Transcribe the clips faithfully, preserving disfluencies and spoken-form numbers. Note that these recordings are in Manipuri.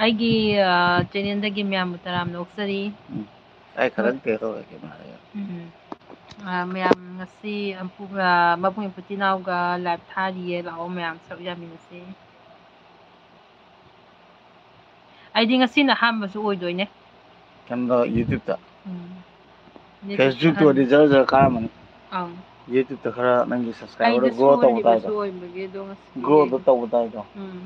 ꯑꯩꯒꯤ, ꯑ, channelꯗꯒꯤ ꯃꯌꯥꯝꯕꯨ ꯇꯔꯥꯝꯅ ꯑꯣꯛꯆꯔꯤ꯫ ꯎꯝ꯫ ꯑꯩ ꯈꯔ ꯍꯣꯏ꯫ ꯀꯩꯅꯣ ꯇꯧꯔꯒꯦ, ꯃꯥꯅꯦ꯫ ꯎꯝ꯫ ꯑ, ꯃꯌꯥꯝ ꯉꯁꯤ ꯑꯝꯄꯨ-, ꯑ, ꯃꯕꯨꯡ ꯏꯄꯨꯇꯤ ꯏꯅꯥꯎꯒ live ꯊꯥꯔꯤꯌꯦ, ꯂꯥꯛꯑꯣ ꯃꯌꯥꯝ ꯁꯔꯨꯛ ꯌꯥꯃꯤꯟꯅꯁꯦ꯫ ꯑꯩꯗꯤ ꯉꯁꯤꯅ ꯑꯍꯥꯟꯕꯁꯨ ꯑꯣꯏꯗꯣꯏꯅꯦ꯫ ꯀꯩꯅꯣꯗ, YouTubeꯇ? ꯎꯝ꯫ Facebookꯇ ꯑꯣꯏꯔꯗꯤ ꯖꯔ ꯖꯔ ꯀꯥꯔꯝꯃꯅꯤ꯫ ꯑꯪ꯫ YouTubeꯇ ꯈꯔ ꯅꯪꯒꯤ subscriberꯗꯣ ꯑꯩꯗꯤ grow ꯇꯧꯕ ꯁꯣꯜꯂꯤꯕꯁꯨ ꯇꯥꯏꯗꯣ꯫ ꯑꯣꯏꯕꯒꯤ ꯑꯗꯣ ꯉꯁꯤꯗꯤ growꯗꯣ ꯇꯧꯕ ꯇꯥꯏꯗꯣ꯫ ꯎꯝ꯫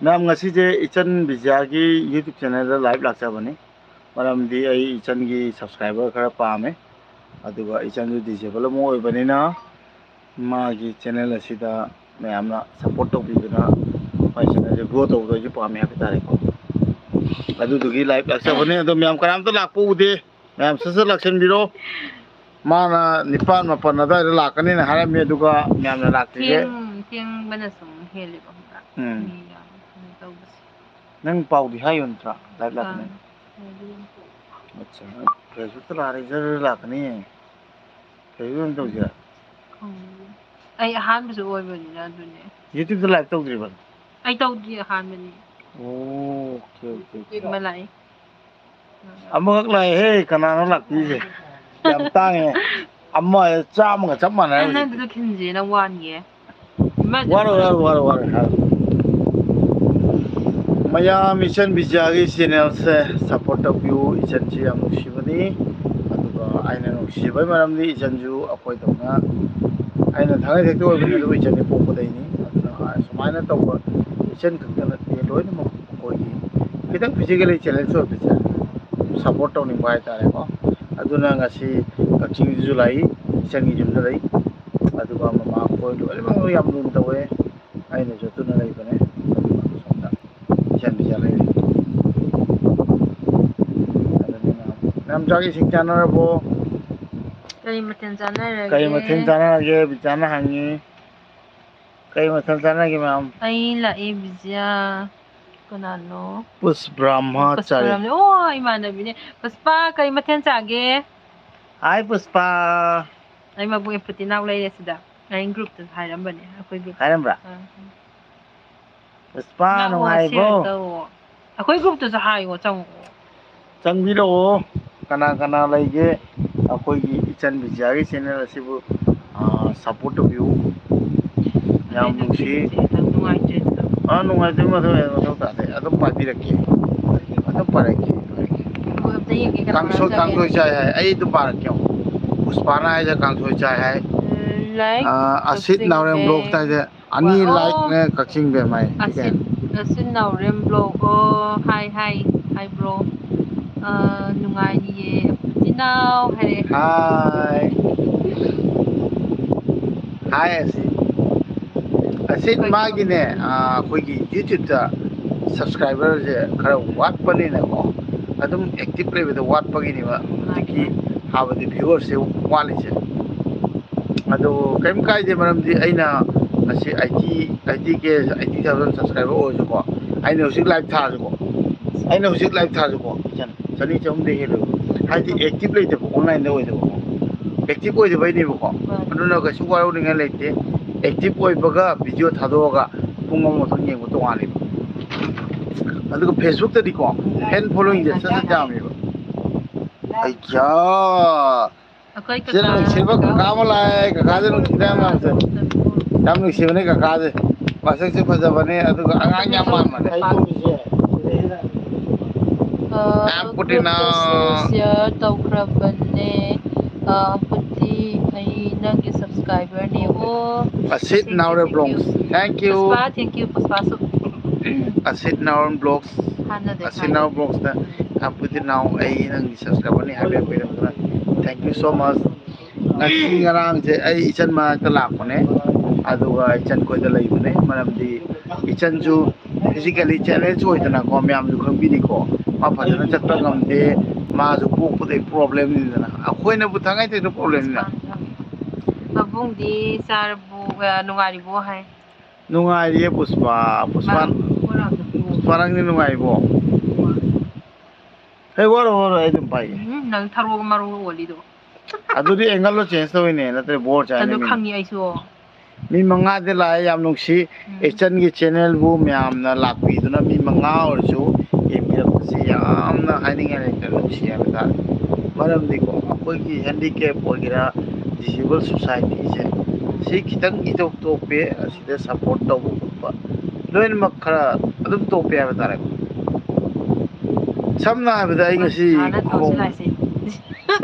ꯃꯌꯥꯝ, ꯉꯁꯤꯁꯦ ꯏꯆꯟ ꯕꯤꯖ꯭ꯌꯥꯒꯤ YouTube channelꯗ live ꯂꯥꯛꯆꯕꯅꯤ꯫ ꯃꯔꯝꯗꯤ ꯑꯩ ꯏꯆꯟꯒꯤ subscriber ꯈꯔ ꯄꯥꯝꯃꯦ꯫ ꯑꯗꯨꯒ ꯏꯆꯟꯁꯨ disable ꯑꯃ ꯑꯣꯏꯕꯅꯤꯅ ꯃꯥꯒꯤ channel ꯑꯁꯤꯗ ꯃꯌꯥꯝꯅ support ꯇꯧꯕꯤꯗꯨꯅ ꯃꯥꯒꯤ channelꯁꯦ grow ꯇꯧꯕꯗꯣ ꯑꯩꯁꯨ ꯄꯥꯝꯃꯦ ꯍꯥꯏꯕ ꯇꯥꯔꯦꯀꯣ꯫ ꯑꯗꯨꯗꯨꯒꯤ live ꯂꯥꯛꯆꯕꯅꯦ꯫ ꯑꯗꯣ ꯃꯌꯥꯝ ꯀꯅꯥꯝꯇ ꯂꯥꯛꯄ ꯎꯗꯦ꯫ ꯃꯌꯥꯝ ꯁꯠ ꯁꯠ ꯂꯥꯛꯁꯟꯕꯤꯔꯣ꯫ ꯃꯥꯅ ꯅꯤꯄꯥꯟ ꯃꯥꯄꯟ ꯑꯗꯨꯋꯥꯏꯗ ꯂꯥꯛꯀꯅꯤꯅ ꯍꯥꯏꯔꯝꯃꯤ, ꯑꯗꯨꯒ ꯃꯌꯥꯝꯅ ꯂꯥꯛꯇ꯭ꯔꯤꯁꯦ꯫ ꯊꯦꯡ-, ꯊꯦꯡꯕꯅ ꯁꯨꯝ ꯍꯦꯜꯂꯦꯕ ꯈꯪꯕ꯭ꯔꯥ? ꯎꯝ꯫ ꯃꯤ ꯌꯥꯝ ꯀꯩꯅꯣ ꯇꯧꯕꯁꯦ꯫ ꯅꯪ ꯄꯥꯎꯗꯤ ꯍꯥꯏꯌꯨ ꯅꯠꯇ꯭ꯔꯥ? Live ꯂꯥꯛꯀꯅꯤ꯫ ꯑꯥ, ꯍꯥꯏꯕꯤꯌꯨ꯫ ꯑꯠꯆꯥ, Facebookꯇ ꯂꯥꯛꯑꯗꯤ ꯖꯔ ꯂꯥꯛꯀꯅꯤ꯫ Facebook ꯑꯣꯏꯅ ꯇꯧꯁꯤꯔꯥ? ꯈꯪꯗꯦ꯫ ꯑꯩ ꯑꯍꯥꯟꯕꯁꯨ ꯑꯣꯏꯕꯅꯤꯅ ꯑꯗꯨꯅꯦ꯫ YouTubeꯇ live ꯇꯧꯗ꯭ꯔꯤꯕ? ꯑꯩ ꯇꯧꯗ꯭ꯔꯤ, ꯑꯍꯥꯟꯕꯅꯤ꯫ ꯑꯣ, okay, okay, okay꯫ ꯑꯃ ꯂꯥꯛꯏ꯫ ꯑꯃꯈꯛ ꯂꯥꯛꯑꯦꯍꯦ, ꯀꯅꯥꯅꯣ ꯂꯥꯛꯄꯤꯁꯦ? ꯌꯥꯝ ꯇꯥꯡꯉꯦ꯫ ꯑꯃ ꯆꯥꯝꯃꯒ ꯆꯞ ꯃꯥꯟꯅꯔꯦ ꯑꯦ, ꯍꯧꯖꯤꯛꯇꯤ꯫ ꯅꯪꯗꯨꯗ ꯈꯤꯟꯁꯦ, ꯅꯪ ꯋꯥꯅꯤꯌꯦ꯫ ꯏꯃꯥ, ꯋꯥꯔꯣꯏ, ꯋꯥꯔꯣꯏ, ꯋꯥꯔꯣꯏ, ꯋꯥꯔꯣꯏ, ꯍꯥꯏꯔꯣꯏ꯫ ꯃꯌꯥꯝ ꯏꯆꯟ ꯕꯤꯖ꯭ꯌꯥꯒꯤ channelꯁꯦ support ꯇꯧꯕꯤꯌꯨ꯫ ꯏꯆꯟꯁꯤ ꯌꯥꯝ ꯅꯨꯡꯁꯤꯕꯅꯤ꯫ ꯑꯗꯨꯒ ꯑꯩꯅ ꯅꯨꯡꯁꯤꯕꯒꯤ ꯃꯔꯝꯗꯤ ꯏꯆꯟꯁꯨ ꯑꯩꯈꯣꯏꯗꯧꯅ ꯑꯩꯅ ꯊꯥꯡꯉꯩ ꯁꯦꯡꯅ ꯑꯣꯏꯕꯅꯤ, ꯑꯗꯨꯕꯨ ꯏꯆꯟꯗꯤ ꯄꯣꯛꯄꯗꯩꯅꯤ꯫ ꯑꯗꯨꯅ ꯁꯨꯃꯥꯏꯅ ꯇꯧꯕ ꯏꯆꯟ ꯈꯛꯇ ꯅꯠꯇꯦ, ꯂꯣꯏꯅꯃꯛ ꯑꯩꯈꯣꯏꯒꯤ ꯈꯤꯇꯪ physically challenge ꯑꯣꯏꯕꯁꯦ support ꯇꯧꯅꯤꯡꯕ ꯍꯥꯏꯇꯥꯔꯦꯀꯣ꯫ ꯑꯗꯨꯅ ꯉꯁꯤ ꯀꯛꯆꯤꯡꯁꯤꯁꯨ ꯂꯥꯛꯏ, ꯏꯆꯟꯒꯤ ꯌꯨꯝꯗ ꯂꯩ꯫ ꯑꯗꯨꯒ ꯃꯃꯥ ꯑꯩꯈꯣꯏ ꯂꯣꯏꯅꯃꯛ ꯌꯥꯝ ꯂꯨꯅ ꯇꯧꯋꯦ꯫ ꯑꯩꯅꯁꯨ ꯑꯗꯨꯅ ꯂꯩꯕꯅꯦ꯫ ꯑꯗꯨꯒ ꯁꯣꯝꯗ ꯏꯆꯟ ꯕꯤꯖ꯭ꯌꯥ ꯂꯩꯔꯤ꯫ ꯑꯗꯨꯅꯤ ꯃꯌꯥꯝ꯫ ꯃꯌꯥꯝ ꯆꯥꯛ ꯏꯁꯤꯡ ꯆꯥꯅꯔꯕꯣ? ꯀꯔꯤ ꯃꯊꯦꯜ ꯆꯥꯅꯔꯒꯦ? ꯀꯔꯤ ꯃꯊꯦꯜ ꯆꯥꯅꯔꯒꯦ? ꯕꯤꯖ꯭ꯌꯥꯅ ꯍꯪꯉꯤ꯫ ꯀꯔꯤ ꯃꯊꯦꯜ ꯆꯥꯅꯔꯒꯦ ꯃꯌꯥꯝ? ꯑꯩ ꯂꯥꯛꯑꯦ, ꯕꯤꯖ꯭ꯌꯥ꯫ ꯀꯅꯥꯅꯣ? ꯄꯨꯁ ꯕ꯭ꯔꯍ꯭ꯃꯆꯥꯔꯤ꯫ ꯄꯨꯁꯄꯔꯥꯝꯅꯦ꯫ ꯑꯣ, ꯏꯃꯥꯟꯅꯕꯤꯅꯦ꯫ ꯄꯨꯁꯄꯥ, ꯀꯔꯤ ꯃꯊꯦꯜ ꯆꯥꯒꯦ? Hi, ꯄꯨꯁꯄꯥ꯫ ꯑꯩ ꯃꯕꯨꯡ ꯏꯄꯨꯇꯤ ꯏꯅꯥꯎ ꯂꯩꯔꯦ ꯁꯤꯗ꯫ ꯑꯩ groupꯇꯁꯨ ꯍꯥꯏꯔꯝꯕꯅꯦ ꯑꯩꯈꯣꯏ group꯫ ꯍꯥꯏꯔꯝꯕ꯭ꯔꯥ? ꯑꯥ꯫ ꯄꯨꯁꯄꯥ, ꯂꯥꯛꯑꯣ, ꯅꯨꯡꯉꯥꯏꯔꯤꯕꯣ? Share ꯇꯧꯑꯣ꯫ ꯑꯩꯈꯣꯏ group ꯇꯁꯨ ꯍꯥꯏꯌꯣ, ꯆꯪꯉꯛꯑꯣ꯫ ꯆꯪꯕꯤꯔꯛꯑꯣ꯫ ꯀꯅꯥ ꯀꯅꯥ ꯂꯩꯒꯦ? ꯑꯩꯈꯣꯏꯒꯤ ꯏꯆꯟ ꯕꯤꯖꯤꯌꯥꯒꯤ channel ꯑꯁꯤꯕꯨ, ꯑꯥ, support ꯇꯧꯕꯤꯌꯨ꯫ ꯌꯥꯝ ꯑꯗꯩ ꯅꯨꯡꯁꯤ꯫ ꯅꯨꯡꯁꯤꯕꯁꯦ ꯌꯥꯝ ꯅꯨꯡꯉꯥꯏꯇ꯭ꯔꯦ꯫ ꯑꯥ, ꯅꯨꯡꯉꯥꯏꯇ꯭ꯔꯦ, ꯃꯊꯧ ꯌꯥꯝ ꯃꯊꯧ ꯇꯥꯗꯦ꯫ ꯑꯗꯨꯝ ꯄꯥꯏꯕꯤꯔꯛꯀꯦ꯫ ꯑꯗꯨꯝ ꯄꯥꯏꯔꯛꯀꯦ, ꯄꯥꯏꯔꯛꯀꯦ꯫ ꯑꯩꯈꯣꯏ ꯑꯝꯇ ꯌꯦꯡꯒꯦ, ꯀꯅꯥ ꯀꯥꯡꯁꯣꯏ, ꯀꯅꯥ ꯆꯥꯒꯦ? ꯀꯥꯡꯁꯣꯏ ꯆꯥꯏ ꯍꯥꯏ꯫ ꯑꯩ ꯑꯗꯨꯝ ꯄꯥꯔꯛꯀꯦ꯫ ꯄꯨꯁꯄꯥꯅ ꯍꯥꯏꯁꯦ ꯀꯥꯡꯁꯣꯏ ꯆꯥꯏ ꯍꯥꯏ꯫ ꯎꯝ, like, ꯑꯥ, ꯑꯁꯤꯠ ꯀꯛꯆꯤꯡ ꯅꯥꯎꯔꯦꯝ ꯕꯦꯝ꯫ Vlogs ꯍꯥꯏꯁꯦ꯫ ꯑꯅꯤ ꯑꯣ꯫ Like ꯅꯦ ꯀꯛꯆꯤꯡ ꯕꯦꯝ ꯍꯥꯏ꯫ ꯑꯁꯤꯠ, ꯑꯁꯤꯠ ꯅꯥꯎꯔꯦꯝ vlog꯫ ꯑꯣ, hi, hi, hi bro꯫ ꯑ, ꯅꯨꯡꯉꯥꯏꯔꯤꯌꯦ꯫ ꯏꯅꯥꯎ ꯍꯥꯏꯔꯦ꯫ Hi꯫ Hi ꯑꯁꯤꯠ꯫ ꯑꯁꯤꯠ ꯀꯩ ꯃꯥꯒꯤꯅꯦ, ꯑ, ꯑꯩꯈꯣꯏꯒꯤ YouTube ꯇ subscriber ꯁꯦ ꯈꯔ ꯋꯥꯠꯄꯅꯤꯅꯀꯣ, ꯑꯗꯨꯝ active ꯂꯩꯕꯗ ꯋꯥꯠꯄꯒꯤꯅꯦꯕ ꯍꯧꯖꯤꯛꯀꯤ ꯍꯥꯏꯕꯗꯤ viewer ꯁꯦ ꯋꯥꯠꯂꯤꯁꯦ꯫ ꯑꯗꯣ ꯀꯩꯝ ꯀꯥꯏꯗꯦ, ꯃꯔꯝꯗꯤ ꯑꯩꯅ ꯉꯁꯤ eighty, eighty K, eighty thousand subscriber ꯑꯣꯏꯔꯁꯨꯀꯣ, ꯑꯩꯅ ꯍꯧꯖꯤꯛ live ꯊꯥꯔꯁꯨꯀꯣ, ꯑꯩꯅ ꯍꯧꯖꯤꯛ live ꯊꯥꯔꯁꯨꯀꯣ, ꯆꯅꯤ ꯆꯍꯨꯝꯗꯩ ꯍꯦꯜꯂꯣꯏ꯫ ꯍꯥꯏꯗꯤ active ꯂꯩꯇꯕ, online ꯗ ꯑꯣꯏꯗꯕꯀꯣ, active ꯑꯣꯏꯗꯕꯩꯅꯦꯕꯀꯣ꯫ ꯃꯥꯅꯦ꯫ ꯑꯗꯨꯅ ꯀꯩꯁꯨ ꯋꯥꯔꯧꯅꯤꯡꯉꯥꯏ ꯂꯩꯇꯦ꯫ Active ꯑꯣꯏꯕꯒ video ꯊꯥꯗꯣꯛꯑꯒ ꯄꯨꯡ ꯑꯃ ꯈꯛꯇꯪ ꯌꯦꯡꯕ ꯇꯣꯉꯥꯟꯅꯦꯕ꯫ ꯑꯗꯨꯒ Facebook ꯇꯗꯤꯀꯣ, fan following ꯁꯦ ꯁꯠ ꯁꯠ ꯌꯥꯝꯃꯦꯕ꯫ ꯑꯩꯌꯥ! ꯑꯩꯈꯣꯏ ꯁꯤꯗ ꯀꯀꯥ ꯅꯨꯡꯁꯤꯕ ꯀꯀꯥ ꯑꯃ ꯂꯥꯛꯑꯦ꯫ ꯀꯀꯥꯁꯦ ꯅꯨꯡꯁꯤꯗ ꯌꯥꯝ ꯌꯥꯝꯁꯦ꯫ ꯌꯥꯝ ꯅꯨꯡꯁꯤꯕꯅꯦ ꯀꯀꯥꯁꯦ꯫ ꯃꯁꯛꯁꯨ ꯐꯖꯕꯅꯦ, ꯑꯗꯨꯒ ꯑꯉꯥꯡ ꯌꯥꯝ ꯃꯥꯟꯕꯅꯦ꯫ ꯑ, ꯌꯥꯝ group ꯇꯁꯨ ꯄꯨꯇꯤꯅ꯫ Share ꯇꯧꯈ꯭ꯔꯕꯅꯦ꯫ ꯑ, ꯄꯨꯇꯤ, ꯑꯩ ꯅꯪꯒꯤ subscriber ꯅꯦ꯫ ꯑꯣ, ꯑꯁꯤꯠ thank you, Naorem thank you꯫ Vlogs꯫ Thank you꯫ Pushpa, thank you, ꯄꯨꯁꯄꯥꯁꯨ꯫ ꯑꯁꯤꯠ Naorem Vlogs꯫ ꯊꯥꯅꯗꯦ, ꯑꯁꯤꯠ ꯊꯥꯅꯗꯦ꯫ Naorem Vlogs ꯇ ꯌꯥꯝ ꯄꯨꯇꯤ ꯅꯥꯎ, ꯑꯩ ꯅꯪꯒꯤ subscriber ꯅꯤ ꯍꯥꯏꯕꯤꯔꯛꯄꯒꯤꯗꯃꯛꯇ thank you so much꯫ ꯉꯁꯤ ꯉꯔꯥꯡꯁꯦ ꯑꯩ ꯏꯆꯟ ꯃꯅꯥꯛꯇ ꯂꯥꯛꯄꯅꯦ, ꯑꯗꯨꯒ ꯏꯆꯟ ꯈꯣꯏꯗ ꯂꯩꯕꯅꯦ, ꯃꯔꯝꯗꯤ ꯏꯆꯟꯁꯨ physically challenge ꯑꯣꯏꯗꯅꯀꯣ, ꯃꯌꯥꯝꯁꯨ ꯈꯪꯕꯤꯅꯤꯀꯣ, ꯃꯥ ꯐꯖꯅ ꯆꯠꯄ ꯉꯝꯗꯦ, ꯃꯥꯁꯨ ꯄꯣꯛꯄꯗꯩ problem ꯅꯤꯗꯅ, ꯑꯩꯈꯣꯏꯅꯕꯨ ꯊꯥꯡꯉꯩ ꯁꯦꯡꯅ problem ꯅꯤꯅ꯫ ꯃꯕꯨꯡꯗꯤ ꯆꯥꯔꯕꯣ, ꯅꯨꯡꯉꯥꯏꯔꯤꯕꯣ ꯍꯥꯏ꯫ ꯅꯨꯡꯉꯥꯏꯔꯤꯌꯦ ꯄꯨꯁꯄꯥ꯫ ꯄꯨꯁꯄꯥ, ꯃꯥ ꯄꯨꯁꯄꯥ ꯅꯪꯗꯤ ꯅꯨꯡꯉꯥꯏꯔꯤꯕꯣ? ꯍꯦ, ꯋꯥꯔꯣ, ꯋꯥꯔꯣ, ꯑꯩ ꯑꯗꯨꯝ ꯄꯥꯏꯒꯦ꯫ ꯎꯝ, ꯅꯪ ꯊꯔꯣꯒ ꯃꯔꯣꯒ ꯑꯣꯜꯂꯤꯗꯣ꯫ ꯑꯗꯨꯗꯤ angle ꯗꯣ change ꯇꯧꯔꯤꯅꯦ, ꯅꯠꯇ꯭ꯔꯗꯤ bore ꯆꯥꯅꯤ ꯑꯗꯨ ꯃꯤꯅ꯫ ꯈꯪꯉꯤ ꯑꯩꯁꯨ꯫ ꯃꯤ ꯃꯉꯥꯗꯤ ꯂꯥꯛꯑꯦ, ꯌꯥꯝ ꯅꯨꯡꯁꯤ꯫ ꯎꯝ꯫ ꯏꯆꯟꯒꯤ channelꯕꯨ ꯃꯌꯥꯝꯅ ꯂꯥꯛꯄꯤꯗꯨꯅ ꯃꯤ ꯃꯉꯥ ꯑꯣꯏꯔꯁꯨ ꯌꯦꯡꯕꯤꯔꯛꯄꯁꯦ ꯌꯥꯝꯅ ꯍꯥꯏꯅꯤꯡꯉꯥꯏ ꯂꯩꯇꯅ ꯅꯨꯡꯁꯤ ꯍꯥꯏꯕ ꯇꯥꯔꯦ꯫ ꯃꯔꯝꯗꯤꯀꯣ, ꯑꯩꯈꯣꯏꯒꯤ handicap ꯑꯣꯏꯒꯦꯔꯥ, disabled societyꯁꯦ, ꯁꯤ ꯈꯤꯇꯪ ꯏꯇꯣꯞ ꯇꯣꯞꯄꯦ꯫ ꯑꯁꯤꯗ support ꯇꯧꯕ ꯈꯣꯠꯄ ꯂꯣꯏꯅꯃꯛ ꯈꯔ ꯑꯗꯨꯝ ꯇꯣꯞꯄꯦ ꯍꯥꯏꯕ ꯇꯥꯔꯦꯀꯣ꯫ ꯁꯝꯅ ꯍꯥꯏꯔꯕꯗ ꯑꯩ ꯉꯁꯤ ꯖꯤꯅꯥꯅ ꯈꯣꯡ-, ꯇꯧꯁꯤꯜꯂꯛꯏꯁꯦ꯫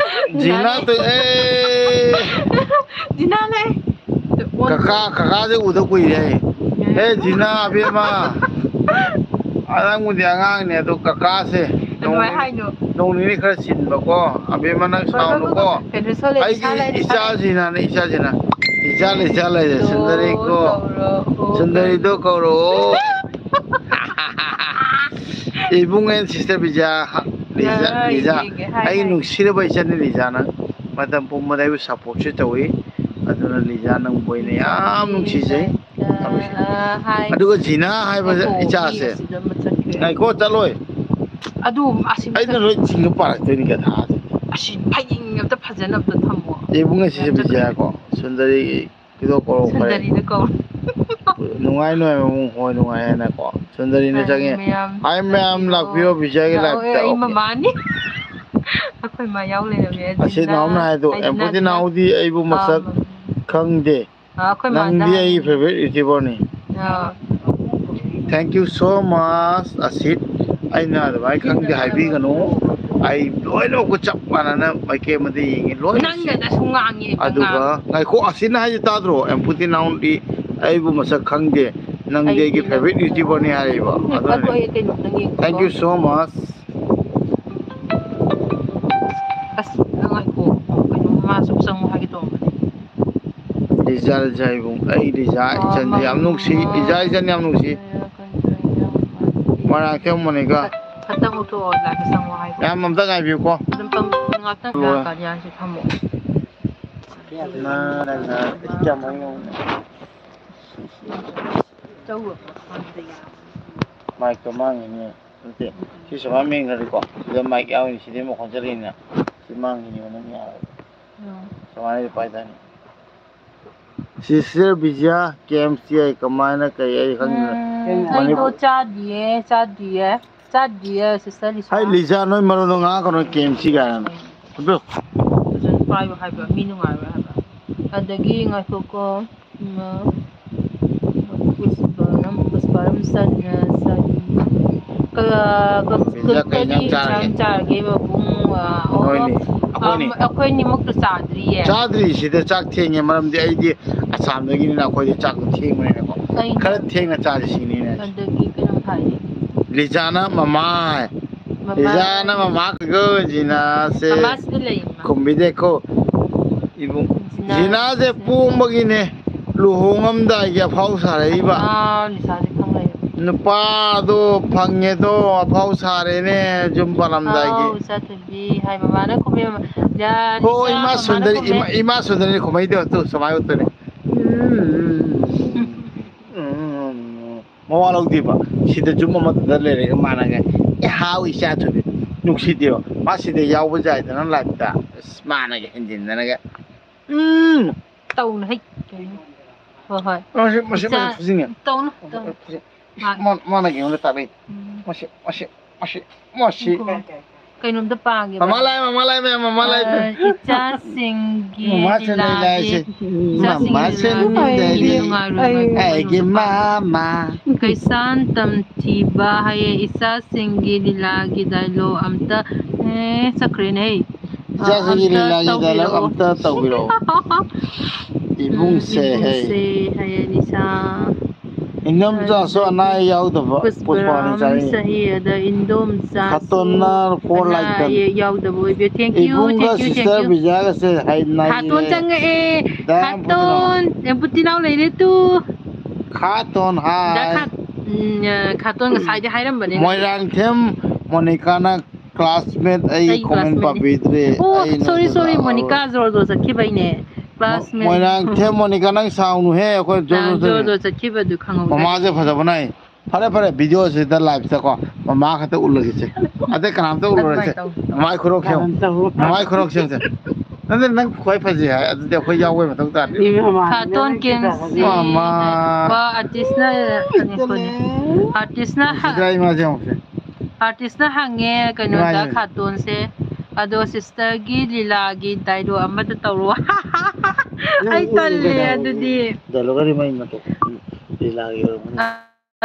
ꯖꯤꯅꯥ ꯇꯧ-, ꯑꯦ! ꯖꯤꯅꯥ ꯂꯩ꯫ ꯀꯀꯥ, ꯀꯀꯥꯁꯦ ꯎꯗ ꯀꯨꯏꯔꯦ꯫ ꯍꯦ, ꯖꯤꯅꯥ, ꯑꯕꯦꯝꯃ꯫ ꯑ, ꯅꯪꯕꯨꯗꯤ ꯑꯉꯥꯡꯅꯦ, ꯑꯗꯣ ꯀꯀꯥꯁꯦ ꯅꯣꯡ ꯑꯗꯨꯃꯥꯏ ꯅꯤꯅꯤ, ꯍꯥꯏꯅꯨ꯫ ꯅꯣꯡ ꯅꯤꯅꯤ ꯈꯔ ꯆꯤꯟꯕꯀꯣ꯫ ꯑꯕꯦꯝꯃ, ꯅꯪ ꯍꯣꯏ, ꯍꯣꯏ, ꯍꯣꯏ, ꯁꯥꯎꯅꯨꯀꯣ꯫ ꯍꯣꯏ꯫ ꯀꯩꯅꯣ, ꯁꯣꯜꯂꯦ, ꯑꯩꯒꯤ ꯏꯁꯥ ꯂꯩ, ꯏꯁꯥ ꯂꯩ꯫ ꯏꯆꯥꯁꯤꯅꯅꯦ, ꯏꯆꯥꯁꯤꯅ꯫ ꯏꯆꯥ ꯂꯩ, ꯏꯆꯥ ꯂꯩ, ꯁꯨꯟꯗꯔꯤ ꯀꯣ꯫ ꯀꯧꯔꯛꯑꯣ꯫ ꯁꯨꯟꯗꯔꯤꯗꯣ ꯀꯧꯔꯛꯑꯣ꯫ ꯏꯕꯨꯡ and sister ꯕꯤꯖꯥ, ꯂꯤꯖꯥ, ꯍꯣꯏ, ꯂꯤꯖꯥ꯫ ꯌꯦꯡꯒꯦ, ꯍꯥꯏ, ꯑꯩ ꯍꯥꯏ꯫ ꯅꯨꯡꯁꯤꯔꯕ ꯏꯆꯟꯅꯤ ꯂꯤꯖꯥ, ꯅꯪ ꯃꯇꯝ ꯄꯨꯝꯕꯗ ꯑꯩꯕꯨ supportꯁꯨ ꯇꯧꯏ꯫ ꯑꯗꯨꯅ ꯂꯤꯖꯥ, ꯅꯪꯕꯨ ꯑꯩꯅ ꯌꯥꯝ ꯅꯨꯡꯁꯤꯖꯩ꯫ ꯌꯥꯝ ꯅꯨꯡꯁꯤ꯫ ꯑ, ꯍꯥꯏ꯫ ꯑꯗꯨꯒ ꯖꯤꯅꯥ ꯍꯥꯏꯕ ꯉꯥꯏꯈꯣ, ꯏꯆꯥꯁꯦ꯫ ꯃꯤ ꯑꯁꯤꯗ ꯑꯃ ꯆꯠꯈ꯭ꯔꯦ꯫ ꯉꯥꯏꯈꯣ, ꯆꯠꯂꯣꯏ꯫ ꯑꯗꯨ ꯑꯁꯤ ꯑꯩꯅ ꯃꯊꯛ-, ꯂꯣꯏ ꯆꯤꯡꯉ ꯄꯥꯔꯛꯇꯣꯏꯅꯤ ꯒꯙꯥꯁꯦ꯫ ꯑꯁꯤ ꯐꯌꯦꯡ ꯑꯝꯇ ꯐꯖꯅ ꯑꯝꯇ ꯊꯝꯃꯣ꯫ ꯏꯕꯨꯡ ꯑꯁꯤꯁꯦ ꯌꯥꯝ ꯆꯠꯈ꯭ꯔꯦ꯫ ꯕꯤꯖꯌꯥꯀꯣ, ꯁꯨꯟꯗꯔꯤ ꯀꯤꯗꯣ ꯀꯧꯔꯛꯑꯣ ꯐꯔꯦ꯫ ꯁꯨꯟꯗꯔꯤꯗꯣ ꯀꯧꯔꯣ꯫ ꯅꯨꯡꯉꯥꯏ ꯅꯨꯡꯉꯥꯏꯕ ꯃꯑꯣꯡ ꯍꯣꯏ ꯅꯨꯡꯉꯥꯏ ꯍꯥꯏꯅꯀꯣ꯫ ꯁꯨꯟꯗꯔꯤꯅ ꯍꯥꯏ ꯆꯪꯉꯦ꯫ ꯃꯌꯥꯝ ꯍꯥꯏ ꯃꯌꯥꯝ ꯂꯥꯛꯄꯤꯔꯣ꯫ ꯂꯥꯛꯄꯤꯔꯣ ꯕꯤꯖꯌꯒꯤ ꯂꯥꯛꯑꯣ, liveꯇ꯫ ꯑꯩ ꯑꯣꯀꯦ꯫ ꯃꯃꯥꯅꯤ꯫ ꯑꯩꯈꯣꯏ ꯃꯥ ꯌꯥꯎ ꯂꯩꯔꯝꯃꯦ꯫ ꯑꯁꯤ ꯑꯖꯤꯅꯥ, ꯅꯥꯎꯅ ꯍꯥꯏꯗꯣ, ꯑꯖꯤꯅꯥ, "ꯑꯦꯝꯄꯨꯇꯤ ꯑꯖꯤꯅꯥ꯫ ꯅꯥꯎꯗꯤ ꯑꯩꯕꯨ ꯃꯁꯛ ꯑꯥ, ꯈꯪꯗꯦ꯫ ꯑꯥ, ꯑꯩꯈꯣꯏ ꯃꯥꯅ ꯅꯪꯗꯤ ꯑꯩꯒꯤ ꯍꯥꯏ꯫ Favourite YouTuberꯅꯤ꯫ Ah. Thank you so much, ꯑꯁꯤꯠ꯫ ꯑꯩꯅ ꯑꯗꯨꯃꯥꯏꯅ ꯈꯪꯗꯦ ꯍꯥꯏꯕꯤꯒꯅꯨ꯫ ꯑꯩ ꯂꯣꯏꯅꯃꯛꯄꯨ ꯆꯞ ꯃꯥꯟꯅꯅ ꯃꯥꯏꯀꯩ ꯑꯃꯗ ꯌꯦꯡꯉꯤ, ꯂꯣꯏꯅ ꯅꯪꯅ ꯁꯤ-, ꯅꯁꯨ ꯉꯥꯡꯉꯦ, ꯑꯗꯨꯒ ꯉꯥꯡ-, ꯉꯥꯏꯈꯣ, ꯑꯁꯤꯅ ꯍꯥꯏꯁꯦ ꯇꯥꯗ꯭ꯔꯣ? "ꯑꯦꯝꯄꯨꯇꯤ ꯅꯥꯎꯗꯤ ꯑꯩꯕꯨ ꯃꯁꯛ ꯈꯪꯗꯦ, ꯅꯪꯗꯤ ꯑꯩꯒꯤ ꯑꯩꯗꯤ ꯅꯪ favourite YouTuberꯅꯤ" ꯍꯥꯏꯔꯛꯏꯕ꯫ ꯎꯝ, ꯑꯗꯨꯅꯅꯦ꯫ ꯑꯗꯣ ꯑꯩ ꯀꯩꯅꯣꯝꯇꯪ ꯌꯦꯡꯒꯦꯀꯣ꯫ Thank you so much꯫ ꯑꯁ, ꯅꯪ ꯉꯥꯏꯈꯣ, ꯀꯩꯅꯣ ꯃꯥꯁꯨ ꯆꯪꯉꯣ ꯍꯥꯏꯒꯦ ꯇꯧꯔꯝꯕꯅꯦ꯫ ꯂꯤꯖꯥ, ꯂꯤꯖꯥ ꯏꯕꯨꯡ, ꯑꯩ ꯂꯤꯖꯥ ꯑꯣ, ꯏꯆꯟꯁꯦ ꯌꯥꯝ ꯅꯨꯡꯁꯤ, ꯑꯣ꯫ ꯂꯤꯖꯥ ꯏꯆꯟ ꯌꯥꯝ ꯅꯨꯡꯁꯤ꯫ ꯃꯣꯏꯔꯥꯡꯊꯦꯝ ꯃꯣꯅꯤꯀꯥ꯫ ꯐꯠ-, ꯐꯠꯇꯪ ꯊꯣꯛꯇꯣꯛꯑꯣ, ꯂꯥꯛꯀꯦ ꯆꯪꯉꯣ ꯍꯥꯏꯒꯣ꯫ ꯃꯌꯥꯝ ꯑꯝꯇ ꯉꯥꯏꯕꯤꯌꯨꯀꯣ꯫ ꯑꯗꯨꯝ ꯄꯪ-, ꯉꯥꯛꯇꯪ ꯂꯣꯏꯔꯦ꯫ ꯂꯥꯛꯀꯥꯟ ꯌꯥꯔꯤꯁꯦ ꯊꯝꯃꯣ꯫ ꯅꯥ, ꯅꯥ, ꯅꯥ, ꯀꯌꯥꯝ ꯍꯥꯏꯅꯣ? ꯆꯧꯔꯕꯣ? ꯃꯥꯏꯛꯇꯣ ꯃꯥꯡꯉꯤꯅꯦ꯫ ꯅꯠꯇꯦ, ꯁꯤ ꯁꯨꯃꯥꯏꯅ ꯃꯦꯡꯈ꯭ꯔꯗꯤꯀꯣ, ꯁꯤꯗ ꯃꯥꯏꯛ ꯌꯥꯎꯔꯤꯅꯤ, ꯁꯤꯗꯤ ꯃꯈꯣꯟ ꯆꯠꯂꯤꯅꯤꯅ, ꯁꯤ ꯃꯥꯡꯈꯤꯅꯤꯕ ꯅꯪ ꯌꯥꯔꯣꯏ꯫ ꯎꯝ꯫ ꯁꯨꯃꯥꯏꯅ ꯄꯥꯏꯗꯥꯏꯅꯦ꯫ Sister ꯕꯤꯖꯤꯌꯥ, ꯀꯦ ꯑꯦꯝ ꯁꯤ ꯑꯩ ꯀꯃꯥꯏꯅ ꯀꯩ ꯑꯩ ꯈꯪꯗ꯭ꯔꯦ꯫ ꯎꯝ, ꯑꯩꯗꯣ ꯃꯅꯤꯄꯨꯔ ꯆꯥꯗꯤꯌꯦ, ꯆꯥꯗꯤꯌꯦ, ꯆꯥꯗꯤꯌꯦ, Sister ꯂꯤꯁꯥ꯫ ꯍꯥꯏ ꯂꯤꯖꯥ, ꯅꯣꯏ ꯃꯔꯣꯟꯗꯣ ꯉꯥꯡꯉꯛꯀꯅꯣ, ꯀꯦ ꯑꯦꯝ ꯁꯤ ꯀꯥꯏꯅ꯫ ꯑꯗꯨ ꯐꯖꯅ ꯄꯥꯏꯌꯨ ꯍꯥꯏꯕ, ꯃꯤ ꯅꯨꯡꯉꯥꯏꯔꯣꯏ ꯍꯥꯏꯕ꯫ ꯑꯗꯒꯤ ꯉꯥꯏꯈꯣꯀꯣ, ꯎꯝ, ꯄꯨꯁꯄꯥꯔꯝ, ꯄꯨꯁꯄꯥꯔꯝ ꯁꯟ-, ꯁꯟ-, ꯀ-, ꯀ-, ꯁꯤꯗ ꯀꯩ ꯀꯔꯤ ꯏꯟꯖꯥꯡ ꯆꯥꯔꯒꯦ? ꯏꯟꯁꯥꯡ ꯆꯥꯔꯒꯦ, ꯃꯕꯨꯡ? ꯑ, ꯑꯣ, ꯅꯣꯏꯅꯤ꯫ ꯑ, ꯑꯩꯈꯣꯏꯅꯤ꯫ ꯑꯩꯈꯣꯏꯅꯤꯃꯛꯇꯣ ꯆꯥꯗ꯭ꯔꯤꯌꯦ꯫ ꯆꯥꯗ꯭ꯔꯤ, ꯁꯤꯗ ꯆꯥꯛ ꯊꯦꯡꯉꯦ, ꯃꯔꯝꯗꯤ ꯑꯩꯗꯤ ꯑꯁꯥꯝꯗꯒꯤꯅꯤꯅ ꯑꯩꯈꯣꯏꯗꯤ ꯆꯥꯛꯇꯣ ꯊꯦꯡꯕꯅꯤꯅꯀꯣ꯫ ꯑꯩꯅ ꯈꯔ ꯊꯦꯡꯅ ꯆꯥꯁꯤ ꯁꯤꯅꯤꯅꯦ꯫ ꯑꯗꯒꯤ ꯀꯩꯅꯣꯝ ꯍꯥꯏꯒꯦ꯫ ꯂꯤꯖꯥꯅ ꯃꯃꯥ ꯍꯥꯏ꯫ ꯃꯃꯥ ꯂꯤꯖꯥꯅ ꯍꯥꯏ꯫ ꯃꯃꯥ ꯀꯧꯏꯀꯣ, ꯖꯤꯅꯥꯁꯦ꯫ ꯃꯃꯥꯁꯤꯗ ꯂꯩ, ꯃꯃꯥ꯫ ꯈꯨꯝꯕꯤꯗꯦꯀꯣ꯫ ꯏꯕꯨꯡ꯫ ꯖꯤꯅꯥ꯫ ꯖꯤꯅꯥꯁꯦ ꯄꯣꯡꯕꯒꯤꯅꯦ ꯂꯨꯍꯣꯡꯉꯝꯗꯥꯏꯒꯤ ꯑꯐꯥꯎ ꯁꯥꯔꯛꯏꯕ꯫ ꯑꯥ, ꯂꯤꯖꯥꯁꯦ ꯈꯪꯉꯦ꯫ ꯅꯨꯄꯥꯗꯣ ꯐꯪꯉꯦꯗꯣ ꯑꯐꯥꯎ ꯁꯥꯔꯦꯅꯦ ꯌꯨꯝ ꯄꯥꯜꯂꯝꯗꯥꯏꯒꯤ꯫ ꯑꯥꯎ, ꯏꯆꯥ ꯊꯣꯏꯕꯤ ꯍꯥꯏ ꯃꯃꯥꯅ ꯈꯨꯝꯃꯦ, ꯃꯃꯥ-, ꯌꯥ, ꯍꯣ, ꯂꯤꯖꯥ ꯏꯃꯥ ꯃꯃꯥꯅ ꯁꯨꯟꯗꯔꯤ, ꯈꯨꯝꯃꯦ꯫ ꯏꯃꯥ, ꯏꯃꯥ ꯁꯨꯟꯗꯔꯤ ꯈꯨꯝꯃꯩꯗꯣ ꯇꯨ ꯁꯨꯃꯥꯏ ꯎꯠꯇꯣꯏꯅꯦ꯫ ꯎꯝ, ꯎꯝ, ꯎꯝ, ꯎꯝ, ꯎꯝ, ꯎꯝ꯫ ꯃꯋꯥ ꯂꯧꯗꯦꯕ꯫ ꯁꯤꯗ ꯌꯨꯝ ꯑꯃꯗꯨꯗ ꯂꯩꯔꯒ ꯃꯥꯅꯒ, "ꯑꯦ, ꯍꯥꯎ, ꯏꯆꯥ ꯊꯣꯏꯕꯤ", ꯅꯨꯡꯁꯤꯗꯦꯕ꯫ ꯃꯥ ꯁꯤꯗ ꯌꯥꯎꯕ ꯌꯥꯏꯗꯅ live ꯇ꯫ ꯑꯁ, ꯃꯥꯅꯒ ꯍꯦꯟꯖꯤꯟꯗꯅꯒ꯫ ꯎꯝ꯫ ꯇꯧꯅꯨ, ꯍꯩ, ꯀꯩꯅꯣ? ꯍꯣꯏ, ꯍꯣꯏ꯫ ꯃꯁꯤ, ꯃꯁꯤ, ꯏꯆꯥ, ꯃꯁꯤ ꯐꯨꯖꯤꯟꯒꯦ꯫ ꯇꯧꯅꯨ, ꯇꯧꯅꯨ꯫ ꯃꯥ-, ꯃꯥꯅ ꯑꯩꯉꯣꯟꯗ ꯇꯥꯛꯂꯛꯏ꯫ ꯎꯝ꯫ ꯃꯁꯤ, ꯃꯁꯤ, ꯃꯁꯤ, ꯃꯁꯤ꯫ ꯉꯥꯏꯈꯣ꯫ ꯀꯩꯅꯣꯝꯇ ꯄꯥꯒꯦꯕ꯫ ꯃꯃꯥ ꯂꯥꯛꯑꯦ, ꯃꯃꯥ ꯂꯥꯛꯑꯦ, ꯃꯃꯥ ꯂꯥꯛꯑꯦ꯫ ꯑ, ꯏꯆꯥꯁꯤꯡꯒꯤ ꯃꯃꯥ ꯁꯦꯟꯅꯩ ꯂꯤꯂꯥꯗꯤ, ꯂꯥꯛꯑꯦꯁꯦ꯫ ꯏꯆꯥꯁꯤꯡꯒꯤ ꯃꯃꯥ ꯂꯤꯂꯥꯗꯤ ꯁꯦꯟꯅꯩ꯫ ꯃꯤꯅ ꯅꯨꯡꯉꯥꯏꯔꯣꯏ, ꯑꯩꯒꯤ ꯃꯥꯏꯀꯣꯡꯗ ꯄꯥꯒꯦ꯫ ꯃꯃꯥ꯫ ꯀꯩꯁꯥꯟ ꯇꯝꯊꯤꯕ ꯍꯥꯏꯌꯦ, ꯏꯆꯥꯁꯤꯡꯒꯤ ꯂꯤꯂꯥꯒꯤ dialogue ꯑꯝꯇ, ꯑꯦ, ꯆꯠꯈ꯭ꯔꯦꯅꯦ꯫ ꯑ, ꯏꯆꯥꯁꯤꯡꯒꯤ ꯑꯝꯇ ꯂꯤꯂꯥꯒꯤ dialogue ꯇꯧꯕꯤꯔꯛꯑꯣ꯫ ꯑꯝꯇ ꯇꯧꯕꯤꯔꯛꯑꯣ꯫ ꯎꯝ, ꯏꯕꯨꯡꯁꯦ, ꯍꯦ꯫ ꯏꯕꯨꯡꯁꯦ ꯍꯥꯏꯌꯦ, ꯂꯤꯁꯥ꯫ ꯏꯅꯝꯆꯥꯁꯨ ꯑꯅꯥ ꯑꯌꯦꯛ ꯌꯥꯎꯗꯕ, ꯄꯨꯁꯄꯥꯅꯤ ꯄꯨꯁꯄꯥꯔꯥꯝ ꯆꯥꯔꯤ꯫ ꯆꯍꯤ ꯑꯗ ꯏꯟꯗꯣꯝꯆꯥꯁꯨ ꯈꯥꯇꯣꯟꯅ ꯐꯣꯔ ꯑꯅꯥ ꯂꯥꯏꯛ ꯇꯟ꯫ ꯑꯌꯦꯛ ꯌꯥꯎꯗꯕ ꯑꯣꯏꯕꯤꯌꯨ꯫ Thank you, ꯏꯕꯨꯡꯒ thank you, thank sister you꯫ ꯕꯤꯖꯥꯒꯁꯦ ꯍꯥꯏ ꯅꯥꯏꯌꯦ꯫ ꯈꯥꯇꯣꯟ ꯆꯪꯉꯛꯑꯦ꯫ ꯗꯥꯏ ꯑꯃ ꯄꯨꯊꯣꯔꯛꯑꯣ꯫ ꯈꯥꯇꯣꯟ, ꯑꯦ, ꯕꯨꯇꯤꯅꯥꯎ ꯂꯩꯔꯦ ꯇꯨ꯫ ꯈꯥꯇꯣꯟ ꯗꯥ ꯍꯥꯏ꯫ ꯈꯥ-, ꯎꯝ, ꯑ, ꯈꯥꯇꯣꯟ ꯉꯁꯥꯏꯗꯤ ꯍꯥꯏꯔꯝꯕꯅꯦ꯫ ꯃꯣꯏꯔꯥꯡꯊꯦꯝ ꯃꯣꯅꯤꯀꯥꯅ classmate ꯑꯩ ꯑꯩꯒꯤ comment classmate ꯅꯤ꯫ ꯄꯥꯕꯤꯗ꯭ꯔꯦ꯫ ꯑꯣ, ꯑꯩꯅ sorry, ꯑꯗꯨ sorry, ꯂꯥꯛꯍꯧꯔꯣꯏ꯫ ꯃꯣꯅꯤꯀꯥ ꯖꯣꯔ ꯖꯣꯔ ꯆꯠꯈꯤꯕꯩꯅꯦ꯫ ꯃꯣ-, classmate꯫ ꯃꯣꯏꯔꯥꯡꯊꯦꯝ ꯃꯣꯅꯤꯀꯥ, ꯅꯪ ꯁꯥꯎꯅꯨꯍꯦ, ꯑꯩꯈꯣꯏ ꯖꯣꯔ ꯖꯣꯔ ꯖꯣꯔ ꯆꯠ-, ꯖꯣꯔ ꯆꯠꯈꯤꯕꯗꯨ ꯈꯪꯍꯧꯗ꯭ꯔꯦ꯫ ꯃꯃꯥꯁꯦ ꯐꯖꯕꯅꯦ꯫ ꯐꯔꯦ, ꯐꯔꯦ, video ꯁꯤꯗ live ꯇꯀꯣ ꯃꯃꯥ ꯈꯛꯇ ꯎꯠꯂꯒꯦꯁꯦ꯫ ꯑꯇꯩ ꯀꯅꯥꯝꯇ ꯎꯠꯂꯔꯣꯏꯁꯦ꯫ ꯑꯗꯨꯃꯥꯏꯅ ꯇꯧ꯫ ꯃꯃꯥꯏ ꯈꯨꯅꯣꯛ ꯁꯦꯝꯃꯨ꯫ ꯃꯃꯥꯏ ꯈꯨꯅꯣꯛ ꯁꯦꯝꯁꯦ꯫ ꯅꯪ ꯅꯪ ꯈ꯭ꯋꯥꯏ ꯐꯖꯩ ꯍꯥꯏ, ꯑꯗꯨꯗꯤ ꯑꯩꯈꯣꯏ ꯌꯥꯎꯕꯩ ꯃꯊꯧ ꯇꯥꯗꯦ꯫ ꯃꯤ ꯃꯃꯥꯟꯅꯕ ꯈꯥꯇꯣꯟ ꯀꯦꯝꯁꯤ꯫ ꯃꯃꯥ꯫ ꯋꯥ, ꯑꯥꯔꯇꯤꯁꯅ ꯀꯩꯅꯣ ꯈꯣꯠꯂꯤ꯫ ꯑꯥꯔꯇꯤꯁꯅ ꯍꯥ-, ꯁꯤꯗ ꯑꯩ ꯃꯥꯁꯦ ꯌꯦꯡꯉꯨꯁꯦ꯫ ꯑꯥꯔꯇꯤꯁꯅ ꯍꯪꯉꯦ ꯀꯩꯅꯣꯗ, ꯏꯃꯥꯏ꯫ ꯈꯥꯇꯣꯟꯁꯦ, "ꯑꯗꯣ ꯁꯤꯁꯇꯔꯒꯤ ꯂꯤꯂꯥꯒꯤ ꯗꯥꯏꯂꯣꯛ ꯑꯃꯇ ꯇꯧꯔꯣ?" ꯑꯩ ꯇꯜꯂꯦ ꯑꯗꯨꯗꯤ꯫ ꯗꯥꯏꯂꯣꯛ ꯍꯥꯏꯗꯤ ꯃꯩ ꯅꯠꯇ꯭ꯔꯣ? ꯂꯤꯂꯥꯒꯤ ꯑꯣꯏꯔꯝꯒꯅꯤ꯫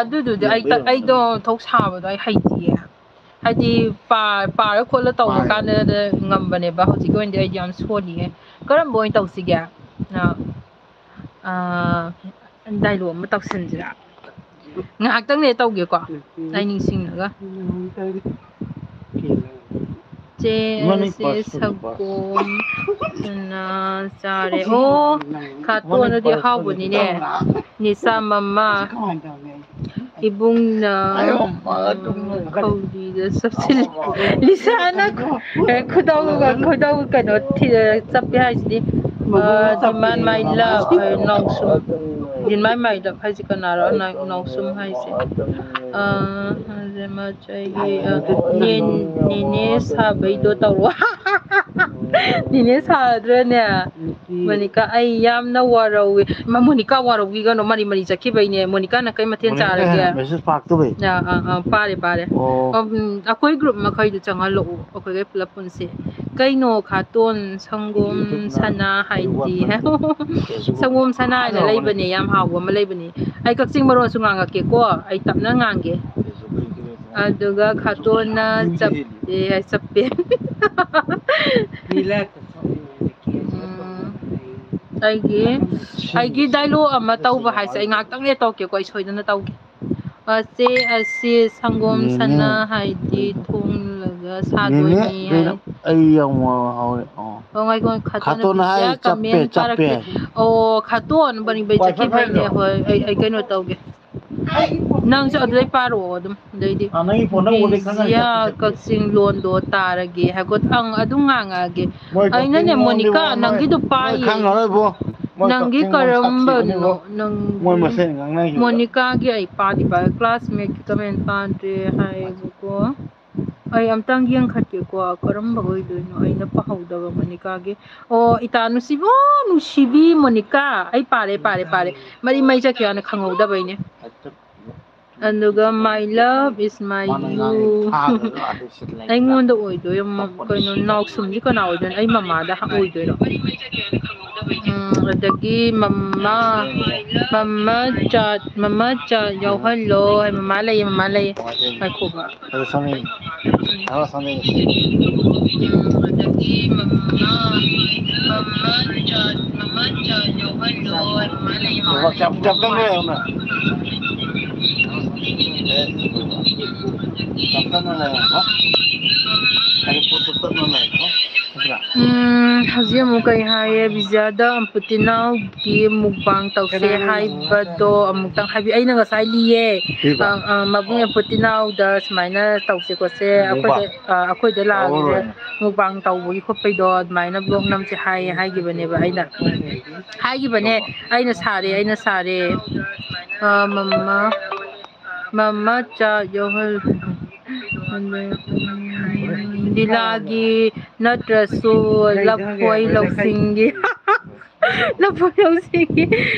ꯑꯗꯨꯗꯨꯗꯤ ꯑꯩ ꯇ-, ꯑꯩꯗꯣ ꯊꯣꯛ ꯁꯥꯕꯗꯣ ꯑꯩ ꯍꯩꯇꯤꯌꯦ꯫ ꯍꯥꯏꯗꯤ ꯄꯥ-, ꯄꯥꯔ ꯈꯣꯠꯂ ꯇꯧꯕ ꯄꯥꯏ꯫ ꯀꯥꯟꯗ ꯉꯝꯕꯅꯦꯕ, ꯍꯧꯖꯤꯛꯀꯤ ꯑꯣꯏꯅꯗꯤ ꯑꯩꯗꯤ ꯌꯥꯝ ꯁꯣꯜꯂꯤꯌꯦ꯫ ꯀꯔꯝꯕ ꯑꯣꯏꯅ ꯇꯧꯁꯤꯒꯦ? ꯑ, ꯑ, ꯗꯥꯏꯂꯣꯛ ꯑꯃ ꯇꯧꯁꯟꯁꯤꯔꯥ? ꯉꯥꯏꯍꯥꯛꯇꯪ ꯂꯩꯔ ꯇꯧꯒꯦꯀꯣ, ꯎꯝ, ꯎꯝ꯫ ꯑꯩ ꯅꯤꯡꯁꯤꯡꯉꯒ꯫ ꯎꯝ, ꯇꯧꯔꯤ꯫ ꯆꯦ, ꯃꯅꯤ ꯆꯦ ꯄꯥꯁ ꯇꯧꯕ ꯄꯥꯁ꯫ ꯁꯪꯒꯣꯝ ꯁꯅꯥ ꯆꯥꯔꯦ꯫ ꯑꯣ, ꯈꯥꯇꯣꯟꯗꯨꯗꯤ ꯑꯍꯥꯎꯕꯅꯤꯅꯦ꯫ ꯅꯤꯁꯥ ꯃꯃꯥ꯫ ꯏꯕꯨꯡꯅ, ꯑ, ꯈꯧꯔꯤꯗ ꯆꯞꯁꯤꯜꯂꯤ꯫ ꯂꯤꯁꯥꯅ ꯈꯨ-, ꯑꯦ, ꯈꯨꯗꯧꯒ, ꯈꯨꯗꯧ ꯀꯩꯅꯣ ꯊꯤ-, ꯆꯞꯄꯦ ꯍꯥꯏꯁꯤꯗꯤ꯫ ꯑ, demand my love, ꯑ, ꯅꯥꯎꯁꯨꯝ꯫ Demand my love ꯍꯥꯏꯁꯤ ꯀꯅꯥꯔꯣ? ꯅꯥꯎ-, ꯅꯥꯎꯁꯨꯝ ꯍꯥꯏꯁꯦ꯫ ꯑ, ꯑꯩꯒꯤ, ꯑ, ꯅꯦ-, ꯅꯦꯅꯦ ꯁꯥꯕꯩꯗꯣ ꯇꯧꯔꯣ꯫ ꯅꯦꯅꯦ ꯁꯥꯗ꯭ꯔꯅꯦ? ꯅꯨꯄꯤ꯫ ꯃꯣꯅꯤꯀꯥ, ꯑꯩ ꯌꯥꯝꯅ ꯋꯥꯔꯧꯋꯤ꯫ ꯃꯥ, ꯃꯣꯅꯤꯀꯥ ꯋꯥꯔꯧꯕꯤꯒꯅꯣ, ꯃꯔꯤ ꯃꯔꯤ ꯆꯠꯈꯤꯕꯩꯅꯦ꯫ ꯃꯣꯅꯤꯀꯥꯅ ꯀꯩ ꯃꯊꯦꯜ ꯃꯣꯅꯤꯀꯥ ꯆꯥꯔꯒꯦ? ꯃꯦꯁꯦꯖ ꯄꯥꯛꯇꯕꯩ꯫ ꯑꯥ, ꯑꯥ, ꯑꯥ, ꯄꯥꯔꯦ, ꯄꯥꯔꯦ꯫ ꯑꯣ꯫ ꯑꯣ, ꯎꯝ, ꯑꯩꯈꯣꯏ group ꯃꯈꯩꯗꯨ ꯆꯪꯍꯜꯂꯛꯎ, ꯑꯩꯈꯣꯏꯒꯩ ꯄꯨꯂꯞ ꯄꯨꯟꯁꯦ꯫ ꯀꯩꯅꯣ, ꯈꯥꯇꯣꯟ, ꯁꯪꯒꯣꯝ ꯁꯅꯥ ꯍꯥꯏꯗꯤ? ꯁꯪꯒꯣꯝ ꯁꯅꯥ ꯍꯥꯏꯅ ꯂꯩꯕꯅꯦ, ꯌꯥꯝ ꯍꯥꯎꯕ ꯑꯃ ꯂꯩꯕꯅꯦ꯫ ꯑꯩ ꯀꯛꯆꯤꯡ ꯃꯔꯣꯟꯁꯨ ꯉꯥꯡꯉꯛꯀꯦꯀꯣ, ꯑꯩ ꯇꯞꯅ ꯉꯥꯡꯒꯦ꯫ ꯑꯗꯨꯒ ꯈꯥꯇꯣꯟꯅ ꯆꯞꯄꯦ ꯍꯥꯏ, ꯆꯞꯄꯦ꯫ ꯎꯝ, ꯑꯩꯒꯤ, ꯑꯩꯒꯤ dialogue ꯑꯃ ꯇꯧꯕ ꯍꯥꯏꯁꯦ ꯑꯩ ꯉꯥꯛꯇꯪ ꯂꯩꯔ ꯇꯧꯔꯛꯀꯦꯀꯣ, ꯑꯩ ꯁꯣꯏꯗꯅ ꯇꯧꯒꯦ꯫ ꯑ, ꯆꯦ, ꯑ, ꯆꯦ ꯁꯪꯒꯣꯝ ꯅꯦꯅꯦ, ꯁꯅꯥ ꯍꯥꯏꯗꯤ ꯅꯦꯅꯦ꯫ ꯊꯣꯡꯂꯒ ꯅꯦꯅꯦ, ꯁꯥꯗꯣꯏꯅꯤ ꯀꯩꯅꯣ? ꯍꯥꯏ꯫ ꯑꯩ ꯌꯥꯝ ꯋꯥ ꯍꯧꯔꯦ꯫ ꯑꯣ꯫ ꯑꯣ, ꯉꯥꯏꯈꯣ, ꯈꯥꯇꯣꯟꯅ ꯈꯥꯇꯣꯟꯅ ꯍꯥꯏ, ꯕꯤꯖꯤꯌꯥ ꯆꯞꯄꯦ, comment ꯆꯞꯄꯦ ꯊꯥꯔꯛꯀꯦ꯫ ꯍꯥꯏ꯫ ꯑꯣ, ꯈꯥꯇꯣꯟ ꯕꯅꯤ ꯕꯩ ꯆꯠꯈꯤꯕꯩꯅꯦ꯫ ꯍꯣꯏ, ꯑꯩ, ꯑꯩ ꯀꯩꯅꯣ ꯇꯧꯒꯦ꯫ ꯅꯪꯁꯨ ꯑꯗꯨꯗꯩ ꯄꯥꯔꯛꯑꯣ ꯑꯗꯨꯝ꯫ ꯑꯗꯩꯗꯤ ꯑꯥ, ꯅꯪꯒꯤ ꯐꯣꯟꯗ ꯎꯔꯗꯤ ꯈꯪꯉꯅꯤ, ꯕꯤꯖꯤꯌꯥ ꯆꯞꯄꯦ, ꯆꯞꯄꯦ꯫ ꯀꯛꯆꯤꯡ ꯂꯣꯟꯗꯣ ꯇꯥꯔꯒꯦ ꯍꯥꯏꯕ꯫ ꯑꯪ, ꯑꯗꯨꯝ ꯉꯥꯡꯉꯛꯑꯒꯦ꯫ ꯃꯣꯏ ꯑꯩꯅꯅꯦ, ꯀꯛꯆꯤꯡ ꯂꯣꯟꯗꯤ ꯃꯣꯅꯤꯀꯥ, ꯃꯣꯏ, ꯅꯪꯒꯤꯗꯣ ꯃꯣꯏ ꯄꯥꯏꯌꯦ꯫ ꯈꯪꯉꯔꯣꯏꯕꯣ꯫ ꯃꯣꯏ ꯅꯪꯒꯤ ꯀꯛꯆꯤꯡ ꯂꯣꯟ ꯀꯔꯝꯕꯅꯣ? ꯁꯥꯊꯤꯕꯅꯤꯕꯣ꯫ ꯅꯪꯒꯤ ꯃꯣꯏ ꯃꯁꯦꯟ ꯉꯥꯡꯅꯈꯤꯕꯗ꯫ ꯃꯣꯅꯤꯀꯥꯒꯤ ꯑꯩ ꯄꯥꯗꯤ ꯄꯥꯏ, classmate ꯀꯤ comment ꯄꯥꯗ꯭ꯔꯦ ꯍꯥꯏꯌꯦꯕꯀꯣ꯫ ꯑꯩ ꯑꯝꯇꯪ ꯌꯦꯡꯈꯠꯀꯦꯀꯣ, ꯀꯔꯝꯕ ꯑꯣꯏꯗꯣꯏꯅꯣ? ꯑꯩꯅ ꯄꯥꯍꯧꯗꯕ ꯃꯣꯅꯤꯀꯥꯒꯤ꯫ ꯑꯣ, ꯏꯇꯥ ꯅꯨꯡꯁꯤꯕ, ꯅꯨꯡꯁꯤꯕꯤ ꯃꯣꯅꯤꯀꯥ꯫ ꯑꯩ ꯄꯥꯔꯦ, ꯄꯥꯔꯦ, ꯄꯥꯔꯦ꯫ ꯃꯔꯤ ꯃꯩ ꯆꯠꯈꯤꯕꯅ ꯈꯪꯍꯧꯗꯕꯩꯅꯦ꯫ ꯑꯗꯨꯒ my love is my you꯫ ꯑꯩꯉꯣꯟꯗ ꯑꯣꯏꯗꯣꯏ, ꯀꯩꯅꯣ, ꯅꯥꯎꯁꯨꯝꯁꯤ ꯀꯅꯥ ꯑꯣꯏꯗꯣꯏꯅꯣ? ꯑꯩ ꯃꯃꯥꯗ ꯑꯣꯏꯗꯣꯏꯔꯣ? ꯎꯝ, ꯑꯗꯒꯤ ꯃꯃꯥ, ꯃꯃꯥ ꯆꯥ, ꯃꯃꯥ ꯆꯥ ꯌꯥꯎꯍꯜꯂꯣ ꯍꯥꯏ꯫ ꯃꯃꯥ ꯂꯩꯌꯦ, ꯃꯃꯥ ꯂꯩꯌꯦ꯫ ꯉꯥꯏꯈꯣꯕ꯫ ꯑꯗꯨ ꯁꯣꯝꯒꯤ, ꯑꯗꯨ ꯁꯣꯝꯒꯤ꯫ ꯎꯝ, ꯑꯗꯒꯤ ꯃꯃꯥ, ꯃꯃꯥ ꯆꯥ, ꯃꯃꯥ ꯆꯥ ꯌꯥꯎꯍꯜꯂꯣ ꯍꯥꯏ꯫ ꯃꯃꯥ ꯂꯩꯌꯦ, ꯃꯃꯥ ꯂꯩꯌꯦ꯫ ꯀꯌꯥꯝ, ꯀꯌꯥꯝ ꯇꯞꯅ ꯂꯩꯔꯝꯃꯦ? ꯎꯝ, ꯍꯧꯖꯤꯛ ꯑꯃꯨꯛ ꯀꯩ ꯍꯥꯏꯌꯦ? ꯕꯤꯖꯌꯥꯗ ꯑꯝꯄꯨꯇꯤꯅꯥꯎꯒꯤ mukbang ꯇꯧꯁꯦ ꯍꯥꯏꯕꯗꯣ ꯑꯃꯨꯛꯇꯪ ꯍꯥꯏꯕꯤ-, ꯑꯩꯅ ꯉꯁꯥꯏ ꯂꯤꯌꯦ꯫ ꯄꯤꯕ? ꯑ, ꯑ, ꯃꯕꯨꯡ ꯑꯝꯄꯨꯇꯤꯅꯥꯎꯗ ꯁꯨꯃꯥꯏꯅ ꯇꯧꯁꯦ ꯈꯣꯠꯁꯦ, mukbang? ꯑꯩꯈꯣꯏꯗ, ꯑ, ꯑꯩꯈꯣꯏꯗ ꯂꯥꯛꯑꯒ ꯇꯧꯔꯔꯣꯏ꯫ Mukbang ꯇꯧꯕꯒꯤ ꯈꯣꯠꯄꯩꯗꯣ ꯑꯗꯨꯃꯥꯏꯅ vlog ꯅꯝꯁꯦ ꯍꯥꯏꯌꯦ ꯍꯥꯏꯈꯤꯕꯅꯦꯕ ꯑꯩꯅ꯫ ꯍꯥꯏꯈꯤꯕꯅꯦ, ꯑꯩꯅ ꯁꯥꯔꯦ, ꯑꯩꯅ ꯁꯥꯔꯦ꯫ ꯑ, ꯃꯃꯥ, ꯃꯃꯥ ꯆꯥ ꯌꯧꯍꯜ-, ꯂꯤꯂꯥꯒꯤ ꯅꯠꯇ꯭ꯔꯁꯨ ꯂꯐꯣꯏ ꯂꯧꯁꯤꯡꯒꯤ꯫ ꯂꯐꯣꯏ ꯂꯧꯁꯤꯡꯒꯤ,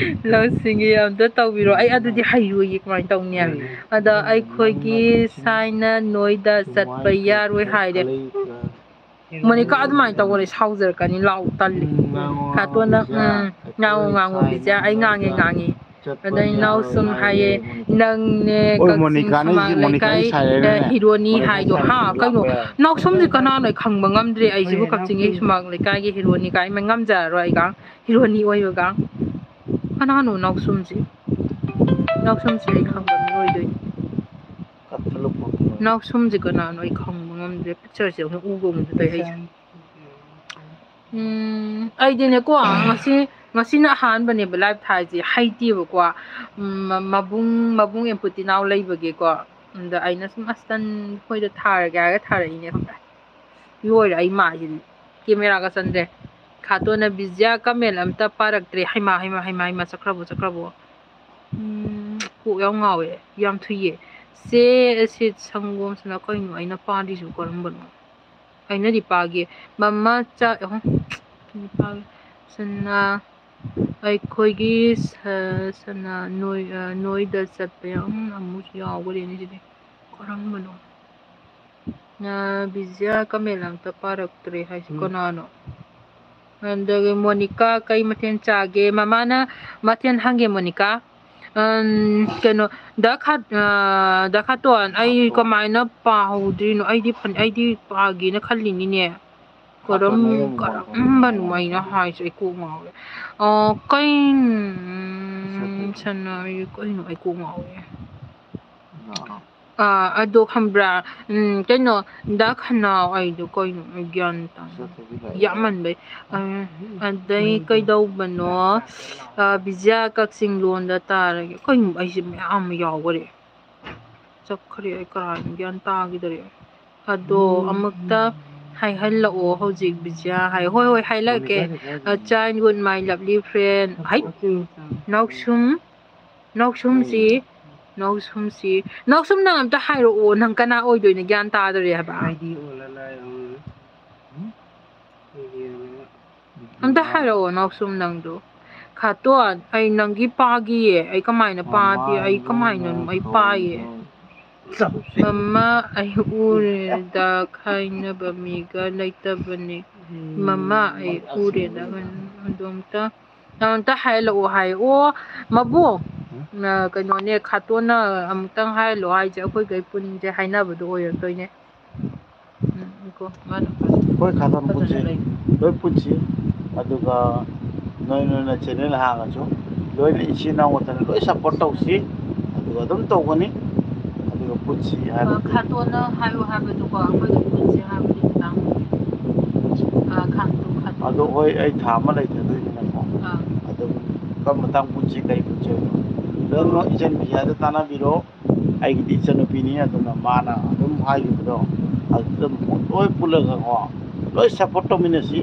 ꯂꯧꯁꯤꯡꯒꯤ ꯑꯝꯇ ꯇꯧꯕꯤꯔꯣ꯫ ꯑꯩ ꯑꯗꯨꯗꯤ ꯍꯩꯔꯣꯏꯌꯦ, ꯀꯃꯥꯏꯅ ꯇꯧꯅꯤ? ꯑꯗ ꯑꯩꯈꯣꯏꯒꯤ ꯁꯥꯏꯅ ꯅꯣꯏꯗ ꯆꯠꯄ ꯌꯥꯔꯣꯏ ꯍꯥꯏꯔꯦ꯫ ꯃꯣꯅꯤꯀꯥ, ꯑꯗꯨꯃꯥꯏꯅ ꯇꯧꯒꯅꯤ, ꯁꯥꯎꯖꯔꯛꯀꯅꯤ꯫ ꯂꯥꯎ ꯇꯜꯂꯤ꯫ ꯎꯝ, ꯉꯥꯡꯉꯣ, ꯈꯥꯇꯣꯟꯅ, ꯕꯤꯖꯤꯌꯥ, ꯎꯝ, ꯉꯥꯡꯉꯣ, ꯑꯩꯈꯣꯏ ꯉꯥꯡꯉꯣ, ꯁꯥꯏꯅ ꯕꯤꯖꯤꯌꯥ, ꯑꯩ ꯉꯥꯡꯉꯦ, ꯅꯣꯏꯗ ꯉꯥꯡꯉꯦ꯫ ꯆꯠꯄ ꯑꯗꯩ ꯌꯥꯔꯣꯏ ꯏꯅꯥꯎꯁꯨꯝ ꯍꯥꯏꯌꯦ, ꯍꯥꯏꯌꯦ꯫ ꯅꯪꯅꯦ ꯑꯣ, ꯀꯛꯆꯤꯡ ꯃꯣꯅꯤꯀꯥꯅ ꯁꯨꯃꯥꯡ ꯍꯥꯏꯁꯦ, ꯃꯣꯅꯤꯀꯥꯅ ꯂꯩꯀꯥꯏ, ꯁꯥꯏ ꯍꯥꯏꯔꯣꯅꯦ? ꯍꯤꯔꯣꯅꯤ ꯃꯣꯅꯤꯀꯥꯅ ꯍꯥꯏꯗꯣ꯫ ꯁꯥꯏ ꯍꯥ, ꯍꯥꯏꯔꯣꯅꯦ? ꯀꯩꯅꯣ? ꯂꯥꯛꯄ ꯌꯥꯔꯣꯏ꯫ ꯅꯥꯎꯁꯨꯝꯁꯦ ꯀꯅꯥꯅꯣ? ꯑꯩ ꯈꯪꯕ ꯉꯝꯗ꯭ꯔꯦ꯫ ꯑꯩꯁꯤꯕꯨ ꯀꯛꯆꯤꯡꯒꯤ ꯁꯨꯃꯥꯡ ꯂꯩꯀꯥꯏꯒꯤ ꯍꯤꯔꯣꯅꯤ ꯀꯥꯏ ꯉꯝꯖꯔꯔꯣꯏ ꯑꯩꯒ꯫ ꯍꯤꯔꯣꯅꯤ ꯑꯣꯏꯕꯒ꯫ ꯀꯅꯥꯅꯣ ꯅꯥꯎꯁꯨꯝꯁꯤ? ꯅꯥꯎꯁꯨꯝꯁꯤ ꯑꯩ ꯈꯪꯕ ꯃꯤ ꯑꯣꯏꯗꯣꯏꯅꯤ꯫ ꯅꯥꯎꯁꯨꯝꯁꯤ ꯀꯅꯥꯅꯣ ꯑꯩ ꯈꯪꯕ ꯉꯝꯗ꯭ꯔꯦ꯫ Pictureꯁꯦ ꯑꯃꯨꯛ ꯎꯕꯒꯨꯝꯁꯨ ꯇꯧꯋꯦ ꯑꯩꯁꯦ꯫ ꯎꯝ, ꯑꯩꯗꯤꯅꯦꯀꯣ, ꯉꯁꯤ, ꯉꯁꯤꯅ ꯑꯍꯥꯟꯕꯅꯦꯕ live ꯊꯥꯏꯁꯦ, ꯍꯩꯇꯦꯕꯀꯣ꯫ ꯎꯝ, ꯃ-, ꯃꯕꯨꯡ, ꯃꯕꯨꯡ ꯑꯦꯝꯄꯨꯇꯤꯅꯥꯎ ꯂꯩꯕꯒꯤꯀꯣ꯫ ꯑꯗ ꯑꯩꯅ ꯁꯨꯝ ꯑꯁꯇꯟ ꯈꯣꯏꯗ ꯊꯥꯔꯒꯦ ꯍꯥꯏꯔꯒ ꯊꯥꯔꯛꯏꯅꯦ, ꯈꯪꯕ꯭ꯔꯥ? ꯂꯣꯏꯔꯦ ꯑꯩ ꯃꯥꯏꯁꯤꯗꯤ꯫ Cameraꯒ ꯆꯟꯗ꯭ꯔꯦ꯫ ꯈꯥꯇꯣꯟꯅ ꯕꯤꯖꯤꯌꯥ comment ꯑꯝꯇ ꯄꯥꯔꯛꯇ꯭ꯔꯦ꯫ ꯍꯩꯃꯥ, ꯍꯩꯃꯥ, ꯍꯩꯃꯥ, ꯍꯩꯃꯥ, ꯆꯠꯈ꯭ꯔꯕꯣ, ꯆꯠꯈ꯭ꯔꯕꯣ? ꯎꯝ, ꯀꯣꯛ ꯌꯥꯝ ꯉꯥꯎꯋꯦ, ꯌꯥꯝ ꯊꯨꯏꯌꯦ꯫ ꯆꯦ ꯑꯁꯤꯠ ꯁꯪꯒꯣꯝꯁꯤꯅ ꯀꯩꯅꯣ ꯑꯩꯅ ꯄꯥꯗ꯭ꯔꯤꯁꯤꯕꯨ ꯀꯔꯝꯕꯅꯣ? ꯑꯩꯅꯗꯤ ꯄꯥꯒꯦ꯫ ꯃꯃꯥ ꯆꯥꯛ, ꯑꯍꯣ, ꯁꯅꯥ, ꯑꯩꯈꯣꯏꯒꯤ ꯁ-, ꯁꯅꯥ ꯅꯣꯏ-, ꯑ, ꯅꯣꯏꯗ ꯆꯠꯄ ꯌꯥꯝ ꯑꯃꯨꯛ ꯌꯥꯎꯈ꯭ꯔꯦꯅꯦ ꯁꯤꯗꯤ꯫ ꯀꯔꯝꯕꯅꯣ? ꯑ, ꯕꯤꯖꯤꯌꯥ ꯀꯃꯦꯟ ꯑꯝꯇ ꯄꯥꯔꯛꯇ꯭ꯔꯦ ꯍꯥꯏꯁꯤ ꯎꯝ꯫ ꯀꯅꯥꯅꯣ? ꯑꯗꯒꯤ ꯃꯣꯅꯤꯀꯥ ꯀꯩ ꯃꯊꯦꯜ ꯆꯥꯒꯦ? ꯃꯃꯥꯅ ꯃꯊꯦꯜ ꯍꯪꯒꯦ, ꯃꯣꯅꯤꯀꯥ꯫ ꯑꯝ, ꯀꯩꯅꯣ, ꯗꯥ ꯈꯥ-, ꯑ, ꯗꯥ ꯈꯥꯇꯣꯟ, ꯑꯩ ꯈꯥꯇꯣꯟ꯫ ꯀꯃꯥꯏꯅ ꯄꯥꯍꯧꯗ꯭ꯔꯤꯅꯣ? ꯑꯩꯗꯤ ꯐ-, ꯑꯩꯗꯤ ꯄꯥꯒꯦꯅ ꯈꯜꯂꯤꯅꯤꯅꯦ꯫ ꯈꯥꯇꯣꯟ ꯀꯔꯝ-, ꯍꯥꯏꯌꯣ, ꯃꯃꯥ꯫ ꯀꯔꯝꯕꯅꯣ ꯑꯩꯅ ꯍꯥꯏꯁꯦ? ꯑꯩ ꯀꯣꯛ ꯉꯥꯎꯔꯦ꯫ ꯑ, ꯀꯩ-, ꯎꯝ, ꯁꯅꯥ, ꯑꯩ ꯀꯩꯅꯣ? ꯑꯩ ꯀꯣꯛ ꯉꯥꯎꯔꯦ꯫ ꯑꯥ꯫ ꯑꯥ, ꯑꯗꯣ ꯈꯪꯕ꯭ꯔꯥ? ꯎꯝ, ꯀꯩꯅꯣ, ꯗꯥ ꯈꯅꯥꯎ, ꯑꯩꯗꯣ ꯀꯩꯅꯣ, ꯑꯩ ꯒ꯭ꯌꯥꯟ ꯇꯥꯗꯦ꯫ ꯌꯥꯝꯃꯟꯕꯩ꯫ ꯑ, ꯑꯗꯩ ꯀꯩꯗꯧꯕꯅꯣ? ꯑ, ꯕꯤꯖꯤꯌꯥ ꯀꯛꯆꯤꯡ ꯂꯣꯟꯗ ꯇꯥꯔꯒꯦ꯫ ꯀꯩꯅꯣ, ꯑꯩꯁꯦ ꯃꯌꯥꯝ ꯑꯃ ꯌꯥꯎꯈꯔꯦ꯫ ꯆꯠꯈ꯭ꯔꯦ, ꯑꯩ ꯀꯔꯥꯏꯅꯣ ꯒ꯭ꯌꯥꯟ ꯇꯥꯈꯤꯗꯔꯦ꯫ ꯑꯗꯣ ꯑꯃꯨꯛꯇ ꯍꯥꯏꯍꯜꯂꯛꯑꯣ ꯍꯧꯖꯤꯛ, ꯕꯤꯖꯤꯌꯥ ꯍꯥꯏ꯫ ꯍꯣꯏ, ꯍꯣꯏ, ꯍꯥꯏꯂꯛꯀꯦ꯫ ꯑ, childhood, my lovely friend꯫ ꯍꯩ! ꯅꯥꯎꯁꯨꯝ, ꯅꯥꯎꯁꯨꯝꯁꯤ, ꯅꯥꯎꯁꯨꯝꯁꯤ, ꯅꯥꯎꯁꯨꯝ, ꯅꯪ ꯑꯝꯇ ꯍꯥꯏꯔꯛꯑꯣ, ꯅꯪ ꯀꯅꯥ ꯑꯣꯏꯗꯣꯏꯅꯣ? ꯒ꯭ꯌꯥꯟ ꯇꯥꯗꯔꯦ ꯍꯥꯏꯕ꯫ ꯑꯝꯇ ꯍꯥꯏꯔꯛꯑꯣ, ꯅꯥꯎꯁꯨꯝ, ꯅꯪꯗꯣ꯫ ꯈꯥꯇꯣꯟ, ꯑꯩ ꯅꯪꯒꯤ ꯄꯥꯒꯤꯌꯦ꯫ ꯑꯩ ꯀꯃꯥꯏꯅ ꯄꯥꯗꯦ? ꯑꯩ ꯀꯃꯥꯏꯅ ꯑꯩ ꯄꯥꯏꯌꯦ? ꯃꯃꯥ, ꯑꯩ ꯎꯔꯦꯗ, ꯈꯥꯏꯅꯕ ꯃꯤꯒ ꯂꯩꯇꯕꯅꯤ꯫ ꯃꯃꯥ, ꯑꯩ ꯎꯔꯦꯗ, ꯑꯗꯣ ꯑꯝꯇ, ꯑꯝꯇ ꯍꯥꯏꯍꯜꯂꯛꯑꯣ ꯍꯥꯏ꯫ ꯑꯣ, ꯃꯕꯨꯡ, ꯅ-, ꯀꯩꯅꯣꯅꯦ, ꯈꯥꯇꯣꯟꯅ ꯑꯃꯨꯛꯇꯪ ꯍꯥꯏꯍꯜꯂꯣ ꯍꯥꯏꯁꯦ, ꯑꯩꯈꯣꯏꯈꯩ ꯄꯨꯟꯁꯦ ꯍꯥꯏꯅꯕꯗꯣ ꯑꯣꯏꯔꯛꯇꯣꯏꯅꯦ꯫ ꯎꯝ, ꯉꯥꯏꯈꯣ, ꯃꯥꯅ꯫ ꯑꯩꯈꯣꯏ ꯈꯥꯇꯣꯟ ꯄꯨꯟꯁꯤ, ꯐꯖꯅ ꯂꯩ꯫ ꯂꯣꯏ ꯄꯨꯟꯁꯤ, ꯑꯗꯨꯒ ꯅꯣꯏ, ꯅꯣꯏꯅ channel ꯍꯥꯡꯉꯁꯨ, ꯂꯣꯏꯅ ꯏꯆꯤꯟ ꯏꯅꯥꯎ ꯉꯥꯛꯇꯅꯤ, ꯂꯣꯏ support ꯇꯧꯁꯤ, ꯑꯗꯨꯒ ꯑꯗꯨꯝ ꯇꯧꯒꯅꯤ, ꯑꯗꯨꯒ ꯄꯨꯟꯁꯤ ꯍꯥꯏꯕ ꯑ, ꯈꯥꯇꯣꯟꯅ ꯍꯥꯏꯌꯨ ꯍꯥꯏꯕꯗꯨꯀꯣ, ꯑꯩꯈꯣꯏꯒ ꯄꯨꯟꯁꯤ ꯍꯥꯏꯕꯒꯤ ꯃꯇꯥꯡꯗ꯫ ꯄꯨꯟꯁꯤ꯫ ꯑ, ꯈꯥꯇꯣꯟ, ꯈꯥꯇꯣꯟ꯫ ꯑꯗꯣ ꯍꯣꯏ, ꯑꯩ ꯊꯥ ꯑꯃ ꯂꯩꯇꯗꯣꯏꯅꯤꯅꯀꯣ, ꯑ꯫ ꯑꯗꯨꯝ ꯀꯔꯝꯕ ꯃꯇꯥꯡ ꯄꯨꯟꯁꯤ, ꯀꯔꯤ ꯄꯨꯟꯁꯤ ꯍꯥꯏꯕꯅꯣ, ꯂꯣꯏꯅꯃꯛ ꯏꯆꯟ ꯕꯤꯖꯤꯌꯥꯗ ꯇꯥꯟꯅꯕꯤꯔꯣ꯫ ꯑꯩꯒꯤꯗꯤ ꯏꯆꯟꯅꯨꯄꯤꯅꯤ, ꯑꯗꯨꯅ ꯃꯥꯅ ꯑꯗꯨꯝ ꯍꯥꯏꯈꯤꯕꯗꯣ, ꯑꯗꯨꯗ ꯑꯗꯨꯝ ꯂꯣꯏ ꯄꯨꯜꯂꯒꯀꯣ, ꯂꯣꯏ support ꯇꯧꯃꯤꯟꯅꯁꯤ,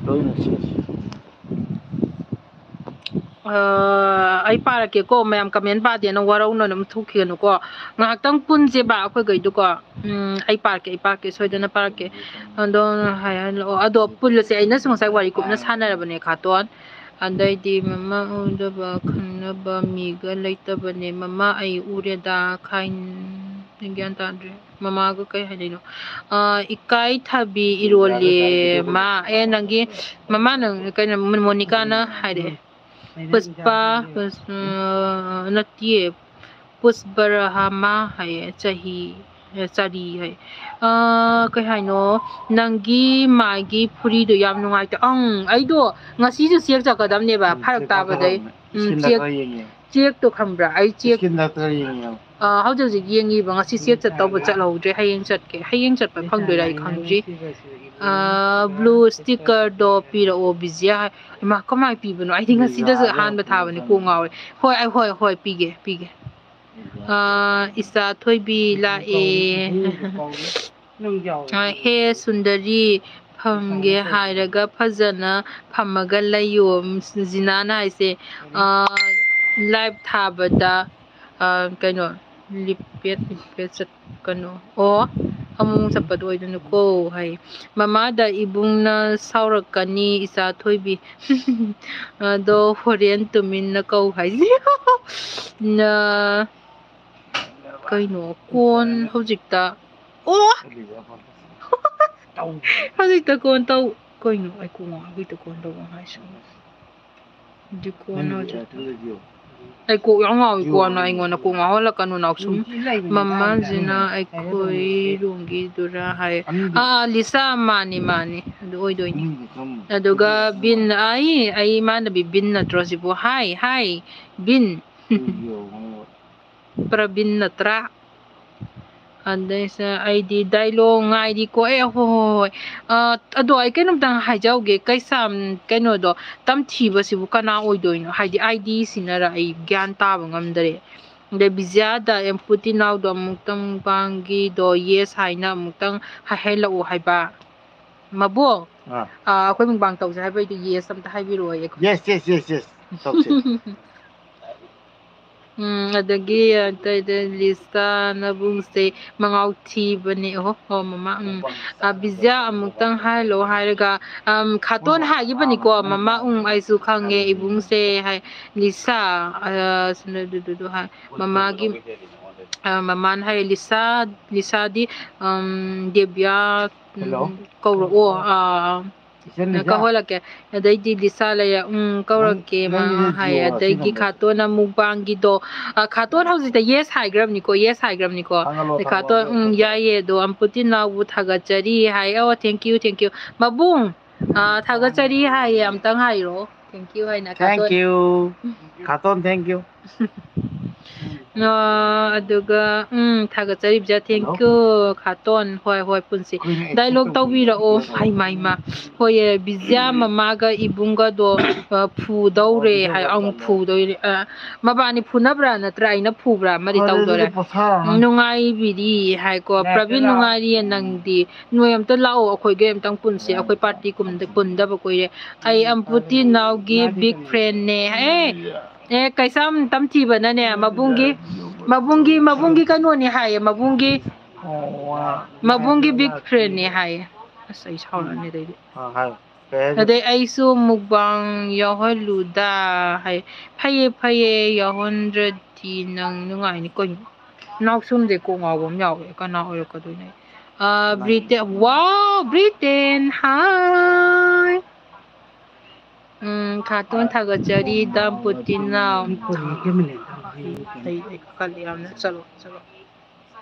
ꯂꯣꯏ ꯅꯨꯡꯁꯤꯅꯁꯤ꯫ ꯑ, ꯑꯩ ꯄꯥꯔꯛꯀꯦꯀꯣ, ꯃꯌꯥꯝ comment ꯄꯥꯗꯦꯅ ꯋꯥꯔꯧꯅ ꯑꯗꯨꯝ ꯊꯣꯛꯈꯤꯒꯅꯨꯀꯣ꯫ ꯉꯥꯏꯍꯥꯛꯇꯪ ꯄꯨꯟꯁꯦꯕ ꯑꯩꯈꯣꯏꯈꯩꯗꯨꯀꯣ꯫ ꯎꯝ, ꯑꯩ ꯄꯥꯔꯛꯀꯦ, ꯑꯩ ꯄꯥꯔꯛꯀꯦ, ꯁꯣꯏꯗꯅ ꯄꯥꯔꯛꯀꯦ꯫ ꯑꯗꯣ ꯍꯥꯏ-, ꯍꯥꯏ-, ꯑꯗꯣ ꯄꯨꯜꯂꯁꯦ, ꯑꯩꯅꯁꯨ ꯉꯁꯥꯏ ꯋꯥꯔꯤ ꯀꯨꯞꯅ ꯁꯥꯟꯅꯔꯕꯅꯦ, ꯈꯥꯇꯣꯟ꯫ ꯑꯗꯩꯗꯤ ꯃꯃꯥ ꯎꯗꯕ ꯈꯪꯅꯕ ꯃꯤꯒ ꯂꯩꯇꯕꯅꯦ꯫ ꯃꯃꯥ ꯑꯩ ꯎꯔꯦꯗ, ꯈꯥꯏ-, ꯒ꯭ꯌꯥꯟ ꯇꯥꯗ꯭ꯔꯦ꯫ ꯃꯃꯥꯒ ꯀꯩ ꯍꯥꯏꯗꯣꯏꯅꯣ? ꯑ, ꯏꯀꯥꯏ ꯊꯥꯕꯤ ꯏꯔꯣꯜꯂꯦ ꯃꯥ꯫ ꯑꯦ, ꯅꯪꯒꯤ ꯃꯃꯥ, ꯅꯪ ꯀꯩꯅꯣ, ꯃꯣꯅꯤꯀꯥꯅ ꯍꯥꯏꯔꯛꯑꯦ꯫ ꯄꯨꯁꯄꯥ, ꯄꯨꯁ-, ꯑ, ꯅꯠꯇꯤꯌꯦ꯫ ꯄꯨꯁꯕꯔꯍꯃꯥ ꯍꯥꯏꯌꯦ, ꯆꯍꯤ, ꯑꯦ, ꯆꯥꯔꯤ ꯍꯥꯏ꯫ ꯑ, ꯀꯩ ꯍꯥꯏꯅꯣ? ꯅꯪꯒꯤ ꯃꯥꯒꯤ ꯐꯨꯔꯤꯗꯣ ꯌꯥꯝ ꯅꯨꯡꯉꯥꯏꯇꯦ꯫ ꯑꯪ, ꯑꯩꯗꯣ ꯉꯁꯤꯁꯨ check ꯆꯠꯀꯗꯕꯅꯦꯕ, ꯎꯝ, ꯐꯔꯛ check ꯇꯥꯕꯗꯩ꯫ ꯆꯠꯀꯗꯕꯅꯦ꯫ ꯎꯝ, skin check, doctor ꯌꯦꯡꯉꯦ꯫ Checkꯇꯣ ꯈꯪꯕ꯭ꯔꯥ? ꯑꯩ check, skin doctor ꯌꯦꯡꯉꯦ꯫ ꯑ, ꯍꯧꯖꯤꯛ ꯍꯧꯖꯤꯛ ꯌꯦꯡꯉꯤꯕ, ꯉꯁꯤ check ꯆꯠꯇꯧꯕ ꯆꯠꯍꯧꯗ꯭ꯔꯦ, ꯍꯌꯦꯡ ꯆꯠꯀꯦ꯫ ꯍꯌꯦꯡ ꯆꯠꯄ ꯐꯪꯗꯣꯏꯔꯥ ꯑꯩ ꯈꯪꯗ꯭ꯔꯤ꯫ ꯑ, blue stickerꯗꯣ ꯄꯤꯔꯛꯑꯣ ꯕꯤꯖꯤꯌꯥ ꯍꯥꯏ꯫ ꯏꯃꯥ, ꯀꯃꯥꯏ ꯄꯤꯕꯅꯣ? ꯑꯩꯗꯤ ꯉꯁꯤꯗꯁꯨ ꯑꯍꯥꯟꯕ ꯊꯥꯕꯅꯤ, ꯀꯣꯛ ꯉꯥꯎꯔꯦ꯫ ꯍꯣꯏ, ꯑꯩ, ꯍꯣꯏ, ꯍꯣꯏ, ꯄꯤꯒꯦ, ꯄꯤꯒꯦ꯫ ꯑ, ꯏꯆꯥ ꯊꯣꯏꯕꯤ ꯂꯥꯛꯑꯦ꯫ ꯑ, ꯍꯦ ꯁꯨꯟꯗꯔꯤ, ꯐꯝꯒꯦ ꯍꯥꯏꯔꯒ ꯐꯖꯅ ꯐꯝꯃꯒ ꯂꯩꯌꯣ꯫ ꯖꯤꯅꯥꯅ ꯍꯥꯏꯁꯦ, ꯑ, live ꯊꯥꯕꯗ, ꯑ, ꯀꯩꯅꯣ, ꯂꯤꯄꯦꯠ, ꯂꯤꯄꯦꯠ ꯆꯠꯀꯅꯣ꯫ ꯑꯣ, ꯑꯃꯨꯛ ꯆꯠꯄꯗꯣ ꯑꯣꯏꯗꯣꯏꯅꯤꯀꯣ ꯍꯥꯏ꯫ ꯃꯃꯥꯗ ꯏꯕꯨꯡꯅ ꯁꯥꯎꯔꯛꯀꯅꯤ, ꯏꯆꯥ ꯊꯣꯏꯕꯤ꯫ ꯑꯗꯣ ꯍꯣꯔꯦꯟ ꯇꯨꯃꯤꯟꯅ ꯀꯧ ꯍꯥꯏꯁꯤ꯫ ꯅ-, ꯀꯩꯅꯣ, ꯀꯣꯟ ꯍꯧꯖꯤꯛꯇ, ꯑꯣ! ꯍꯧꯖꯤꯛꯇ ꯀꯣꯟ ꯇꯧ-, ꯀꯩꯅꯣ, ꯑꯩ ꯀꯣꯛ ꯉꯥꯎ-, ꯍꯧꯖꯤꯛꯇ ꯀꯣꯟ ꯇꯧꯕ ꯍꯥꯏꯁꯤꯕꯨ꯫ ꯗꯤ ꯀꯣꯟ ꯍꯧꯖꯤꯛ-, ꯑꯩ ꯀꯣꯛ ꯌꯥꯝ ꯉꯥꯎꯏꯀꯣ, ꯅ ꯑꯩꯉꯣꯟꯗ ꯀꯣꯛ ꯉꯥꯎꯍꯜꯂꯛꯀꯅꯨ, ꯅꯥꯎꯁꯨꯝ꯫ ꯃꯃꯥꯁꯤꯅ ꯑꯩꯈꯣꯏ ꯔꯣꯝꯒꯤꯗꯨꯔꯥ ꯍꯥꯏ꯫ ꯑꯥ, ꯂꯤꯁꯥ, ꯃꯥꯅꯤ, ꯃꯥꯅꯤ, ꯑꯗꯨ ꯑꯣꯏꯗꯣꯏꯅꯤ꯫ ꯑꯗꯨꯒ ꯕꯤꯟ, ꯑꯩ, ꯑꯩ ꯏꯃꯥꯟꯅꯕꯤ ꯕꯤꯟ ꯅꯠꯇ꯭ꯔꯣ ꯁꯤꯕꯨ? ꯍꯥꯏ, ꯍꯥꯏ, ꯕꯤꯟ꯫ ꯄ꯭ꯔꯕꯤꯟ ꯅꯠꯇ꯭ꯔꯥ? ꯑꯗꯩꯁꯦ ꯑꯩꯗꯤ dialogue ꯉꯥꯏꯔꯤꯀꯣ꯫ ꯑꯦ, ꯍꯣꯏ, ꯍꯣꯏ, ꯍꯣꯏ꯫ ꯑ, ꯑꯗꯣ ꯑꯩ ꯀꯩꯅꯣꯝꯇꯪ ꯍꯥꯏꯖꯍꯧꯒꯦ꯫ ꯀꯩꯁꯥꯝ ꯀꯩꯅꯣꯗꯣ, ꯇꯝꯊꯤꯕꯁꯤꯕꯨ ꯀꯅꯥ ꯑꯣꯏꯗꯣꯏꯅꯣ? ꯍꯥꯏꯗꯤ ID ꯁꯤꯅꯔ ꯑꯩ ꯒ꯭ꯌꯥꯟ ꯇꯥꯕ ꯉꯝꯗꯔꯦ꯫ ꯑꯗꯩ ꯕꯤꯖ꯭ꯌꯥꯗ ꯑꯦꯝ ꯄꯨꯇꯤ ꯅꯥꯎꯗꯣ ꯑꯃꯨꯛꯇꯪ ꯄꯥꯡꯒꯤꯗꯣ yes ꯍꯥꯏꯅ ꯑꯃꯨꯛꯇꯪ ꯍꯥꯏꯍꯜꯂꯛꯎ ꯍꯥꯏꯕ꯫ ꯃꯕꯣꯛ, ꯑꯥ꯫ ꯑ, ꯑꯩꯈꯣꯏ ꯃꯨꯛꯕꯥꯡ ꯇꯧꯁꯦ ꯍꯥꯏꯕꯩꯗꯤ yes ꯑꯝꯇ ꯍꯥꯏꯕꯤꯔꯛꯑꯣꯌꯦ꯫ Yes, yes, yes, yes꯫ ꯇꯧꯁꯦ꯫ ꯎꯝ, ꯑꯗꯒꯤ ꯑꯇꯩꯗ ꯂꯤꯁꯥ ꯅꯕꯨꯡꯁꯦ ꯃꯉꯥꯎ ꯊꯤꯕꯅꯦ꯫ ꯑꯣꯍꯣ, ꯑꯣ, ꯃꯃꯥ, ꯎꯝ꯫ ꯑ, ꯕꯤꯖ꯭ꯌꯥ ꯑꯃꯨꯛꯇꯪ ꯍꯥꯏꯍꯜꯂꯣ ꯍꯥꯏꯔꯒ, ꯑꯝ, ꯈꯥꯇꯣꯟ ꯍꯥꯏꯈꯤꯕꯅꯤꯀꯣ, ꯃꯃꯥ, ꯎꯝ, ꯑꯩꯁꯨ ꯈꯪꯉꯦ, ꯏꯕꯨꯡꯁꯦ ꯍꯥꯏ, ꯂꯤꯁꯥ, ꯑ, ꯁꯤꯅ ꯑꯗꯨꯗꯨꯗꯨ ꯍꯥꯏ, ꯃꯃꯥꯒꯤ, ꯑ, ꯃꯃꯥꯅ ꯍꯥꯏ, ꯂꯤꯁꯥ, ꯂꯤꯁꯥꯗꯤ, ꯑꯝ, ꯗꯦꯕꯤꯌꯥ, ꯎꯝ, ꯍꯜꯂꯣ꯫ ꯀꯧꯔꯛꯑꯣ, ꯑ, ꯏꯆꯟ ꯂꯤꯁꯥ꯫ ꯀꯧꯍꯜꯂꯛꯀꯦ꯫ ꯑꯗꯩꯗꯤ ꯂꯤꯁꯥ ꯂꯩꯔꯦ, ꯎꯝ, ꯅꯪ, ꯀꯧꯔꯛꯀꯦ, ꯃꯥ ꯅꯪꯒꯤꯁꯦ ꯍꯥꯏ꯫ ꯖꯤꯑꯣꯔꯣ, ꯁꯤ ꯑꯗꯒꯤ ꯅꯝꯕꯔ? ꯈꯥꯇꯣꯟ ꯑꯃꯨꯛꯕꯥꯡꯒꯤꯗꯣ, ꯑ, ꯈꯥꯇꯣꯟ ꯍꯧꯖꯤꯛꯇ yes ꯍꯥꯏꯈ꯭ꯔꯕꯅꯤꯀꯣ, yes ꯍꯥꯏꯈ꯭ꯔꯕꯅꯤꯀꯣ꯫ ꯊꯥꯒꯠꯂꯣ, ꯑꯗꯩ ꯊꯥꯒꯠꯂꯣ, ꯈꯥꯇꯣꯟ, ꯎꯝ, ꯊꯥꯒꯠꯂꯣ꯫ ꯌꯥꯏꯌꯦ, ꯑꯗꯣ ꯑꯝꯄꯨꯇꯤꯟ ꯅꯥꯎꯕꯨ ꯊꯥꯒꯠꯆꯔꯤ ꯍꯥꯏ꯫ ꯑꯣ, thank you, thank you꯫ ꯃꯕꯨꯡ, ꯑ, ꯊꯥꯒꯠꯆꯔꯤ ꯍꯥꯏꯌꯦ, ꯑꯝꯇꯪ ꯍꯥꯏꯔꯣ꯫ Thank you ꯍꯥꯏꯅ, thank ꯈꯥꯇꯣꯟ꯫ You꯫ ꯈꯥꯇꯣꯟ, thank you꯫ ꯑ, ꯑꯗꯨꯒ, ꯎꯝ, ꯊꯥꯒꯠꯆꯔꯤ ꯕꯤꯖ꯭ꯌꯥ, thank you, ꯈꯥꯇꯣꯟ꯫ ꯍꯣꯏ, ꯍꯣꯏ, ꯄꯨꯟꯁꯤ꯫ ꯀꯨꯏꯅ accept dialogue ꯇꯧꯕꯤꯔꯛꯑꯣ꯫ ꯇꯧꯕꯤꯔꯛꯑꯣ꯫ ꯍꯩꯃꯥ, ꯍꯩꯃꯥ꯫ ꯍꯣꯏ, ꯕꯤꯖ꯭ꯌꯥ ꯃꯃꯥꯒ ꯏꯕꯨꯡꯒꯗꯣ, ꯑ, ꯐꯨꯗꯧꯔꯦ ꯍꯥꯏ, ꯑꯃꯨꯛ ꯐꯨꯗꯧꯔꯦ꯫ ꯑ, ꯃꯕꯥꯅꯤ ꯐꯨꯅꯕ꯭ꯔꯥ ꯅꯠꯇ꯭ꯔꯥ ꯑꯩꯅ ꯐꯨꯕ꯭ꯔꯥ? ꯑꯃꯗꯤ ꯐꯔꯦ, ꯇꯧꯗꯧꯔꯦ꯫ ꯑꯗꯨꯗꯤ ꯄꯣꯊꯥꯔꯣ ꯅꯪ꯫ ꯅꯨꯡꯉꯥꯏꯕꯤꯔꯤ ꯍꯥꯏꯀꯣ꯫ ꯅꯦ, ꯄ꯭ꯔꯕꯤꯟ, ꯀꯩꯅꯣ꯫ ꯅꯨꯡꯉꯥꯏꯔꯤꯌꯦ ꯅꯪꯗꯤ? ꯅꯣꯏ ꯑꯝꯇ ꯂꯥꯛꯑꯣ, ꯑꯩꯈꯣꯏꯒꯩ ꯑꯝꯇꯪ ꯄꯨꯟꯁꯤ꯫ ꯑꯩꯈꯣꯏ party ꯀꯨꯝꯗ-, ꯄꯨꯟꯗꯕ ꯀꯨꯏꯔꯦ꯫ ꯑꯩ ꯑꯝꯄꯨꯇꯤ ꯅꯥꯎꯒꯤ big friend ꯅꯦ꯫ ꯑꯦ, ꯑꯦ, ꯀꯩꯁꯥꯝ ꯇꯝꯊꯤꯕꯅꯅꯦ, ꯃꯕꯨꯡꯒꯤ, ꯃꯕꯨꯡꯒꯤ, ꯃꯕꯨꯡꯒꯤ ꯀꯩꯅꯣꯅꯦ ꯍꯥꯏꯌꯦ, ꯃꯕꯨꯡꯒꯤ, ꯑꯣ, ꯃꯕꯨꯡꯒꯤ big friend ꯅꯦ ꯍꯥꯏꯌꯦ꯫ ꯑꯁ, ꯑꯩ ꯁꯥꯎꯔꯛꯑꯅꯤ ꯑꯗꯩꯗꯤ꯫ ꯑꯥ, ꯍꯥꯏꯌꯣ꯫ ꯀꯩ ꯍꯥꯏꯅꯣ? ꯑꯗꯩ ꯑꯩꯁꯨ mukbang ꯌꯥꯎꯍꯜꯂꯨꯗ ꯍꯥꯏ꯫ ꯐꯩꯌꯦ, ꯐꯩꯌꯦ, ꯌꯥꯎꯍꯟꯗ꯭ꯔꯗꯤ ꯅꯪ ꯅꯨꯡꯉꯥꯏꯅꯤ꯫ ꯀꯩꯅꯣ? ꯅꯥꯎꯁꯨꯝꯁꯦ ꯀꯣꯛ ꯉꯥꯎꯕ ꯑꯃ ꯌꯥꯎꯋꯦ꯫ ꯀꯅꯥ ꯑꯣꯏꯔꯛꯀꯗꯣꯏꯅꯣ? ꯑ, ꯀꯅꯥ? Briten, wow, Briten, hi꯫ ꯎꯝ, ꯈꯥꯇꯣꯟ ꯊꯥꯒꯠꯆꯔꯤ, ꯗꯥꯝ ꯄꯨꯇꯤꯟꯅ꯫ ꯀꯔꯤ ꯒꯦꯝ ꯂꯩ? ꯑꯩ, ꯑꯩ ꯀꯜꯂꯤ ꯌꯥꯝꯅ꯫ ꯆꯠꯂꯣ, ꯆꯠꯂꯣ꯫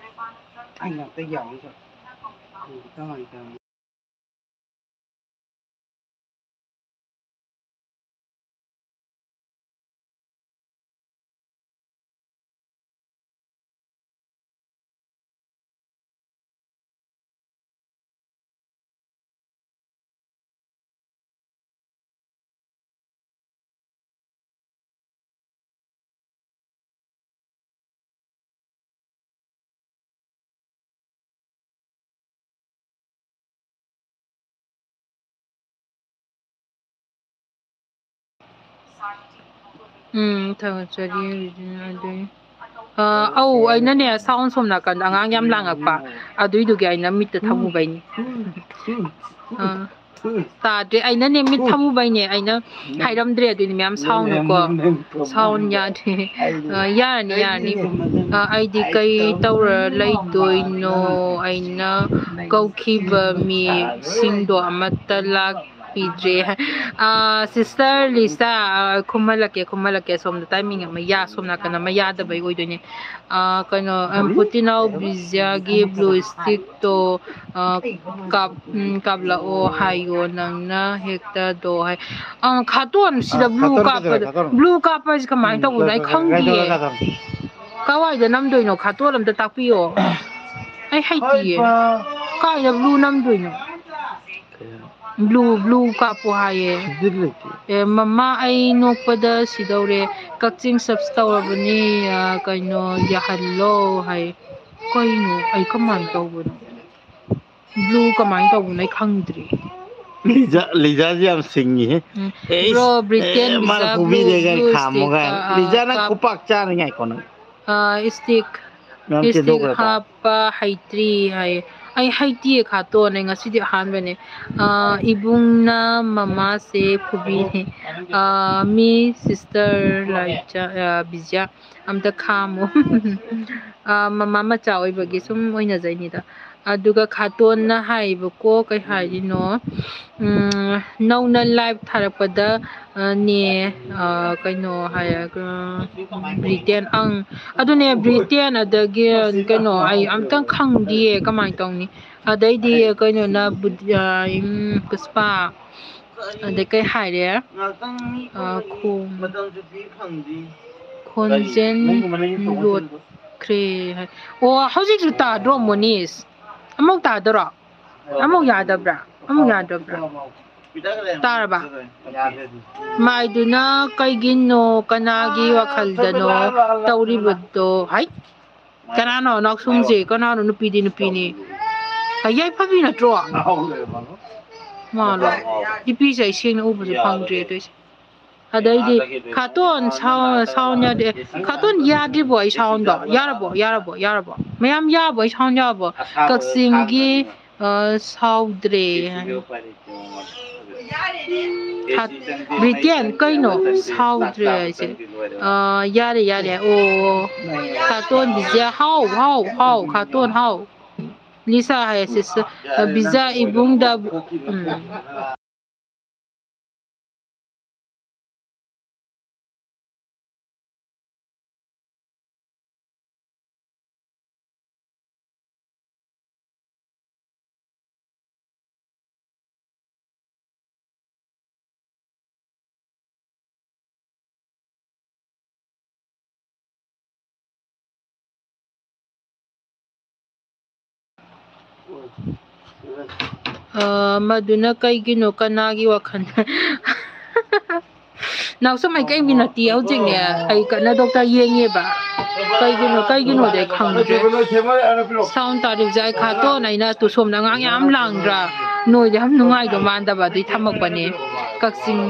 ꯑꯩ ꯉꯥꯛꯇ ꯌꯥꯎꯔꯒ꯫ ꯎꯝ, ꯀꯃꯥꯏ ꯇꯧꯔꯤ? ꯎꯝ, ꯊꯥꯒꯠꯆꯔꯤ, ꯔꯤꯖꯤꯅꯥ, ꯑꯗꯨ꯫ ꯑ, ꯑꯧ, ꯑꯩꯅꯅꯦ, sound ꯁꯣꯝ ꯅꯥꯀꯟꯗ ꯑꯉꯥꯡ ꯌꯥꯝ ꯂꯥꯡꯉꯛꯄ, ꯑꯗꯨꯏꯗꯨꯒꯤ ꯑꯩꯅ mute ꯊꯝꯃꯨꯕꯩꯅꯤ꯫ ꯑ, ꯇꯥꯗ꯭ꯔꯦ꯫ ꯑꯩꯅꯅꯦ, mute ꯊꯝꯃꯨꯕꯩꯅꯦ꯫ ꯑꯩꯅ ꯍꯥꯏꯔꯝꯗ꯭ꯔꯦ, ꯑꯗꯨꯏꯅꯦ ꯃꯌꯥꯝ sound ꯀꯣ꯫ Sound ꯌꯥꯗ꯭ꯔꯦ꯫ ꯑ, ꯌꯥꯔꯅꯤ, ꯌꯥꯔꯅꯤ꯫ ꯑ, ꯑꯩꯗꯤ ꯀꯩ ꯇꯧꯔ ꯂꯩꯗꯣꯏꯅꯣ? ꯑꯩꯅ ꯀꯧꯈꯤꯕ ꯃꯤꯁꯤꯡꯗꯣ ꯑꯃꯠꯇ ꯂꯥꯛ ꯄꯤꯗ꯭ꯔꯦ꯫ ꯑ, sister ꯂꯤꯁꯥ, ꯑ, ꯈꯨꯝꯍꯜꯂꯛꯀꯦ, ꯈꯨꯝꯍꯜꯂꯛꯀꯦ꯫ ꯁꯣꯝꯗ timing ꯑꯃ ꯌꯥ-, ꯁꯣꯝ ꯅꯥꯀꯟ ꯑꯃ ꯌꯥꯗꯕꯩ ꯑꯣꯏꯗꯣꯏꯅꯦ꯫ ꯑ, ꯀꯩꯅꯣ, ꯑ, ꯄꯨꯇꯤꯅꯥꯎ ꯕꯤꯖꯤꯌꯥꯒꯤ blue stickꯇꯣ, ꯑ, ꯀꯥꯞ-, ꯎꯝ, ꯀꯥꯞꯂꯛꯑꯣ ꯍꯥꯏꯌꯣ, ꯅꯪꯅ ꯍꯦꯛꯇꯗꯣ ꯍꯥꯏ꯫ ꯑ, ꯈꯥꯇꯣꯟ, ꯁꯤꯗ ꯑ, blue ꯈꯥꯇꯣꯟ ꯀꯥꯞꯄꯗ, ꯀꯩꯗꯧꯔꯦ, ꯈꯥꯇꯣꯟ? Blue ꯀꯥꯞꯄ ꯍꯥꯏꯁꯦ ꯀꯃꯥꯏꯅ ꯎꯝ, ꯇꯧꯕꯅꯣ? ꯑꯩ ꯀꯩꯗꯧꯔꯦ, ꯈꯪꯗꯤꯌꯦ꯫ ꯀꯩꯗꯧꯔꯦ, ꯈꯥꯇꯣꯟ? ꯀꯋꯥꯏꯗ ꯅꯝꯗꯣꯏꯅꯣ? ꯈꯥꯇꯣꯟ ꯑꯝꯇ ꯇꯥꯛꯄꯤꯌꯣ꯫ ꯑꯩ ꯍꯩꯇꯤꯌꯦ꯫ ꯀꯥꯏꯗ blue ꯅꯝꯗꯣꯏꯅꯣ? Blue, blue ꯀꯥꯞꯄꯣ ꯍꯥꯏꯌꯦ꯫ ꯁꯤꯗꯤ ꯂꯩꯇꯦ꯫ ꯑꯦ, ꯃꯃꯥ, ꯑꯩ ꯅꯣꯛꯄꯗ ꯁꯤꯗꯧꯔꯦ꯫ ꯀꯛꯆꯤꯡ subs ꯇꯧꯔꯕꯅꯤ, ꯑ, ꯀꯩꯅꯣ, ꯌꯥꯍꯜꯂꯣ ꯍꯥꯏ꯫ ꯀꯩꯅꯣ? ꯑꯩ ꯀꯃꯥꯏꯅ ꯇꯧꯕꯅꯣ? Blue ꯀꯃꯥꯏꯅ ꯇꯧꯕꯅꯣ? ꯑꯩ ꯈꯪꯗ꯭ꯔꯤ꯫ ꯂꯤꯖꯥ, ꯂꯤꯖꯥꯁꯦ ꯌꯥꯝ ꯁꯤꯡꯉꯤꯍꯦ꯫ ꯎꯝ꯫ ꯑꯦ, ꯕ꯭ꯔꯣ, ꯏꯁ, ꯕ꯭ꯔꯤꯇꯦꯟ ꯑꯦ, ꯃꯥꯅ ꯕꯤꯖꯥ ꯍꯨꯕꯤꯗꯦ blue ꯀꯥꯏꯅ blue ꯈꯥꯝꯃꯣ stick, ꯀꯥꯏꯅ꯫ ꯑ, ꯑ, ꯂꯤꯖꯥꯅ ꯀꯥꯞ-, ꯈꯨꯄꯥꯛ ꯆꯥꯅꯤꯡꯉꯥꯏꯀꯣ ꯅꯪ꯫ ꯑ, stick, ꯅꯪ stick ꯆꯦꯟꯊꯣꯛꯈ꯭ꯔꯦꯀꯣ꯫ ꯍꯥꯞꯄ ꯍꯩꯇ꯭ꯔꯤ ꯍꯥꯏꯌꯦ꯫ ꯑꯩ ꯍꯩꯇꯤꯌꯦ ꯈꯥꯇꯣꯟ, ꯑꯩ ꯉꯁꯤꯗꯤ ꯑꯍꯥꯟꯕꯅꯦ꯫ ꯑ, ꯏꯕꯨꯡꯅ ꯃꯃꯥꯁꯦ ꯐꯨꯕꯤꯅꯦ꯫ ꯑ, ꯃꯤ sister ꯂꯥꯏꯖ-, ꯑ, ꯕꯤꯖ꯭ꯌꯥ ꯑꯝꯇ ꯈꯥꯝꯃꯣ꯫ ꯑ, ꯃꯃꯥ ꯃꯆꯥ ꯑꯣꯏꯕꯒꯤ ꯁꯨꯝ ꯑꯣꯏꯅꯖꯩꯅꯤꯗ꯫ ꯑꯗꯨꯒ ꯈꯥꯇꯣꯟꯅ ꯍꯥꯏꯕꯀꯣ, ꯀꯩ ꯍꯥꯏꯔꯤꯅꯣ? ꯎꯝ, ꯅꯧꯅ live ꯊꯥꯔꯛꯄꯗ, ꯑ, ꯅꯦ, ꯑ, ꯀꯩꯅꯣ ꯍꯥꯏꯔꯒ, ꯕ꯭ꯔꯤꯇꯦꯟ, ꯑꯪ, ꯑꯗꯨꯅꯦ, ꯕ꯭ꯔꯤꯇꯦꯟ, ꯑꯗꯒꯤ, ꯀꯩꯅꯣ, ꯑꯩ ꯑꯝꯇꯪ ꯈꯪꯗꯤꯌꯦ, ꯀꯃꯥꯏꯅ ꯇꯧꯅꯤ? ꯑꯗꯩꯗꯤ, ꯀꯩꯅꯣꯅ, ꯕꯨꯗ-, ꯑ, ꯎꯝ, ꯄꯨꯁꯄꯥ, ꯑꯗꯩ ꯀꯩ ꯍꯥꯏꯔꯦ? ꯑ, ꯈꯣꯡ-, ꯈꯣꯟꯖꯦꯜ ꯂꯣꯠꯈ꯭ꯔꯦ ꯍꯥꯏ꯫ ꯑꯣ, ꯍꯧꯖꯤꯛꯁꯨ ꯇꯥꯗ꯭ꯔꯣ, ꯃꯣꯅꯤꯁ? ꯑꯃꯨꯛ ꯇꯥꯗꯣꯔꯣ? ꯑꯃꯨꯛ ꯌꯥꯗꯕ꯭ꯔꯥ? ꯑꯃꯨꯛ ꯌꯥꯗꯕ꯭ꯔꯥ? ꯇꯥꯔꯕ? ꯃꯥꯏꯗꯨꯅ ꯀꯩꯒꯤꯅꯣ? ꯀꯅꯥꯒꯤ ꯋꯥꯈꯜꯗꯅꯣ ꯇꯧꯔꯤꯕꯗꯣ? ꯍꯥꯏ? ꯀꯅꯥꯅꯣ ꯅꯥꯎꯁꯨꯝꯁꯦ? ꯀꯅꯥꯅꯣ? ꯅꯨꯄꯤꯗꯤ ꯅꯨꯄꯤꯅꯤ꯫ ꯑ, ꯌꯥꯏꯐꯕꯤ ꯅꯠꯇ꯭ꯔꯣ? ꯃꯥꯂꯣ? ꯅꯨꯄꯤꯁꯦ ꯑꯩ ꯁꯦꯡꯅ ꯎꯕꯁꯨ ꯐꯪꯗ꯭ꯔꯦ ꯑꯗꯨꯏꯁꯦ꯫ ꯑꯗꯩꯗꯤ ꯈꯥꯇꯣꯟ sound, sound ꯌꯥꯗꯦ꯫ ꯈꯥꯇꯣꯟ ꯌꯥꯗ꯭ꯔꯤꯕꯣ ꯑꯩ soundꯗꯣ? ꯌꯥꯔꯕꯣ? ꯌꯥꯔꯕꯣ? ꯌꯥꯔꯕꯣ? ꯃꯌꯥꯝ ꯌꯥꯔꯕꯣ ꯑꯩ sound ꯌꯥꯔꯕꯣ? ꯀꯛꯆꯤꯡꯒꯤ, ꯑ, ꯁꯥꯎꯗ꯭ꯔꯦ ꯍꯥꯏ꯫ ꯈꯥ-, ꯕ꯭ꯔꯤꯇꯦꯟ, ꯀꯩꯅꯣ ꯁꯥꯎꯗ꯭ꯔꯦ ꯍꯥꯏꯁꯦ? ꯑ, ꯌꯥꯔꯦ, ꯌꯥꯔꯦ꯫ ꯑꯣ, ꯈꯥꯇꯣꯟ ꯕꯤꯖꯤꯌꯥ, ꯍꯥꯎ, ꯍꯥꯎ, ꯍꯥꯎ, ꯈꯥꯇꯣꯟ ꯍꯥꯎ꯫ ꯂꯤꯁꯥ ꯍꯥꯏ sister, ꯑ, ꯕꯤꯖꯤꯌꯥ ꯏꯕꯨꯡꯗ, ꯎꯝ꯫ ꯑ, ꯃꯗꯨꯅ ꯀꯩꯒꯤꯅꯣ? ꯀꯅꯥꯒꯤ ꯋꯥꯈꯜ? ꯅꯥꯎꯁꯨꯝ, ꯑꯩ ꯀꯔꯤꯝꯒꯤ ꯅꯠꯇꯦ꯫ ꯍꯧꯖꯤꯛꯅꯦ ꯑꯩ ꯀꯟꯅ doctor ꯌꯦꯡꯉꯦꯕ꯫ ꯀꯩꯒꯤꯅꯣ, ꯀꯩꯒꯤꯅꯣꯗꯤ ꯑꯩ ꯈꯪꯗ꯭ꯔꯦ꯫ Sound ꯇꯥꯔꯤꯕꯁꯦ ꯑꯩ ꯈꯥꯇꯣꯟ ꯑꯩꯅ ꯇꯨ ꯁꯣꯝꯗ ꯑꯉꯥꯡ ꯌꯥꯝ ꯂꯥꯡꯗ꯭ꯔꯥ? ꯅꯣꯏꯗꯤ ꯌꯥꯝ ꯅꯨꯡꯉꯥꯏꯗꯧ ꯃꯥꯟꯗꯕ ꯑꯗꯨꯏ ꯊꯝꯃꯛꯄꯅꯦ꯫ ꯀꯛꯆꯤꯡ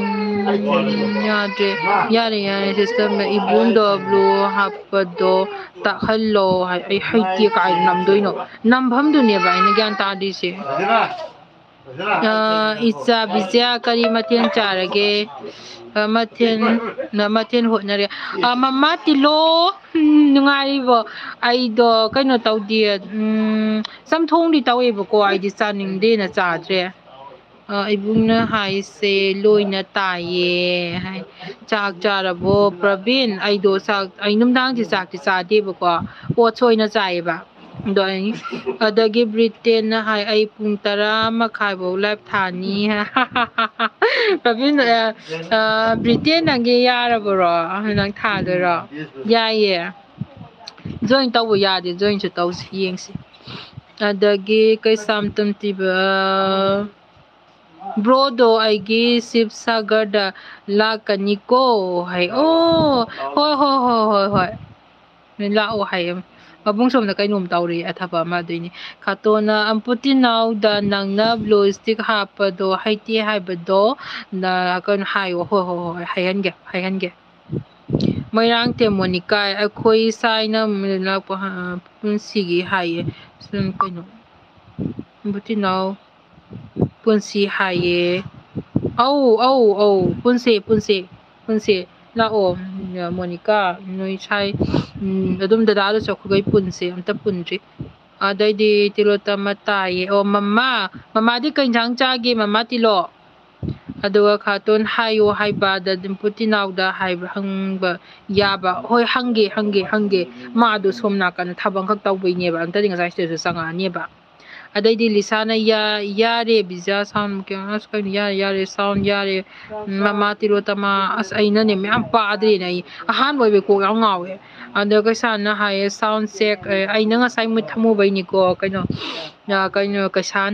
ꯌꯥꯗ꯭ꯔꯦ꯫ ꯌꯥꯔꯦ, ꯌꯥꯔꯦ sister, ꯏꯕꯨꯡꯗꯣ blue ꯍꯥꯞꯄꯗꯣ ꯇꯥꯛꯍꯜꯂꯣ ꯍꯥꯏ꯫ ꯑꯩ ꯍꯩꯇꯦ ꯀꯥꯏꯗ ꯅꯝꯗꯣꯏꯅꯣ꯫ ꯅꯝꯐꯝꯗꯨꯅꯦꯕ ꯑꯩꯅ ꯒ꯭ꯌꯥꯟ ꯇꯥꯗ꯭ꯔꯤꯁꯦ꯫ ꯑ, ꯏꯆꯥ ꯕꯤꯖꯤꯌꯥ ꯀꯔꯤ ꯃꯊꯦꯜ ꯆꯥꯔꯒꯦ? ꯑ, ꯃꯊꯦꯜ, ꯅ ꯃꯊꯦꯜ ꯍꯣꯠꯅꯔꯦ꯫ ꯑ, ꯃꯃꯥ ꯇꯤꯂꯣ, ꯎꯝ, ꯅꯨꯡꯉꯥꯏꯔꯤꯕꯣ? ꯑꯩꯗꯣ ꯀꯩꯅꯣ ꯇꯧꯗꯦ, ꯎꯝ, ꯆꯝꯊꯣꯡꯗꯤ ꯇꯧꯋꯦꯕꯀꯣ, ꯑꯩꯗꯤ ꯆꯥꯅꯤꯡꯗꯦꯅ ꯆꯥꯗ꯭ꯔꯦ꯫ ꯑ, ꯏꯕꯨꯡꯅ ꯍꯥꯏꯁꯦ ꯂꯣꯏꯅ ꯇꯥꯏꯌꯦ ꯍꯥꯏ꯫ ꯆꯥꯛ ꯆꯥꯔꯕꯣ ꯄ꯭ꯔꯕꯤꯟ? ꯑꯩꯗꯣ ꯆꯥꯛ, ꯑꯩ ꯅꯨꯡꯗꯥꯡꯁꯦ ꯆꯥꯛꯇꯤ ꯆꯥꯗꯦꯕꯀꯣ, oats ꯑꯣꯏꯅ ꯆꯥꯏꯌꯦꯕ꯫ ꯑꯗꯣ ꯑꯩ, ꯑꯗꯒꯤ ꯕ꯭ꯔꯤꯇꯦꯟꯅ ꯍꯥꯏ, "ꯑꯩ ꯄꯨꯡ ꯇꯔꯥ ꯃꯈꯥꯏꯐꯧ live ꯊꯥꯅꯤ"꯫ ꯄ꯭ꯔꯕꯤꯟ, ꯑ, ꯑ, ꯕ꯭ꯔꯤꯇꯦꯟ, ꯅꯪꯒꯤ ꯌꯥꯔꯕꯔꯣ? ꯅꯪ ꯊꯥꯗꯣꯏꯔꯣ? ꯌꯥꯏꯌꯦ꯫ Join ꯇꯧꯕ ꯌꯥꯗꯦ, joinꯁꯨ ꯇꯧꯁꯤ, ꯌꯦꯡꯁꯤ꯫ ꯑꯗꯒꯤ ꯀꯩꯁꯥꯝꯊꯣꯡ ꯇꯤꯕ, broꯗꯣ ꯑꯩꯒꯤ ꯁꯤꯕꯁꯥꯒꯔꯗ ꯂꯥꯛꯀꯅꯤꯀꯣ ꯍꯥꯏ꯫ ꯑꯣ, ꯍꯣꯏ, ꯍꯣꯏ, ꯍꯣꯏ, ꯍꯣꯏ, ꯍꯣꯏ꯫ ꯅꯣꯏ ꯂꯥꯛꯑꯣ ꯍꯥꯏꯌꯦ꯫ ꯃꯕꯨꯡ ꯁꯣꯝꯗ ꯀꯩꯅꯣꯝ ꯇꯧꯔꯤ, ꯑꯊꯕꯛ ꯑꯃ ꯑꯗꯨꯏꯅꯤ꯫ ꯈꯥꯇꯣꯟꯅ ꯑꯝꯄꯨꯇꯤꯅꯥꯎꯗ ꯅꯪꯅ ꯕ꯭ꯂꯨ ꯁ꯭ꯇꯤꯛ ꯍꯥꯞꯄꯗꯣ ꯍꯩꯇꯦ ꯍꯥꯏꯕꯗꯣ ꯅ-, ꯀꯩꯅꯣ ꯍꯥꯏꯌꯣ꯫ ꯍꯣꯏ, ꯍꯣꯏ, ꯍꯣꯏ, ꯍꯥꯏꯍꯟꯒꯦ, ꯍꯥꯏꯍꯟꯒꯦ꯫ ꯃꯣꯏꯔꯥꯡꯊꯦꯝ ꯃꯣꯅꯤꯀꯥ, ꯑꯩꯈꯣꯏ ꯁꯥꯏꯅ ꯂꯥꯛꯄ, ꯑ, ꯄꯨꯟꯁꯤꯒꯤ ꯍꯥꯏꯌꯦ꯫ ꯁꯨꯝ ꯀꯩꯅꯣ, ꯑꯝꯄꯨꯇꯤꯅꯥꯎ ꯄꯨꯟꯁꯤ ꯍꯥꯏꯌꯦ꯫ ꯑꯧ, ꯑꯧ, ꯑꯧ, ꯄꯨꯟꯁꯦ, ꯄꯨꯟꯁꯦ, ꯄꯨꯟꯁꯦ꯫ ꯂꯥꯛꯑꯣ, ꯎꯝ, ꯃꯣꯅꯤꯀꯥ, ꯅꯣꯏ ꯁꯥꯏ, ꯎꯝ, ꯑꯗꯨꯝ ꯗꯗꯥꯗꯨꯁꯨ ꯑꯩꯈꯣꯏꯈꯩ ꯄꯨꯟꯁꯦ, ꯑꯝꯇ ꯄꯨꯟꯗ꯭ꯔꯤ꯫ ꯑꯗꯩꯗꯤ ꯇꯤꯂꯣꯇꯃ ꯇꯥꯏꯌꯦ꯫ ꯑꯣ, ꯃꯃꯥ, ꯃꯃꯥꯗꯤ ꯀꯩ ꯏꯟꯁꯥꯡ ꯆꯥꯒꯦ, ꯃꯃꯥ ꯇꯤꯂꯣ? ꯑꯗꯨꯒ ꯈꯥꯇꯣꯟ ꯍꯥꯏꯌꯣ ꯍꯥꯏꯕ, ꯗ-, ꯄꯨꯇꯤꯅꯥꯎꯗ ꯍꯥꯏꯕ, ꯍꯪꯕ ꯌꯥꯕ꯫ ꯍꯣꯏ, ꯍꯪꯒꯦ, ꯍꯪꯒꯦ, ꯍꯪꯒꯦ꯫ ꯃꯥꯗꯣ ꯁꯣꯝ ꯅꯥꯀꯟꯗ ꯊꯕꯛ ꯑꯃꯈꯛ ꯇꯧꯕꯩꯅꯦꯕ, ꯅꯠꯇ꯭ꯔꯗꯤ ꯉꯁꯥꯏ ꯁꯤꯗꯁꯨ ꯆꯪꯉꯛꯑꯅꯦꯕ꯫ ꯑꯗꯩꯗꯤ ꯂꯤꯁꯥꯅ ꯌꯥ-, ꯌꯥꯔꯦ, ꯕꯤꯖꯥ ꯁꯥꯎꯟ ꯀꯩꯅꯣ, ꯑꯁ, ꯀꯩꯅꯣ, ꯌꯥꯔꯦ, ꯌꯥꯔꯦ, ꯁꯥꯎꯟ ꯌꯥꯔꯦ, ꯎꯝ, ꯃꯃꯥ ꯇꯤꯂꯣꯇꯃꯥ, ꯑꯁ, ꯑꯩꯅꯅꯦ ꯃꯌꯥꯝ ꯄꯥꯗ꯭ꯔꯦꯅꯦ, ꯑꯩ ꯑꯍꯥꯟꯕ ꯑꯣꯏꯕꯩ ꯀꯣꯛ ꯌꯥꯝ ꯉꯥꯎꯋꯦ꯫ ꯑꯗꯣ ꯀꯩꯁꯥꯅ ꯍꯥꯏꯌꯦ, ꯁꯥꯎꯟ ꯆꯦꯛ, ꯑꯦ, ꯑꯩꯅ ꯉꯁꯥꯏ ꯃꯨꯠ ꯊꯝꯃꯨꯕꯩꯅꯤꯀꯣ, ꯀꯩꯅꯣ, ꯑ, ꯀꯩꯅꯣ, ꯀꯩꯁꯥꯟ꯫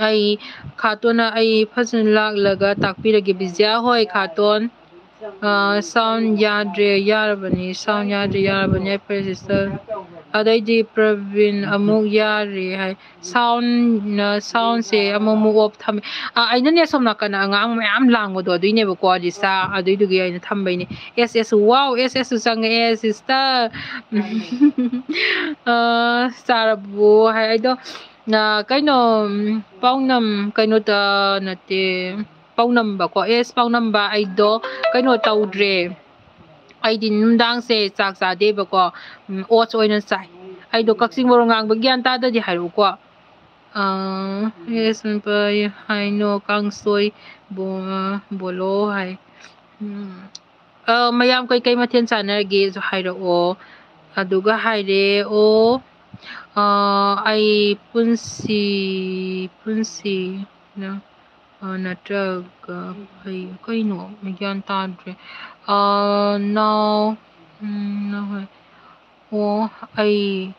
ꯑꯩ, ꯈꯥꯇꯣꯟꯅ ꯑꯩ ꯐꯖꯅ ꯂꯥꯛꯂꯒ ꯇꯥꯛꯄꯤꯔꯒꯦ, ꯕꯤꯖ꯭ꯌꯥ ꯍꯣꯏ, ꯈꯥꯇꯣꯟ꯫ ꯑ, ꯁꯥꯎꯟ ꯌꯥꯗ꯭ꯔꯦ, ꯌꯥꯔꯕꯅꯤ, ꯁꯥꯎꯟ ꯌꯥꯗ꯭ꯔꯦ, ꯌꯥꯔꯕꯅꯤ, ꯐꯔꯦ, ꯁꯤꯁꯇꯔ꯫ ꯑꯗꯩꯗꯤ ꯄ꯭ꯔꯕꯤꯟ ꯑꯃꯨꯛ ꯌꯥꯔꯦ ꯍꯥꯏ꯫ ꯁꯥꯎꯟ, ꯁꯥꯎꯟꯁꯦ ꯑꯃꯨꯛ ꯑꯃꯨꯛ ꯑꯣꯐ ꯊꯝꯃꯦ꯫ ꯑ, ꯑꯩꯅꯅꯦ ꯁꯣꯝ ꯅꯥꯀꯟꯗ ꯑꯉꯥꯡ ꯃꯌꯥꯝ ꯂꯥꯡꯕꯗꯣ ꯑꯗꯨꯏꯅꯦꯕꯀꯣ, ꯂꯤꯁꯥ, ꯑꯗꯨꯏꯗꯨꯒꯤ ꯑꯩꯅ ꯊꯝꯕꯩꯅꯦ꯫ ꯑꯦꯁ ꯑꯦꯁ, ꯋꯥꯎ, ꯑꯦꯁ ꯑꯦꯁꯁꯨ ꯆꯪꯉꯛꯑꯦ, ꯁꯤꯁꯇꯔ꯫ ꯑ, ꯆꯥꯔꯕꯣ ꯍꯥꯏ꯫ ꯑꯩꯗꯣ, ꯑ, ꯀꯩꯅꯣ, ꯎꯝ, ꯄꯥꯎꯅꯝ, ꯀꯩꯅꯣꯗ ꯅꯠꯇꯦ, ꯄꯥꯎꯅꯝꯕꯀꯣ, ꯑꯦꯁ, ꯄꯥꯎꯅꯝꯕ, ꯑꯩꯗꯣ ꯀꯩꯅꯣ ꯇꯧꯗ꯭ꯔꯦ꯫ ꯑꯩꯗꯤ ꯅꯨꯡꯗꯥꯡꯁꯦ ꯆꯥꯛ ꯆꯥꯗꯦꯕꯀꯣ, ꯎꯝ, ꯑꯣꯠꯁ ꯑꯣꯏꯅ ꯆꯥꯏ꯫ ꯑꯩꯗꯣ ꯀꯛꯆꯤꯡ ꯃꯔꯣꯟ ꯉꯥꯡꯕ ꯒ꯭ꯌꯥꯟ ꯇꯥꯗꯗꯤ ꯍꯥꯏꯔꯛꯎꯀꯣ꯫ ꯑ, ꯑꯦꯁ, ꯍꯥꯏꯅꯣ, ꯀꯥꯡꯁꯣꯏ, ꯕꯣ-, ꯕꯣꯂꯣ ꯍꯥꯏ꯫ ꯎꯝ, ꯑ, ꯃꯌꯥꯝ ꯀꯩꯀꯩ ꯃꯊꯦꯜ ꯆꯥꯟꯅꯔꯒꯦꯁꯨ ꯍꯥꯏꯔꯛꯑꯣ꯫ ꯑꯗꯨꯒ ꯍꯥꯏꯔꯦ, ꯑꯣ, ꯑ, ꯑꯩ ꯄꯨꯟꯁꯤ, ꯄꯨꯟꯁꯤ, ꯅ-, ꯑ, ꯅꯠꯇ꯭ꯔꯒ ꯐꯩ, ꯀꯩꯅꯣ? ꯑꯩ ꯒ꯭ꯌꯥꯟ ꯇꯥꯗ꯭ꯔꯦ꯫ ꯑ, ꯅꯥꯎ, ꯎꯝ, ꯅꯍꯣꯏ꯫ ꯑꯣ, ꯑꯩ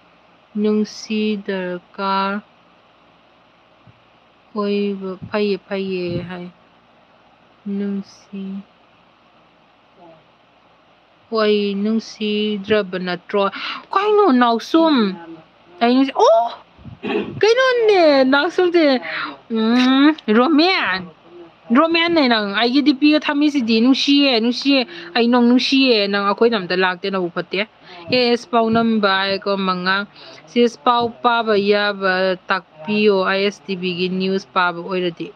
ꯅꯨꯡꯁꯤ ꯗꯔꯀꯥꯔ ꯑꯣꯏꯕ, ꯐꯩꯌꯦ, ꯐꯩꯌꯦ ꯍꯥꯏ꯫ ꯅꯨꯡꯁꯤ꯫ ꯑꯩ ꯅꯨꯡꯁꯤꯗ꯭ꯔꯕ ꯅꯠꯇ꯭ꯔꯣ? ꯀꯩꯅꯣ, ꯅꯥꯎꯁꯨꯝ? ꯑꯩ ꯅꯨꯡꯁꯤ-, ꯑꯣ! ꯀꯩꯅꯣꯅꯦ, ꯅꯥꯎꯁꯨꯝꯁꯦ, ꯎꯝ, ꯔꯣꯃꯦꯟ꯫ ꯔꯣꯃꯦꯟꯅꯦ ꯅꯪ꯫ ꯑꯩꯒꯤ ꯗꯤꯄꯤꯒ ꯊꯝꯃꯤꯁꯤꯗꯤ, ꯅꯨꯡꯁꯤꯌꯦ, ꯅꯨꯡꯁꯤꯌꯦ꯫ ꯑꯩ ꯅꯪ ꯅꯨꯡꯁꯤꯌꯦ꯫ ꯅꯪ ꯑꯩꯈꯣꯏꯗ ꯑꯝꯇ ꯂꯥꯛꯇꯦ, ꯅꯕꯨꯛ ꯐꯠꯇꯦ꯫ ꯑꯦ ꯑꯦꯁ ꯄꯥꯎꯅꯝꯕ ꯍꯥꯏꯀꯣ, ꯃꯉꯥ꯫ ꯁꯤꯁ ꯄꯥꯎ ꯄꯥꯕ ꯌꯥꯕ ꯇꯥꯛꯄꯤꯌꯣ, ꯑꯥꯏ ꯑꯦꯁ ꯇꯤ ꯚꯤꯒꯤ ꯅ꯭ꯌꯨꯁ ꯄꯥꯕ ꯑꯣꯏꯔꯗꯤ꯫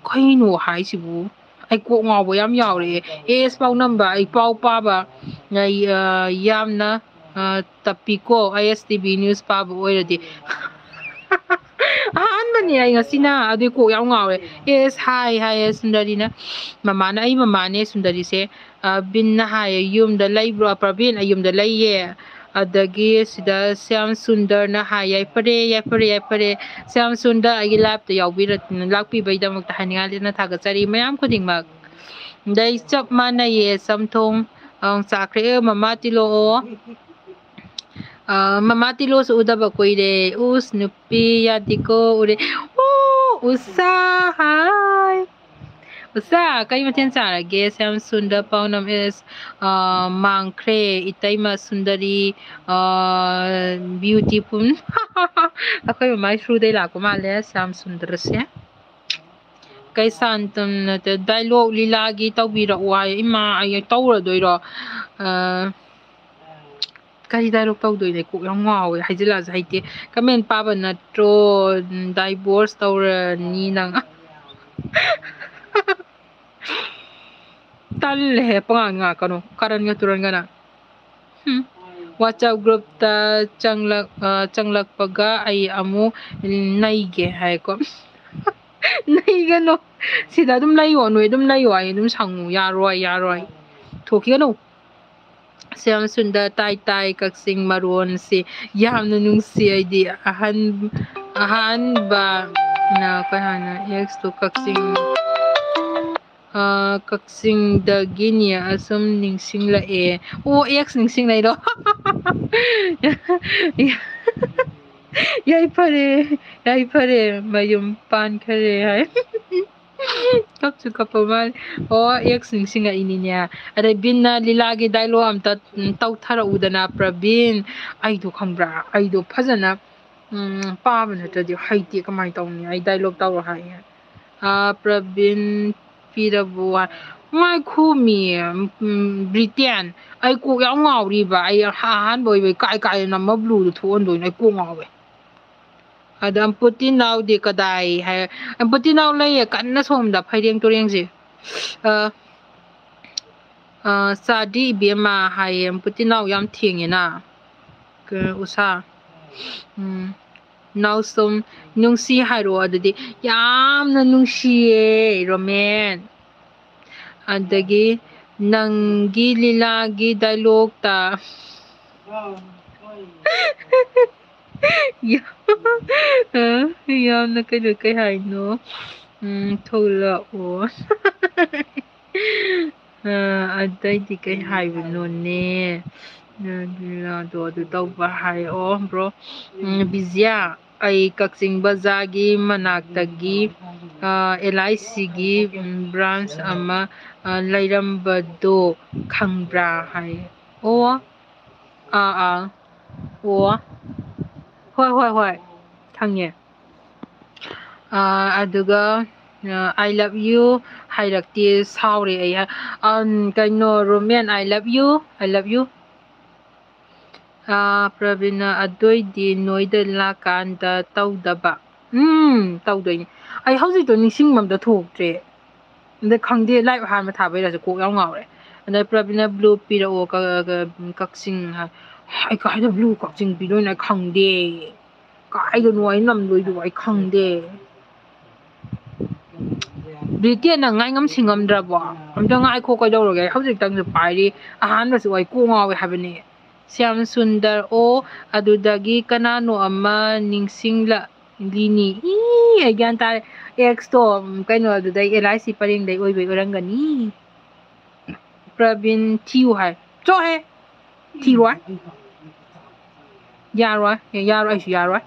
ꯀꯩꯅꯣ ꯍꯥꯏꯁꯤꯕꯨ? ꯑꯩ ꯀꯣꯛ ꯉꯥꯎꯕ ꯌꯥꯝ ꯌꯥꯎꯔꯦ꯫ ꯑꯦ ꯑꯦꯁ ꯄꯥꯎꯅꯝꯕ, ꯑꯩ ꯄꯥꯎ ꯄꯥꯕ, ꯑꯩ, ꯑ, ꯌꯥꯝꯅ, ꯑ, ꯇꯞꯄꯤꯀꯣ, ꯑꯥꯏ ꯑꯦꯁ ꯇꯤ ꯚꯤ ꯅ꯭ꯌꯨꯁ ꯄꯥꯕ ꯑꯣꯏꯔꯗꯤ꯫ ꯑꯍꯥꯟꯕꯅꯦ ꯑꯩ ꯉꯁꯤꯅ, ꯑꯗꯨꯏ ꯀꯣꯛ ꯌꯥꯝ ꯉꯥꯎꯔꯦ꯫ ꯑꯦ ꯑꯦꯁ ꯍꯥꯏ ꯍꯥꯏꯌꯦ ꯁꯨꯟꯗꯔꯤꯅ꯫ ꯃꯃꯥꯅ, ꯑꯩ ꯃꯃꯥꯅꯦ ꯁꯨꯟꯗꯔꯤꯁꯦ꯫ ꯑ, ꯕꯤꯟꯅ ꯍꯥꯏꯌꯦ, "ꯌꯨꯝꯗ ꯂꯩꯕ꯭ꯔꯣ?" ꯄ꯭ꯔꯕꯤꯟ, "ꯑꯩ ꯌꯨꯝꯗ ꯂꯩꯌꯦ"꯫ ꯑꯗꯒꯤ ꯁꯤꯗ ꯁ꯭ꯌꯥꯝ ꯁꯨꯟꯗꯔꯅ ꯍꯥꯏ, "ꯌꯥꯏꯐꯔꯦ, ꯌꯥꯏꯐꯔꯦ, ꯌꯥꯏꯐꯔꯦ꯫ ꯁ꯭ꯌꯥꯝ ꯁꯨꯟꯗꯔ ꯑꯩꯒꯤ ꯂꯥꯏꯐꯇ ꯌꯥꯎꯕꯤꯔ-, ꯂꯥꯛꯄꯤꯕꯩꯗꯃꯛꯇ ꯍꯥꯏꯅꯤꯡꯉꯥꯏ ꯂꯩꯇꯅ ꯊꯥꯒꯠꯆꯔꯤ ꯃꯌꯥꯝ ꯈꯨꯗꯤꯡꯃꯛ"꯫ ꯑꯗꯩ ꯆꯞ ꯃꯥꯟꯅꯩꯌꯦ, ꯆꯝꯊꯣꯡ, ꯑꯪ, ꯆꯥꯈ꯭ꯔꯦ꯫ ꯑꯦ, ꯃꯃꯥ ꯇꯤꯜꯂꯣꯑꯣ꯫ ꯑ, ꯃꯃꯥ ꯇꯤꯜꯂꯣꯁꯨ ꯎꯗꯕ ꯀꯨꯏꯔꯦ꯫ ꯎꯁ, ꯅꯨꯄꯤ ꯌꯥꯗꯤꯀꯣ, ꯎꯔꯦ꯫ ꯑꯣ, ꯎꯁꯥ, ꯍꯥꯏ꯫ ꯎꯁꯥ, ꯀꯩ ꯃꯊꯦꯜ ꯆꯥꯔꯒꯦ? ꯁ꯭ꯌꯥꯝ ꯁꯨꯟꯗꯔ ꯄꯥꯎꯅꯝ ꯑꯦꯁ, ꯑ, ꯃꯥꯡꯈ꯭ꯔꯦ꯫ ꯏꯇꯩꯃ ꯁꯨꯟꯗꯔꯤ, ꯑ, ꯕ꯭ꯌꯨꯇꯤꯐꯨꯜ꯫ ꯑꯩꯈꯣꯏ ꯃꯃꯥꯏ ꯁ꯭ꯔꯨꯗꯩ ꯂꯥꯛꯄ ꯃꯥꯜꯂꯦ, ꯁ꯭ꯌꯥꯝ ꯁꯨꯟꯗꯔꯁꯦ꯫ ꯀꯩꯁꯥꯟꯇꯝ ꯅꯠꯇꯦ, ꯗꯥꯏꯂꯣꯛ ꯂꯤꯂꯥꯒꯤ ꯇꯧꯕꯤꯔꯛꯑꯣ ꯍꯥꯏ꯫ ꯏꯃꯥ, ꯑꯩ ꯇꯧꯔꯗꯣꯏꯔꯣ? ꯑ, ꯀꯔꯤ ꯗꯥꯏꯂꯣꯛ ꯇꯧꯗꯣꯏꯅꯣ? ꯀꯣꯛ ꯌꯥꯝ ꯉꯥꯎꯋꯦ, ꯍꯥꯏꯖꯤꯜꯂꯛꯑꯁꯨ ꯍꯩꯇꯦ꯫ ꯀꯃꯦꯟ ꯄꯥꯕ ꯅꯠꯇ꯭ꯔꯣ? ꯗꯥꯏꯚꯣꯔꯁ ꯇꯧꯔꯅꯤ ꯅꯪ꯫ ꯇꯜꯂꯦꯍꯦ, ꯄꯉꯥꯡ ꯉꯥꯡꯉꯛꯀꯅꯨ, ꯀꯔꯟꯒ ꯇꯨꯔꯟꯒꯅ꯫ ꯍꯨꯝ꯫ WhatsApp ꯒ꯭ꯔꯨꯞꯇ ꯆꯪꯂꯛ-, ꯑ, ꯆꯪꯂꯛꯄꯒ ꯑꯩ ꯑꯃꯨꯛ ꯅꯩꯒꯦ ꯍꯥꯏꯀꯣ꯫ ꯅꯩꯒꯅꯨ꯫ ꯁꯤꯗ ꯑꯗꯨꯝ ꯂꯩꯌꯣ, ꯅꯣꯏ ꯑꯗꯨꯝ ꯂꯩꯌꯣ, ꯑꯩ ꯑꯗꯨꯝ ꯁꯪꯉꯨ꯫ ꯌꯥꯔꯣꯏ, ꯌꯥꯔꯣꯏ꯫ ꯊꯣꯛꯈꯤꯒꯅꯨ꯫ ꯁ꯭ꯌꯥꯝ ꯁꯨꯟꯗꯔ ꯇꯥꯏ ꯇꯥꯏ ꯀꯛꯆꯤꯡ ꯃꯔꯣꯟꯁꯤ ꯌꯥꯝꯅ ꯅꯨꯡꯁꯤ ꯑꯩꯗꯤ꯫ ꯑꯍꯟ-, ꯑꯍꯥꯟꯕ, ꯅ-, ꯀꯩ ꯍꯥꯏꯅ, ꯑꯦꯛꯁꯇꯨ ꯀꯛꯆꯤꯡ, ꯑ, ꯀꯛꯆꯤꯡꯗꯒꯤꯅꯤ ꯑꯁꯨꯝ ꯅꯤꯡꯁꯤꯡꯂꯛꯑꯦ꯫ ꯑꯣ, ꯑꯦꯛꯁ ꯅꯤꯡꯁꯤꯡꯂꯛꯏꯔꯣ? ꯌꯥꯏꯐꯔꯦ, ꯌꯥꯏꯐꯔꯦ, ꯃꯌꯨꯝ ꯄꯥꯟꯈꯔꯦ ꯍꯥꯏ꯫ ꯀꯞꯁꯨ ꯀꯞꯄ ꯃꯥꯜꯂꯦ꯫ ꯑꯣ, ꯑꯦꯛꯁ ꯅꯤꯡꯁꯤꯡꯉꯛꯏꯅꯤꯅꯦ꯫ ꯑꯗꯩ ꯕꯤꯟꯅ ꯂꯤꯂꯥꯒꯤ ꯗꯥꯏꯂꯣꯛ ꯑꯝꯇ ꯎꯝ, ꯇꯧꯊꯔꯛꯎꯗꯅ ꯄ꯭ꯔꯕꯤꯟ꯫ ꯑꯩꯗꯣ ꯈꯪꯕ꯭ꯔꯥ, ꯑꯩꯗꯣ ꯐꯖꯅ ꯎꯝ, ꯄꯥꯕ ꯅꯠꯇ꯭ꯔꯗꯤ ꯍꯩꯇꯦ, ꯀꯃꯥꯏꯅ ꯇꯧꯅꯤ? ꯑꯩ ꯗꯥꯏꯂꯣꯛ ꯇꯧꯔꯣ ꯍꯥꯏꯌꯦ꯫ ꯑꯥ, ꯄ꯭ꯔꯕꯤꯟ ꯄꯤꯔꯕꯨ ꯍꯥꯏ꯫ ꯉꯥꯏꯈꯣꯃꯤ, ꯎꯝ, ꯕ꯭ꯔꯤꯇꯦꯟ, ꯑꯩ ꯀꯣꯛ ꯌꯥꯝ ꯉꯥꯎꯔꯤꯕ꯫ ꯑꯩ ꯑꯍꯥꯟꯕ ꯑꯣꯏꯕꯩ ꯀꯥꯏ ꯀꯥꯏꯗ ꯅꯝꯃ ꯕ꯭ꯂꯨꯗ ꯊꯣꯛꯍꯟꯗꯣꯏꯅꯣ? ꯑꯩ ꯀꯣꯛ ꯉꯥꯎꯋꯦ꯫ ꯑꯗ ꯑꯝꯄꯨꯇꯤꯅꯥꯎꯗꯤ ꯀꯗꯥꯏ ꯍꯥꯏ? ꯑꯝꯄꯨꯇꯤꯅꯥꯎ ꯂꯩꯌꯦ, ꯀꯟꯅ ꯁꯣꯝꯗ ꯐꯩꯔꯦꯡ ꯇꯨꯔꯦꯡꯁꯦ꯫ ꯑ, ꯑ, ꯆꯥꯗ꯭ꯔꯤ ꯏꯕꯦꯝꯃ ꯍꯥꯏꯌꯦ꯫ ꯑꯝꯄꯨꯇꯤꯅꯥꯎ ꯌꯥꯝ ꯊꯦꯡꯉꯦꯅ꯫ ꯀ-, ꯎꯁꯥ꯫ ꯎꯝ꯫ ꯅꯥꯎꯁꯨꯝ ꯅꯨꯡꯁꯤ ꯍꯥꯏꯔꯛꯑꯣ ꯑꯗꯨꯗꯤ꯫ ꯌꯥꯝꯅ ꯅꯨꯡꯁꯤꯌꯦ, ꯔꯣꯃꯦꯟ꯫ ꯑꯗꯒꯤ ꯅꯪꯒꯤ ꯂꯤꯂꯥꯒꯤ ꯗꯥꯏꯂꯣꯛꯇ꯫ ꯌꯥꯝꯅ ꯀꯩꯅꯣ, ꯀꯩ ꯍꯥꯏꯅꯣ? ꯎꯝ, ꯊꯣꯛꯂꯛꯑꯣ꯫ ꯑ, ꯑꯇꯩꯗꯤ ꯀꯩ ꯍꯥꯏꯕꯅꯣꯅꯦ? ꯑ, ꯂꯤꯂꯥꯗꯣ ꯑꯗꯨ ꯇꯧꯕ ꯍꯥꯏ꯫ ꯑꯣ, ꯕ꯭ꯔꯣ꯫ ꯎꯝ, ꯕꯤꯖꯤꯌꯥ, ꯑꯩ ꯀꯛꯆꯤꯡ ꯕꯖꯥꯔꯒꯤ ꯃꯅꯥꯛꯇꯒꯤ, ꯑ, ꯑꯦꯜ ꯑꯥꯏ ꯁꯤꯒꯤ, ꯎꯝ, ꯕ꯭ꯔꯥꯟꯁ ꯑꯃ, ꯑ, ꯂꯩꯔꯝꯕꯗꯣ ꯈꯪꯕ꯭ꯔꯥ ꯍꯥꯏ꯫ ꯑꯣ, ꯑꯥ, ꯑꯥ꯫ ꯑꯣ꯫ ꯍꯣꯏ, ꯍꯣꯏ, ꯍꯣꯏ꯫ ꯈꯪꯉꯦ꯫ ꯑꯥ, ꯑꯗꯨꯒ, ꯑ, "I love you" ꯍꯥꯏꯔꯛꯇꯦ, ꯁꯥꯎꯔꯦ ꯑꯩ꯫ ꯑ, ꯀꯩꯅꯣ, Roman, "I love you, I love you"꯫ ꯑꯥ, ꯄ꯭ꯔꯕꯤꯟꯅ, "ꯑꯗꯣꯏꯗꯤ ꯅꯣꯏꯗ ꯂꯥꯛꯀꯥꯟꯗ ꯇꯧꯗꯕ"꯫ ꯎꯝ, ꯇꯧꯗꯣꯏꯅꯤ꯫ ꯑꯩ ꯍꯧꯖꯤꯛꯇꯣ ꯅꯤꯡꯁꯤꯡꯕ ꯑꯝꯇ ꯊꯣꯛꯇ꯭ꯔꯦ꯫ ꯑꯗ ꯈꯪꯗꯦ, ꯂꯥꯏꯚ ꯑꯍꯥꯟꯕ ꯊꯥꯕꯩꯔꯁꯨ ꯀꯣꯛ ꯌꯥꯝ ꯉꯥꯎꯔꯦ꯫ ꯑꯗ ꯄ꯭ꯔꯕꯤꯟꯅ, "ꯕ꯭ꯂꯨ ꯄꯤꯔꯛꯑꯣ, ꯀ-, ꯀ-, ꯀꯛꯆꯤꯡ" ꯍꯥꯏ꯫ ꯑꯩ ꯀꯥꯏꯗ ꯕ꯭ꯂꯨ ꯀꯛꯆꯤꯡ ꯄꯤꯗꯣꯏꯅꯣ? ꯑꯩ ꯈꯪꯗꯦ꯫ ꯀꯥꯏꯗꯅꯣ ꯑꯩ ꯅꯝꯗꯣꯏꯗꯨꯕꯣ? ꯑꯩ ꯈꯪꯗꯦ꯫ ꯕ꯭ꯔꯤꯇꯦꯟ, ꯅꯪ ꯉꯥꯏ ꯉꯝꯁꯤ ꯉꯝꯗ꯭ꯔꯕꯣ? ꯑꯝꯇ ꯉꯥꯏꯈꯣ, ꯀꯩꯗꯧꯔꯒꯦ? ꯑꯩ ꯍꯧꯖꯤꯛꯇꯪꯁꯨ ꯄꯥꯏꯔꯤ꯫ ꯑꯍꯥꯟꯕꯁꯨ ꯑꯩ ꯀꯣꯛ ꯉꯥꯎꯋꯦ ꯍꯥꯏꯕꯅꯦ꯫ ꯁ꯭ꯌꯥꯝ ꯁꯨꯟꯗꯔ, ꯑꯣ, ꯑꯗꯨꯗꯒꯤ ꯀꯅꯥꯅꯣ ꯑꯃ ꯅꯤꯡꯁꯤꯡꯂꯛꯂꯤꯅꯤ꯫ ꯏ, ꯑꯩ ꯒ꯭ꯌꯥꯟ ꯇꯥꯔꯦ꯫ ꯑꯦꯛꯁꯇꯣ, ꯎꯝ, ꯀꯩꯅꯣ, ꯑꯗꯨꯗꯩ, ꯑꯦꯜ ꯑꯥꯏ ꯁꯤ ꯄꯔꯦꯡꯗꯩ ꯑꯣꯏꯕꯩ ꯑꯣꯏꯔꯝꯒꯅꯤ꯫ ꯄ꯭ꯔꯕꯤꯟ ꯊꯤꯌꯨ ꯍꯥꯏ꯫ ꯆꯣꯍꯦ! ꯊꯤꯔꯣꯏ꯫ ꯌꯥꯔꯣꯏ꯫ ꯑꯦ, ꯌꯥꯔꯣꯏ, ꯑꯩꯁꯨ ꯌꯥꯔꯣꯏ꯫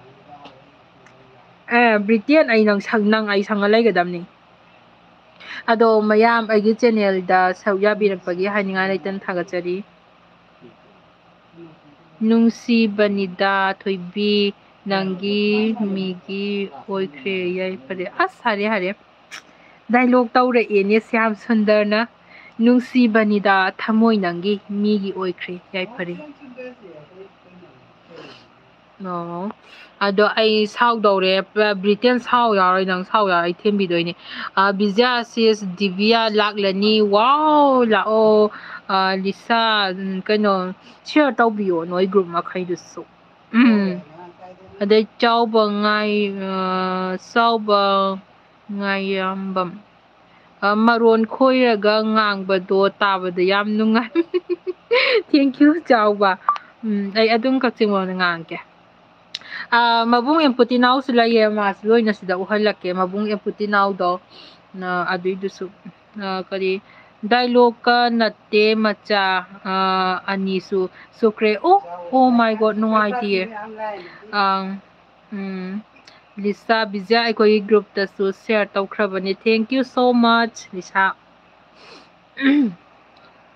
ꯑꯦ, ꯕ꯭ꯔꯤꯇꯦꯟ, ꯑꯩ ꯅꯪ ꯁꯪ-, ꯅꯪ ꯑꯩ ꯁꯪꯉ ꯂꯩꯒꯗꯕꯅꯤ꯫ ꯑꯗꯣ ꯃꯌꯥꯝ ꯑꯩꯒꯤ ꯆꯦꯅꯦꯜꯗ ꯁꯔꯨꯛ ꯌꯥꯕꯤꯔꯛꯄꯒꯤ ꯍꯥꯏꯅꯤꯡꯉꯥꯏ ꯂꯩꯇꯅ ꯊꯥꯒꯠꯆꯔꯤ꯫ ꯅꯨꯡꯁꯤꯕꯅꯤꯗ ꯊꯣꯏꯕꯤ, ꯅꯪꯒꯤ ꯃꯤꯒꯤ ꯑꯣꯏꯈ꯭ꯔꯦ ꯌꯥꯏꯐꯔꯦ꯫ ꯑꯁ, ꯍꯥꯏꯔꯦ, ꯍꯥꯏꯔꯦ꯫ ꯗꯥꯏꯂꯣꯛ ꯇꯧꯔꯛꯑꯦꯅꯦ ꯁ꯭ꯌꯥꯝ ꯁꯨꯟꯗꯔꯅ꯫ ꯅꯨꯡꯁꯤꯕꯅꯤꯗ ꯊꯃꯣꯏ ꯅꯪꯒꯤ ꯃꯤꯒꯤ ꯑꯣꯏꯈ꯭ꯔꯦ ꯌꯥꯏꯐꯔꯦ꯫ ꯑꯣ꯫ ꯑꯗꯣ ꯑꯩ ꯁꯥꯎꯗꯧꯔꯦ꯫ ꯕ꯭ꯔꯤꯇꯦꯟ ꯁꯥꯎ ꯌꯥꯔꯣꯏ, ꯅꯪ ꯁꯥꯎ ꯌꯥꯔꯣꯏ, ꯑꯩ ꯊꯦꯝꯕꯤꯗꯣꯏꯅꯦ꯫ ꯑ, ꯕꯤꯖ꯭ꯌꯥ ꯑꯁꯤꯁ ꯗꯤꯕꯤꯌꯥ ꯂꯥꯛꯂꯅꯤ꯫ ꯋꯥꯎ, ꯂꯥꯛꯑꯣ꯫ ꯑ, ꯂꯤꯁꯥ, ꯎꯝ, ꯀꯩꯅꯣ, ꯁꯤꯌꯔ ꯇꯧꯕꯤꯌꯣ ꯅꯣꯏ ꯒ꯭ꯔꯨꯞ ꯃꯈꯩꯗꯨꯁꯨ꯫ ꯎꯝ꯫ ꯑꯗꯩ ꯆꯥꯎꯕ ꯉꯥꯏ-, ꯑ, ꯆꯥꯎꯕ ꯉꯥꯏꯌꯥꯝꯕꯝ꯫ ꯑ, ꯃꯔꯣꯟ ꯈꯣꯏꯔꯒ ꯉꯥꯡꯕꯗꯣ ꯇꯥꯕꯗ ꯌꯥꯝ ꯅꯨꯡꯉꯥꯏ꯫ Thank you, ꯆꯥꯎꯕ꯫ ꯎꯝ, ꯑꯩ ꯑꯗꯨꯝ ꯀꯛꯆꯤꯡ ꯂꯣꯟꯗ ꯉꯥꯡꯒꯦ꯫ ꯑ, ꯃꯕꯨꯡ ꯑꯦꯝꯄꯨꯇꯤ ꯅꯥꯎꯁꯨ ꯂꯩꯌꯦ, ꯃꯥꯁꯨ ꯂꯣꯏꯅ ꯁꯤꯗ ꯎꯍꯜꯂꯛꯀꯦ, ꯃꯕꯨꯡ ꯑꯦꯝꯄꯨꯇꯤ ꯅꯥꯎꯗꯣ꯫ ꯑ, ꯑꯗꯨꯏꯗꯨꯁꯨ, ꯑ, ꯀꯔꯤ, ꯗꯥꯏꯂꯣꯛꯀ ꯅꯠꯇꯦ ꯃꯆꯥ, ꯑ, ꯑꯅꯤꯁꯨ ꯁꯨꯈ꯭ꯔꯦ꯫ ꯑꯣ, oh my God, ꯅꯨꯡꯉꯥꯏꯇꯤꯌꯦ꯫ ꯑꯪ, ꯎꯝ, ꯂꯤꯁꯥ ꯕꯤꯖ꯭ꯌꯥ ꯑꯩꯈꯣꯏꯒꯤ ꯒ꯭ꯔꯨꯞꯇꯁꯨ ꯁꯤꯌꯔ ꯇꯧꯈ꯭ꯔꯕꯅꯦ꯫ Thank you so much, Lisa.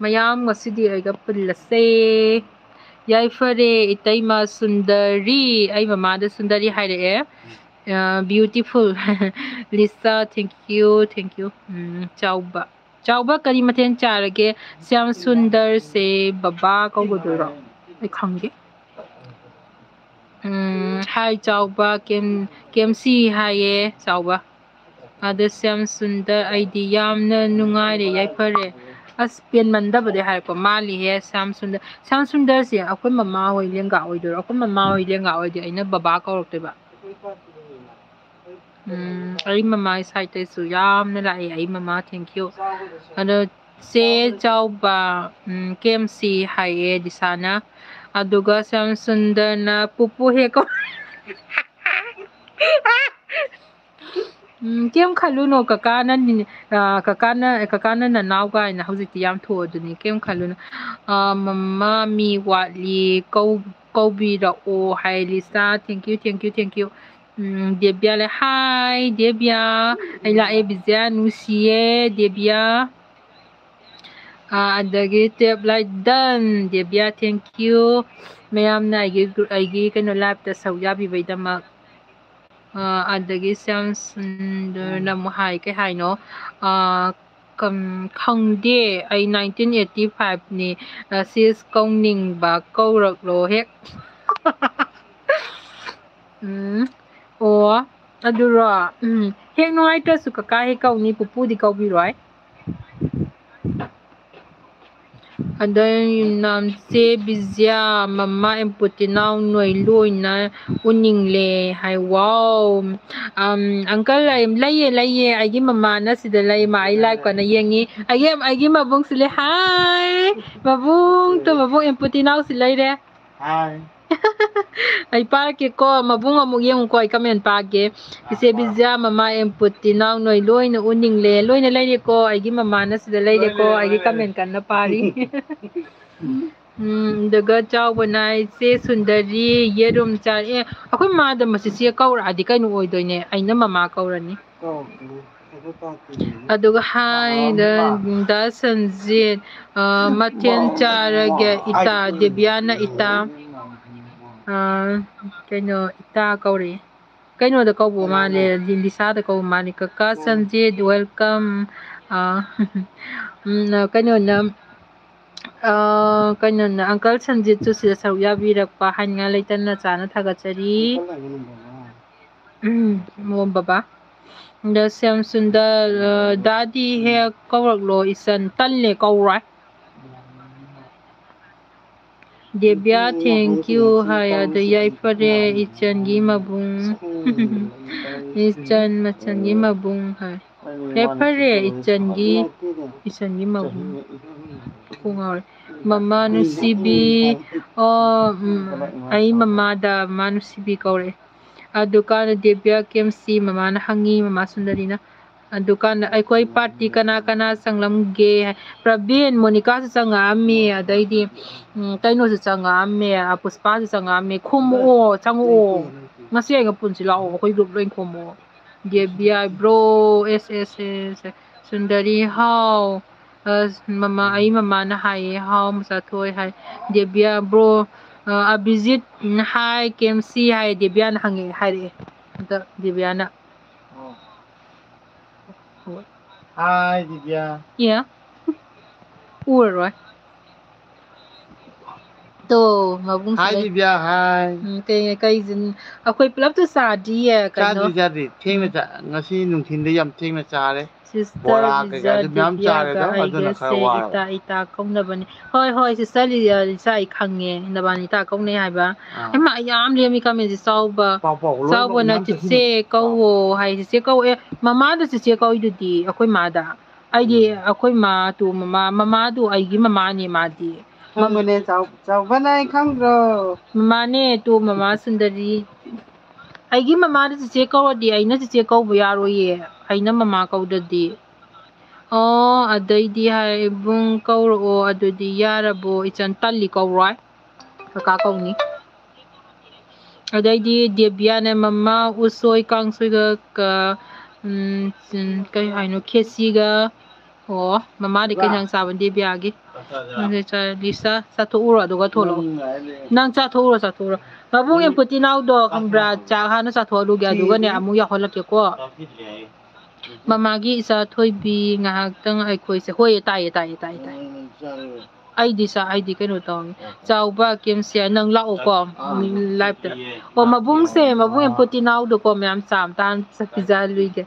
ꯃꯌꯥꯝ ꯉꯁꯤꯗꯤ ꯑꯩꯒ ꯄꯨꯜꯂꯁꯦ꯫ ꯌꯥꯏꯐꯔꯦ, ꯏꯇꯩꯃ ꯁꯨꯟꯗꯔꯤ꯫ ꯑꯩ ꯃꯃꯥꯗ ꯁꯨꯟꯗꯔꯤ ꯍꯥꯏꯔꯛꯑꯦ꯫ ꯑ, beautiful꯫ Lisa, thank you, thank you꯫ ꯎꯝ, ꯆꯥꯎꯕ꯫ ꯆꯥꯎꯕ, ꯀꯔꯤ ꯃꯊꯦꯜ ꯆꯥꯔꯒꯦ? ꯁ꯭ꯌꯥꯝ ꯁꯨꯟꯗꯔꯁꯦ ꯕꯕꯥ ꯀꯧꯒꯗꯣꯏꯔꯣ? ꯑꯩ ꯈꯪꯗꯦ꯫ ꯎꯝ, ꯍꯥꯏ ꯆꯥꯎꯕ, ꯀꯦꯝ-, ꯀꯦꯝꯁꯤ ꯍꯥꯏꯌꯦ ꯆꯥꯎꯕ꯫ ꯑꯗ ꯁ꯭ꯌꯥꯝ ꯁꯨꯟꯗꯔ, ꯑꯩꯗꯤ ꯌꯥꯝꯅ ꯅꯨꯡꯉꯥꯏꯔꯦ, ꯌꯥꯏꯐꯔꯦ꯫ ꯑꯁ, ꯄꯦꯟꯃꯟꯗꯕꯗꯤ ꯍꯥꯏꯔꯛꯄ ꯃꯥꯜꯂꯤꯍꯦ, ꯁ꯭ꯌꯥꯝ ꯁꯨꯟꯗꯔ꯫ ꯁ꯭ꯌꯥꯝ ꯁꯨꯟꯗꯔꯁꯦ ꯑꯩꯈꯣꯏ ꯃꯃꯥ ꯍꯣꯏ ꯂꯦꯡꯒꯥ ꯑꯣꯏꯗꯣꯏꯔꯣ? ꯑꯩꯈꯣꯏ ꯃꯃꯥ ꯍꯣꯏ ꯂꯦꯡꯒꯥ ꯑꯣꯏꯗꯤ ꯑꯩꯅ ꯕꯕꯥ ꯀꯧꯔꯛꯇꯣꯏꯕ꯫ ꯎꯝ, ꯑꯩ ꯃꯃꯥꯒꯤ ꯁꯥꯏꯠꯇꯩꯁꯨ ꯌꯥꯝꯅ ꯂꯥꯛꯑꯦ, ꯑꯩ ꯃꯃꯥ, thank you꯫ ꯑꯗꯣ ꯆꯦ ꯆꯥꯎꯕ, ꯎꯝ, ꯀꯦꯝꯁꯤ ꯍꯥꯏꯌꯦ ꯗꯤꯁꯥꯅ꯫ ꯑꯗꯨꯒ ꯁ꯭ꯌꯥꯝ ꯁꯨꯟꯗꯔꯅ ꯄꯨꯄꯨ ꯍꯦꯛ ꯀꯧ-, ꯎꯝ, ꯀꯩꯝ ꯈꯜꯂꯨꯅꯣ, ꯀꯀꯥꯅ ꯅꯤ-, ꯑ, ꯀꯀꯥꯅ, ꯀꯀꯥꯅ ꯅꯅꯥꯎ ꯀꯥꯏꯅ ꯍꯧꯖꯤꯛꯇꯤ ꯌꯥꯝ ꯊꯣꯛꯑꯗꯨꯅꯤ, ꯀꯩꯝ ꯈꯜꯂꯨꯅꯨ꯫ ꯑ, ꯃꯃꯥ, ꯃꯤ ꯋꯥꯠꯂꯤ, ꯀꯧ-, ꯀꯧꯕꯤꯔꯛꯑꯣ ꯍꯥꯏ Lisa. Thank you, thank you, thank you꯫ ꯎꯝ, ꯗꯦꯕꯤꯌꯥ ꯂꯩ꯫ Hi, ꯗꯦꯕꯤꯌꯥ꯫ ꯑꯩ ꯂꯥꯛꯑꯦ, ꯕꯤꯖꯌꯥ꯫ ꯅꯨꯡꯁꯤꯌꯦ, ꯗꯦꯕꯤꯌꯥ꯫ ꯑꯥ, ꯑꯗꯒꯤ twelve like done, ꯗꯦꯕꯤꯌꯥ, thank you꯫ ꯃꯌꯥꯝꯅ ꯑꯩꯒꯤ group, ꯑꯩꯒꯤ ꯀꯩꯅꯣ, live ꯇ ꯁꯔꯨꯛ ꯌꯥꯕꯤꯕꯩꯗꯃꯛ꯫ ꯑꯥ, ꯑꯗꯒꯤ ꯁ꯭ꯌꯥꯝ ꯁꯨꯟꯗꯔꯅ ꯑꯃꯨꯛ ꯍꯥꯏ, ꯀꯩ ꯍꯥꯏꯅꯣ? ꯑꯥ, ꯀꯝ-, ꯈꯪꯗꯦ, ꯑꯩ nineteen eighty five ꯅꯤ, ꯑꯥ, sis ꯀꯧꯅꯤꯡꯕ ꯀꯧꯔꯛꯂꯣ ꯍꯦꯛ꯫ ꯎꯝ, ꯑꯣ, ꯑꯗꯨꯔꯣ? ꯎꯝ, ꯍꯦꯛ ꯅꯨꯡꯉꯥꯏꯇ꯭ꯔꯁꯨ ꯀꯀꯥ ꯍꯦꯛ ꯀꯧꯅꯤ, ꯄꯨꯄꯨꯗꯤ ꯀꯧꯕꯤꯔꯣꯏ꯫ ꯑꯗꯩ ꯅꯝꯆꯦ ꯕꯤꯖ꯭ꯌꯥ, ꯃꯃꯥ ꯑꯦꯝꯄꯨꯇꯤꯅꯥꯎ ꯅꯣꯏ ꯂꯣꯏꯅ ꯎꯅꯤꯡꯂꯦ ꯍꯥꯏ꯫ Wow! ꯑꯝ, uncle, ꯑꯩ ꯂꯩꯌꯦ, ꯂꯩꯌꯦ꯫ ꯑꯩꯒꯤ ꯃꯃꯥꯅ ꯁꯤꯗ ꯂꯩ, ꯃꯥ ꯑꯩ live ꯀꯟꯅ ꯌꯦꯡꯉꯤ꯫ ꯑꯩꯒꯤ, ꯑꯩꯒꯤ ꯃꯕꯨꯡꯁꯨ ꯂꯩ꯫ Hi! ꯃꯕꯨꯡ, ꯇꯨ ꯃꯕꯨꯡ ꯑꯦꯝꯄꯨꯇꯤꯅꯥꯎꯁꯨ ꯂꯩꯔꯦ꯫ Hi꯫ ꯑꯩ ꯄꯥꯔꯛꯀꯦꯀꯣ, ꯃꯕꯨꯡ ꯑꯃꯨꯛ ꯌꯦꯡꯉꯨꯀꯣ, ꯑꯩ comment ꯄꯥꯒꯦ꯫ ꯏꯆꯦ ꯕꯤꯖ꯭ꯌꯥ, ꯃꯃꯥ ꯑꯦꯝꯄꯨꯇꯤꯅꯥꯎ ꯅꯣꯏ ꯂꯣꯏꯅ ꯎꯅꯤꯡꯂꯦ꯫ ꯂꯣꯏꯅ ꯂꯩꯔꯦꯀꯣ, ꯑꯩꯒꯤ ꯃꯃꯥꯅ ꯁꯤꯗ ꯂꯩꯔꯦꯀꯣ, ꯑꯩꯒꯤ comment ꯀꯟꯅ ꯄꯥꯔꯤ꯫ ꯎꯝ, ꯑꯗꯨꯒ ꯆꯥꯎꯕꯅ ꯏꯆꯦ ꯁꯨꯟꯗꯔꯤ, ꯌꯦꯔꯨꯝ ꯆꯥꯔꯛꯑꯦ꯫ ꯑꯩꯈꯣꯏ ꯃꯥꯗ ꯃꯁꯤꯁꯦ ꯀꯧꯔꯛꯑꯗꯤ ꯀꯩꯅꯣ ꯑꯣꯏꯗꯣꯏꯅꯦ, ꯑꯩꯅ ꯃꯃꯥ ꯀꯧꯔꯅꯤ꯫ ꯑꯗꯨꯒ hi, ꯗ, ꯗꯥ ꯁꯟꯖꯤꯠ, ꯑ, ꯃꯊꯦꯜ ꯆꯥꯔꯒꯦ, ꯏꯇꯥ, ꯗꯦꯕꯤꯌꯥꯅ ꯏꯇꯥ, ꯑ, ꯀꯩꯅꯣ, ꯏꯇꯥ ꯀꯧꯔꯛꯑꯦ꯫ ꯀꯩꯅꯣꯗ ꯀꯧꯕ ꯃꯥꯜꯂꯦ, ꯂꯤ-, ꯂꯤꯁꯥꯗ ꯀꯧꯕ ꯃꯥꯜꯂꯦ꯫ ꯀꯀꯥ ꯁꯟꯖꯤꯠ, welcome꯫ ꯑ, ꯎꯝ, ꯀꯩꯅꯣꯅ, ꯑ, ꯀꯩꯅꯣꯅ, uncle ꯁꯟꯖꯤꯠꯁꯨ ꯁꯤꯗ ꯁꯔꯨꯛ ꯌꯥꯕꯤꯔꯛꯄ ꯍꯥꯏꯅꯤꯡꯉꯥꯏ ꯂꯩꯇꯅ ꯆꯥꯅ ꯊꯥꯒꯠꯆꯔꯤ꯫ ꯎꯝ, ꯃꯣꯝ ꯕꯕꯥ꯫ ꯑꯗ ꯁ꯭ꯌꯥꯝ ꯁꯨꯟꯗꯔ, ꯑ, ꯗꯥꯗꯤ ꯍꯦꯛ ꯀꯧꯔꯛꯂꯣ ꯏꯆꯟ꯫ ꯇꯜꯂꯦ, ꯀꯧꯔꯣꯏ꯫ ꯗꯦꯕꯤꯌꯥ, thank you ꯍꯥꯏ꯫ ꯑꯗ ꯌꯥꯏꯐꯔꯦ ꯏꯆꯟꯒꯤ ꯃꯕꯨꯡ꯫ ꯏꯆꯟ ꯃꯆꯟꯒꯤ ꯃꯕꯨꯡ ꯍꯥꯏ꯫ ꯌꯥꯏꯐꯔꯦ ꯏꯆꯟꯒꯤ, ꯏꯆꯟꯒꯤ ꯃꯕꯨꯡ꯫ ꯀꯣꯛ ꯉꯥꯎꯔꯦ꯫ ꯃꯃꯥ ꯅꯨꯡꯁꯤꯕꯤ꯫ ꯑꯣ, ꯎꯝ, ꯑꯩ ꯃꯃꯥꯗ ꯃꯃꯥ ꯅꯨꯡꯁꯤꯕꯤ ꯀꯧꯔꯛꯑꯦ꯫ ꯑꯗꯨꯀꯥꯟꯗ ꯗꯦꯕꯤꯌꯥ ꯀꯦꯝꯁꯤ ꯃꯃꯥꯅ ꯍꯪꯉꯤ, ꯃꯃꯥ ꯁꯨꯟꯗꯔꯤꯅ꯫ ꯑꯗꯨꯀꯥꯟꯗ ꯑꯩꯈꯣꯏ party ꯀꯅꯥ ꯀꯅꯥ ꯆꯪꯂꯝꯒꯦ? ꯄ꯭ꯔꯕꯤꯟ, ꯃꯣꯅꯤꯀꯥꯁꯨ ꯆꯪꯉꯛꯑꯝꯃꯤ, ꯑꯗꯩꯗꯤ, ꯎꯝ, ꯀꯩꯅꯣꯁꯨ ꯆꯪꯉꯛꯑꯝꯃꯦ, ꯑ, ꯄꯨꯁꯄꯥꯁꯨ ꯆꯪꯉꯛꯑꯝꯃꯦ꯫ ꯈꯨꯝꯃꯛꯑꯣ, ꯆꯪꯉꯛꯑꯣ꯫ ꯉꯁꯤ ꯑꯩꯒ ꯄꯨꯟꯁꯤ ꯂꯥꯛꯑꯣ, ꯑꯩꯈꯣꯏ group ꯂꯣꯏ ꯈꯣꯝꯃꯣ꯫ ꯗꯦꯕꯤꯌꯥ, bro, ꯑꯦꯁ ꯑꯦꯁ ꯑꯦꯁ, ꯁꯨꯟꯗꯔꯤ, ꯍꯥꯎ꯫ ꯑꯁ, ꯃꯃꯥ, ꯑꯩ ꯃꯃꯥꯅ ꯍꯥꯏꯌꯦ, ꯍꯥꯎ, ꯃꯆꯥꯊꯣꯏ ꯍꯥꯏ꯫ ꯗꯦꯕꯤꯌꯥ, bro, ꯑ, ꯑꯕꯤꯖꯤꯠ, ꯎꯝ, ꯍꯥꯏ, ꯀꯦ ꯑꯦꯝ ꯁꯤ ꯍꯥꯏ, ꯗꯦꯕꯤꯌꯥꯅ ꯍꯪꯉꯛꯑꯦ, ꯍꯥꯏꯔꯛꯑꯦ꯫ ꯑꯗ ꯗꯦꯕꯤꯌꯥꯅ꯫ ꯍꯣꯏ꯫ ꯍꯥꯏ, ꯗꯦꯕꯤꯌꯥ꯫ ꯑꯦ? ꯎꯔꯔꯣꯏ꯫ ꯇꯣ, ꯃꯕꯨꯡꯁꯤ ꯍꯥꯏ, ꯂꯩ꯫ ꯗꯦꯕꯤꯌꯥ, ꯍꯥꯏ꯫ ꯎꯝ, ꯀꯩ, ꯀꯩ, ꯑꯩꯈꯣꯏ ꯄꯨꯂꯞꯇꯨ ꯆꯥꯗ꯭ꯔꯤꯌꯦ, ꯀꯩꯅꯣ꯫ ꯆꯥꯗ꯭ꯔꯤ, ꯆꯥꯗ꯭ꯔꯤ꯫ ꯊꯦꯡꯅ ꯎꯝ꯫ ꯆꯥ-, ꯉꯁꯤ ꯅꯨꯡꯊꯤꯟꯗ ꯌꯥꯝ ꯊꯦꯡꯅ ꯆꯥꯔꯦ꯫ Sister ꯕꯣꯔꯥ ꯀꯩꯀꯥꯁꯨ ꯃꯌꯥꯝ ꯕꯤꯖꯥ ꯆꯥꯔꯦ ꯑꯗꯣ, ꯗꯦꯕꯤꯌꯥꯒ ꯑꯗꯨꯅ ꯈꯔ ꯑꯩꯒꯁꯦ ꯋꯥꯔꯕ꯫ ꯏꯇꯥ ꯏꯇꯥ ꯀꯧꯅꯕꯅꯦ꯫ ꯍꯣꯏ, ꯍꯣꯏ, sister ꯂꯤꯖꯥ, ꯂꯤꯖꯥ, ꯑꯩ ꯈꯪꯉꯦ, ꯅꯕꯥꯅꯤ ꯏꯇꯥ ꯀꯧꯅꯩ ꯍꯥꯏꯕ꯫ ꯑꯥ꯫ ꯍꯩꯃꯥ, ꯌꯥꯝ ꯂꯦꯝꯃꯤ comment ꯁꯦ꯫ ꯆꯥꯎꯕ, ꯄꯥꯎ, ꯄꯥꯎ, ꯂꯣꯏꯅꯃꯛ ꯆꯥꯎꯕꯅ ꯃꯌꯥꯝ ꯆꯤꯆꯦ ꯆꯠꯁꯤꯟꯅꯩ꯫ ꯀꯧꯋꯣ ꯍꯥꯏ, ꯆꯤꯆꯦ ꯀꯧ-, ꯑꯦ, ꯃꯃꯥꯗ ꯆꯤꯆꯦ ꯀꯧꯏꯗꯨꯗꯤ, ꯑꯩꯈꯣꯏ ꯃꯥꯗ꯫ ꯑꯩꯗꯤ ꯎꯝ꯫ ꯑꯩꯈꯣꯏ ꯃꯥ ꯇꯨ ꯃꯃꯥ, ꯃꯃꯥꯗꯨ ꯑꯩꯒꯤ ꯃꯃꯥꯅꯦ ꯃꯥꯗꯤ꯫ ꯈꯪꯕꯅꯦ, ꯆꯥꯎ-, ꯆꯥꯎꯕꯅ ꯑꯩ ꯈꯪꯗ꯭ꯔꯣ? ꯃꯃꯥꯅꯦ ꯇꯨ ꯃꯃꯥ ꯁꯨꯟꯗꯔꯤ꯫ ꯑꯩꯒꯤ ꯃꯃꯥꯗ ꯆꯤꯆꯦ ꯀꯧꯔꯗꯤ ꯑꯩꯅ ꯆꯤꯆꯦ ꯀꯧꯕ ꯌꯥꯔꯣꯏꯌꯦ, ꯑꯩꯅ ꯃꯃꯥ ꯀꯧꯗ꯭ꯔꯗꯤ꯫ ꯑꯣ, ꯑꯗꯩꯗꯤ ꯍꯥꯏ, "ꯏꯕꯨꯡ ꯀꯧꯔꯛꯑꯣ, ꯑꯗꯨꯗꯤ ꯌꯥꯔꯕꯣ?" ꯏꯆꯟ ꯇꯜꯂꯤ, ꯀꯧꯔꯣꯏ꯫ ꯀꯀꯥ ꯀꯧꯅꯤ꯫ ꯑꯗꯩꯗꯤ ꯗꯦꯕꯤꯌꯥꯅ ꯃꯃꯥ ꯎꯁꯣꯏ ꯀꯥꯡꯁꯣꯏꯒ ꯀ-, ꯎꯝ, ꯎꯝ, ꯀꯩ ꯍꯥꯏꯅꯣ? ꯈꯦꯆꯤꯒ꯫ ꯑꯣ, ꯃꯃꯥꯗꯤ ꯀꯩ ꯏꯟꯖꯥꯡ ꯆꯥꯕ ꯗꯦꯕꯤꯌꯥꯒꯤ? ꯑꯗꯨ ꯆꯥ-, ꯂꯤꯁꯥ, ꯆꯥꯊꯣꯛꯎꯔꯣ ꯑꯗꯨꯒ ꯊꯣꯛꯂꯛꯑꯣ꯫ ꯅꯪ ꯆꯥꯊꯣꯛꯎꯔꯣ, ꯆꯥꯊꯣꯛꯎꯔꯣ꯫ ꯃꯕꯨꯡ ꯑꯦꯝꯄꯨꯇꯤ ꯅꯥꯎꯗꯣ ꯈꯪꯕ꯭ꯔꯥ? ꯆꯥꯛ ꯍꯥꯟꯅ ꯆꯥꯊꯣꯛꯍꯜꯂꯨꯒꯦ, ꯑꯗꯨꯒꯅꯦ ꯑꯃꯨꯛ ꯌꯥꯎꯍꯜꯂꯛꯀꯦꯀꯣ꯫ ꯃꯃꯥꯒꯤ ꯏꯆꯥ ꯊꯣꯏꯕꯤ ꯉꯥꯏꯍꯥꯛꯇꯪ ꯑꯩꯈꯣꯏꯁꯦ꯫ ꯍꯣꯏ, ꯇꯥꯏꯌꯦ, ꯇꯥꯏꯌꯦ, ꯇꯥꯏꯌꯦ, ꯇꯥꯏꯌꯦ꯫ ꯑꯩꯗꯤ ꯆꯥ-, ꯑꯩꯗꯤ ꯀꯩꯅꯣ ꯇꯧꯔꯦ꯫ ꯆꯥꯎꯕ, ꯀꯦꯝꯁꯤꯌꯥ, ꯅꯪ ꯂꯥꯛꯑꯣꯀꯣ, ꯎꯝ, live ꯇ꯫ ꯑꯣ, ꯃꯕꯨꯡꯁꯦ, ꯃꯕꯨꯡ ꯑꯦꯝꯄꯨꯇꯤ ꯅꯥꯎꯗꯣꯀꯣ, ꯃꯌꯥꯝ ꯆꯥ ꯑꯝꯇ ꯍꯥꯟ ꯆꯥ ꯄꯤꯖꯍꯜꯂꯨꯏꯒꯦ꯫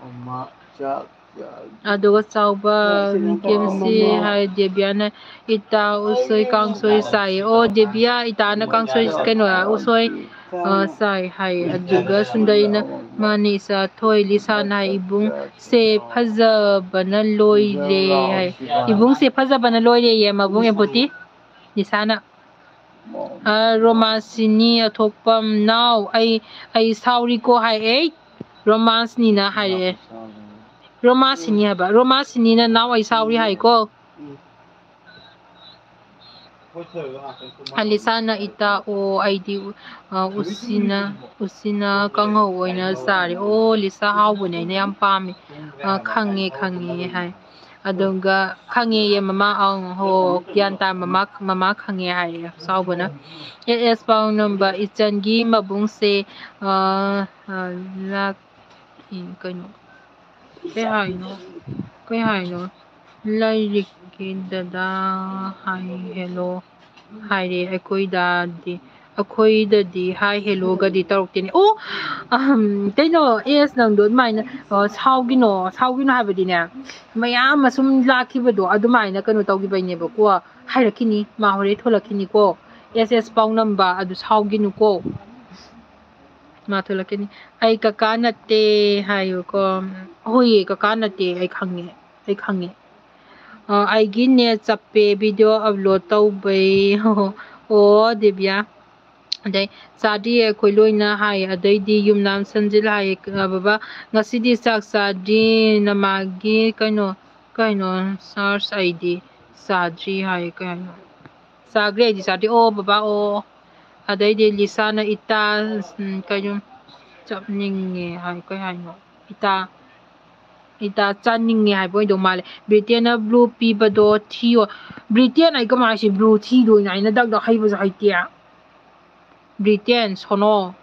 ꯑꯗꯨꯒ ꯆꯥꯎꯕ, ꯎꯝ, ꯀꯦꯝꯁꯤ ꯍꯥꯏ, ꯗꯦꯕꯤꯌꯥꯅ ꯏꯇꯥ ꯎꯁꯣꯏ ꯀꯥꯡꯁꯣꯏ ꯆꯥꯏꯌꯦ꯫ ꯑꯣ, ꯗꯦꯕꯤꯌꯥ, ꯏꯇꯥꯅ ꯀꯥꯡꯁꯣꯏ, ꯀꯩꯅꯣ, ꯎꯁꯣꯏ, ꯑ, ꯆꯥꯏ ꯍꯥꯏꯌꯦ꯫ ꯑꯗꯨꯒ ꯁꯨꯟꯗꯔꯤꯅ, ꯃꯥꯅꯤ, ꯏꯆꯥ ꯊꯣꯏ, ꯂꯤꯁꯥꯅ ꯍꯥꯏ, ꯏꯕꯨꯡ ꯁꯦ ꯐꯖꯕꯅ ꯂꯣꯏꯔꯦ ꯍꯥꯏ꯫ ꯏꯕꯨꯡꯁꯦ ꯐꯖꯕꯅ ꯂꯣꯏꯔꯦꯌꯦ, ꯃꯕꯨꯡ ꯑꯦꯝꯄꯨꯇꯤ꯫ ꯂꯤꯁꯥꯅ꯫ ꯑ, ꯔꯣꯃꯥꯁꯤꯅꯤ ꯑꯊꯣꯛꯄꯝ, ꯅꯥꯎ, ꯑꯩ, ꯑꯩ ꯁꯥꯎꯔꯤꯀꯣ ꯍꯥꯏ꯫ ꯑꯩ ꯔꯣꯃꯥꯟꯁꯅꯤꯅ ꯍꯥꯏꯔꯛꯑꯦ꯫ ꯔꯣꯃꯥꯁꯤꯅꯤ ꯍꯥꯏꯕ꯫ ꯔꯣꯃꯥꯁꯤꯅꯤꯅ, "ꯅꯥꯎ, ꯑꯩ ꯁꯥꯎꯔꯤ" ꯍꯥꯏꯀꯣ꯫ ꯑ, ꯂꯤꯁꯥꯅ ꯏꯇꯥ, ꯑꯣ, ꯑꯩꯗꯤ, ꯑ, ꯎꯁꯤꯅ, ꯎꯁꯤꯅ ꯀꯥꯡꯍꯧ ꯑꯣꯏꯅ ꯆꯥꯔꯦ꯫ ꯑꯣ, ꯂꯤꯁꯥ ꯍꯥꯎꯕꯅꯦ, ꯑꯩꯅ ꯌꯥꯝ ꯄꯥꯝꯃꯦ꯫ ꯑ, ꯈꯪꯉꯦ, ꯈꯪꯉꯦ ꯍꯥꯏ꯫ ꯑꯗꯨꯒ ꯈꯪꯉꯦꯌꯦ ꯃꯃꯥ, ꯑꯪ, ꯍꯣ, ꯒ꯭ꯌꯥꯟ ꯇꯥ, ꯃꯃꯥ, ꯃꯃꯥ ꯈꯪꯉꯦ ꯍꯥꯏꯌꯦ ꯆꯥꯎꯕꯅ꯫ ꯑꯦ ꯑꯦꯁ ꯄꯥꯎꯅꯝꯕ, ꯏꯆꯟꯒꯤ ꯃꯕꯨꯡꯁꯦ, ꯑ, ꯑ, ꯂꯥꯛ-, ꯀꯩꯅꯣ, ꯀꯩ ꯍꯥꯏꯅꯣ? ꯀꯩ ꯍꯥꯏꯅꯣ? ꯂꯥꯏꯔꯤꯛꯀꯤ ꯗꯗꯥ ꯍꯥꯏ ꯍꯦꯜꯂꯣ ꯍꯥꯏꯔꯦ ꯑꯩꯈꯣꯏꯗꯗꯤ꯫ ꯑꯩꯈꯣꯏꯗꯗꯤ ꯍꯥꯏ ꯍꯦꯜꯂꯣꯒꯗꯤ ꯇꯧꯔꯛꯇꯦꯅꯦ꯫ ꯑꯣ, ꯑꯍꯝ, ꯀꯩꯅꯣ, ꯑꯦꯁ, ꯅꯪꯗꯣ ꯑꯗꯨꯃꯥꯏꯅ, ꯑ, ꯁꯥꯎꯒꯤꯅꯣ, ꯁꯥꯎꯒꯤꯅꯣ ꯍꯥꯏꯕꯗꯤꯅꯦ, ꯃꯌꯥꯝ ꯑꯃ ꯁꯨꯝ ꯂꯥꯛꯈꯤꯕꯗꯣ ꯑꯗꯨꯃꯥꯏꯅ ꯀꯩꯅꯣ ꯇꯧꯈꯤꯕꯩꯅꯦꯕꯀꯣ꯫ ꯍꯥꯏꯔꯛꯈꯤꯅꯤ, ꯃꯥ ꯍꯣꯔꯦꯟ ꯊꯣꯛꯂꯛꯈꯤꯅꯤꯀꯣ꯫ ꯑꯦꯁ ꯑꯦꯁ ꯄꯥꯎꯅꯝꯕ ꯑꯗꯨ ꯁꯥꯎꯒꯤꯅꯨꯀꯣ꯫ ꯃꯥ ꯊꯣꯛꯂꯛꯈꯤꯅꯤ꯫ "ꯑꯩ ꯀꯀꯥ ꯅꯠꯇꯦ" ꯍꯥꯏꯌꯨꯀꯣ꯫ ꯍꯣꯏꯌꯦ, ꯀꯀꯥ ꯅꯠꯇꯦ, ꯑꯩ ꯈꯪꯉꯦ, ꯑꯩ ꯈꯪꯉꯦ꯫ ꯑ, "ꯑꯩꯒꯤ ꯅꯦꯠ ꯆꯞꯄꯦ, ꯚꯤꯗꯤꯑꯣ ꯑꯞꯂꯣꯗ ꯇꯧꯕꯩ"꯫ ꯑꯣ, ꯗꯤꯕꯤꯌꯥ꯫ ꯑꯗꯩ, "ꯆꯥꯗ꯭ꯔꯤꯌꯦ, ꯑꯩꯈꯣꯏ ꯂꯣꯏꯅ" ꯍꯥꯏ꯫ ꯑꯗꯩꯗꯤ ꯌꯨꯝꯅꯥꯝ ꯁꯟꯖꯤꯠ ꯍꯥꯏꯌꯦ, "ꯑ, ꯕꯕꯥ, ꯉꯁꯤꯗꯤ ꯆꯥꯛ ꯆꯥꯗ꯭ꯔꯤ, ꯅꯃꯥꯒꯤ ꯀꯩꯅꯣ, ꯀꯩꯅꯣ, ꯆꯥꯔꯖ ꯑꯩꯗꯤ ꯆꯥꯗ꯭ꯔꯤ" ꯍꯥꯏ꯫ ꯀꯩ ꯍꯥꯏꯅꯣ? "ꯆꯥꯈ꯭ꯔꯦ, ꯑꯩꯗꯤ ꯆꯥꯗ꯭ꯔꯤ"꯫ ꯑꯣ, ꯕꯕꯥ, ꯑꯣ꯫ ꯑꯗꯩꯗꯤ ꯂꯤꯁꯥꯅ ꯏꯇꯥ, ꯎꯝ, ꯀꯩꯅꯣ, ꯆꯞꯅꯤꯡꯉꯦ ꯍꯥꯏ, ꯀꯩ ꯍꯥꯏꯅꯣ? ꯏꯇꯥ, ꯏꯇꯥ ꯆꯥꯅꯤꯡꯉꯦ ꯍꯥꯏꯕ ꯑꯣꯏꯗꯧ ꯃꯥꯜꯂꯦ꯫ ꯕ꯭ꯔꯤꯇꯦꯟꯅ ꯕ꯭ꯂꯨ ꯄꯤꯕꯗꯣ ꯊꯤꯌꯣ꯫ ꯕ꯭ꯔꯤꯇꯦꯟ ꯑꯩ ꯀꯃꯥꯏꯅ ꯁꯤ ꯕ꯭ꯂꯨ ꯊꯤꯗꯣꯏꯅꯣ? ꯑꯩꯅ ꯗꯛ ꯗꯛ ꯍꯩꯕꯁꯨ ꯍꯩꯇꯦ꯫ ꯕ꯭ꯔꯤꯇꯦꯟ, ꯁꯣꯅꯣ꯫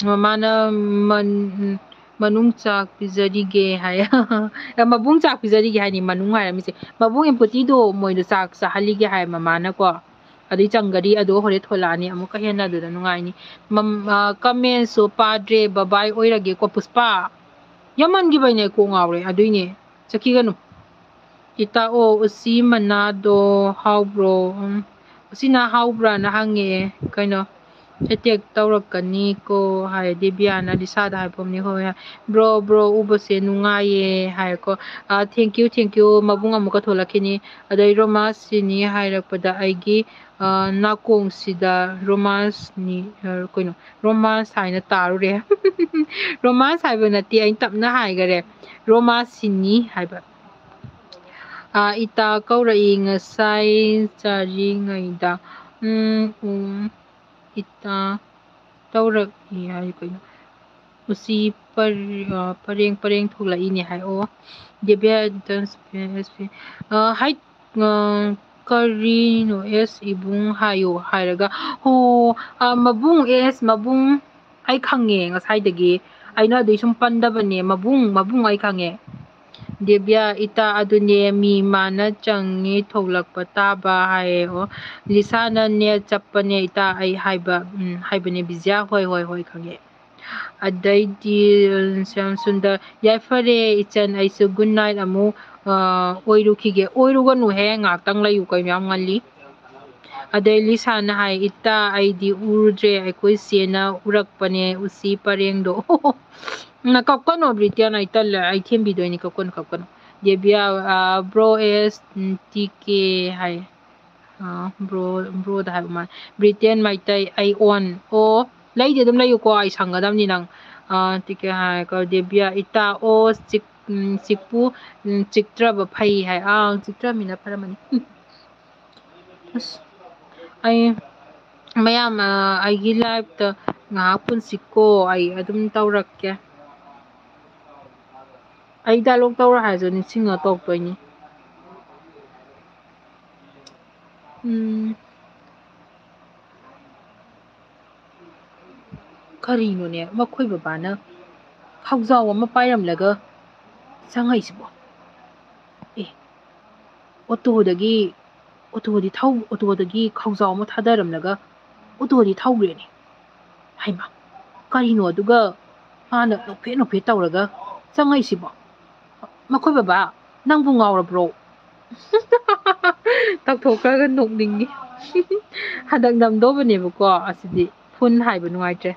ꯃꯃꯥꯅ ꯃꯟ-, ꯃꯅꯨꯡ ꯆꯥꯛ ꯄꯤꯖꯔꯤꯒꯦ ꯍꯥꯏ꯫ ꯃꯕꯨꯡ ꯆꯥꯛ ꯄꯤꯖꯔꯤꯒꯦ ꯍꯥꯏꯅꯤ, ꯃꯅꯨꯡ ꯍꯥꯏꯔꯝꯃꯤꯁꯦ꯫ ꯃꯕꯨꯡ ꯑꯦꯝꯄꯨꯇꯤꯗꯣ ꯃꯣꯏꯗꯣ ꯆꯥꯛ ꯆꯥꯍꯜꯂꯤꯒꯦ ꯍꯥꯏ ꯃꯃꯥꯅꯀꯣ꯫ ꯑꯗꯨꯏ ꯆꯪꯒꯗꯤ ꯑꯗꯣ ꯍꯣꯔꯦꯟ ꯊꯣꯛꯂꯛꯑꯅꯤ, ꯑꯃꯨꯛꯀ ꯍꯦꯟꯅ ꯑꯗꯨꯗ ꯅꯨꯡꯉꯥꯏꯅꯤ꯫ ꯃꯝ-, ꯑ, ꯀꯃꯦꯟꯁꯨ ꯄꯥꯗ꯭ꯔꯦ, ꯕꯕꯥꯏ ꯑꯣꯏꯔꯒꯦꯀꯣ꯫ ꯄꯨꯁꯄꯥ, ꯌꯥꯝꯃꯟꯈꯤꯕꯩꯅꯦ, ꯀꯣꯛ ꯉꯥꯎꯔꯦ꯫ ꯑꯗꯨꯏꯅꯦ, ꯆꯠꯈꯤꯒꯅꯨ꯫ ꯏꯇꯥ, ꯑꯣ, ꯎꯆꯤ ꯃꯅꯥꯗꯣ ꯍꯥꯎꯕ꯭ꯔꯣ? ꯎꯝ, ꯎꯆꯤꯅꯥ ꯍꯥꯎꯕ꯭ꯔꯥꯅ ꯍꯪꯉꯦ꯫ ꯀꯩꯅꯣ, ꯑꯦꯇꯦꯛ ꯇꯧꯔꯛꯀꯅꯤꯀꯣ ꯍꯥꯏ ꯗꯤꯕꯤꯌꯥꯅ ꯂꯤꯁꯥꯗ ꯍꯥꯏꯕ ꯑꯃꯅꯤ꯫ ꯍꯣꯏ ꯍꯥꯏ꯫ "ꯕ꯭ꯔꯣ, ꯕ꯭ꯔꯣ ꯎꯕꯁꯦ ꯅꯨꯡꯉꯥꯏꯌꯦ" ꯍꯥꯏꯀꯣ꯫ ꯑ, "Thank you, thank you", ꯃꯕꯨꯡ ꯑꯃꯨꯛꯀ ꯊꯣꯛꯂꯛꯈꯤꯅꯤ꯫ ꯑꯗꯩ ꯔꯣꯃꯥꯟꯁ ꯁꯤꯅꯤ ꯍꯥꯏꯔꯛꯄꯗ ꯑꯩꯒꯤ, ꯑ, ꯅꯥꯀꯣꯡꯁꯤꯗ ꯔꯣꯃꯥꯟꯁꯅꯤ, ꯑ, ꯀꯩꯅꯣ, ꯔꯣꯃꯥꯟꯁ ꯍꯥꯏꯅ ꯇꯥꯔꯨꯔꯦ꯫ ꯔꯣꯃꯥꯟꯁ ꯍꯥꯏꯕ ꯅꯠꯇꯦ, ꯑꯩꯅ ꯇꯞꯅ ꯍꯥꯏꯈꯔꯦ꯫ ꯔꯣꯃꯥꯟꯁ ꯁꯤꯅꯤ ꯍꯥꯏꯕ꯫ ꯑꯥ, ꯏꯇꯥ ꯀꯧꯔꯛꯏ ꯉꯁꯥꯏ ꯆꯥꯔꯤꯉꯩꯗ꯫ ꯎꯝ, ꯎꯝ, ꯏꯇꯥ ꯇꯧꯔꯛꯏ ꯍꯥꯏ ꯀꯩꯅꯣ? ꯎꯆꯤ ꯄꯔ-, ꯑ, ꯄꯔꯦꯡ ꯄꯔꯦꯡ ꯊꯣꯛꯂꯛꯏꯅꯦ ꯍꯥꯏ꯫ ꯑꯣ, ꯗꯦꯕꯤꯌꯥ ꯗꯥꯟꯁ ꯑꯦꯁ ꯄꯤ꯫ ꯑ, ꯍꯥꯏ, ꯑ, ꯀꯔꯤꯅꯣ ꯑꯦꯁ ꯏꯕꯨꯡ ꯍꯥꯏꯌꯣ ꯍꯥꯏꯔꯒ, ꯑꯣ, ꯑ, ꯃꯕꯨꯡ ꯑꯦꯁ ꯃꯕꯨꯡ, ꯑꯩ ꯈꯪꯉꯦ ꯉꯁꯥꯏꯗꯒꯤ꯫ ꯑꯩꯅ ꯑꯗꯨꯏ ꯁꯨꯝ ꯄꯟꯗꯕꯅꯦ꯫ ꯃꯕꯨꯡ, ꯃꯕꯨꯡ ꯑꯩ ꯈꯪꯉꯦ꯫ ꯗꯦꯕꯤꯌꯥ, ꯏꯇꯥ ꯑꯗꯨꯅꯦ ꯃꯤ ꯃꯥꯅ ꯆꯪꯉꯤ ꯊꯣꯛꯂꯛꯄ ꯇꯥꯕ ꯍꯥꯏꯌꯦ꯫ ꯑꯣ, ꯂꯤꯁꯥꯅꯅꯦ ꯆꯞꯄꯅꯦ ꯏꯇꯥ ꯑꯩ ꯍꯥꯏꯕ, ꯎꯝ, ꯍꯥꯏꯕꯅꯦ ꯕꯤꯖꯤꯌꯥ꯫ ꯍꯣꯏ, ꯍꯣꯏ, ꯍꯣꯏ, ꯈꯪꯉꯦ꯫ ꯑꯗꯩꯗꯤ, ꯎꯝ, ꯁ꯭ꯌꯥꯝ ꯁꯨꯟꯗꯔ, ꯌꯥꯏꯐꯔꯦ ꯏꯆꯟ, ꯑꯩꯁꯨ good night ꯑꯃꯨꯛ, ꯑ, ꯑꯣꯏꯔꯨꯈꯤꯒꯦ꯫ ꯑꯣꯏꯔꯨꯒꯅꯨꯍꯦ, ꯉꯥꯛꯇꯪ ꯂꯩꯌꯨ, ꯀꯩꯅꯣ ꯌꯥꯝ ꯉꯜꯂꯤ꯫ ꯑꯗꯩ ꯂꯤꯁꯥꯅ ꯍꯥꯏ, "ꯏꯇꯥ, ꯑꯩꯗꯤ ꯎꯔꯨꯗ꯭ꯔꯦ, ꯑꯩꯈꯣꯏ ꯆꯦꯅ ꯎꯔꯛꯄꯅꯦ, ꯎꯆꯤ ꯄꯔꯦꯡꯗꯣ꯫" ꯅ ꯀꯞꯀꯅꯣ, ꯕ꯭ꯔꯤꯇꯦꯟ, ꯑꯩ ꯇꯜꯂꯦ, ꯑꯩ ꯊꯦꯝꯕꯤꯗꯣꯏꯅꯤ, ꯀꯞꯀꯅꯨ, ꯀꯞꯀꯅꯨ꯫ ꯗꯦꯕꯤꯌꯥ, ꯑ, bro S, ꯎꯝ, T K ꯍꯥꯏ꯫ ꯑ, bro, broꯗ ꯍꯥꯏꯕ ꯃꯥꯜꯂꯦ꯫ ꯕ꯭ꯔꯤꯇꯦꯟ ꯃꯩꯇꯩ, ꯑꯩ on꯫ ꯑꯣ, ꯂꯩꯗꯤ ꯑꯗꯨꯝ ꯂꯩꯌꯨꯀꯣ, ꯑꯩ ꯁꯪꯒꯗꯕꯅꯤ ꯅꯪ꯫ ꯑ, T K ꯍꯥꯏ, ꯀꯣ, ꯗꯦꯕꯤꯌꯥ, ꯏꯇꯥ, ꯑꯣ, ꯆꯤꯛ-, ꯎꯝ, ꯆꯤꯛꯄꯨ, ꯎꯝ, ꯆꯤꯛꯇ꯭ꯔꯕ ꯐꯩ ꯍꯥꯏ꯫ ꯑꯥ, ꯆꯤꯛꯇ꯭ꯔꯃꯤꯅ ꯐꯔꯝꯃꯅꯤ꯫ ꯎꯝ꯫ ꯑꯁ, ꯑꯩ ꯃꯌꯥꯝ, ꯑ, ꯑꯩꯒꯤ liveꯇ ꯉꯥꯏꯍꯥꯛ ꯄꯨꯟꯁꯤꯀꯣ, ꯑꯩ ꯑꯗꯨꯝ ꯇꯧꯔꯛꯀꯦ꯫ ꯑꯩ dialogue ꯇꯧꯔꯣ ꯍꯥꯏꯔꯁꯨ ꯅꯤꯡꯁꯤꯡꯉ ꯇꯧꯔꯛꯇꯣꯏꯅꯤ꯫ ꯎꯝ꯫ ꯀꯔꯤꯅꯣꯅꯦ, ꯃꯈꯣꯏ ꯕꯕꯥꯅ ꯈꯥꯎꯖꯥꯎ ꯑꯃ ꯄꯥꯏꯔꯝꯂꯒ ꯆꯪꯉꯛꯏꯁꯤꯕꯣ? ꯑꯦ, ꯑꯣꯇꯣꯗꯒꯤ, ꯑꯣꯇꯣꯗꯤ ꯊꯧ-, ꯑꯣꯇꯣꯗꯒꯤ ꯈꯥꯎꯖꯥꯎ ꯑꯃ ꯊꯥꯗꯔꯝꯂꯒ ꯑꯣꯇꯣꯗꯤ ꯊꯧꯈ꯭ꯔꯦꯅꯦ꯫ ꯍꯩꯃꯥ, ꯀꯔꯤꯅꯣ ꯑꯗꯨꯒ ꯃꯥꯅ ꯅꯣꯛꯐꯦꯠ ꯅꯣꯛꯐꯦꯠ ꯇꯧꯔꯒ ꯆꯪꯉꯛꯏꯁꯤꯕꯣ? ꯃꯈꯣꯏ ꯕꯕꯥ, ꯅꯪꯕꯨ ꯉꯥꯎꯔꯕ꯭ꯔꯣ? ꯇꯧꯊꯣꯛꯈ꯭ꯔꯒ ꯅꯣꯛꯅꯤꯡꯉꯤ꯫ ꯍꯟꯗꯛ ꯅꯝꯗꯧꯕꯅꯦꯕꯀꯣ, ꯑꯁꯤꯗꯤ ꯐꯨꯟ ꯍꯥꯏꯕ ꯅꯨꯡꯉꯥꯏꯇ꯭ꯔꯦ꯫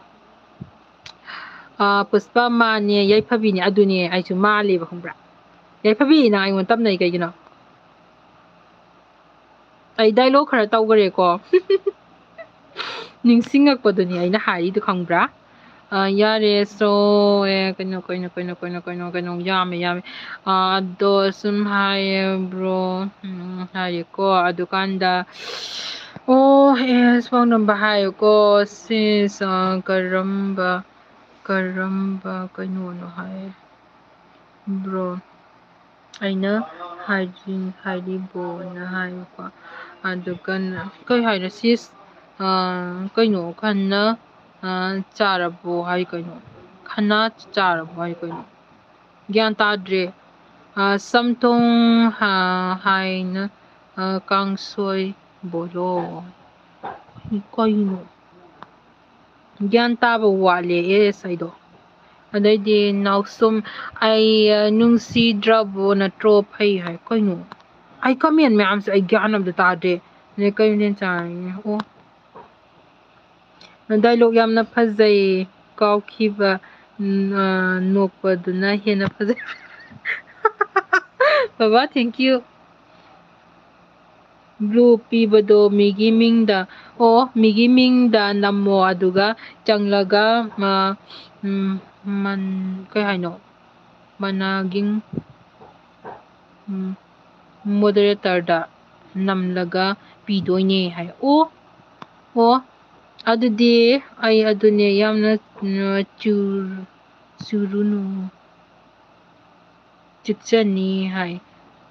ꯑꯥ, ꯄꯨꯁꯄꯥ ꯃꯥꯅꯦ, ꯌꯥꯏꯐꯕꯤꯅꯦ, ꯑꯗꯨꯅꯦ ꯑꯩꯁꯨ ꯃꯥꯜꯂꯦꯕ, ꯈꯪꯕ꯭ꯔꯥ? ꯌꯥꯏꯐꯕꯤ, ꯅꯪ ꯑꯩꯉꯣꯟꯗ ꯇꯝꯅꯩ ꯀꯩꯒꯤꯅꯣ? ꯑꯩ dialogue ꯈꯔ ꯇꯧꯈꯔꯦꯀꯣ꯫ ꯅꯤꯡꯁꯤꯡꯉꯛꯄꯗꯨꯅꯤ ꯑꯩꯅ ꯍꯥꯏꯔꯤꯗꯨ, ꯈꯪꯕ꯭ꯔꯥ? ꯑ, ꯌꯥꯔꯦ꯫ So, ꯑꯦ, ꯀꯩꯅꯣ, ꯀꯩꯅꯣ, ꯀꯩꯅꯣ, ꯀꯩꯅꯣ, ꯀꯩꯅꯣ, ꯀꯩꯅꯣ, ꯌꯥꯝꯃꯦ, ꯌꯥꯝꯃꯦ꯫ ꯑ, ꯑꯗꯣ ꯁꯨꯝ ꯍꯥꯏꯌꯦ, bro꯫ ꯎꯝ, ꯍꯥꯏꯔꯦꯀꯣ꯫ ꯑꯗꯨꯀꯥꯟꯗ, ꯑꯣ, ꯑꯦꯁ ꯐꯥꯎꯅꯕ ꯍꯥꯏꯌꯨꯀꯣ꯫ ꯁꯤꯁ, ꯑ, ꯀꯔꯝꯕ, ꯀꯔꯝꯕ ꯀꯩꯅꯣꯅꯣ ꯍꯥꯏ, bro꯫ ꯑꯩꯅ ꯍꯥꯏꯗ꯭ꯔꯤ-, ꯍꯥꯏꯔꯤꯕꯣꯅ ꯍꯥꯏꯌꯨꯀꯣ꯫ ꯑꯗꯨꯒ ꯀꯩ ꯍꯥꯏꯅꯣ ꯁꯤꯁ? ꯑ, ꯀꯩꯅꯣ ꯈꯟꯅ, ꯑ, ꯆꯥꯔꯕꯣ ꯍꯥꯏ ꯀꯩꯅꯣ? ꯈꯟꯅ ꯆꯥꯔꯕꯣ ꯍꯥꯏ ꯀꯩꯅꯣ? ꯒ꯭ꯌꯥꯟ ꯇꯥꯗ꯭ꯔꯦ꯫ ꯑ, ꯆꯝꯊꯣꯡ, ꯑ, ꯍꯥꯏꯅ, ꯑ, ꯀꯥꯡꯁꯣꯏ ꯕꯣꯂꯣ꯫ ꯀꯩꯅꯣ? ꯒ꯭ꯌꯥꯟ ꯇꯥꯕ ꯋꯥꯠꯂꯦ ꯑꯦꯁ ꯑꯩꯗꯣ꯫ ꯑꯗꯩꯗꯤ ꯅꯥꯎꯁꯨꯝ, ꯑꯩ, ꯑ, ꯅꯨꯡꯁꯤꯗ꯭ꯔꯕꯣ ꯅꯠꯇ꯭ꯔꯣ ꯐꯩ ꯍꯥꯏ꯫ ꯀꯩꯅꯣ? ꯑꯩ comment ꯃꯌꯥꯝꯁꯦ ꯑꯩ ꯒ꯭ꯌꯥꯟ ꯑꯝꯇ ꯇꯥꯗ꯭ꯔꯦ꯫ ꯑꯗꯩ ꯀꯩ ꯃꯊꯦꯜ ꯆꯥꯔꯒꯦ? ꯑꯣ꯫ Dialogue ꯌꯥꯝꯅ ꯐꯖꯩ꯫ ꯀꯥꯎꯈꯤꯕ, ꯎꯝ, ꯑ, ꯅꯣꯛꯄꯗꯨꯅ ꯍꯦꯟꯅ ꯐꯖꯩ꯫ ꯕꯕꯥ, thank you꯫ Blue ꯄꯤꯕꯗꯣ ꯃꯤꯒꯤ ꯃꯤꯡꯗ, ꯑꯣ, ꯃꯤꯒꯤ ꯃꯤꯡꯗ ꯅꯝꯃꯣ, ꯑꯗꯨꯒ ꯆꯪꯂꯒ, ꯑ, ꯎꯝ, ꯃꯟ-, ꯀꯩ ꯍꯥꯏꯅꯣ? ꯃꯅꯥꯒꯤꯡ, ꯎꯝ, moderatorꯗ ꯅꯝꯂꯒ ꯄꯤꯗꯣꯏꯅꯦ ꯍꯥꯏ꯫ ꯑꯣ, ꯑꯣ, ꯑꯗꯨꯗꯤ ꯑꯩ ꯑꯗꯨꯅꯦ ꯌꯥꯝꯅ, ꯎꯝ, ꯆꯨ-, ꯆꯨꯔꯨꯅꯨ꯫ ꯆꯤꯛꯆꯅꯤ ꯍꯥꯏ꯫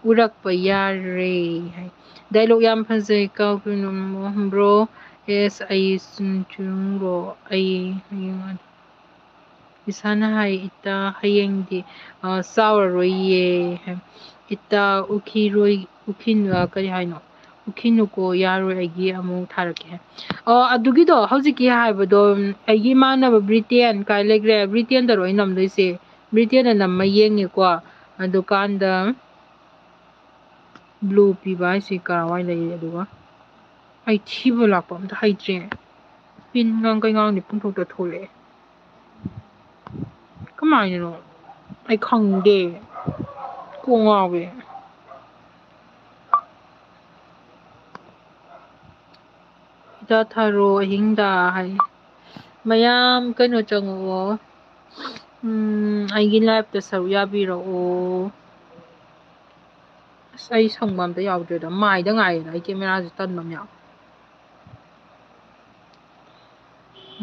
ꯎꯔꯛꯄ ꯌꯥꯔꯦ ꯍꯥꯏ꯫ Dialogue ꯌꯥꯝ ꯐꯖꯩ, ꯀꯥꯎꯈꯤꯅꯨ꯫ Bro, ꯑꯦꯁ, ꯑꯩ ꯁꯨꯝ ꯆꯨꯔꯨꯡꯔꯣ? ꯑꯩ ꯍꯌꯦꯡ ꯑꯗꯨ-, ꯏꯁꯥꯅ ꯍꯥꯏ, ꯏꯇꯥ, ꯍꯌꯦꯡꯗꯤ, ꯑ, ꯆꯥꯎꯔꯔꯣꯏꯌꯦ ꯍꯥꯏ꯫ ꯏꯇꯥ, ꯎꯈꯤꯔꯣꯏ, ꯎꯈꯤꯅꯨ-, ꯑ, ꯀꯔꯤ ꯍꯥꯏꯅꯣ? ꯎꯈꯤꯅꯨꯀꯣ, ꯌꯥꯔꯣꯏ, ꯑꯩꯒꯤ ꯑꯃꯨꯛ ꯊꯥꯔꯛꯀꯦ ꯍꯥꯏ꯫ ꯑꯣ, ꯑꯗꯨꯒꯤꯗꯣ ꯍꯧꯖꯤꯛꯀꯤ ꯍꯥꯏꯕꯗꯣ, ꯎꯝ, ꯑꯩꯒꯤ ꯏꯃꯥꯟꯅꯕ ꯕ꯭ꯔꯤꯇꯦꯟ ꯀꯥꯏ ꯂꯩꯈ꯭ꯔꯦ? ꯕ꯭ꯔꯤꯇꯦꯟꯗꯔꯣ ꯑꯩꯅ ꯅꯝꯗꯣꯏꯁꯦ? ꯕ꯭ꯔꯤꯇꯦꯟꯗ ꯅꯝꯃ ꯌꯦꯡꯉꯦꯀꯣ꯫ ꯑꯗꯨꯀꯥꯟꯗ blue ꯄꯤꯕ ꯍꯥꯏꯁꯤ ꯀꯔꯥꯏꯋꯥꯏ ꯂꯩꯔꯤ? ꯑꯗꯨꯒ ꯑꯩ ꯊꯤꯕ ꯂꯥꯛꯄ ꯑꯝꯇ ꯍꯩꯇ꯭ꯔꯦ꯫ Pinꯒ ꯀꯩꯒꯥꯡꯗꯤ ꯄꯨꯡꯊꯣꯛꯇ ꯊꯣꯛꯂꯛꯑꯦ꯫ ꯀꯃꯥꯏꯅꯅꯣ? ꯑꯩ ꯈꯪꯗꯦ꯫ ꯀꯣꯛ ꯉꯥꯎꯋꯦ꯫ ꯍꯤꯗꯥꯛ ꯊꯥꯔꯣ ꯑꯍꯤꯡꯗ ꯍꯥꯏ꯫ ꯃꯌꯥꯝ ꯀꯩꯅꯣ ꯆꯪꯉꯛꯑꯣ꯫ ꯎꯝ, ꯑꯩꯒꯤ live ꯇ ꯁꯔꯨꯛ ꯌꯥꯕꯤꯔꯛꯑꯣ꯫ ꯑꯁ, ꯑꯩ ꯁꯪꯕ ꯑꯝꯇ ꯌꯥꯎꯗ꯭ꯔꯦꯗ꯫ ꯃꯥꯏꯗ ꯉꯥꯏꯔꯦꯗ ꯑꯩ camera ꯁꯦ ꯇꯟꯕ ꯑꯃ ꯌꯥꯎ꯫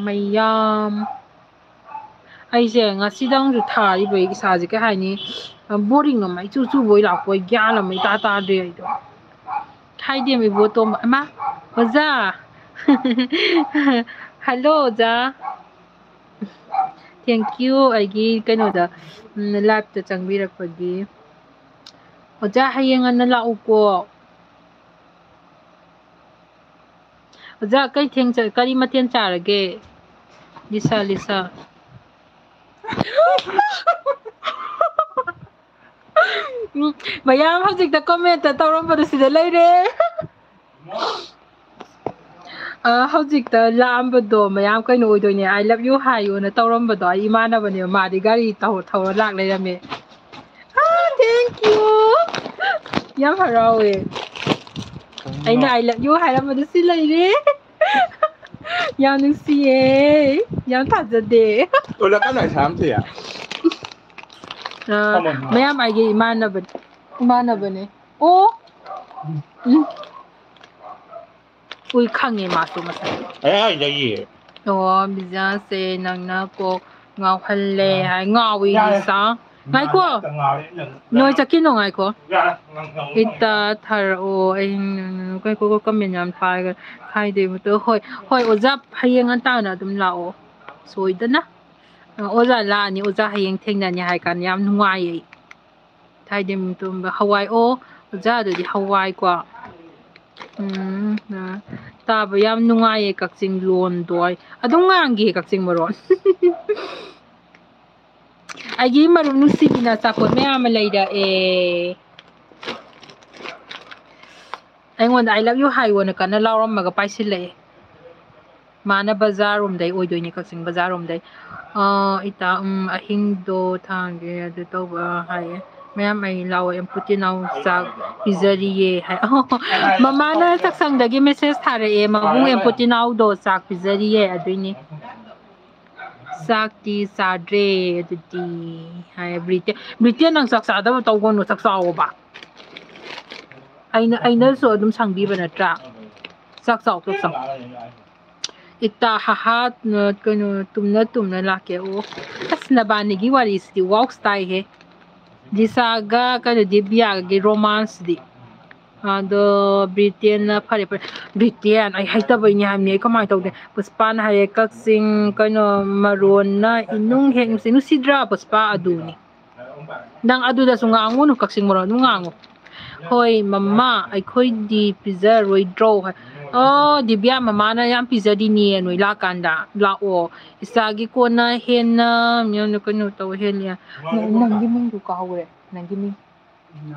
ꯃꯌꯥꯝ꯫ ꯑꯩꯁꯦ ꯉꯁꯤꯗꯪꯁꯨ ꯊꯥꯔꯤꯕ ꯏꯁꯥꯁꯦ ꯀꯩ ꯍꯥꯏꯅꯤ? Boring ꯑꯃ ꯏꯆꯨ ꯆꯨꯕꯣꯏ ꯂꯥꯛꯄꯣꯏ, ꯒ꯭ꯌꯥꯟ ꯑꯃ ꯏꯇꯥ ꯇꯥꯗ꯭ꯔꯦ ꯑꯩꯗꯣ꯫ ꯍꯥꯏꯗꯦꯝ ꯏꯕꯣꯇꯣꯝꯕ꯫ ꯑꯃ, ꯑꯣꯖꯥ꯫ Hello, ꯑꯣꯖꯥ꯫ Thank you, ꯑꯩꯒꯤ ꯀꯩꯅꯣꯗ, ꯎꯝ, live ꯇ ꯆꯪꯕꯤꯔꯛꯄꯒꯤ꯫ ꯑꯣꯖꯥ, ꯍꯌꯦꯡ ꯉꯟꯅ ꯂꯥꯛꯎꯀꯣ꯫ ꯑꯣꯖꯥ, ꯀꯩ ꯊꯦꯡ ꯆ-, ꯀꯔꯤ ꯃꯊꯦꯜ ꯆꯥꯔꯒꯦ? Lisa, Lisa. ꯎꯝ, ꯃꯌꯥꯝ ꯍꯧꯖꯤꯛꯇ comment ꯇꯧꯔꯝꯕꯗꯨ ꯁꯤꯗ ꯂꯩꯔꯦ꯫ ꯑ, ꯍꯧꯖꯤꯛꯇ ꯂꯥꯛꯑꯝꯕꯗꯣ ꯃꯌꯥꯝ ꯀꯩꯅꯣ ꯑꯣꯏꯗꯣꯏꯅꯦ, "I love you" ꯍꯥꯏꯌꯣꯅ ꯇꯧꯔꯝꯕꯗꯣ ꯑꯩ ꯏꯃꯥꯟꯅꯕꯅꯦꯕ, ꯃꯥꯗꯤ ꯒꯥꯔꯤ ꯊꯧ-, ꯊꯧꯔ ꯂꯥꯛ ꯂꯩꯔꯝꯃꯦ꯫ ꯑ, thank you꯫ ꯌꯥꯝ ꯍꯔꯥꯎꯋꯦ꯫ ꯑꯩꯅ "I love you" ꯍꯥꯏꯔꯝꯕꯗꯨ ꯁꯤ ꯂꯩꯔꯦ꯫ ꯌꯥꯝ ꯅꯨꯡꯁꯤꯌꯦ꯫ ꯌꯥꯝ ꯊꯥꯖꯗꯦ꯫ ꯑꯣꯂꯛꯀꯅꯨ, ꯑꯩ ꯁꯥꯝ ꯊꯤꯌꯦ꯫ ꯑ, ꯃꯌꯥꯝ ꯑꯩꯒꯤ ꯏꯃꯥꯟꯅꯕꯅꯦ꯫ ꯏꯃꯥꯟꯅꯕꯅꯦ꯫ ꯑꯣ꯫ ꯎꯝ꯫ ꯎꯏ, ꯈꯪꯉꯦ ꯃꯥꯁꯨ ꯃꯁꯛ꯫ ꯑꯩ ꯍꯥꯏꯗꯒꯤ꯫ ꯑꯣ, ꯕꯤꯖꯥꯁꯦ ꯅꯪꯅ ꯀꯣꯛ ꯉꯥꯎꯍꯜꯂꯦ ꯍꯥꯏ꯫ ꯉꯥꯎꯏ ꯌꯥꯔꯦ꯫ ꯂꯤꯁꯥ꯫ ꯉꯥꯏꯈꯣ꯫ ꯉꯥꯎꯔꯦ, ꯉꯥꯎꯔꯦ꯫ ꯅꯣꯏ ꯆꯠꯈꯤꯅꯣ, ꯉꯥꯏꯈꯣ꯫ ꯌꯥꯔꯦ, ꯉꯥꯎ-, ꯉꯥꯎ-, ꯏꯇꯥ ꯊꯥꯔꯛꯑꯣ꯫ ꯑꯩ ꯉꯥꯏꯈꯣ, comment ꯌꯥꯝ ꯊꯥꯔꯒ ꯈꯥꯏꯗꯦꯕ꯫ ꯍꯣꯏ, ꯍꯣꯏ, ꯑꯣꯖꯥ, ꯍꯌꯦꯡ ꯉꯟꯇꯥꯅ ꯑꯗꯨꯝ ꯂꯥꯛꯑꯣ꯫ ꯁꯣꯏꯗꯅ꯫ ꯑꯣꯖꯥ ꯂꯥꯛꯑꯅꯤ, ꯑꯣꯖꯥ ꯍꯌꯦꯡ ꯊꯦꯡꯅꯅꯤ ꯍꯥꯏ ꯀꯥꯟꯗ ꯌꯥꯝ ꯅꯨꯡꯉꯥꯏꯌꯦ꯫ ꯊꯥꯏꯗꯤꯝ ꯇꯨꯝꯕ ꯍꯋꯥꯏ꯫ ꯑꯣ, ꯑꯣꯖꯥ, ꯑꯗꯨꯗꯤ ꯍꯋꯥꯏꯀꯣ꯫ ꯎꯝ, ꯑ, ꯇꯥꯕ ꯌꯥꯝ ꯅꯨꯡꯉꯥꯏꯌꯦ ꯀꯛꯆꯤꯡ ꯂꯣꯟꯗꯣ꯫ ꯑꯗꯨꯝ ꯉꯥꯡꯒꯦ ꯀꯛꯆꯤꯡ ꯃꯔꯣꯟ꯫ ꯑꯩꯒꯤ ꯃꯔꯨꯞ ꯅꯨꯡꯁꯤꯕꯤꯅ ꯑꯆꯥꯄꯣꯠ ꯃꯌꯥꯝ ꯑꯃ ꯂꯩꯔꯛꯑꯦ꯫ ꯑꯩꯉꯣꯟꯗ "I love you" ꯍꯥꯏꯌꯣꯅ ꯀꯟꯅ ꯂꯥꯎꯔꯝꯃꯒ ꯄꯥꯏꯁꯤꯜꯂꯛꯑꯦ꯫ ꯃꯥꯅ ꯕꯖꯥꯔ ꯔꯣꯝꯗꯩ ꯑꯣꯏꯗꯣꯏꯅꯦ, ꯀꯛꯆꯤꯡ ꯕꯖꯥꯔ ꯔꯣꯝꯗꯩ꯫ ꯑ, ꯏꯇꯥ, ꯎꯝ, ꯑꯍꯤꯡꯗꯣ ꯊꯥꯡꯒꯦ ꯑꯗꯨ ꯇꯧꯕ ꯍꯥꯏꯌꯦ꯫ ꯃꯌꯥꯝ ꯑꯩ ꯂꯥꯛꯑꯣ, ꯑꯦꯝꯄꯨꯇꯤꯅꯥꯎ ꯆꯥꯛ ꯄꯤꯖꯔꯤꯌꯦ ꯍꯥꯏ꯫ ꯑꯣ, ꯃꯃꯥꯅ ꯆꯥꯛꯁꯪꯗꯒꯤ message ꯊꯥꯔꯛꯑꯦ, ꯃꯕꯨꯡ ꯑꯦꯝꯄꯨꯇꯤꯅꯥꯎꯗꯣ ꯆꯥꯛ ꯄꯤꯖꯔꯤꯌꯦ ꯑꯗꯨꯏꯅꯤ꯫ ꯆꯥꯛꯇꯤ ꯆꯥꯗ꯭ꯔꯦ ꯑꯗꯨꯗꯤ ꯍꯥꯏ ꯕ꯭ꯔꯤꯇꯦꯟ꯫ ꯕ꯭ꯔꯤꯇꯦꯟ, ꯅꯪ ꯆꯥꯛ ꯆꯥꯗꯕ ꯇꯧꯒꯅꯨ, ꯆꯥꯛ ꯆꯥꯎꯑꯣꯕ꯫ ꯑꯩꯅ, ꯑꯩꯅꯁꯨ ꯑꯗꯨꯝ ꯁꯪꯕꯤꯕ ꯅꯠꯇ꯭ꯔꯥ? ꯆꯥꯛ ꯆꯥꯎ, ꯆꯥꯛ ꯆꯥꯎ꯫ ꯏꯇꯥ, ꯍꯥꯍꯥ, ꯀꯩꯅꯣ, ꯇꯨꯝꯅ ꯇꯨꯝꯅ ꯂꯥꯛꯀꯦ꯫ ꯑꯣ, ꯑꯁ, ꯅꯕꯥꯅꯤꯒꯤ ꯋꯥꯔꯤꯁꯤꯗꯤ ꯋꯥꯎꯁ ꯇꯥꯏꯍꯦ꯫ ꯂꯤꯁꯥꯒ ꯀꯩꯅꯣ, ꯗꯤꯕꯤꯌꯥꯒꯤ ꯔꯣꯃꯥꯟꯁꯗꯤ꯫ ꯑꯗꯣ ꯕ꯭ꯔꯤꯇꯦꯟꯅ ꯐꯔꯦ, ꯐꯔꯦ꯫ ꯕ꯭ꯔꯤꯇꯦꯟ, ꯑꯩ ꯍꯩꯇꯕꯩꯅꯦ ꯍꯥꯏꯕꯅꯤ꯫ ꯑꯩ ꯀꯃꯥꯏꯅ ꯇꯧꯗꯦ? ꯄꯨꯁꯄꯥꯅ ꯍꯥꯏꯔꯦ, "ꯀꯛꯆꯤꯡ ꯀꯩꯅꯣ ꯃꯔꯣꯟꯅ ꯏꯅꯨꯡ ꯍꯦꯛ ꯅꯨꯡꯁꯤ"꯫ ꯅꯨꯡꯁꯤꯗ꯭ꯔꯥ ꯄꯨꯁꯄꯥ? ꯑꯗꯨꯅꯤ꯫ ꯅꯪ ꯑꯗꯨꯗꯁꯨ ꯉꯥꯡꯉꯨꯅꯨ, ꯀꯛꯆꯤꯡ ꯃꯔꯣꯟ ꯑꯗꯨꯝ ꯉꯥꯡꯉꯨ꯫ "ꯍꯣꯏ ꯃꯃꯥ, ꯑꯩꯈꯣꯏꯗꯤ ꯄꯤꯖꯔꯣꯏꯗ꯭ꯔꯣ?" ꯍꯥꯏ꯫ ꯑꯣ, ꯗꯤꯕꯤꯌꯥ, ꯃꯃꯥꯅ ꯌꯥꯝ ꯄꯤꯖꯗꯤꯅꯦ, ꯅꯣꯏ ꯂꯥꯛꯀꯥꯟꯗ ꯂꯥꯛꯑꯣ꯫ ꯏꯆꯥꯒꯤ ꯀꯣꯟꯅ ꯍꯦꯟꯅ ꯀꯩꯅꯣ ꯇꯧ ꯍꯦꯜꯂꯦ꯫ ꯅꯪꯒꯤ ꯃꯤꯡꯗꯨ ꯀꯥꯎꯈ꯭ꯔꯦ, ꯅꯪꯒꯤ ꯃꯤꯡ꯫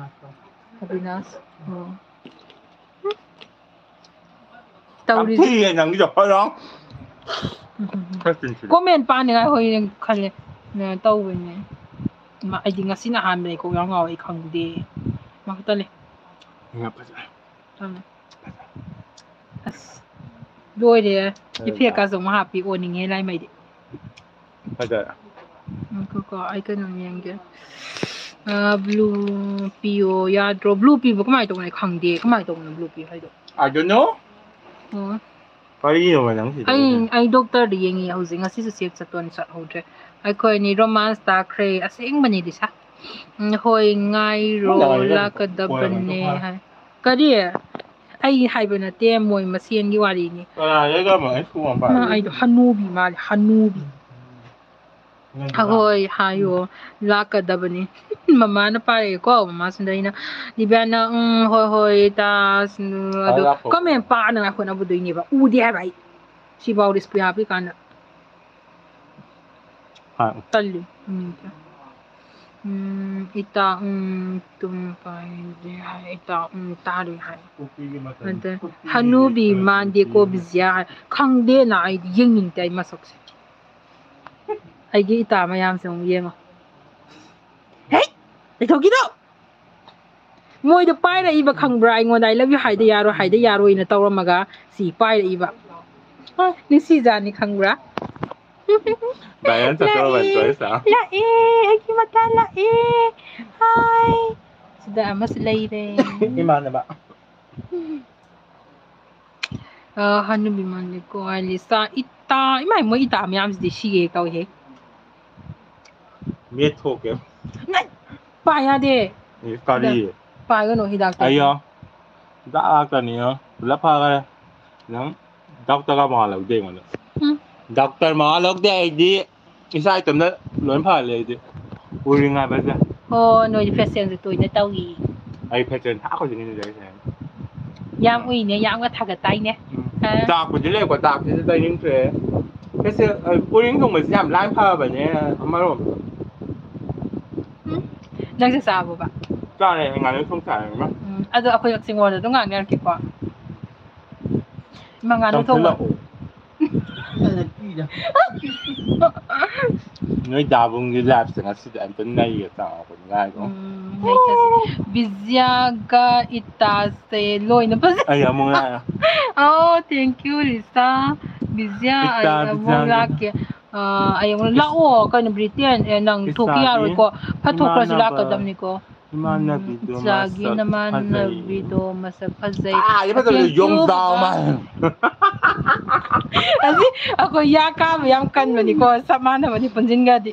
ꯑꯕꯤꯅꯥꯁ꯫ ꯑꯣ꯫ ꯌꯥꯝ ꯇꯧꯔꯤꯁꯦ꯫ ꯊꯤꯌꯦ ꯅꯪꯒꯤꯗꯣ꯫ ꯍꯣꯏꯔꯣ꯫ ꯎꯝ, ꯎꯝ, ꯎꯝ꯫ ꯈꯔ ꯆꯤꯟꯁꯤꯜꯂꯨ꯫ ꯀꯣꯃꯦꯟ ꯄꯥꯅꯤꯡꯉꯥꯏ ꯍꯣꯏ ꯈꯜꯂꯦ꯫ ꯇꯧꯕꯅꯦ꯫ ꯃꯥ, ꯑꯩꯗꯤ ꯉꯁꯤꯅ ꯑꯍꯥꯟꯕꯅꯦ ꯀꯣꯛ ꯌꯥꯝ ꯉꯥꯎꯋꯦ, ꯑꯩ ꯈꯪꯗꯦ꯫ ꯃꯥ ꯈꯛꯇꯅꯦ꯫ ꯌꯥꯝ ꯐꯖꯩ꯫ ꯊꯝꯃꯦ꯫ ꯑꯁ, ꯂꯣꯏꯔꯦ꯫ ꯐꯖꯩ꯫ ꯏꯐꯦꯛꯀꯁꯨ ꯑꯃꯨꯛ ꯍꯥꯞꯄꯤ, ꯑꯣꯅꯤꯡꯉꯦ ꯂꯥꯏꯃꯩꯗꯤ꯫ ꯐꯖꯔꯦ꯫ ꯉꯥꯏꯈꯣꯀꯣ, ꯑꯩ ꯀꯩꯅꯣꯝ ꯌꯦꯡꯒꯦ꯫ ꯑ, blue ꯄꯤꯌꯣ ꯌꯥꯗ꯭ꯔꯣ? Blue ꯄꯤꯕ ꯀꯃꯥꯏꯅ ꯇꯧꯕꯅꯣ? ꯑꯩ ꯈꯪꯗꯦ꯫ ꯀꯃꯥꯏꯅ ꯇꯧꯕꯅꯣ blue ꯄꯤꯌꯨ ꯍꯥꯏꯗꯣ? I don't know꯫ ꯑꯣ꯫ ꯀꯔꯤꯅꯣꯕ ꯅꯪ ꯁꯤꯗ ꯑꯩ, ꯇꯧꯔꯤꯁꯦ? ꯑꯩ ꯗꯣꯛꯇꯔꯗ ꯌꯦꯡꯉꯤ ꯍꯧꯖꯤꯛ꯫ ꯉꯁꯤꯁꯨ ꯆꯦꯛ ꯆꯠꯇꯣꯏꯅꯤ, ꯆꯠꯍꯧꯗ꯭ꯔꯦ꯫ ꯑꯩꯈꯣꯏ ꯑꯅꯤ ꯔꯣꯃꯥꯟꯁ ꯇꯥꯈ꯭ꯔꯦ꯫ ꯑꯁꯦꯡꯕꯅꯤ, ꯂꯤꯁꯥ꯫ ꯎꯝ, ꯍꯣꯏ, ꯉꯥꯏꯔꯣ, ꯅꯪ ꯂꯥꯛꯀꯗꯕꯅꯦ ꯍꯥꯏ꯫ ꯀꯔꯤ? ꯑꯩ ꯍꯥꯏꯕ ꯅꯠꯇꯦ, ꯃꯣꯏ ꯃꯁꯦꯟꯒꯤ ꯋꯥꯔꯤꯅꯤ꯫ ꯀꯅꯥꯗꯩ ꯀꯔꯝꯕ ꯑꯩ ꯁꯨꯒꯨꯝꯕ ꯃꯥ, ꯄꯥꯏꯔꯦ? ꯑꯩꯗꯣ ꯍꯅꯨꯕꯤ ꯃꯥꯜꯂꯦ, ꯍꯅꯨꯕꯤ꯫ ꯅꯪ ꯍꯣꯏ, ꯍꯥꯏꯌꯣ, ꯂꯥꯛꯀꯗꯕꯅꯤ꯫ ꯃꯃꯥꯅ ꯄꯥꯏꯔꯛꯑꯦꯀꯣ, ꯃꯃꯥ ꯁꯤꯗ ꯑꯩꯅ, ꯗꯤꯕꯤꯌꯥꯅ, "ꯎꯝ, ꯍꯣꯏ, ꯍꯣꯏ, ꯏꯇꯥ," ꯑꯗꯣ ꯂꯥꯛꯄ ꯀꯃꯦꯟ ꯄꯥꯅꯉꯥꯏ ꯍꯣꯠꯅꯕꯗꯣꯏꯅꯦꯕ, ꯎꯗꯦ ꯍꯥꯏꯕ ꯑꯩ꯫ ꯁꯤꯐꯥꯎ ꯔꯤꯁꯄꯨ ꯍꯥꯞꯄꯤ ꯀꯥꯟꯗ꯫ ꯍꯥ꯫ ꯇꯜꯂꯤ꯫ ꯎꯝ꯫ ꯎꯝ, ꯏꯇꯥ, ꯎꯝ, ꯇꯨꯝ ꯄꯥꯏꯗꯦ ꯍꯥꯏ, ꯏꯇꯥ, ꯎꯝ, ꯇꯥꯔꯤ ꯍꯥꯏ꯫ ꯀꯨꯀꯤꯒꯤ ꯃꯇꯝ꯫ ꯑꯗ ꯀꯨꯀꯤꯒꯤ ꯍꯅꯨꯕꯤ ꯃꯇꯝ꯫ ꯃꯥꯟꯗꯦꯀꯣ ꯕꯤꯖꯤꯌꯥ ꯍꯥꯏ꯫ ꯈꯪꯗꯦꯅ ꯑꯩꯗꯤ ꯌꯦꯡꯅꯤꯡꯗꯦ ꯑꯩ ꯃꯁꯛꯁꯦ꯫ ꯑꯩꯒꯤ ꯏꯇꯥ ꯃꯌꯥꯝꯁꯦ ꯑꯃꯨꯛ ꯌꯦꯡꯉꯣ꯫ ꯍꯦ! ꯂꯩꯊꯣꯛꯈꯤꯅꯣ! ꯃꯣꯏꯗꯣ ꯄꯥꯏꯔꯛꯏꯕ ꯈꯪꯕ꯭ꯔꯥ? ꯑꯩꯉꯣꯟꯗ "I love you" ꯍꯥꯏꯗ ꯌꯥꯔꯣꯏ, ꯍꯥꯏꯗ ꯌꯥꯔꯣꯏꯅ ꯇꯧꯔꯝꯃꯒ ꯁꯤ ꯄꯥꯏꯔꯛꯏꯕ꯫ ꯍꯣꯏ, ꯅꯨꯡꯁꯤꯖꯥꯠꯅꯤ ꯈꯪꯕ꯭ꯔꯥ? Balance ꯆꯠꯇꯧꯔꯕ ꯅꯠꯇ꯭ꯔꯣ, ꯏꯁꯥ? ꯂꯥꯛꯑꯦ, ꯑꯩꯒꯤ ꯃꯇꯥ ꯂꯥꯛꯑꯦ꯫ ꯍꯥꯏ꯫ ꯁꯤꯗ ꯑꯃꯁꯨ ꯂꯩꯔꯦ꯫ ꯏꯃꯥꯟꯅꯕ꯫ ꯑ, ꯍꯅꯨꯕꯤ ꯃꯥꯟꯗꯦꯀꯣ, ꯑꯥꯏ ꯂꯤꯁꯥ, ꯏꯇꯥ, ꯏꯃꯥꯏ, ꯃꯣꯏ ꯏꯇꯥ ꯃꯌꯥꯝꯁꯤꯗꯤ ꯁꯤꯒꯦ ꯇꯧꯏꯍꯦ꯫ ꯃꯦꯠ ꯊꯣꯛꯀꯦ꯫ ꯅꯠ-, ꯄꯥ ꯌꯥꯗꯦ꯫ ꯑꯦ, ꯀꯔꯤ? ꯄꯥꯏꯒꯅꯨ ꯍꯤꯗꯥꯛꯇꯣ꯫ ꯑꯩꯌꯣ꯫ ꯍꯤꯗꯥꯛ ꯉꯥꯛꯇꯅꯤꯌꯣ꯫ ꯄꯨꯂꯞ ꯐꯈ꯭ꯔꯦ꯫ ꯅꯪ ꯗꯥꯛꯇꯔꯒ ꯃꯋꯥ ꯂꯧꯗꯦ ꯑꯩꯉꯣꯟꯗ꯫ ꯎꯝ꯫ ꯗꯥꯛꯇꯔ ꯃꯋꯥ ꯂꯧꯗꯦ ꯑꯩꯗꯤ꯫ ꯏꯁꯥ ꯏꯇꯣꯝꯇ ꯂꯣꯏ ꯐꯍꯜꯂꯦ ꯑꯩꯗꯤ꯫ ꯎꯔꯤꯡ ꯍꯥꯏꯕꯁꯦ꯫ ꯑꯣ, ꯅꯣꯏꯗꯤ ꯐꯦꯁꯤꯌꯦꯜꯁꯦ ꯇꯣꯏꯅ ꯇꯧꯏ꯫ ꯑꯩ ꯐꯦꯁꯤꯌꯦꯜ ꯊꯥ ꯈꯨꯗꯤꯡꯒꯤ ꯇꯧꯔꯤꯁꯦ꯫ ꯌꯥꯝ ꯎꯏꯅꯦ, ꯌꯥꯝꯒ ꯊꯥꯒꯠꯇꯥꯏꯅꯦ꯫ ꯎꯝ꯫ ꯑ꯫ ꯆꯥꯛꯄꯨꯗꯤ ꯂꯩꯀꯣ, ꯆꯥꯛꯁꯤꯗꯤ ꯆꯥꯅꯤꯡꯗ꯭ꯔꯦ꯫ ꯐꯦꯁꯤꯌꯦꯜ, ꯑ, ꯎꯔꯤꯡ ꯊꯨꯡꯕꯁꯤ ꯌꯥꯝ ꯂꯥꯏꯅ ꯐꯕꯅꯦ, ꯑꯃꯔꯣꯝꯗ꯫ ꯎꯝ꯫ ꯅꯪꯁꯨ ꯆꯥꯕ꯭ꯔꯣꯕ? ꯆꯥꯔꯦ, ꯑꯩ ꯉꯥꯅꯨ ꯊꯣꯡ ꯆꯥꯔꯦ, ꯏꯃꯥ꯫ ꯎꯝ, ꯑꯗꯣ ꯑꯩꯈꯣꯏ ꯀꯛꯆꯤꯡ ꯂꯣꯟꯗ ꯑꯗꯨꯝ ꯉꯥꯡꯅꯔꯛꯀꯦꯀꯣ꯫ ꯏꯃꯥ ꯉꯥꯅꯨ ꯊꯣꯡꯕ꯫ ꯆꯪꯁꯤꯜꯂꯛꯑꯣ꯫ ꯅꯣꯏ ꯗꯥꯕꯨꯡꯒꯤ ꯂꯥꯏꯐꯁꯦ ꯉꯁꯤꯗꯤ ꯑꯝꯇ ꯅꯩꯒꯦ ꯇꯧꯕꯅꯤ, ꯉꯥꯏꯈꯣ꯫ ꯎꯝ, ꯅꯩꯊꯁꯤ꯫ ꯕꯤꯖ꯭ꯌꯥꯒ ꯏꯇꯥꯁꯦ ꯂꯣꯏꯅ ꯐꯖꯩ꯫ ꯑꯩ ꯑꯃꯨꯛ ꯂꯥꯛꯑꯦ꯫ ꯑꯣ, thank you, ꯂꯤꯁꯥ꯫ ꯕꯤꯖ꯭ꯌꯥ, ꯏꯇꯥ ꯑꯩ ꯑꯃꯨꯛ ꯕꯤꯖ꯭ꯌꯥꯒꯤ ꯂꯥꯛꯀꯦ꯫ ꯑ, ꯑꯩ ꯑꯃꯨꯛ ꯏꯁ-, ꯂꯥꯛꯑꯣ꯫ ꯀꯩꯅꯣ, ꯕ꯭ꯔꯤꯇꯦꯟ? ꯑꯦ, ꯅꯪ ꯊꯣꯛꯈꯤ ꯏꯁꯥꯒꯤ ꯌꯥꯔꯣꯏꯀꯣ꯫ ꯐꯠ ꯊꯣꯛꯈ꯭ꯔꯁꯨ ꯏꯃꯥꯟꯅꯕ ꯂꯥꯛꯀꯗꯕꯅꯤꯀꯣ꯫ ꯏꯃꯥꯟꯅꯕꯤꯗꯣ ꯎꯝ, ꯏꯆꯥꯒꯤ ꯃꯁꯛ ꯅꯃꯥꯟꯅꯕꯤꯗꯣ ꯐꯖꯩ꯫ ꯃꯁꯛ ꯐꯖꯩ꯫ ꯀꯥꯏꯗ ꯐꯖꯕꯗꯣ? Thank you, ꯌꯣꯡꯖꯥꯎ ꯕꯕꯥ꯫ ꯃꯥꯜꯂꯦ꯫ ꯑꯁꯤ ꯑꯩꯈꯣꯏ ꯌꯥ ꯀꯥꯕ ꯌꯥꯝ ꯀꯟꯕꯅꯤꯀꯣ, ꯆꯞ ꯃꯥꯟꯅꯕꯅꯤ ꯄꯨꯟꯁꯤꯟꯈ꯭ꯔꯗꯤ꯫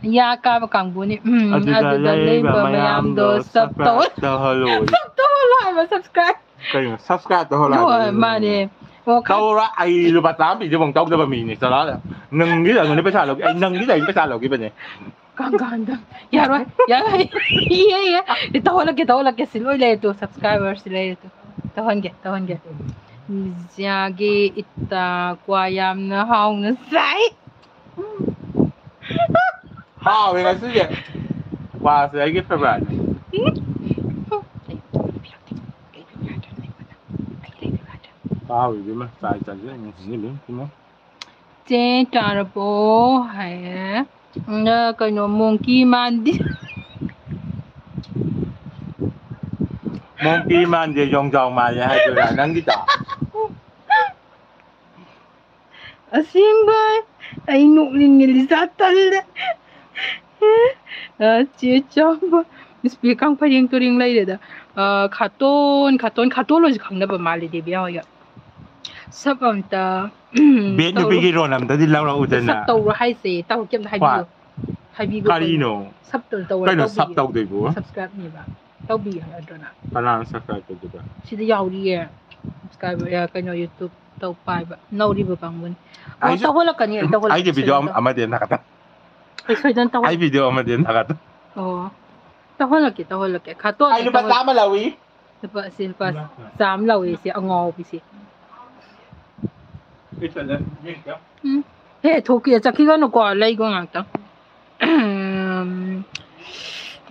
ꯌꯥ ꯀꯥꯕ ꯀꯥꯡꯕꯨꯅꯤ꯫ ꯎꯝ, ꯑꯗꯨꯗ ꯑꯗꯨꯗ ꯂꯩꯕ ꯂꯩꯕ ꯃꯌꯥꯝꯗꯣ ꯃꯌꯥꯝꯗꯣ ꯁꯞ ꯇꯧ-, subscribe ꯇꯧꯍꯜꯂꯣ꯫ ꯁꯞ ꯇꯧꯍꯜꯂꯣ ꯍꯥꯏꯕ, subscribe꯫ ꯀꯩꯅꯣ, subscribe ꯇꯧꯍꯜꯂꯣ ꯍꯣꯏ, ꯍꯥꯏꯕ? ꯃꯥꯅꯦ꯫ ꯑꯣ, ꯈꯪ- ꯇꯧꯔꯣꯏ, ꯑꯩ ꯂꯨꯄꯥ ꯆꯥꯝꯃ ꯄꯤꯗꯕ ꯇꯧꯗꯕ ꯃꯤꯅꯦ, ꯆꯠꯂꯣ ꯑꯥꯗ꯫ ꯅꯪꯒꯤꯗ ꯑꯩꯉꯣꯟꯗ ꯄꯩꯁꯥ ꯂꯧꯒꯦ, ꯑꯩ ꯅꯪꯒꯤꯗ ꯑꯩ ꯄꯩꯁꯥ ꯂꯧꯈꯤꯕꯅꯦ꯫ ꯀꯥꯡ ꯀꯥꯡꯗ꯫ ꯌꯥꯔꯣꯏ, ꯌꯥꯔꯣꯏ꯫ ꯏꯌꯦ, ꯏꯌꯦ꯫ ꯑꯦ, ꯇꯧꯍꯜꯂꯛꯀꯦ, ꯇꯧꯍꯜꯂꯛꯀꯦ꯫ ꯁꯤ ꯂꯣꯏ ꯂꯩꯔꯦ ꯇꯨ, subscriber ꯁꯤ ꯂꯩꯔꯦ ꯇꯨ꯫ ꯇꯧꯍꯟꯒꯦ, ꯇꯧꯍꯟꯒꯦ꯫ ꯃꯤꯖꯥꯒꯤ ꯏꯇꯥ ꯀ꯭ꯋꯥ ꯌꯥꯝꯅ ꯍꯥꯎꯅ ꯆꯥꯏ꯫ ꯍꯥꯎꯋꯦ ꯉꯁꯤꯗꯤ꯫ ꯀ꯭ꯋꯥꯁꯦ ꯑꯩꯒꯤ favourite ꯅꯤ꯫ ꯍꯥꯎꯋꯤ ꯏꯕꯦꯝꯃ, ꯆꯥꯏ ꯆꯥꯏ ꯆꯥꯏ ꯉꯁꯤꯗꯤ ꯏꯕꯦꯝꯃ꯫ ꯆꯦ ꯆꯥꯔꯕꯣ? ꯍꯥꯏꯌꯦ꯫ ꯅ ꯀꯩꯅꯣ, monkey ꯃꯥꯟꯗꯦ꯫ Monkey ꯃꯥꯟꯗꯦ, ꯌꯣꯡꯖꯥꯎ ꯃꯥꯜꯂꯦ ꯍꯥꯏꯗꯨꯔꯥ ꯅꯪꯒꯤꯗꯣ? ꯑꯁꯦꯡꯕ ꯑꯩ ꯅꯣꯛꯅꯤꯡꯉꯦ, ꯂꯤꯖꯥ ꯇꯜꯂꯦ꯫ ꯑ, ꯆꯦ ꯆꯥꯝꯕ꯫ ꯏꯁꯄꯦꯛꯀ ꯐꯩꯔꯦꯡ ꯇꯨꯔꯦꯡ ꯂꯩꯔꯦꯗ꯫ ꯑ, ꯈꯥꯇꯣꯟ, ꯈꯥꯇꯣꯟ, ꯈꯥꯇꯣꯟ ꯍꯣꯏꯁꯨ ꯈꯪꯅꯕ ꯃꯥꯜꯂꯦ ꯗꯦꯕꯤꯌꯥ ꯍꯣꯏꯒ꯫ ꯁꯞ ꯑꯝꯇ, ꯎꯝ, ꯕꯦꯠ ꯇꯧꯔꯣ꯫ ꯅꯨꯄꯤꯒꯤ ꯔꯣꯜ ꯑꯝꯇꯗꯤ ꯂꯧꯔꯛꯎꯗꯅ꯫ ꯁꯞ ꯇꯧꯔꯣ ꯍꯥꯏꯁꯦ, ꯇꯧ, ꯀꯩꯝꯇ ꯍꯥꯏꯕꯤꯌꯨ꯫ ꯍꯣꯏ꯫ ꯍꯥꯏꯕꯤꯒꯣ ꯀꯔꯤꯅꯣ? ꯀꯩꯅꯣ꯫ ꯁꯞ ꯇꯧ-, ꯇꯧꯔ ꯀꯩꯅꯣ ꯇꯧꯕꯤꯒꯦ꯫ ꯁꯞ ꯇꯧꯗꯣꯏꯕꯨ? Subscribe ꯅꯦꯕ꯫ ꯇꯧꯕꯤꯒꯦ ꯍꯥꯏꯕ ꯅꯠꯇ꯭ꯔꯣ ꯅꯪ? ꯀꯅꯥꯅ subscribe ꯇꯧꯗꯣꯏꯕ? ꯁꯤꯗ ꯌꯥꯎꯔꯤꯌꯦ꯫ Subscribe, ꯑ, ꯀꯩꯅꯣ, YouTube ꯇꯧ ꯄꯥꯏꯕ ꯅꯧꯔꯤꯕ ꯀꯥꯡꯕꯨꯅꯤ꯫ ꯑꯣ, ꯑꯩꯁꯨ, ꯇꯧꯍꯜꯂꯛꯀꯅꯤ, ꯑꯩ ꯇꯧꯍꯜꯂꯛꯀꯦ ꯑꯩꯒꯤ video ꯁꯣꯏꯗꯅ ꯑꯃ-, ꯇꯧ-, ꯑꯃꯗꯤ ꯊꯥꯒꯠ-, ꯑꯩ ꯁꯣꯏꯗꯅ ꯇꯧꯍꯜ-, ꯑꯩ video ꯑꯃꯗꯤ ꯊꯥꯒꯠ-, ꯑꯣ, ꯇꯧꯍꯜꯂꯛꯀꯦ, ꯇꯧꯍꯜꯂꯛꯀꯦ꯫ ꯈꯥꯇꯣꯟ, ꯑꯩ ꯑꯩ ꯂꯨꯄꯥ ꯇꯧꯍꯜ-, ꯆꯥꯝꯃ ꯂꯧꯏ꯫ ꯂꯨꯄꯥ, ꯁꯤ ꯂꯨꯄꯥ ꯆꯥꯝꯃ ꯂꯧꯏ, ꯁꯤ ꯑꯉꯥꯎꯕꯤꯁꯤ꯫ ꯎꯝ꯫ ꯍꯦ, ꯊꯣꯛꯈꯤ, ꯆꯠꯈꯤꯒꯅꯨꯀꯣ, ꯂꯩꯒꯣ ꯉꯥꯛꯇꯪ꯫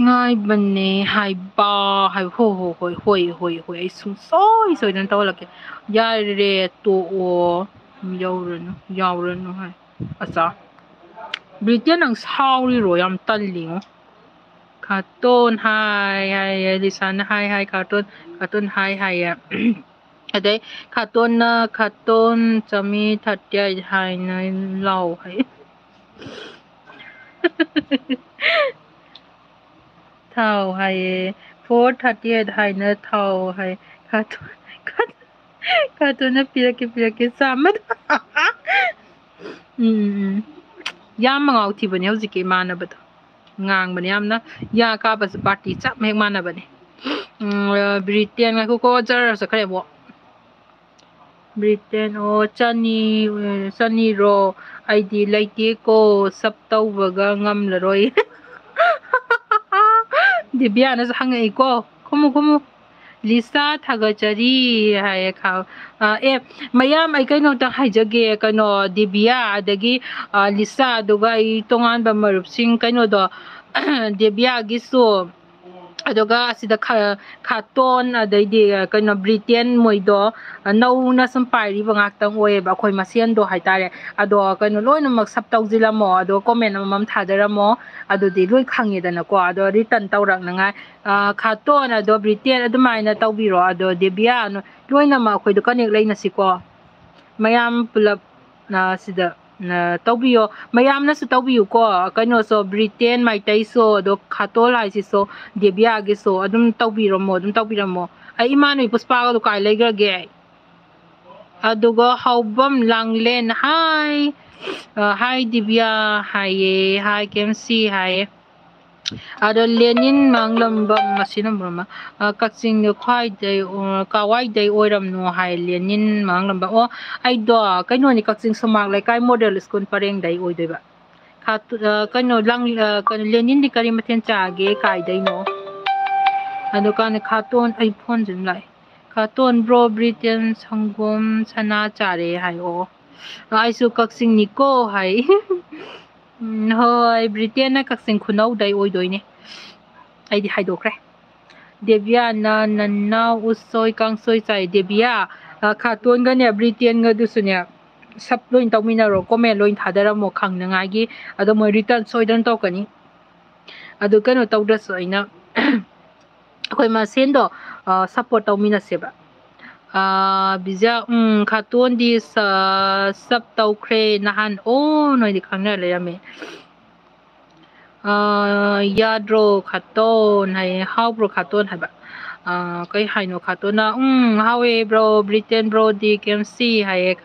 ꯉꯥꯏꯕꯅꯦ ꯍꯥꯏꯕ, ꯍꯥꯏꯕ, ꯍꯣ, ꯍꯣ, ꯍꯣꯏ, ꯍꯣꯏ, ꯍꯣꯏ, ꯍꯣꯏ, ꯑꯩ ꯁꯨꯡꯁꯣꯏ ꯁꯣꯏꯗꯅ ꯇꯧꯍꯜꯂꯛꯀꯦ꯫ ꯌꯥꯔꯦ, ꯇꯣꯛꯑꯣ꯫ ꯌꯧꯔꯅꯨ, ꯌꯥꯎꯔꯅꯨ ꯍꯥꯏ꯫ ꯑꯆꯥ꯫ ꯕ꯭ꯔꯤꯇꯦꯟ, ꯅꯪ ꯁꯥꯎꯔꯤꯔꯣ? ꯌꯥꯝ ꯇꯜꯂꯤꯉꯣ꯫ ꯈꯥꯇꯣꯟ ꯍꯥꯏ ꯍꯥꯏꯌꯦ, ꯂꯤꯁꯥꯅ ꯍꯥꯏ ꯍꯥꯏ, ꯈꯥꯇꯣꯟ, ꯈꯥꯇꯣꯟ ꯍꯥꯏ ꯍꯥꯏꯌꯦ꯫ ꯑꯗꯩ ꯈꯥꯇꯣꯟꯅ, "ꯈꯥꯇꯣꯟ ꯆꯥꯃꯤ thirty eight ꯍꯥꯏꯅ ꯂꯥꯎ" ꯍꯥꯏ꯫ ꯊꯥꯎ ꯍꯥꯏꯌꯦ꯫ "Four thirty eight ꯍꯥꯏꯅ ꯊꯥꯎ" ꯍꯥꯏ꯫ ꯈꯥꯇꯣꯟ, ꯈꯥꯇꯣꯟ, ꯈꯥꯇꯣꯟꯅ "ꯄꯤꯔꯛꯀꯦ, ꯄꯤꯔꯛꯀꯦ, ꯆꯥꯝꯃꯗ"꯫ ꯎꯝ, ꯎꯝ, ꯎꯝ꯫ ꯌꯥꯝ ꯃꯉꯥꯎ ꯊꯤꯕꯅꯦ ꯍꯧꯖꯤꯛꯀꯤ ꯏꯃꯥꯟꯅꯕꯗꯣ꯫ ꯉꯥꯡꯕꯅꯦ ꯌꯥꯝꯅ꯫ ꯌꯥ ꯀꯥꯕꯁꯨ party ꯆꯞ ꯍꯦꯛ ꯃꯥꯟꯅꯕꯅꯦ꯫ ꯎꯝ, ꯕ꯭ꯔꯤꯇꯦꯟ, ꯉꯥꯏꯈꯣꯀꯣ, ꯖꯔ ꯆꯠꯈ꯭ꯔꯦ ꯑꯃꯨꯛ꯫ ꯕ꯭ꯔꯤꯇꯦꯟ, ꯑꯣ, ꯆꯅꯤ, ꯆꯅꯤꯔꯣ? ꯑꯩꯗꯤ ꯂꯩꯇꯦꯀꯣ, sub ꯇꯧꯕꯒ ꯉꯝꯂꯔꯣꯏ꯫ ꯗꯤꯕꯤꯌꯥꯅꯁꯨ ꯍꯪꯉꯛꯏꯀꯣ꯫ ꯈꯨꯝꯃꯨ, ꯈꯨꯝꯃꯨ꯫ "ꯂꯤꯁꯥ ꯊꯥꯒꯠꯆꯔꯤ" ꯍꯥꯏꯌꯦ꯫ ꯈꯥ-, ꯑ, ꯑꯦ, ꯃꯌꯥꯝ, ꯑꯩ ꯀꯩꯅꯣꯝꯇ ꯍꯥꯏꯖꯒꯦ꯫ ꯀꯩꯅꯣ, ꯗꯤꯕꯤꯌꯥ, ꯑꯗꯒꯤ, ꯑ, ꯂꯤꯁꯥ, ꯑꯗꯨꯒ ꯑꯩ ꯇꯣꯉꯥꯟꯕ ꯃꯔꯨꯞꯁꯤꯡ, ꯀꯩꯅꯣꯗꯣ, ꯗꯤꯕꯤꯌꯥꯒꯤꯁꯨ, ꯑꯗꯨꯒ ꯑꯁꯤꯗ ꯈꯥ-, ꯈꯥꯇꯣꯟ, ꯑꯗꯩꯗꯤ, ꯑ, ꯀꯩꯅꯣ, ꯕ꯭ꯔꯤꯇꯦꯟ, ꯃꯣꯏꯗꯣ, ꯑ, ꯅꯧꯅ ꯁꯨꯝ ꯄꯥꯏꯔꯤꯕ ꯉꯥꯛꯇꯪ ꯑꯣꯏꯌꯦꯕ, ꯑꯩꯈꯣꯏ ꯃꯁꯦꯟꯗꯣ ꯍꯥꯏꯇꯥꯔꯦ꯫ ꯑꯗꯣ ꯀꯩꯅꯣ, ꯂꯣꯏꯅꯃꯛ sub ꯇꯧꯁꯤꯜꯂꯝꯃꯣ, ꯑꯗꯣ comment ꯑꯃꯃꯝ ꯊꯥꯖꯔꯝꯃꯣ, ꯑꯗꯨꯗꯤ ꯂꯣꯏ ꯈꯪꯉꯦꯗꯅꯀꯣ꯫ ꯑꯗꯣ return ꯇꯧꯔꯛꯅꯉꯥꯏ, ꯑ, ꯈꯥꯇꯣꯟ, ꯑꯗꯣ ꯕ꯭ꯔꯤꯇꯦꯟ, ꯑꯗꯨꯃꯥꯏꯅ ꯇꯧꯕꯤꯔꯣ꯫ ꯑꯗꯣ ꯗꯦꯕꯤꯌꯥ, ꯅꯣ-, ꯂꯣꯏꯅꯃꯛ ꯑꯩꯈꯣꯏꯗꯣ connect ꯂꯩꯅꯁꯤꯀꯣ, ꯃꯌꯥꯝ ꯄꯨꯂꯞ꯫ ꯅ ꯁꯤꯗ ꯅ ꯇꯧꯕꯤꯌꯣ꯫ ꯃꯌꯥꯝꯅꯁꯨ ꯇꯧꯕꯤꯌꯨꯀꯣ꯫ ꯀꯩꯅꯣꯁꯨ, ꯕ꯭ꯔꯤꯇꯦꯟ ꯃꯩꯇꯩꯁꯨ, ꯑꯗꯣ ꯈꯥꯇꯣꯜ ꯍꯥꯏꯁꯤꯁꯨ, ꯗꯦꯕꯤꯌꯥꯒꯤꯁꯨ ꯑꯗꯨꯝ ꯇꯧꯕꯤꯔꯝꯃꯣ, ꯑꯗꯨꯝ ꯇꯧꯕꯤꯔꯝꯃꯣ꯫ ꯑꯩ ꯏꯃꯥꯟꯅꯕꯤ ꯄꯨꯁꯄꯥꯒꯗꯣ ꯀꯥꯏ ꯂꯩꯈ꯭ꯔꯒꯦ? ꯑꯗꯨꯒ ꯍꯥꯎꯕꯝ ꯂꯥꯡꯂꯦꯟ, ꯍꯥꯏ꯫ ꯑ, ꯍꯥꯏ ꯗꯤꯕꯤꯌꯥ ꯍꯥꯏꯌꯦ, ꯍꯥꯏ ꯀꯦꯝꯁꯤ ꯍꯥꯏꯌꯦ꯫ ꯑꯗꯣ ꯂꯦꯅꯤꯟ ꯃꯥꯡꯂꯝꯕꯝ, ꯃꯁꯤꯅ ꯃꯔꯣꯟ ꯑꯃ, ꯑ, ꯀꯛꯆꯤꯡꯗ ꯈ꯭ꯋꯥꯏꯗꯩ, ꯑ, ꯀꯋꯥꯏꯗꯩ ꯑꯣꯏꯔꯝꯅꯣ ꯍꯥꯏ, ꯂꯦꯅꯤꯟ ꯃꯥꯡꯂꯝꯕꯝ꯫ ꯑꯣ, ꯑꯩꯗꯣ ꯀꯩꯅꯣꯅꯤ, ꯀꯛꯆꯤꯡ ꯁꯨꯃꯥꯡ ꯂꯩꯀꯥꯏ ꯃꯣꯗꯦꯜ ꯁ꯭ꯀꯨꯜ ꯄꯔꯦꯡꯗꯩ ꯑꯣꯏꯗꯣꯏꯕ꯫ ꯈꯥꯇꯨ-, ꯑ, ꯀꯩꯅꯣ, ꯂꯥꯡ-, ꯑ, ꯀꯩꯅꯣ, ꯂꯦꯅꯤꯟꯗꯤ ꯀꯔꯤ ꯃꯊꯦꯜ ꯆꯥꯒꯦ? ꯀꯥꯏꯗꯩꯅꯣ? ꯑꯗꯨꯀꯥꯟꯗ ꯈꯥꯇꯣꯟ, ꯑꯩ ꯐꯣꯟꯁꯨ ꯑꯗꯨꯝ ꯂꯥꯛꯑꯦ꯫ ꯈꯥꯇꯣꯟ, ꯕ꯭ꯔꯣ, ꯕ꯭ꯔꯤꯇꯦꯟ ꯁꯪꯒꯣꯝ ꯁꯅꯥ ꯆꯥꯔꯦ ꯍꯥꯏ꯫ ꯑꯣ, ꯑꯩꯁꯨ ꯀꯛꯆꯤꯡꯅꯤꯀꯣ ꯍꯥꯏ꯫ ꯎꯝ, ꯍꯣꯏ, ꯕ꯭ꯔꯤꯇꯦꯟꯅ ꯀꯛꯆꯤꯡ ꯈꯨꯅꯧꯗꯩ ꯑꯣꯏꯗꯣꯏꯅꯦ꯫ ꯑꯩꯗꯤ ꯍꯥꯏꯗꯣꯛꯈ꯭ꯔꯦ꯫ ꯗꯦꯕꯤꯌꯥꯅ ꯅꯅꯥꯎ ꯎꯁꯣꯏ ꯀꯥꯡꯁꯣꯏ ꯆꯥꯏ꯫ ꯗꯦꯕꯤꯌꯥ, ꯑ, ꯈꯥꯇꯣꯟꯒꯅꯦ, ꯕ꯭ꯔꯤꯇꯦꯟꯒꯗꯨꯁꯨꯅꯦ, ꯁꯞ ꯂꯣꯏ ꯇꯧꯃꯤꯟꯅꯔꯣ, comment ꯂꯣꯏ ꯊꯥꯗꯔꯝꯃꯣ ꯈꯪꯅꯉꯥꯏꯒꯤ꯫ ꯑꯗꯣ ꯃꯣꯏ return ꯁꯣꯏꯗꯅ ꯇꯧꯔꯛꯀꯅꯤ꯫ ꯑꯗꯨ ꯀꯩꯅꯣ ꯇꯧꯗ꯭ꯔꯁꯨ ꯑꯩꯅ ꯑꯩꯈꯣꯏ ꯃꯁꯦꯟꯗꯣ, ꯑ, support ꯇꯧꯃꯤꯟꯅꯁꯦꯕ꯫ ꯑ, ꯕꯤꯖꯥ, ꯎꯝ, ꯈꯥꯇꯣꯟꯗꯤ ꯁ-, sub ꯇꯧꯈ꯭ꯔꯦ ꯅꯍꯥꯟ꯫ ꯑꯣ, ꯅꯣꯏꯗꯤ ꯈꯪꯅꯔ ꯂꯩꯔꯝꯃꯦ꯫ ꯑ, ꯌꯥꯗ꯭ꯔꯣ ꯈꯥꯇꯣꯟ ꯍꯥꯏꯌꯦ, ꯍꯥꯎꯕ꯭ꯔꯣ ꯈꯥꯇꯣꯟ ꯍꯥꯏꯕ꯫ ꯑ, ꯀꯩ ꯍꯥꯏꯅꯣ ꯈꯥꯇꯣꯟꯅ? ꯎꯝ, ꯍꯥꯎꯋꯦ bro, ꯕ꯭ꯔꯤꯇꯦꯟ bro ꯗꯤ ꯀꯦꯝꯁꯤ ꯍꯥꯏꯌꯦ꯫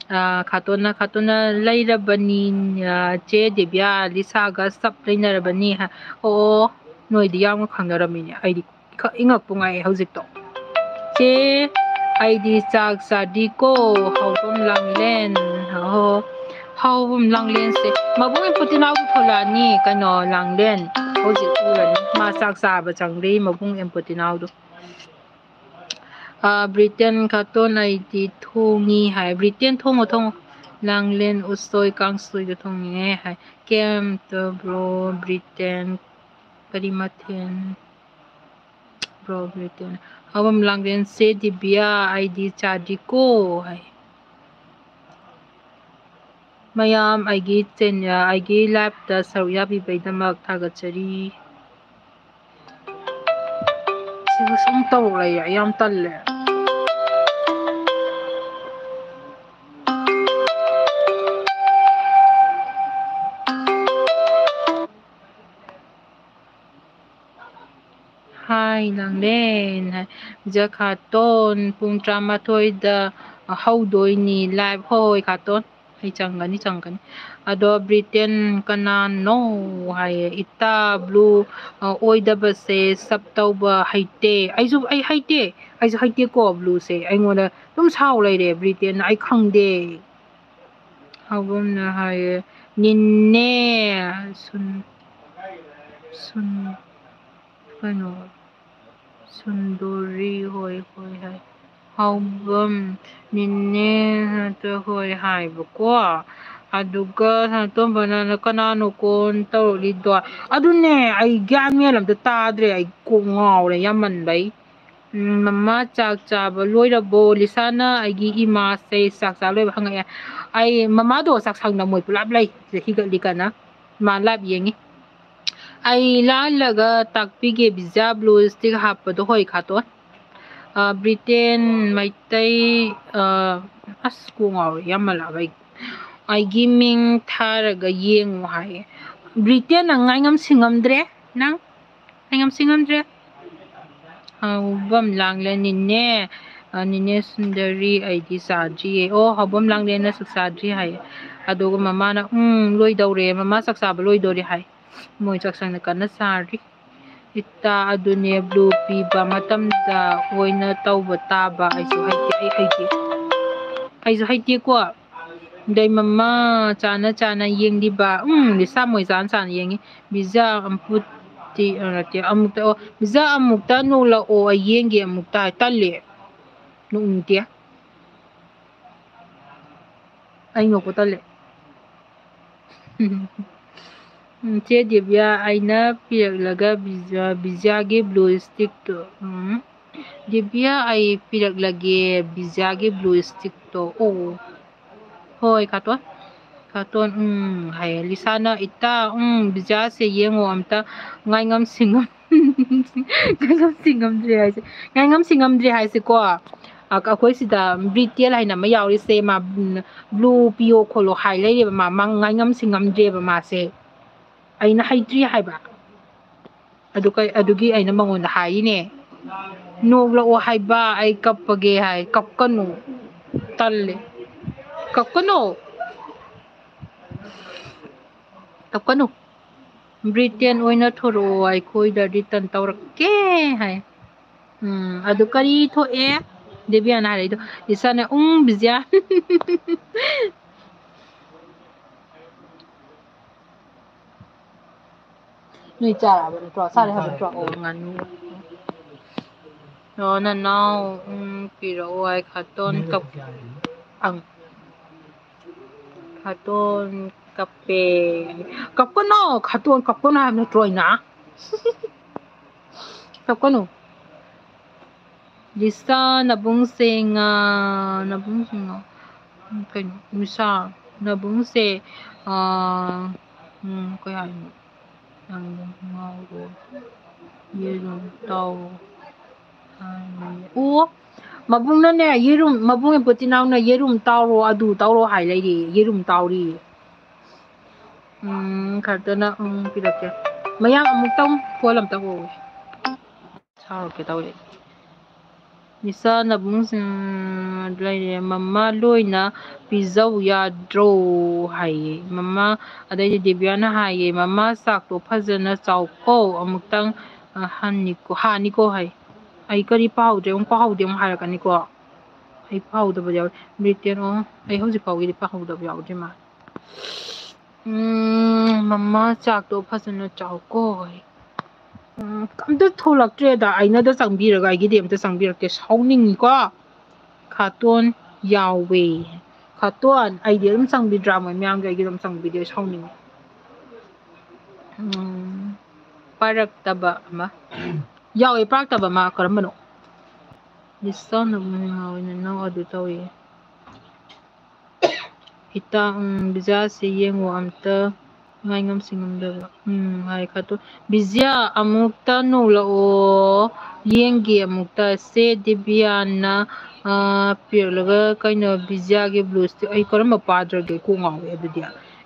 ꯑ, ꯈꯥꯇꯣꯟꯅ, ꯈꯥꯇꯣꯟꯅ ꯂꯩꯔꯕꯅꯤ, ꯑ, ꯆꯦ ꯗꯦꯕꯤꯌꯥ, ꯂꯤꯁꯥꯒ ꯁꯞ ꯂꯩꯅꯔꯕꯅꯤ ꯍꯥꯏ꯫ ꯑꯣ, ꯅꯣꯏꯗꯤ ꯌꯥꯝꯅ ꯈꯪꯅꯔꯝꯃꯤꯅꯦ꯫ ꯑꯩꯗꯤ ꯈ-, ꯏꯉꯛꯄꯨ ꯉꯛꯑꯦ ꯍꯧꯖꯤꯛꯇꯣ꯫ ꯆꯦ, ꯑꯩꯗꯤ ꯆꯥꯛ ꯆꯥꯗ꯭ꯔꯤꯀꯣ, ꯍꯥꯎꯕꯝ ꯂꯥꯡꯂꯦꯟ꯫ ꯑꯣ, ꯍꯥꯎꯕꯝ ꯂꯥꯡꯂꯦꯟꯁꯦ ꯃꯕꯨꯡ ꯄꯨꯇꯤꯅꯥꯎꯗꯨ ꯊꯣꯛꯂꯛꯑꯅꯤ, ꯀꯩꯅꯣ, ꯂꯥꯡꯂꯦꯟ꯫ ꯍꯧꯖꯤꯛ ꯎꯔꯅꯤ꯫ ꯃꯥ ꯆꯥꯛ ꯆꯥꯕ ꯆꯪꯗ꯭ꯔꯤ, ꯃꯕꯨꯡ ꯑꯦꯝ ꯄꯨꯇꯤꯅꯥꯎꯗꯨ꯫ ꯑ, ꯕ꯭ꯔꯤꯇꯦꯟ ꯈꯥꯇꯣꯟ ꯑꯩꯗꯤ ꯊꯣꯡꯉꯤ ꯍꯥꯏ꯫ ꯕ꯭ꯔꯤꯇꯦꯟ ꯊꯣꯡꯉꯣ, ꯊꯣꯡꯉꯣ꯫ ꯂꯥꯡꯂꯦꯟ ꯎꯁꯣꯏ ꯀꯥꯡꯁꯣꯏꯗꯣ ꯊꯣꯡꯉꯤꯅꯦ ꯍꯥꯏ꯫ ꯀꯦꯝꯇ bro, ꯕ꯭ꯔꯤꯇꯦꯟ ꯀꯔꯤ ꯃꯊꯦꯜ? Bro, Britain. ꯍꯥꯎꯕꯝ ꯂꯥꯡꯂꯦꯟ ꯆꯦ ꯗꯤꯕꯤꯌꯥ, ꯑꯩꯗꯤ ꯆꯥꯗ꯭ꯔꯤꯀꯣ ꯍꯥꯏ꯫ ꯃꯌꯥꯝ ꯑꯩꯒꯤ ꯆꯦꯟ-, ꯑꯩꯒꯤ live ꯇ ꯁꯔꯨꯛ ꯌꯥꯕꯤꯕꯩꯗꯃꯛ ꯊꯥꯒꯠꯆꯔꯤ꯫ ꯁꯤꯕꯨ ꯁꯨꯝ ꯇꯧ ꯂꯩ, ꯑꯩ ꯌꯥꯝ ꯇꯜꯂꯦ꯫ ꯑꯩ ꯂꯥꯡꯂꯦꯟ ꯍꯥꯏ꯫ ꯖꯈꯥꯇꯣꯟ ꯄꯨꯡ ꯇꯔꯥꯃꯥꯊꯣꯏꯗ ꯍꯧꯗꯣꯏꯅꯤ live꯫ ꯍꯣꯏ, ꯍꯣꯏ, ꯈꯥꯇꯣꯟ꯫ ꯑꯩ ꯆꯪꯒꯅꯤ, ꯆꯪꯒꯅꯤ꯫ ꯑꯗꯣ ꯕ꯭ꯔꯤꯇꯦꯟ ꯀꯅꯥꯅꯣ ꯍꯥꯏꯌꯦ꯫ ꯏꯇꯥ ꯕ꯭ꯂꯨ, ꯑ, ꯑꯣꯏꯗꯕꯁꯦ ꯁꯞ ꯇꯧꯕ ꯍꯩꯇꯦ꯫ ꯑꯩꯁꯨ, ꯑꯩ ꯍꯩꯇꯦ꯫ ꯑꯩꯁꯨ ꯍꯩꯇꯦꯀꯣ ꯕ꯭ꯂꯨꯁꯦ꯫ ꯑꯩꯉꯣꯟꯗ ꯑꯗꯨꯝ ꯁꯥꯎ ꯂꯩꯔꯦ ꯕ꯭ꯔꯤꯇꯦꯟꯅ꯫ ꯑꯩ ꯈꯪꯗꯦ꯫ ꯍꯥꯎꯕꯝꯅ ꯍꯥꯏꯌꯦ, "ꯅꯤꯟꯅꯦ ꯁꯨꯟ-, ꯁꯨꯟ-, ꯀꯩꯅꯣ, ꯁꯨꯟꯗꯣꯔꯤ ꯍꯣꯏ ꯍꯣꯏ" ꯍꯥꯏ꯫ ꯍꯥꯎꯕꯝ, "ꯅꯤꯟꯅꯦ ꯅꯠꯇ꯭ꯔ ꯍꯣꯏ" ꯍꯥꯏꯕꯀꯣ꯫ ꯑꯗꯨꯒ ꯁꯅꯥꯇꯣꯝꯕꯅ "ꯀꯅꯥꯅꯣ ꯀꯣꯟ ꯇꯧꯔꯛꯂꯤꯗꯣ?" ꯑꯗꯨꯅꯦ, ꯑꯩ ꯒ꯭ꯌꯥꯟ ꯃꯦꯟ ꯑꯝꯇ ꯇꯥꯗ꯭ꯔꯦ, ꯑꯩ ꯀꯣꯛ ꯉꯥꯎꯔꯦ ꯌꯥꯝꯃꯟꯕꯩ꯫ ꯎꯝ, "ꯃꯃꯥ ꯆꯥꯛ ꯆꯥꯕ ꯂꯣꯏꯔꯕꯣ?" ꯂꯤꯁꯥꯅ ꯑꯩꯒꯤ ꯏꯃꯥꯁꯦ ꯆꯥꯛ ꯆꯥ ꯂꯣꯏꯕ ꯍꯪꯉꯛꯑꯦ꯫ ꯑꯩ ꯃꯃꯥꯗꯣ ꯆꯥꯛꯁꯪꯗ ꯃꯣꯏ ꯄꯨꯂꯞ ꯂꯩ, ꯁꯤꯗ ꯍꯤꯒꯠꯂꯤ ꯀꯟꯅ꯫ ꯃꯥ live ꯌꯦꯡꯉꯤ꯫ ꯑꯩ ꯂꯥꯜꯂꯒ ꯇꯥꯛꯄꯤꯒꯦ, ꯕꯤꯖꯥ blue stick ꯍꯥꯞꯄꯗꯣ ꯍꯣꯏ ꯈꯥꯇꯣꯟ꯫ ꯑ, ꯕ꯭ꯔꯤꯇꯦꯟ, ꯃꯩꯇꯩ, ꯑ, ꯑꯁ ꯀꯣꯛ ꯉꯥꯎꯔꯦ ꯌꯥꯝꯃꯜꯂꯛꯑꯕ ꯑꯩ꯫ ꯑꯩꯒꯤ ꯃꯤꯡ ꯊꯥꯔꯒ ꯌꯦꯡꯉꯨ ꯍꯥꯏꯌꯦ꯫ ꯕ꯭ꯔꯤꯇꯦꯟ, ꯅꯪ ꯉꯥꯏꯉꯝ ꯁꯤꯡꯉꯝꯗ꯭ꯔꯦ, ꯅꯪ꯫ ꯑꯩ ꯉꯝꯁꯤ ꯉꯝꯗ꯭ꯔꯦ꯫ ꯍꯥꯎꯕꯝ ꯂꯥꯡꯂꯦ ꯅꯤꯅꯦ꯫ ꯑ, ꯅꯤꯅꯦ ꯁꯨꯟꯗꯔꯤ, ꯑꯩꯗꯤ ꯆꯥꯗ꯭ꯔꯤꯌꯦ꯫ ꯑꯣ, ꯍꯥꯎꯕꯝ ꯂꯥꯡꯂꯦꯅ ꯆꯥꯛ ꯆꯥꯗ꯭ꯔꯤ ꯍꯥꯏꯌꯦ꯫ ꯑꯗꯨꯒ ꯃꯃꯥꯅ, "ꯎꯝ, ꯂꯣꯏꯗꯧꯔꯦ꯫ ꯃꯃꯥ ꯆꯥꯛ ꯆꯥꯕ ꯂꯣꯏꯗꯣꯔꯦ" ꯍꯥꯏ꯫ ꯃꯣꯏ ꯆꯥꯛꯁꯪꯗ ꯀꯟꯅ ꯆꯥꯔꯤ꯫ ꯏꯇꯥ, ꯑꯗꯨꯅꯦ, blue ꯄꯤꯕ ꯃꯇꯝꯗ ꯑꯣꯏꯅ ꯇꯧꯕ ꯇꯥꯕ꯫ ꯑꯩꯁꯨ ꯍꯩꯇꯦ, ꯑꯩ ꯍꯩꯇꯦ꯫ ꯑꯩꯁꯨ ꯍꯩꯇꯦꯀꯣ꯫ ꯑꯗꯩ ꯃꯃꯥ ꯆꯥꯅ ꯆꯥꯅ ꯌꯦꯡꯂꯤꯕ꯫ ꯎꯝ, ꯂꯤꯁꯥ ꯃꯣꯏ ꯆꯥꯅ ꯆꯥꯅ ꯌꯦꯡꯉꯤ꯫ ꯕꯤꯖꯥ ꯑꯝꯄꯨꯇꯤ, ꯑ, ꯅꯠꯇꯦ, ꯑꯃꯨꯛꯇ, ꯑꯣ, ꯕꯤꯖꯥ ꯑꯃꯨꯛꯇ ꯅꯣꯛꯂꯛꯑꯣ, ꯑꯩ ꯌꯦꯡꯒꯦ ꯑꯃꯨꯛꯇ ꯍꯥꯏ꯫ ꯇꯜꯂꯦ꯫ ꯅꯣꯛꯅꯤꯡꯗꯦ꯫ ꯑꯩ ꯅꯣꯛꯄ ꯇꯜꯂꯦ꯫ ꯎꯝ, ꯆꯦ ꯗꯤꯕꯤꯌꯥ, ꯑꯩꯅ ꯄꯤꯔꯛꯂꯒ ꯕꯤꯖꯥ-, ꯕꯤꯖꯥꯒꯤ blue stickꯇꯣ, ꯎꯝ꯫ ꯗꯤꯕꯤꯌꯥ, ꯑꯩ ꯄꯤꯔꯛꯂꯒꯦ ꯕꯤꯖꯥꯒꯤ blue stickꯇꯣ꯫ ꯑꯣ꯫ ꯍꯣꯏ, ꯀꯥꯇꯣꯟ꯫ ꯀꯥꯇꯣꯟ, ꯎꯝ, ꯍꯥꯏꯌꯦ꯫ ꯂꯤꯁꯥꯅ, "ꯏꯇꯥ, ꯎꯝ, ꯕꯤꯖꯥꯁꯦ ꯌꯦꯡꯉꯣ ꯑꯝꯇ, ꯉꯥꯏꯉꯝ ꯁꯤꯡꯉꯝ-" ꯉꯥꯏꯉꯝ ꯁꯤꯡꯉꯝꯗ꯭ꯔꯦ ꯍꯥꯏꯁꯦ꯫ ꯉꯥꯏꯉꯝ ꯁꯤꯡꯉꯝꯗ꯭ꯔꯦ ꯍꯥꯏꯁꯦꯀꯣ꯫ ꯑ, ꯑꯩꯈꯣꯏ ꯁꯤꯗ ꯕ꯭ꯔꯤꯇꯦꯜ ꯍꯥꯏꯅ ꯑꯃ ꯌꯥꯎꯔꯤꯁꯦ, ꯃꯥ, ꯎꯝ, blue ꯄꯤꯌꯣ ꯈꯣꯠꯂꯣ ꯍꯥꯏ ꯂꯩꯔꯦꯕ, ꯃꯥ, ꯃꯥ ꯉꯥꯏꯉꯝ ꯁꯤꯡꯉꯝꯗ꯭ꯔꯦꯕ ꯃꯥꯁꯦ꯫ ꯑꯩꯅ ꯍꯩꯇ꯭ꯔꯤ ꯍꯥꯏꯕ꯫ ꯑꯗꯨ ꯀꯩ-, ꯑꯗꯨꯒꯤ ꯑꯩꯅ ꯃꯉꯣꯟꯗ ꯍꯥꯏꯔꯤꯅꯦ, "ꯅꯣꯛꯂꯛꯑꯣ ꯍꯥꯏꯕ, ꯑꯩ ꯀꯞꯄꯒꯦ" ꯍꯥꯏ꯫ "ꯀꯞꯀꯅꯨ, ꯇꯜꯂꯦ, ꯀꯞꯀꯅꯨ, ꯀꯞꯀꯅꯨ꯫ ꯕ꯭ꯔꯤꯇꯦꯟ ꯑꯣꯏꯅ ꯊꯣꯔꯛꯑꯣ, ꯑꯩꯈꯣꯏꯗ ꯔꯤꯇꯟ ꯇꯧꯔꯛꯀꯦ" ꯍꯥꯏ꯫ ꯎꯝ, ꯑꯗꯨ ꯀꯔꯤ ꯊꯣꯛꯑꯦ? ꯗꯦꯕꯤꯌꯥꯅ ꯍꯥꯏꯔꯛꯏꯗꯣ, ꯏꯁꯥꯅ, ꯎꯝ, ꯕꯤꯖꯤꯌꯥ꯫ ꯅꯣꯏ ꯆꯥꯔꯕ ꯅꯠꯇ꯭ꯔꯣ? ꯆꯥꯔꯦ ꯍꯥꯏꯕ ꯅꯠꯇ꯭ꯔꯣ? ꯑꯣ, ꯉꯥꯅꯨ꯫ ꯑꯣ, ꯅꯅꯥꯎ, ꯎꯝ, ꯄꯤꯔꯛꯑꯣ ꯍꯥꯏ ꯈꯥꯇꯣꯟ ꯀꯞ-, ꯑꯪ꯫ ꯈꯥꯇꯣꯟ ꯀꯞꯄꯦ꯫ ꯀꯞꯀꯅꯣ! ꯈꯥꯇꯣꯟ ꯀꯞꯀꯅꯣ ꯍꯥꯏꯕ ꯅꯠꯇ꯭ꯔꯣ ꯑꯩꯅ? ꯀꯞꯀꯅꯨ꯫ ꯂꯤꯁꯥ, ꯅꯕꯨꯡꯁꯦ ꯉꯥ-, ꯅꯕꯨꯡꯁꯦ ꯉꯥ-, ꯀꯩꯅꯣ? ꯂꯤꯁꯥ, ꯅꯕꯨꯡꯁꯦ, ꯑꯥ, ꯎꯝ, ꯀꯩ ꯍꯥꯏꯅꯣ? ꯅꯪ ꯉꯥꯎꯔꯣ꯫ ꯌꯦꯔꯨꯝ ꯇꯥꯎꯔꯣ꯫ ꯑꯣ, ꯃꯕꯨꯡꯅꯅꯦ, ꯌꯦꯔꯨꯝ, ꯃꯕꯨꯡ ꯄꯣꯇꯤꯅꯥꯎꯅ ꯌꯦꯔꯨꯝ ꯇꯥꯎꯔꯣ, ꯑꯗꯨ ꯇꯧꯔꯣ ꯍꯥꯏ ꯂꯩꯔꯦ꯫ ꯌꯦꯔꯨꯝ ꯇꯥꯎꯔꯤ꯫ ꯎꯝ, ꯈꯔꯗꯅ, ꯎꯝ, ꯄꯤꯔꯛꯀꯦ꯫ ꯃꯌꯥꯝ ꯑꯃꯨꯛꯇꯪ ꯐꯣꯟ ꯑꯝꯇꯪ ꯑꯣꯛꯎ꯫ ꯁꯥꯎꯔꯛꯀꯦ ꯇꯧꯔꯦ꯫ ꯏꯆꯥ ꯅꯕꯨꯡꯁꯤꯡ ꯂꯩꯔꯦ꯫ "ꯃꯃꯥ ꯂꯣꯏꯅ ꯄꯤꯖꯧ ꯌꯥꯗ꯭ꯔꯣ?" ꯍꯥꯏꯌꯦ꯫ ꯃꯃꯥ, ꯑꯗꯩꯗꯤ ꯗꯦꯕꯤꯌꯥꯅ ꯍꯥꯏꯌꯦ, "ꯃꯃꯥ ꯆꯥꯛꯇꯣ ꯐꯖꯅ ꯆꯥꯎꯀꯣ, ꯑꯃꯨꯛꯇꯪ, ꯑ, ꯍꯟꯅꯤꯀꯣ, ꯍꯥꯅꯤꯀꯣ" ꯍꯥꯏ꯫ ꯑꯩ ꯀꯔꯤ ꯄꯥꯍꯧꯗ꯭ꯔꯦ? ꯑꯃꯨꯛ ꯄꯥꯍꯧꯗꯦ ꯑꯃꯨꯛ ꯍꯥꯏꯔꯛꯀꯅꯤꯀꯣ꯫ ꯑꯩ ꯄꯥꯍꯧꯗꯕ ꯌꯥꯎꯔꯤ꯫ ꯕ꯭ꯔꯤꯇꯦꯟ, ꯑꯣ, ꯑꯩ ꯍꯧꯖꯤꯛ ꯐꯥꯎꯒꯤꯗꯤ ꯄꯥꯍꯧꯗꯕ ꯌꯥꯎꯗ꯭ꯔꯤ ꯃꯥ꯫ ꯎꯝ, "ꯃꯃꯥ ꯆꯥꯛꯇꯣ ꯐꯖꯅ ꯆꯥꯎꯀꯣ" ꯍꯥꯏ꯫ ꯎꯝ, ꯑꯝꯇ ꯊꯣꯛꯂꯛꯇ꯭ꯔꯦꯗ꯫ ꯑꯩꯅꯗ ꯆꯪꯕꯤꯔꯒ ꯑꯩꯒꯤꯗꯤ ꯑꯝꯇ ꯆꯪꯕꯤꯔꯛꯇꯦ꯫ ꯁꯥꯎꯅꯤꯡꯉꯤꯀꯣ꯫ ꯈꯥꯇꯣꯟ ꯌꯥꯎꯋꯦ꯫ ꯈꯥꯇꯣꯟ, ꯑꯩꯗꯤ ꯑꯗꯨꯝ ꯆꯪꯕꯤꯗ꯭ꯔꯥ? ꯃꯣꯏ ꯃꯌꯥꯝꯒꯤ ꯑꯩꯒꯤ ꯑꯗꯨꯝ ꯆꯪꯕꯤꯗꯦ꯫ ꯁꯥꯎꯅꯤꯡꯉꯤ꯫ ꯎꯝ, ꯄꯥꯏꯔꯛꯇꯕ ꯑꯃ꯫ ꯌꯥꯎꯋꯦ, ꯄꯥꯏꯔꯛꯇꯕ ꯑꯃ꯫ ꯀꯔꯝꯕꯅꯣ? ꯂꯤꯁꯥ ꯅꯕꯨꯡ ꯉꯥꯎꯋꯦ, ꯅꯅꯥꯎ ꯑꯗꯨ ꯇꯧꯋꯦ꯫ ꯍꯤꯇꯥ, ꯎꯝ, ꯕꯤꯖꯥꯁꯦ ꯌꯦꯡꯉꯣ ꯑꯝꯇ꯫ ꯉꯥꯏ ꯉꯝꯁꯤ ꯉꯝꯗꯕ꯫ ꯎꯝ, ꯍꯥꯏ ꯈꯥꯇꯣꯟ꯫ ꯕꯤꯖꯤꯌꯥ, ꯑꯃꯨꯛꯇ ꯅꯣꯛꯂꯛꯑꯣ꯫ ꯌꯦꯡꯒꯦ ꯑꯃꯨꯛꯇ꯫ ꯁꯦ ꯗꯤꯕꯤꯌꯥꯅ, ꯑ, ꯄꯤꯔꯛꯂꯒ ꯀꯩꯅꯣ ꯕꯤꯖꯤꯌꯥꯒꯤ blue stick꯫ ꯑꯩ ꯀꯔꯝꯕ ꯄꯥꯗ꯭ꯔꯒꯦ? ꯀꯣꯛ ꯉꯥꯎꯋꯦ ꯑꯗꯨꯗꯤ꯫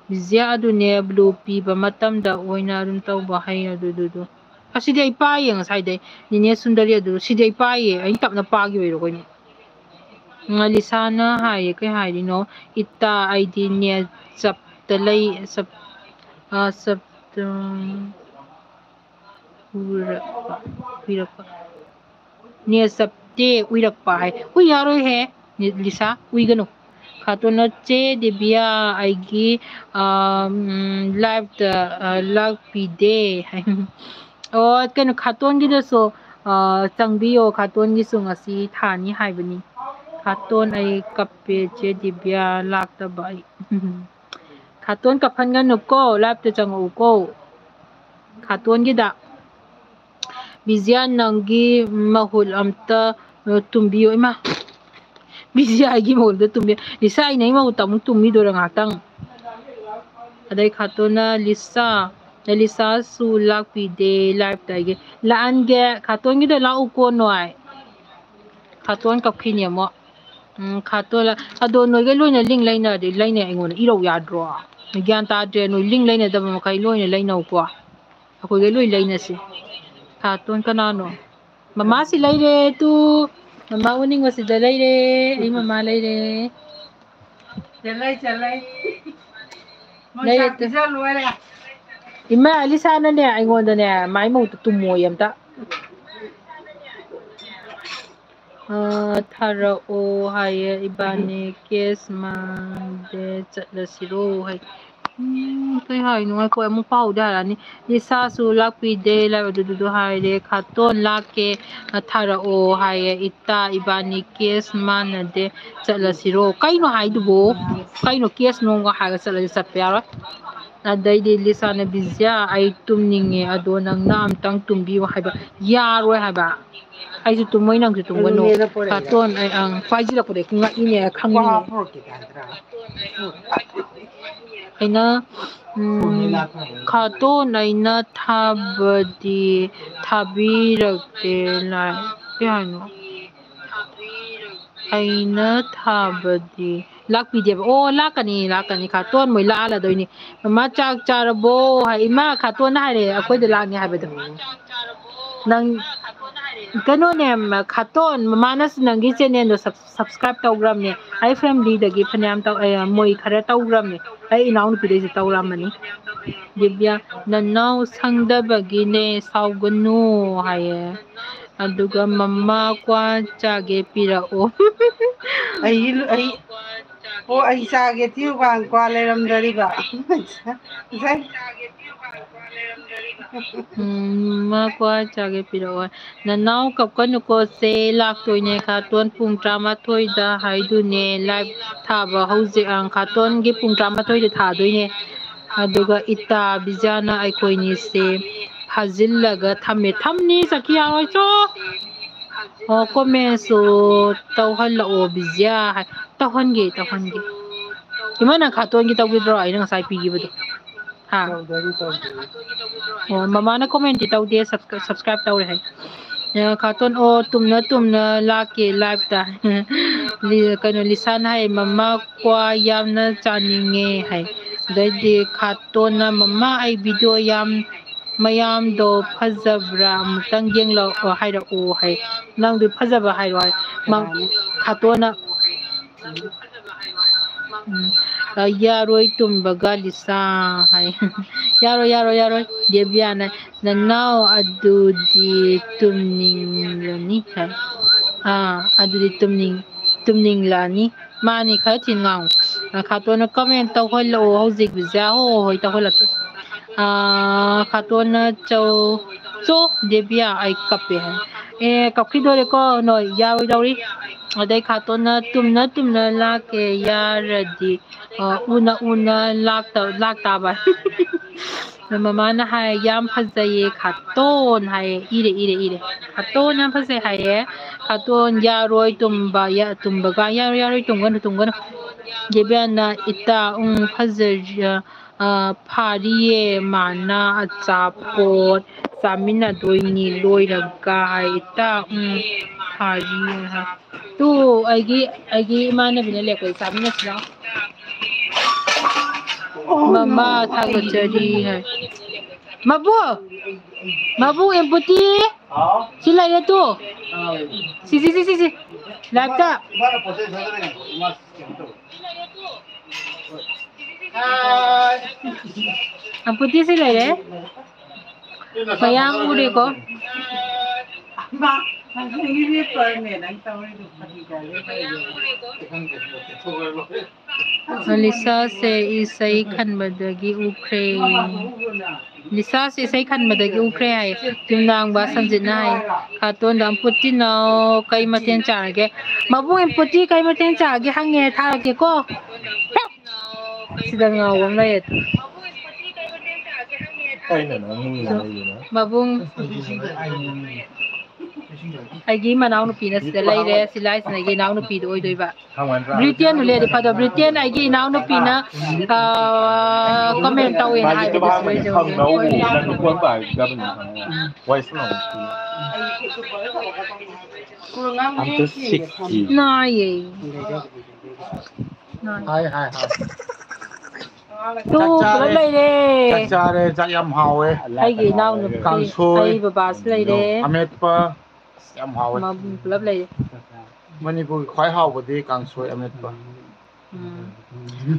ꯕꯤꯖꯤꯌꯥ ꯑꯗꯨꯅꯦ blue ꯄꯤꯕ ꯃꯇꯝꯗ ꯑꯣꯏꯅ ꯑꯗꯨꯝ ꯇꯧꯕ ꯍꯩ ꯑꯗꯨꯗꯨꯗꯨ꯫ ꯑꯁꯤꯗꯤ ꯑꯩ ꯄꯥꯏꯌꯦ ꯉꯁꯥꯏꯗꯩ꯫ ꯅꯦꯅꯦ ꯁꯨꯟꯗꯔꯤ ꯑꯗꯨ ꯁꯤꯗꯤ ꯑꯩ ꯄꯥꯏꯌꯦ꯫ ꯑꯩ ꯇꯞꯅ ꯄꯥꯈꯤꯕꯩꯔꯣ ꯀꯩꯅꯣ? ꯎꯝ, ꯂꯤꯁꯥꯅ ꯍꯥꯏꯌꯦ, ꯀꯩ ꯍꯥꯏꯔꯤꯅꯣ? ꯏꯇꯥ, ꯑꯩꯗꯤ ꯅꯦꯆꯞꯇ ꯂꯩ, ꯆꯞ-, ꯑ, ꯆꯞ-, ꯎꯝ, ꯎꯏꯔꯛꯄ, ꯎꯏꯔꯛꯄ꯫ ꯅꯦꯆꯞꯇꯦ, ꯎꯏꯔꯛꯄ ꯍꯥꯏ꯫ ꯎꯏ ꯌꯥꯔꯣꯏꯍꯦ, ꯂꯤꯁꯥ, ꯎꯏꯒꯅꯨ꯫ ꯈꯥꯇꯣꯟꯅ ꯆꯦ ꯗꯤꯕꯤꯌꯥ, ꯑꯩꯒꯤ, ꯑ, ꯎꯝ, live ꯇ, ꯑ, ꯂꯥꯛꯄꯤꯗꯦ ꯍꯥꯏ꯫ ꯑꯣ, ꯀꯩꯅꯣ, ꯈꯥꯇꯣꯟꯒꯤꯗꯁꯨ, ꯑ, ꯆꯪꯕꯤꯌꯣ꯫ ꯈꯥꯇꯣꯟꯒꯤꯁꯨ ꯉꯁꯤ ꯊꯥꯅꯤ ꯍꯥꯏꯕꯅꯤ꯫ ꯈꯥꯇꯣꯟ, ꯑꯩ ꯀꯞꯄꯦ, ꯆꯦ ꯗꯤꯕꯤꯌꯥ ꯂꯥꯛꯇꯕ ꯑꯩ꯫ ꯈꯥꯇꯣꯟ ꯀꯞꯍꯟꯒꯅꯨꯀꯣ, live ꯇ ꯆꯪꯉꯛꯎꯀꯣ꯫ ꯈꯥꯇꯣꯟꯒꯤꯗ꯫ ꯕꯤꯖꯤꯌꯥ, ꯅꯪꯒꯤ ꯃꯍꯨꯠ ꯑꯝꯇ, ꯑ, ꯇꯨꯝꯕꯤꯌꯣ꯫ ꯏꯃꯥ, ꯕꯤꯖꯤꯌꯥꯒꯤ ꯃꯍꯨꯠꯇ ꯇꯨꯝꯕꯤꯌꯣ꯫ ꯂꯤꯁꯥ, ꯑꯩ ꯅꯪꯒꯤ ꯃꯍꯨꯠꯇ ꯑꯃꯨꯛ ꯇꯨꯝꯈꯤꯗꯣꯏꯔꯣ ꯉꯥꯛꯇꯪ? ꯑꯗꯩ ꯈꯥꯇꯣꯟꯅ, ꯂꯤꯁꯥ, ꯂꯤꯁꯥꯁꯨ ꯂꯥꯛꯄꯤꯗꯦ live ꯇ ꯑꯩꯒꯤ꯫ ꯂꯥꯛꯍꯟꯒꯦ, ꯈꯥꯇꯣꯟꯒꯤꯗ ꯂꯥꯛꯎꯀꯣ ꯅꯣꯏ꯫ ꯈꯥꯇꯣꯟ ꯀꯞꯈꯤꯅꯤ ꯑꯃꯨꯛ꯫ ꯎꯝ, ꯈꯥꯇꯣꯟ ꯂꯥꯛ-, ꯑꯗꯣ ꯅꯣꯏꯒ ꯂꯣꯏꯅ link ꯂꯩꯅꯔꯗꯤ ꯂꯩꯅꯩ ꯑꯩꯉꯣꯟꯗ ꯏꯔꯧ ꯌꯥꯗ꯭ꯔꯣ? ꯒ꯭ꯌꯥꯟ ꯇꯥꯗ꯭ꯔꯦ, ꯅꯣꯏ link ꯂꯩꯅꯗꯕ ꯃꯈꯩ ꯂꯣꯏꯅ ꯂꯩꯅꯧꯀꯣ꯫ ꯑꯩꯈꯣꯏꯒ ꯂꯣꯏ ꯂꯩꯅꯁꯤ꯫ ꯈꯥꯇꯣꯟ ꯀꯅꯥꯅꯣ? ꯃꯃꯥꯁꯤ ꯂꯩꯔꯦ ꯇꯨ꯫ ꯃꯃꯥ ꯎꯅꯤꯡꯕꯁꯤꯗ ꯂꯩꯔꯦ꯫ ꯑꯩ ꯃꯃꯥ ꯂꯩꯔꯦ꯫ ꯆꯠꯂꯩ, ꯆꯠꯂꯩ꯫ ꯃꯣꯏ ꯂꯩꯔꯦ ꯆꯥꯛ ꯇꯨ꯫ ꯄꯤꯖ ꯂꯣꯏꯔꯦ꯫ ꯏꯃꯥ ꯑꯦꯂꯤꯁꯥꯅꯅꯦ ꯑꯩꯉꯣꯟꯗꯅꯦ ꯃꯥꯏ ꯃꯍꯨꯠꯇ ꯇꯨꯝꯃꯣꯌꯦ ꯑꯝꯇ꯫ ꯑ, ꯊꯥꯔꯛꯑꯣ ꯍꯥꯏꯌꯦ ꯏꯕꯥꯅꯤ cash ꯃꯥꯡꯗꯦ ꯆꯠꯂꯁꯤꯔꯣ ꯍꯥꯏ꯫ ꯎꯝ, ꯀꯩ ꯍꯥꯏꯅꯣ? ꯉꯥꯏꯈꯣ, ꯑꯃꯨꯛ ꯄꯥꯍꯧꯗꯦ ꯍꯥꯏꯔꯛꯑꯅꯤ꯫ ꯂꯤꯁꯥꯁꯨ ꯂꯥꯛꯄꯤꯗꯦ, ꯂꯥꯛ-, ꯑꯗꯨꯗꯨꯗꯣ ꯍꯥꯏꯔꯦ꯫ ꯈꯥꯇꯣꯟ ꯂꯥꯛꯀꯦ, ꯑ, ꯊꯥꯔꯛꯑꯣ ꯍꯥꯏꯌꯦ꯫ ꯏꯇꯥ ꯏꯕꯥꯅꯤ cash ꯃꯥꯟꯅꯗꯦ, ꯆꯠꯂꯁꯤꯔꯣ? ꯀꯩꯅꯣ ꯍꯥꯏꯗꯨꯕꯨ? ꯀꯩꯅꯣ cash ꯅꯣꯡꯒ ꯍꯥꯏꯔꯒ ꯆꯠꯂꯗꯤ ꯆꯠꯄ ꯌꯥꯔꯣꯏ꯫ ꯑꯗꯩꯗꯤ ꯂꯤꯁꯥꯅ, ꯕꯤꯖꯤꯌꯥ, ꯑꯩ ꯇꯨꯝꯅꯤꯡꯉꯦ, ꯑꯗꯣ ꯅꯪꯅ ꯑꯝꯇꯪ ꯇꯨꯝꯕꯤꯌꯨ ꯍꯥꯏꯕ꯫ ꯌꯥꯔꯣꯏ ꯍꯥꯏꯕ꯫ ꯑꯩꯁꯨ ꯇꯨꯝꯃꯣꯏ, ꯅꯪꯁꯨ ꯇꯨꯝꯒꯅꯨ꯫ ꯈꯥꯇꯣꯟ, ꯑꯩ, ꯑꯪ, ꯄꯥꯏꯁꯤꯜꯂꯛꯄꯗ ꯉꯛꯏꯅꯦ, ꯈꯪꯉꯤꯅꯦ꯫ ꯑꯩꯅ, ꯎꯝ, ꯈꯥꯇꯣꯟ, ꯑꯩꯅ ꯊꯥꯕꯗꯤ ꯊꯥꯕꯤꯔꯛꯇꯦ ꯂꯥꯏ꯫ ꯀꯩ ꯍꯥꯏꯅꯣ? ꯑꯩꯅ ꯊꯥꯕꯗꯤ ꯂꯥꯛꯄꯤꯗꯦꯕ꯫ ꯑꯣ, ꯂꯥꯛꯀꯅꯤ, ꯂꯥꯛꯀꯅꯤ꯫ ꯈꯥꯇꯣꯟ ꯃꯣꯏ ꯂꯥꯛꯍꯜꯂꯗꯣꯏꯅꯤ꯫ "ꯃꯃꯥ, ꯆꯥꯛ ꯆꯥꯔꯕꯣ?" ꯍꯥꯏ꯫ ꯏꯃꯥ, ꯈꯥꯇꯣꯟꯅ ꯍꯥꯏꯔꯦ ꯑꯩꯈꯣꯏꯗ ꯂꯥꯛꯅꯤ ꯍꯥꯏꯕꯗꯣ꯫ ꯅꯪ, ꯀꯩꯅꯣꯅꯦ, ꯈꯥꯇꯣꯟ, ꯃꯃꯥꯅꯁꯨ ꯅꯪꯒꯤ channelꯗꯣ sub-, subscribe ꯇꯧꯈ꯭ꯔꯕꯅꯦ꯫ ꯑꯩ familyꯗꯒꯤ ꯐꯅꯌꯥꯝ ꯇꯧ-, ꯑꯦ, ꯃꯣꯏ ꯈꯔ ꯇꯧꯈ꯭ꯔꯕꯅꯦ꯫ ꯑꯩ ꯏꯅꯥꯎꯅꯨꯄꯤꯗꯩꯁꯨ ꯇꯧꯔꯝꯃꯅꯤ꯫ ꯗꯤꯕ꯭ꯌꯥ, "ꯅꯅꯥꯎ ꯁꯪꯗꯕꯒꯤꯅꯦ, ꯁꯥꯎꯒꯅꯨ" ꯍꯥꯏꯌꯦ꯫ ꯑꯗꯨꯒ "ꯃꯃꯥ, ꯀ꯭ꯋꯥ ꯆꯥꯒꯦ, ꯄꯤꯔꯛꯑꯣ"꯫ ꯑꯩ, ꯑꯩ, ꯑꯣ, ꯑꯩ ꯆꯥꯒꯦ ꯊꯤꯌꯨ ꯀꯥꯟ ꯀ꯭ꯋꯥ ꯂꯩꯔꯝꯗꯔꯤꯕ꯫ ꯉꯁꯥꯏ꯫ ꯎꯝ, "ꯃꯃꯥ, ꯀ꯭ꯋꯥ ꯆꯥꯒꯦ, ꯄꯤꯔꯛꯑꯣ"꯫ "ꯅꯅꯥꯎ ꯀꯞꯀꯅꯨꯀꯣ ꯁꯦ, ꯂꯥꯛꯇꯣꯏꯅꯦ ꯈꯥꯇꯣꯟ, ꯄꯨꯡ ꯇꯔꯥꯃꯥꯊꯣꯏꯗ ꯍꯥꯏꯗꯨꯅꯦ live ꯊꯥꯕ ꯍꯧꯖꯤꯛ"꯫ ꯑꯪ, ꯈꯥꯇꯣꯟꯒꯤ ꯄꯨꯡ ꯇꯔꯥꯃꯥꯊꯣꯏꯗ ꯊꯥꯗꯣꯏꯅꯦ꯫ ꯑꯗꯨꯒ ꯏꯇꯥ ꯕꯤꯖꯥꯅ "ꯑꯩꯈꯣꯏꯅꯤꯁꯦ ꯐꯥꯖꯤꯜꯂꯒ ꯊꯝꯃꯦ"꯫ ꯊꯝꯅꯤ, ꯆꯠꯈꯤ ꯌꯥꯔꯣꯏ, ꯆꯣ꯫ ꯑꯣ, commentꯁꯨ ꯇꯧꯍꯜꯂꯛꯑꯣ ꯕꯤꯖꯤꯌꯥ ꯍꯥꯏ꯫ ꯇꯧꯍꯟꯒꯦ, ꯇꯧꯍꯟꯒꯦ꯫ ꯏꯃꯥ, ꯅꯪ ꯈꯥꯇꯣꯟꯒꯤ ꯇꯧꯈꯤꯗ꯭ꯔꯣ, ꯑꯩꯅ ꯉꯁꯥꯏ ꯄꯤꯈꯤꯕꯗꯣ? ꯍꯥ? ꯇꯧꯗꯔꯤ, ꯇꯧꯗꯔꯤ꯫ ꯑꯣ, ꯃꯃꯥꯅ commentꯇꯤ ꯇꯧꯗꯦ, subscri-, subscribe ꯇꯧꯔꯦ ꯍꯥꯏ꯫ ꯑ, ꯈꯥꯇꯣꯟ, "ꯑꯣ, ꯇꯨꯝꯅ ꯇꯨꯝꯅ ꯂꯥꯛꯀꯦ liveꯇ"꯫ ꯂꯤ-, ꯀꯩꯅꯣ, ꯂꯤꯁꯥꯟ ꯍꯥꯏ, "ꯃꯃꯥ, ꯀ꯭ꯋꯥ ꯌꯥꯝꯅ ꯆꯥꯅꯤꯡꯉꯦ" ꯍꯥꯏ꯫ ꯑꯗꯩꯗꯤ ꯈꯥꯇꯣꯟꯅ, "ꯃꯃꯥ, ꯑꯩ video ꯌꯥꯝ, ꯃꯌꯥꯝꯗꯣ ꯐꯖꯕ꯭ꯔꯥ? ꯑꯃꯨꯛꯇꯪ ꯌꯦꯡꯂꯛꯑꯣ, ꯍꯥꯏꯔꯛꯑꯣ" ꯍꯥꯏ꯫ ꯅꯪꯗꯤ ꯐꯖꯕ ꯍꯥꯏꯔꯣ ꯍꯥꯏ꯫ ꯃꯪ-, ꯈꯥꯇꯣꯟꯅ, ꯎꯝ, ꯑ, "ꯌꯥꯔꯣꯏ ꯇꯨꯝꯕꯒ ꯂꯤꯁꯥ" ꯍꯥꯏ꯫ "ꯌꯥꯔꯣꯏ, ꯌꯥꯔꯣꯏ, ꯌꯥꯔꯣꯏ"꯫ ꯗꯦꯕꯤꯌꯥꯅ, "ꯅꯅꯥꯎ ꯑꯗꯨꯗꯤ ꯇꯨꯝꯅꯤꯡꯂꯅꯤ" ꯍꯥꯏ꯫ ꯑꯥ, "ꯑꯗꯨꯗꯤ ꯇꯨꯝꯅꯤꯡ-, ꯇꯨꯝꯅꯤꯡꯂꯅꯤ"꯫ ꯃꯥꯅꯤ, ꯈꯔ ꯊꯤꯅ ꯉꯥꯡꯉꯨ꯫ ꯑ, ꯈꯥꯇꯣꯟꯅ, "Comment ꯇꯧꯍꯜꯂꯛꯑꯣ ꯍꯧꯖꯤꯛ, ꯕꯤꯖꯥ"꯫ ꯍꯣ, ꯍꯣ, ꯍꯣꯏ, ꯇꯧꯍꯜꯂꯛꯀꯦ꯫ ꯑ, ꯈꯥꯇꯣꯟꯅ, "ꯆꯧ, ꯆꯣ, ꯗꯦꯕꯤꯌꯥ, ꯑꯩ ꯀꯞꯄꯦ" ꯍꯥꯏ꯫ ꯑꯦ, ꯀꯞꯈꯤꯗꯣꯔꯦꯀꯣ ꯅꯣꯏ, ꯌꯥꯔꯣꯏꯗꯧꯔꯤ꯫ ꯑꯗꯩ ꯈꯥꯇꯣꯟꯅ, "ꯇꯨꯝꯅ ꯇꯨꯝꯅ ꯂꯥꯛꯀꯦ, ꯌꯥꯔꯗꯤ, ꯑ, ꯎꯅ ꯎꯅ ꯂꯥꯛꯇ-, ꯂꯥꯛꯇꯥꯕ"꯫ ꯃꯃꯥꯅ ꯍꯥꯏ, "ꯌꯥꯝ ꯐꯖꯩꯌꯦ ꯈꯥꯇꯣꯟ" ꯍꯥꯏꯌꯦ꯫ ꯏꯔꯦ, ꯏꯔꯦ, ꯏꯔꯦ꯫ "ꯈꯥꯇꯣꯟ ꯌꯥꯝ ꯐꯖꯩ" ꯍꯥꯏꯌꯦ꯫ ꯈꯥꯇꯣꯟ, "ꯌꯥꯔꯣꯏ ꯇꯨꯝꯕ, ꯌꯥ-, ꯇꯨꯝꯕꯒ ꯌꯥꯔꯣꯏ, ꯌꯥꯔꯣꯏ, ꯇꯨꯝꯒꯅꯨ, ꯇꯨꯝꯒꯅꯨ"꯫ ꯗꯦꯕꯤꯌꯥꯅ, "ꯏꯇꯥ, ꯎꯝ, ꯐꯖꯔ-, ꯑ, ꯐꯥꯔꯤꯌꯦ ꯃꯥꯅ, ꯑꯆꯥꯄꯣꯠ ꯆꯥꯃꯤꯟꯅꯗꯣꯏꯅꯤ ꯂꯣꯏꯔꯒ" ꯍꯥꯏ꯫ "ꯏꯇꯥ, ꯎꯝ, ꯐꯥꯔꯤꯌꯦ" ꯍꯥꯏ꯫ ꯇꯨ, ꯑꯩꯒꯤ ꯑꯩꯒꯤ ꯏꯃꯥꯟꯅꯕꯤꯅ ꯂꯦꯞꯄꯗ ꯆꯥꯃꯤꯟꯅꯁꯤ ꯂꯥꯎ꯫ ꯃꯃꯥ ꯊꯥꯒꯠꯆꯔꯤ ꯍꯥꯏ꯫ ꯃꯕꯨ, ꯃꯕꯨ ꯑꯦꯝꯄꯨꯇꯤ꯫ ꯁꯤ ꯂꯩꯔꯦ ꯇꯨ꯫ ꯁꯤ, ꯁꯤ, ꯁꯤ, ꯁꯤ, ꯁꯤ꯫ ꯂꯥꯏꯞꯇ꯫ ꯑꯦꯝꯄꯨꯇꯤ ꯁꯤ ꯂꯩꯔꯦ꯫ ꯃꯌꯥꯝ ꯎꯔꯦꯀꯣ꯫ ꯂꯤꯁꯥꯁꯦ ꯏꯁꯩ ꯈꯟꯕꯗꯒꯤ ꯎꯈ꯭ꯔꯦ꯫ ꯂꯤꯁꯥꯁꯦ ꯏꯁꯩ ꯈꯟꯕꯗꯒꯤ ꯎꯈ꯭ꯔꯦ ꯍꯥꯏ꯫ ꯌꯨꯝꯅꯥꯡꯕ ꯁꯟꯖꯤꯠꯅ ꯍꯥꯏ꯫ ꯈꯥꯇꯣꯟꯗ ꯑꯝꯄꯨꯇꯤꯅꯣ ꯀꯩ ꯃꯊꯦꯜ ꯆꯥꯔꯒꯦ? ꯃꯕꯨꯡ ꯑꯝꯄꯨꯇꯤ ꯀꯩ ꯃꯊꯦꯜ ꯆꯥꯔꯒꯦ ꯍꯪꯉꯦ, ꯊꯥꯔꯛꯀꯦꯀꯣ꯫ ꯁꯤꯗ ꯉꯥꯎꯕ ꯑꯃ ꯂꯩꯌꯦ꯫ ꯑꯩꯅ ꯅꯪ ꯃꯤꯡ ꯂꯩꯗꯅ꯫ ꯃꯕꯨꯡ꯫ ꯑꯩꯒꯤ ꯃꯅꯥꯎꯅꯨꯄꯤꯅ ꯁꯤꯗ ꯂꯩꯔꯦ꯫ ꯁꯤ ꯂꯥꯏꯁꯤꯅ ꯑꯩꯒꯤ ꯏꯅꯥꯎꯅꯨꯄꯤꯗꯣ ꯑꯣꯏꯗꯣꯏꯕ꯫ ꯕ꯭ꯔꯤꯇꯦꯟꯗꯨ ꯂꯩꯔꯗꯤ ꯐꯗꯧ꯫ ꯕ꯭ꯔꯤꯇꯦꯟ ꯑꯩꯒꯤ ꯏꯅꯥꯎꯅꯨꯄꯤꯅ, ꯑ, comment ꯇꯧꯋꯦꯅ ꯍꯥꯏꯕꯗꯨꯁꯨ ꯂꯩꯖꯧꯒꯦ꯫ ꯋꯥꯏ ꯁꯥꯟꯅꯧ꯫ ꯑꯝꯇ ꯁꯤꯛꯀꯤ꯫ ꯅꯥꯏꯌꯦ꯫ ꯅꯥꯏ꯫ ꯍꯥꯏ, ꯍꯥꯏ, ꯍꯥꯏ꯫ ꯇꯨ, ꯆꯥꯛ ꯆꯥꯔꯦ꯫ ꯄꯨꯂꯞ ꯂꯩꯔꯦ꯫ ꯆꯥꯛ ꯆꯥꯔꯦ, ꯆꯥꯛ ꯌꯥꯝ ꯍꯥꯎꯋꯦ꯫ ꯑꯩꯒꯤ ꯏꯅꯥꯎꯅꯨꯄꯤ, ꯀꯥꯡꯁꯣꯏ, ꯑꯩ ꯕꯕꯥꯁꯨ ꯂꯩꯔꯦ꯫ ꯑꯃꯦꯠꯄ꯫ ꯑꯁ, ꯌꯥꯝ ꯍꯥꯎꯋꯦ꯫ ꯃꯕꯨꯡ ꯄꯨꯂꯞ ꯂꯩꯔꯦ꯫ ꯃꯅꯤꯄꯨꯔꯒꯤ ꯈ꯭ꯋꯥꯏ ꯍꯥꯎꯕꯗꯤ ꯀꯥꯡꯁꯣꯏ ꯑꯃꯦꯠꯄ꯫ ꯎꯝ꯫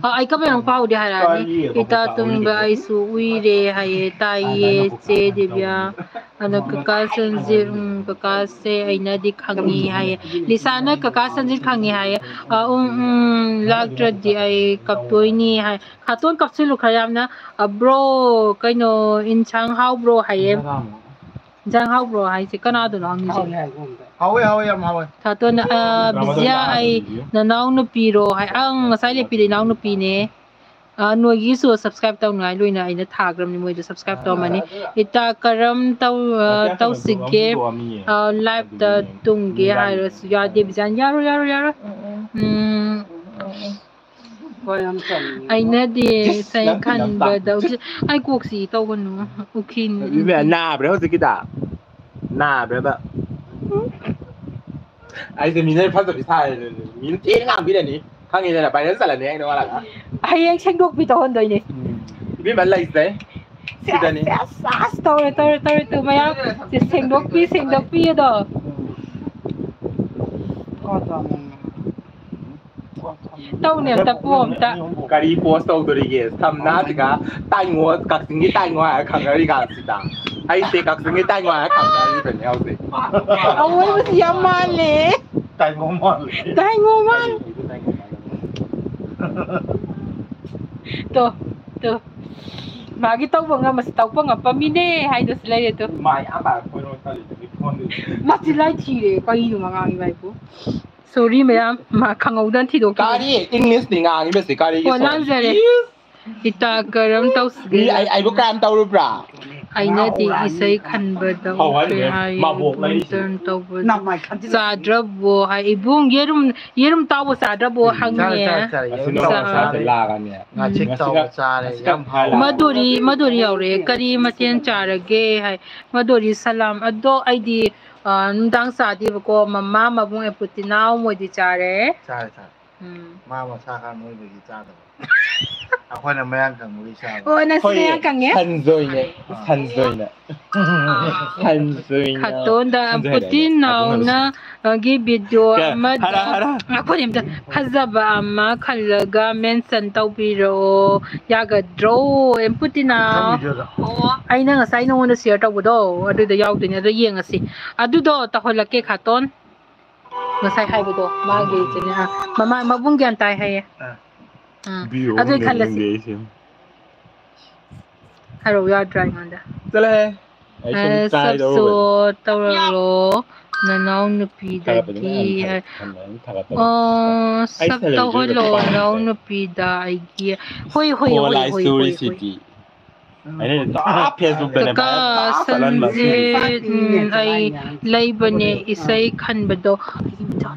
ꯑ, ꯑꯩ comment ꯑꯃ ꯄꯥꯎꯗꯤ ꯍꯥꯏꯔꯛꯑꯅꯤ꯫ ꯀꯔꯤ? ꯏꯇꯥ ꯇꯨꯝꯕ ꯑꯩꯁꯨ ꯎꯏꯔꯦ ꯍꯥꯏꯌꯦ, ꯇꯥꯏꯌꯦ, ꯆꯦ ꯗꯤꯕꯤꯌꯥ꯫ ꯑꯗꯣ ꯀꯀꯥ ꯁꯟꯖꯤꯠ, ꯎꯝ, ꯀꯀꯥꯁꯦ ꯑꯩꯅꯗꯤ ꯈꯪꯉꯤ ꯍꯥꯏꯌꯦ꯫ ꯂꯤꯁꯥꯅ ꯀꯀꯥ ꯁꯟꯖꯤꯠ ꯈꯪꯉꯤ ꯍꯥꯏꯌꯦ꯫ ꯑ, ꯎꯝ, ꯎꯝ, ꯂꯥꯛꯇ꯭ꯔꯗꯤ ꯑꯩ ꯀꯞꯇꯣꯏꯅꯤ ꯍꯥꯏ꯫ ꯈꯥꯇꯣꯟ ꯀꯞꯁꯤꯜꯂꯨ ꯈꯔ ꯌꯥꯝꯅ꯫ ꯑ, bro, ꯀꯩꯅꯣ, ꯏꯟꯁꯥꯡ ꯍꯥꯎꯕ꯭ꯔꯣ ꯍꯥꯏꯌꯦ꯫ ꯏꯟꯁꯥꯡ ꯍꯥꯎꯕ꯭ꯔꯣ ꯍꯥꯏꯁꯦ ꯀꯅꯥꯗꯅꯣ ꯍꯪꯉꯤꯁꯦ? ꯍꯥꯎꯋꯦ, ꯍꯥꯎꯋꯦ, ꯌꯥꯝ ꯍꯥꯎꯋꯦ꯫ ꯈꯥꯇꯣꯟꯅ, ꯑ, ꯕꯤꯖꯤꯌꯥ, ꯑꯩ ꯅꯅꯥꯎ ꯅꯨꯄꯤꯔꯣ ꯍꯥꯏ꯫ ꯑꯪ, ꯉꯁꯥꯏ ꯂꯦꯞꯄꯤꯗꯣ ꯏꯅꯥꯎ ꯅꯨꯄꯤꯅꯦ꯫ ꯑ, ꯅꯣꯏꯒꯤꯁꯨ subscribe ꯇꯧꯅꯉꯥꯏ ꯂꯣꯏꯅ ꯑꯩꯅ ꯊꯥꯈ꯭ꯔꯕꯅꯤ, ꯃꯣꯏꯗ subscribe ꯇꯧꯔꯝꯃꯅꯤ꯫ ꯏꯇꯥ ꯀꯔꯝ ꯇꯧ-, ꯑ, ꯇꯧꯁꯤꯒꯦ? ꯑ, live ꯇ ꯇꯨꯝꯒꯦ ꯍꯥꯏꯔꯁꯨ ꯌꯥꯗꯦ, ꯕꯤꯖꯥꯟ꯫ ꯌꯥꯔꯣꯏ, ꯌꯥꯔꯣꯏ, ꯌꯥꯔꯣꯏ꯫ ꯎꯝ꯫ ꯑꯩꯅꯗꯤ ꯏꯁꯩ ꯈꯟꯕꯗ ꯎꯀꯤ-, ꯑꯩ ꯀꯣꯛꯁꯤ ꯇꯧꯒꯅꯨ꯫ ꯎꯀꯤꯜ꯫ ꯅꯥꯕ꯭ꯔꯥ ꯍꯧꯖꯤꯛꯀꯤꯗ? ꯅꯥꯕ꯭ꯔꯕ? ꯑꯩꯁꯦ ꯃꯤꯅ ꯐꯖꯕꯤ ꯁꯥꯔꯦ, ꯃꯤꯅ ꯊꯤꯅ ꯉꯥꯡꯕꯤꯔꯅꯤ, ꯈꯪꯉꯤꯗꯅ, viral ꯆꯠꯂꯅꯤ ꯑꯩꯅ ꯋꯥꯂꯥ꯫ ꯍꯌꯦꯡ ꯁꯦꯡꯗꯣꯛꯄꯤ ꯇꯧꯍꯟꯗꯣꯏꯅꯦ꯫ ꯏꯕꯦꯝꯃ ꯂꯩꯖꯩ꯫ ꯁꯤꯗꯅꯤ꯫ ꯑꯁ, ꯑꯁ, ꯇꯧꯔꯦ, ꯇꯧꯔꯦ, ꯇꯧꯔꯦ, ꯇꯨ ꯃꯌꯥꯝ꯫ ꯁꯤ ꯁꯦꯡꯗꯣꯛꯄꯤ, ꯁꯦꯡꯗꯣꯛꯄꯤ ꯑꯗꯣ꯫ ꯇꯧꯅꯦ ꯑꯝꯇ, ꯄꯣ ꯑꯝꯇ꯫ ꯀꯔꯤ post ꯇꯧꯗꯣꯔꯤꯒꯦ? ꯊꯝꯅꯥꯁꯤꯒ ꯇꯥꯏꯉꯣ, ꯀꯛꯆꯤꯡꯒꯤ ꯇꯥꯏꯉꯣ ꯍꯥꯏꯔ ꯈꯪꯅꯔꯤ ꯀꯥꯟꯁꯤꯗ꯫ ꯑꯩꯁꯦ ꯀꯛꯆꯤꯡꯒꯤ ꯇꯥꯏꯉꯣ ꯍꯥꯏꯔ ꯈꯪꯅꯔꯤꯕꯅꯦ ꯍꯧꯖꯤꯛ꯫ ꯑꯋꯣꯏꯕꯁꯤ ꯌꯥꯝ ꯃꯥꯜꯂꯦ꯫ ꯇꯥꯏꯉꯣ ꯃꯥꯜꯂꯦ꯫ ꯇꯥꯏꯉꯣ ꯃꯥꯜꯂꯦ꯫ ꯇꯣ, ꯇꯣ꯫ ꯃꯥꯒꯤ ꯇꯧꯕ ꯉꯝꯕꯁꯤ ꯇꯧꯕ ꯉꯝꯕ ꯃꯤꯅꯦ ꯍꯥꯏꯗꯨꯁꯨ ꯂꯩꯔꯦ ꯇꯨ꯫ ꯃꯥꯏ ꯑꯥ ꯄꯥꯏꯔ ꯀꯣꯏꯔꯣ ꯆꯠꯂꯤꯗꯨꯒꯤ ꯐꯣꯟꯗꯨꯗꯤ꯫ ꯃꯥꯁꯤ ꯂꯥꯏ ꯊꯤꯔꯦ, ꯀꯔꯤꯅꯣ ꯃꯉꯥꯡꯒꯤ ꯃꯥꯏꯕꯨ? Sorry ꯃꯌꯥꯝ, ꯃꯥ ꯈꯪꯍꯧꯗꯅ ꯊꯤꯗꯣꯛꯈꯤꯕꯅꯦ꯫ ꯀꯔꯤ? English ꯇꯤ ꯉꯥꯡꯉꯤꯕꯁꯤ ꯀꯔꯤꯒꯤ ꯑꯣ, ꯁꯣꯏꯔꯤꯕ? ꯂꯥꯟꯖꯔꯦ꯫ ꯏꯁ! ꯏꯇꯥ ꯀꯔꯝ ꯇꯧꯁꯤꯒꯦ? ꯃꯤ ꯑꯩ, ꯑꯩꯕꯨ ꯀꯔꯝ ꯇꯧꯔꯨꯕ꯭ꯔꯥ? ꯑꯩꯅꯗꯤ ꯏꯁꯩ ꯈꯟꯕꯗ ꯍꯧꯈ꯭ꯔꯦ ꯍꯥꯏꯌꯦ꯫ ꯃꯕꯣꯛ ꯂꯩꯔꯤꯁꯦ꯫ ꯇꯟ ꯇꯧꯕ ꯅꯃꯥꯏ ꯈꯟꯖꯤꯜꯂ꯫ ꯆꯥꯗ꯭ꯔꯕꯣ ꯍꯥꯏ꯫ ꯏꯕꯨꯡ, ꯌꯦꯔꯨꯝ, ꯌꯦꯔꯨꯝ ꯇꯥꯎꯕ ꯆꯥꯗ꯭ꯔꯕꯣ ꯎꯝ, ꯍꯪꯉꯦ꯫ ꯆꯥꯔꯦ, ꯆꯥꯔꯦ, ꯆꯥꯔꯦ꯫ ꯌꯦꯔꯨꯝ ꯆꯥ-, ꯇꯥꯎꯕ ꯆꯥꯔꯦ꯫ ꯂꯥꯛꯑꯒꯅꯦ꯫ ꯉꯥꯆꯤꯛ ꯉꯁꯤ ꯇꯥꯎꯕ ꯈꯛ-, ꯆꯥꯔꯦ꯫ ꯉꯁꯤ ꯌꯥꯝ ꯈꯛ ꯍꯥꯎꯋꯦ꯫ ꯃꯗꯨꯔꯤ, ꯃꯗꯨꯔꯤ ꯌꯧꯔꯦ꯫ ꯀꯔꯤ ꯃꯊꯦꯜ ꯆꯥꯔꯒꯦ ꯍꯥꯏ꯫ ꯃꯗꯨꯔꯤ ꯁꯂꯥꯝ꯫ ꯑꯗꯣ ꯑꯩꯗꯤ, ꯑ, ꯅꯨꯡꯗꯥꯡ ꯆꯥꯗꯦꯕꯀꯣ꯫ ꯃꯃꯥ, ꯃꯕꯨꯡ, ꯑꯦꯄꯨꯇꯤꯅꯥꯎ ꯃꯣꯏꯗꯤ ꯆꯥꯔꯦ꯫ ꯆꯥꯔꯦ, ꯆꯥꯔꯦ꯫ ꯎꯝ꯫ ꯃꯥ ꯃꯁꯥ ꯈꯔ ꯅꯣꯏꯕꯒꯤ ꯆꯥꯗꯕ꯫ ꯑꯩꯈꯣꯏꯅ ꯃꯌꯥꯡ ꯀꯪꯕꯒꯤ ꯆꯥꯕ꯫ ꯑꯣ, ꯅꯪꯁꯨ ꯍꯣꯏ, ꯃꯌꯥꯡ ꯀꯪꯉꯦ? ꯁꯟꯖꯣꯏꯅꯦ, ꯑꯥ꯫ ꯁꯟꯖꯣꯏꯅꯦ꯫ ꯁꯟꯖꯣꯏꯅ꯫ ꯈꯇꯣꯟꯗ ꯁꯟꯖꯣꯏꯅ ꯄꯨꯇꯤꯟ ꯍꯥꯏꯅꯦ꯫ ꯅꯥꯎꯅ, ꯑ, ꯒꯤ video ꯀ-, ꯑꯃꯗ ꯍꯥꯏꯔꯣ, ꯍꯥꯏꯔꯣ꯫ ꯑꯩꯈꯣꯏ ꯑꯝꯇ ꯐꯖꯕ ꯑꯃ ꯈꯜꯂꯒ mention ꯇꯧꯕꯤꯔꯛꯑꯣ꯫ ꯌꯥꯒꯗ꯭ꯔꯣ? ꯑꯦꯝ ꯄꯨꯇꯤꯅꯥꯎ꯫ ꯅꯪ video ꯗꯣ꯫ ꯑꯣ, ꯑꯩꯅ ꯉꯁꯥꯏ ꯅꯉꯣꯟꯗ share ꯇꯧꯕꯗꯣ, ꯑꯗꯨꯗ ꯌꯥꯎꯗꯣꯏꯅꯦ, ꯑꯗꯣ ꯌꯦꯡꯉꯁꯤ꯫ ꯑꯗꯨꯗꯣ ꯇꯧꯍꯜꯂꯛꯀꯦ, ꯈꯇꯣꯟ꯫ ꯉꯁꯥꯏ ꯍꯥꯏꯕꯗꯣ, ꯃꯥꯒꯤ ꯏꯆꯦꯅꯦ꯫ ꯑꯥ, ꯃꯃꯥ, ꯃꯕꯨꯡ ꯒ꯭ꯌꯥꯟ ꯇꯥꯏ ꯍꯥꯏꯌꯦ꯫ ꯑꯥ꯫ ꯎꯝ꯫ View ꯑꯗꯨ ꯑꯍꯨꯝ ꯈꯜꯂꯁꯤ꯫ ꯌꯦꯡꯅꯤꯡꯗꯦ ꯑꯩꯁꯦ꯫ ꯍꯥꯏꯔꯛꯑꯣ ꯌꯥꯗ꯭ꯔꯥ ꯑꯩꯉꯣꯟꯗ? ꯆꯠꯂꯣꯍꯦ꯫ ꯑꯩ ꯁꯨꯝ ꯑꯦ, try ꯇꯧꯔꯨꯕꯅꯤ꯫ Subscribe ꯇꯧꯔꯛꯑꯣ, ꯅꯅꯥꯎ ꯊꯥꯒꯠꯄꯗꯤ ꯅꯨꯄꯤꯗꯒꯤ ꯃꯌꯥꯝ ꯊꯥꯒꯠ-, ꯍꯥꯏ-, ꯊꯝꯃꯦ, ꯑꯗꯨꯝ ꯊꯥꯒꯠꯇꯕ꯫ ꯑꯣ, ꯑꯩ sub ꯁꯦꯂꯔꯤꯁꯨ ꯇꯧꯍꯜꯂꯣ, ꯂꯨꯄꯥ ꯅꯅꯥꯎ ꯅꯨꯄꯤꯗ ꯑꯩꯒꯤ꯫ ꯍꯣꯏ, ꯍꯣꯏ, ꯀꯣꯜ ꯍꯣꯏ, ꯂꯥꯏ ꯍꯣꯏ, ꯍꯣꯏ, ꯍꯣꯏ꯫ ꯁ꯭ꯇꯣꯔꯤꯁꯤꯗꯤ꯫ ꯑꯩꯅ ꯇꯥ Facebook ꯇꯅꯦ ꯀꯀꯥ ꯚꯥꯏ ꯇꯥ ꯆꯠꯍꯟꯕ꯫ ꯁꯟꯖꯤꯠ, ꯎꯝ, ꯑꯩ ꯂꯩꯕꯅꯦ ꯏꯁꯩ ꯈꯟꯕꯗꯣ꯫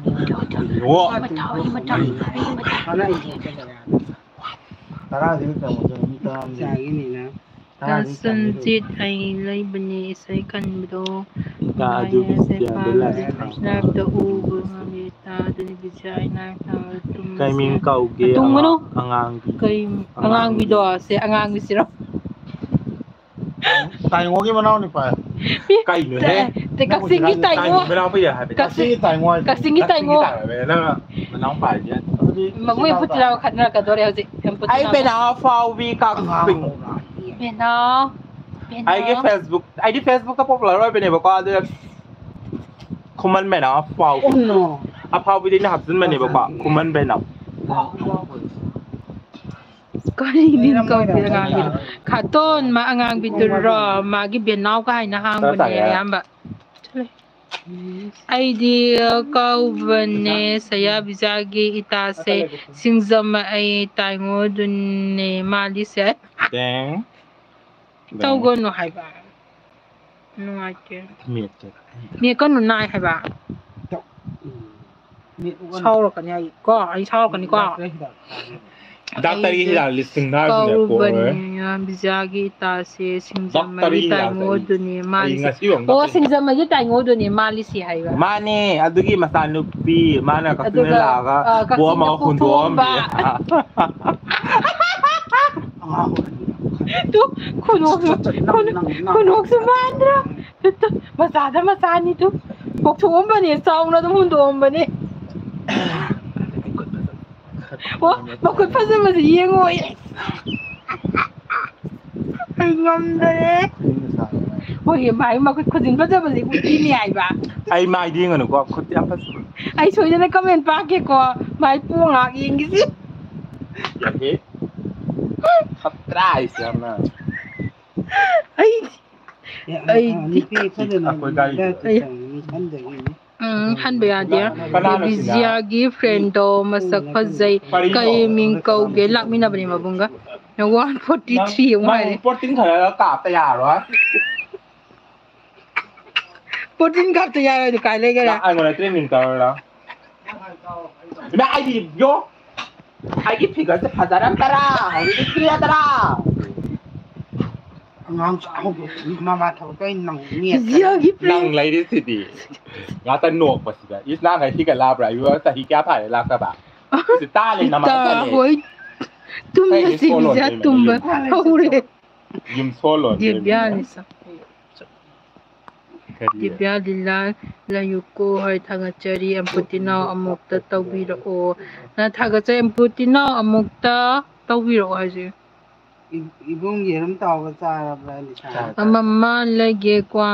ꯑꯣ꯫ ꯇꯔꯥꯗꯤ ꯀꯌꯥꯃꯨꯛ ꯆꯪꯉꯤ? ꯃꯤ ꯇꯔꯥ ꯑꯃ ꯂꯩ꯫ ꯁꯟꯖꯤꯠ, ꯑꯩ ꯂꯩꯕꯅꯦ ꯏꯁꯩ ꯀꯟꯕꯗꯣ꯫ ꯏꯇꯥ, ꯑꯗꯨ ꯅꯨꯡꯉꯥꯏꯌꯦ, ꯕꯤꯖꯤꯌꯥꯗ ꯁꯦꯐꯥꯝ ꯂꯥꯛꯑꯦ꯫ ꯂꯥꯏꯞꯇ ꯎꯕ ꯉꯝꯃꯦ꯫ ꯏꯇꯥ, ꯑꯗꯨꯗꯤ ꯕꯤꯖꯤꯌꯥ, ꯑꯩ ꯅꯥꯛꯇ ꯇꯨꯝꯃꯁꯦ꯫ ꯀꯩ ꯃꯤꯡ ꯀꯧꯒꯦ? ꯇꯨꯝꯒꯅꯨ꯫ ꯑꯉꯥꯡ-, ꯑꯉꯥꯡꯕꯤ꯫ ꯀꯩ, ꯑꯉꯥꯡꯕꯤꯗꯣ, ꯁꯦ, ꯑꯉꯥꯡꯕꯤꯁꯤꯔꯣ? ꯇꯥꯏꯉꯣꯒꯤ ꯃꯅꯥꯎ ꯅꯨꯄꯥ꯫ ꯀꯩꯅꯣꯍꯦ? ꯇꯦ, ꯀꯛꯆꯤꯡꯒꯤ ꯇꯥꯏꯉꯣ꯫ ꯇꯥꯏꯉꯣ ꯃꯅꯥꯎ ꯄꯤꯔꯦ ꯍꯥꯏꯕꯅꯤ꯫ ꯀꯛꯆꯤꯡ-, ꯀꯛꯆꯤꯡꯒꯤ ꯇꯥꯏꯉꯣ꯫ ꯀꯛꯆꯤꯡꯒꯤ ꯇꯥꯏꯉꯣ ꯍꯥꯏꯕꯅꯤ ꯅꯪꯅ ꯃꯅꯥꯎ ꯄꯥꯔꯤꯁꯦ꯫ ꯑꯗꯨꯗꯤ ꯃꯕꯨꯡ ꯏꯆꯤꯟ ꯏꯅꯥꯎ ꯄꯨꯠꯇꯨꯅ ꯇꯥꯔꯦ꯫ ꯈꯠꯅꯔꯛꯀꯗꯣꯔꯦ ꯍꯧꯖꯤꯛ꯫ ꯌꯥꯝ ꯄꯨꯠꯇꯨꯅ꯫ ꯑꯩ ꯕꯦꯅꯥꯎ ꯑꯐꯥꯎꯕꯤ ꯀꯛꯆꯤꯡ꯫ ꯕꯦꯅꯥꯎ꯫ ꯕꯦꯅꯥꯎ꯫ ꯑꯩꯒꯤ Facebook, ꯑꯩꯗꯤ Facebook-ꯇ popular ꯑꯣꯏꯕꯅꯦꯕꯀꯣ, ꯑꯗꯨꯅ ꯈꯨꯃꯟ ꯕꯦꯅꯥꯎ ꯑꯐꯥꯎꯕꯤ꯫ ꯑꯣ, no꯫ ꯑꯐꯥꯎꯕꯤꯗꯤ ꯑꯩꯅ ꯍꯥꯞꯆꯤꯟꯕꯅꯦꯕꯀꯣ, ꯈꯨꯃꯟ ꯕꯦꯅꯥꯎ꯫ ꯀꯔꯤ ꯃꯤꯡ ꯀꯧꯒꯦ ꯑꯉꯥꯡꯕꯤꯗꯣ? ꯈꯥꯇꯣꯟ, ꯃꯥ ꯑꯉꯥꯡꯕꯤꯗꯨꯔꯣ? ꯃꯥꯒꯤ ꯕꯦꯅꯥꯎ ꯀꯥꯏꯅ ꯍꯥꯡꯕꯅꯦ ꯇꯥꯔꯦ꯫ ꯑꯌꯥꯝꯕ꯫ ꯑꯩꯗꯤ ꯀꯧꯕꯅꯦ ꯁꯌꯥ ꯕꯤꯖꯥꯒꯤ ꯏꯇꯥꯁꯦ ꯁꯤꯡꯖꯃꯩ ꯇꯥꯏꯉꯣꯗꯨꯅꯦ ꯃꯥꯜꯂꯤꯁꯦ꯫ ꯇꯦꯡ꯫ ꯇꯧꯒꯅꯨ ꯍꯥꯏꯕ꯫ ꯅꯨꯡꯉꯥꯏꯇꯦ꯫ ꯃꯦꯠꯀꯦ꯫ ꯃꯦꯠꯀꯅꯨ ꯅꯥꯏ ꯍꯥꯏꯕ꯫ ꯁꯥꯎꯔꯛꯀꯅꯤ ꯑꯩ ꯀꯣ, ꯑꯩ ꯁꯥꯎꯔꯛꯀꯅꯤꯀꯣ꯫ ꯗꯥꯛꯇꯔꯒꯤ ꯍꯤꯗꯥꯛ ꯂꯤꯁꯤꯡ ꯍꯥꯏꯕꯅꯦ, ꯀꯧꯔꯨꯕꯅꯦ, ꯀꯣꯛꯑꯣꯏ꯫ ꯕꯤꯖꯥꯒꯤ ꯏꯇꯥꯁꯦ ꯗꯥꯛꯇꯔꯒꯤ ꯁꯤꯡꯖꯃꯩꯒꯤ ꯍꯤꯗꯥꯛ ꯇꯥꯏꯉꯣꯗꯨꯅꯦ ꯑꯩ ꯃꯥꯜꯂꯤꯁꯦ꯫ ꯉꯁꯤ ꯑꯃꯨꯛ ꯑꯣ, ꯗꯥꯛꯇꯔ ꯁꯤꯡꯖꯃꯩꯒꯤ ꯇꯥꯏꯉꯣꯗꯨꯅꯦ ꯃꯥꯜꯂꯤꯁꯦ ꯍꯥꯏꯕ꯫ ꯃꯥꯅꯦ, ꯑꯗꯨꯒꯤ ꯃꯆꯥꯅꯨꯄꯤ, ꯃꯥꯅ ꯀꯛꯆꯤꯡꯗ ꯑꯗꯨꯒ, ꯂꯥꯛꯑꯒ ꯑ, ꯀꯛꯆꯤꯡꯗ ꯕꯣꯝ ꯑꯃ ꯄꯣꯛꯊꯣꯛꯑꯝꯕ꯫ ꯍꯨꯟꯗꯣꯛꯑꯝꯃꯦ꯫ ꯇꯨ, ꯈꯨꯅꯣꯛꯁꯨ, ꯈꯨꯅꯣꯛ-, ꯈꯨꯅꯣꯛꯁꯨ ꯃꯥꯟꯗ꯭ꯔꯥ? ꯇꯨ, ꯇꯨ, ꯃꯆꯥꯗ ꯃꯆꯥꯅꯤ ꯇꯨ꯫ ꯄꯣꯛꯊꯣꯛꯑꯝꯕꯅꯦ, ꯆꯥꯎꯅ ꯑꯗꯨꯝ ꯍꯨꯟꯗꯣꯛꯑꯝꯕꯅꯦ꯫ ꯑꯣ, ꯃꯈꯨꯠ ꯐꯖꯕꯁꯦ ꯌꯦꯡꯉꯣ꯫ ꯑꯩ ꯉꯝꯗꯔꯦ꯫ ꯍꯣꯏ, ꯃꯥꯏ ꯃꯈꯨꯠ ꯈꯨꯖꯤꯟ ꯐꯖꯕꯁꯦ ꯎꯠꯄꯤꯅꯤ ꯍꯥꯏꯕ꯫ ꯑꯩ ꯃꯥꯏꯗꯤ ꯌꯦꯡꯉꯅꯨꯀꯣ, ꯈꯨꯠꯇꯤ ꯌꯥꯝ ꯐꯖꯕ꯫ ꯑꯩ ꯁꯣꯏꯗꯅ comment ꯄꯥꯛꯀꯦꯀꯣ, ꯃꯥꯏ ꯄꯣꯡ ꯉꯥꯛ ꯌꯦꯡꯈꯤꯁꯤ꯫ ꯌꯥꯏꯍꯦ꯫ ꯈꯠꯇ꯭ꯔꯥ ꯍꯥꯏꯁꯦ ꯌꯥꯝꯅ꯫ ꯑꯩ, ꯑꯦ, ꯑ, ꯑꯩꯗꯤ ꯑ, ꯅꯨꯄꯤ ꯐꯖꯅ ꯑꯩꯈꯣꯏ ꯒꯥꯔꯤꯗꯣ꯫ ꯂꯩꯔꯒ ꯑꯩ ꯆꯠꯆꯔꯅꯤ ꯈꯟꯗꯕꯒꯤꯅꯤ꯫ ꯎꯝ, ꯍꯟꯕ ꯌꯥꯗꯦ꯫ ꯀꯅꯥꯅꯣ ꯁꯤꯅ? ꯗꯦꯕꯤꯖꯤꯌꯥꯒꯤ friend-ꯗꯣ ꯃꯁꯛ ꯐꯖꯩ꯫ ꯀꯔꯤꯅꯣ? ꯀꯩ ꯃꯤꯡ ꯀꯧꯒꯦ? ꯂꯥꯛꯃꯤꯟꯅꯕꯅꯦ ꯃꯕꯨꯡꯒ꯫ One forty three ꯑꯃꯨꯛ ꯅꯪ ꯍꯥꯏꯔꯦ꯫ Protein ꯈꯔ ꯀꯥꯞꯇ ꯌꯥꯔꯣꯏ꯫ Protein ꯀꯥꯞꯇ ꯌꯥꯔꯣꯏ, ꯑꯗꯨ ꯀꯥꯏ ꯂꯩꯈꯔꯦ? ꯂꯥꯛ, ꯑꯩꯉꯣꯟꯗ training ꯇꯧꯔ ꯂꯥꯛ꯫ ꯏꯃꯥ, ꯑꯩꯗꯤ ꯌꯣ꯫ ꯑꯩꯒꯤ figure-ꯁꯦ ꯐꯖꯔꯝꯗ꯭ꯔꯥ? ꯍꯧꯖꯤꯛꯇꯤ ꯊꯤꯔꯗ꯭ꯔꯥ? ꯑꯉꯥꯡ ꯆꯥꯛ ꯍꯧꯗꯣꯛꯄꯒꯤ ꯃꯃꯥ ꯊꯕꯛꯇꯣ ꯑꯩ ꯅꯪ ꯅꯦꯠꯇ ꯖꯤꯌꯥꯒꯤ ꯅꯪ plan꯫ ꯂꯩꯔꯤꯁꯤꯗꯤ꯫ ꯉꯥꯛꯇ ꯅꯣꯛꯄꯁꯤꯗ꯫ ꯏꯁ ꯅꯍꯥꯟꯈꯩ ꯍꯤꯒꯠꯂꯛꯑꯕ꯭ꯔꯥ? ꯏꯕꯨ ꯆꯍꯤ ꯀꯌꯥ ꯐꯥꯔꯦ ꯂꯥꯛꯇꯕ? ꯁꯤ ꯇꯥꯜꯂꯦ ꯅꯃꯥ ꯏꯇꯥ ꯆꯠꯂꯦ꯫ ꯍꯣꯏ꯫ ꯇꯨꯝꯅ ꯀꯩꯒꯤ ꯁꯤꯕꯤꯁꯦ ꯁꯣꯜꯂꯣꯟꯗꯣꯏꯅꯣ ꯇꯨꯝꯕ ꯅꯪꯒꯤ? ꯍꯧꯔꯦ꯫ ꯌꯨꯝ ꯁꯣꯜꯂꯣꯟꯗꯣꯏꯅꯣ? ꯗꯤꯕ꯭ꯌꯥꯅꯤ ꯁꯛ꯫ ꯀꯔꯤ? ꯗꯤꯕ꯭ꯌꯥ ꯂꯤꯂꯥ ꯂꯩꯌꯨꯀꯣ ꯍꯣꯏ ꯊꯥꯒꯠꯆꯔꯤ꯫ ꯑꯝꯄꯨꯇꯤꯅꯥꯎ ꯑꯃꯨꯛꯇ ꯇꯧꯕꯤꯔꯛꯑꯣ꯫ ꯅ ꯊꯥꯒꯠꯆꯔꯤ꯫ ꯑꯝꯄꯨꯇꯤꯅꯥꯎ ꯑꯃꯨꯛꯇ ꯇꯧꯕꯤꯔꯛꯑꯣ ꯍꯥꯏꯁꯦ꯫ ꯏ-, ꯏꯕꯨꯡ ꯌꯦꯔꯨꯝ ꯇꯥꯎꯕ ꯆꯥꯔꯕ꯭ꯔꯥ, ꯂꯤꯁꯥ? ꯆꯥꯔꯦ, ꯆꯥꯔꯦ꯫ ꯑꯃꯃ ꯂꯩꯒꯦ ꯀ꯭ꯋꯥ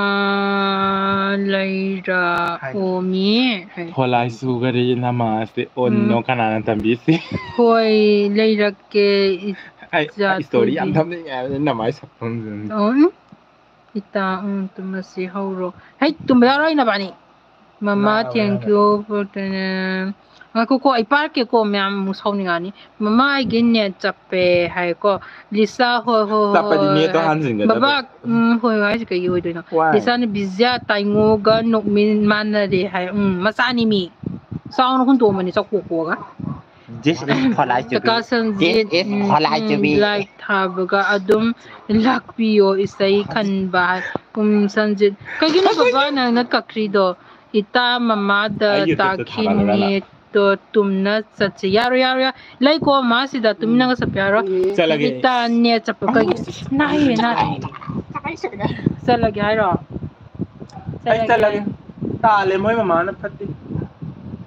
ꯂꯩꯔꯛꯑꯣꯃꯤ꯫ ꯍꯥꯏ꯫ ꯐꯣꯂꯥꯏ ꯁꯨꯒꯔꯤ ꯅꯃꯥꯁꯦ ꯑꯣꯟꯅꯣ ꯎꯝ꯫ ꯀꯅꯥꯅ ꯇꯝꯕꯤꯁꯤ? ꯍꯣꯏ, ꯂꯩꯔꯛꯀꯦ, ꯑꯩ, ꯑꯩ story ꯌꯥꯝ ꯏꯆꯥꯊꯣꯏꯕꯤ꯫ ꯊꯝꯅꯤꯡꯉꯦ ꯍꯥꯏꯕꯅꯤ, ꯅꯃꯥꯏ ꯁꯛꯐꯝꯁꯤꯗ꯫ ꯑꯣ, ꯎꯝ꯫ ꯏꯇꯥ, ꯎꯝ, ꯇꯨꯝꯃꯁꯤ ꯍꯧꯔꯣ꯫ ꯍꯩ, ꯇꯨꯝꯕ ꯌꯥꯔꯣꯏ ꯅꯕꯥꯅꯤ꯫ ꯃꯃꯥ, ꯅꯥꯔꯕ thank ꯅꯪ? You for the, ꯉꯥꯏꯈꯣꯀꯣ, ꯑꯩ ꯄꯥꯔꯛꯀꯦꯀꯣ, ꯃꯌꯥꯝ ꯑꯃꯨꯛ ꯁꯥꯎꯅꯤꯡꯉꯛꯑꯅꯤ꯫ ꯃꯃꯥ, ꯑꯩꯒꯤ net ꯆꯞꯄꯦ ꯍꯥꯏꯀꯣ꯫ ꯂꯤꯁꯥ, ꯍꯣꯏ, ꯍꯣꯏ, ꯆꯞꯄꯗꯤ ꯍꯣꯏ, ꯅꯦꯠꯇꯣ ꯍꯥꯏ꯫ ꯍꯟꯖꯤꯟꯒꯗꯕ꯫ ꯕꯕꯥ, ꯎꯝ, ꯍꯣꯏ, ꯍꯣꯏ ꯍꯥꯏꯁꯦ ꯀꯩꯒꯤ ꯑꯣꯏꯗꯣꯏꯅꯣ? Why? ꯂꯤꯁꯥꯅ ꯕꯤꯖꯤꯌꯥ ꯇꯥꯏꯉꯣꯒ ꯅꯣꯛꯃꯤꯟ ꯃꯥꯟꯅꯔꯦ ꯍꯥꯏ꯫ ꯎꯝ, ꯃꯆꯥꯅꯤ ꯃꯤ꯫ ꯆꯥꯎꯅ ꯍꯨꯟꯗꯣꯛꯑꯝꯕꯅꯤ ꯆꯥꯛꯄꯣꯛꯄꯣꯛꯑꯒ꯫ This is Kholai Chubi. ꯀꯀꯥ Sanjit, This is um, Kholai um, Chubi. Like ꯊꯥꯕꯒ ꯑꯗꯨꯝ ꯂꯥꯛꯄꯤꯌꯣ ꯏꯁꯩ ꯈꯟꯕ꯫ ꯎꯝ, ꯁꯟꯖꯤꯠ꯫ ꯀꯩꯒꯤꯅꯣ ꯕꯕꯥ ꯅꯪꯅ ꯀꯛꯈ꯭ꯔꯤꯗꯣ? ꯏꯇꯥ ꯃꯃꯥꯗ ꯑꯩ YouTube-ꯇ ꯊꯥꯒꯠꯂꯨꯔꯥ ꯅꯪ? ꯇꯥꯈꯤꯅꯦ꯫ ꯇꯣ ꯇꯨꯝꯅ ꯆꯠꯁꯤ꯫ ꯌꯥꯔꯣꯏ, ꯌꯥꯔꯣꯏ, ꯌꯥꯔꯣꯏ꯫ ꯂꯩꯀꯣ, ꯃꯥꯁꯤꯗ ꯇꯨꯃꯤꯟꯅꯒ ꯆꯠꯄ ꯌꯥꯔꯣꯏ꯫ ꯆꯠꯂꯒꯦ꯫ ꯏꯇꯥ net ꯆꯠꯄ ꯀꯩꯒꯤ? ꯅꯥꯏꯌꯦ, ꯅꯥꯏ꯫ ꯆꯠꯂꯒꯦ ꯍꯥꯏꯔꯣ? ꯑꯩ ꯆꯠꯂꯒꯦ꯫ ꯇꯥꯜꯂꯦ, ꯃꯣꯏ ꯃꯃꯥꯅ ꯐꯠꯇꯦ꯫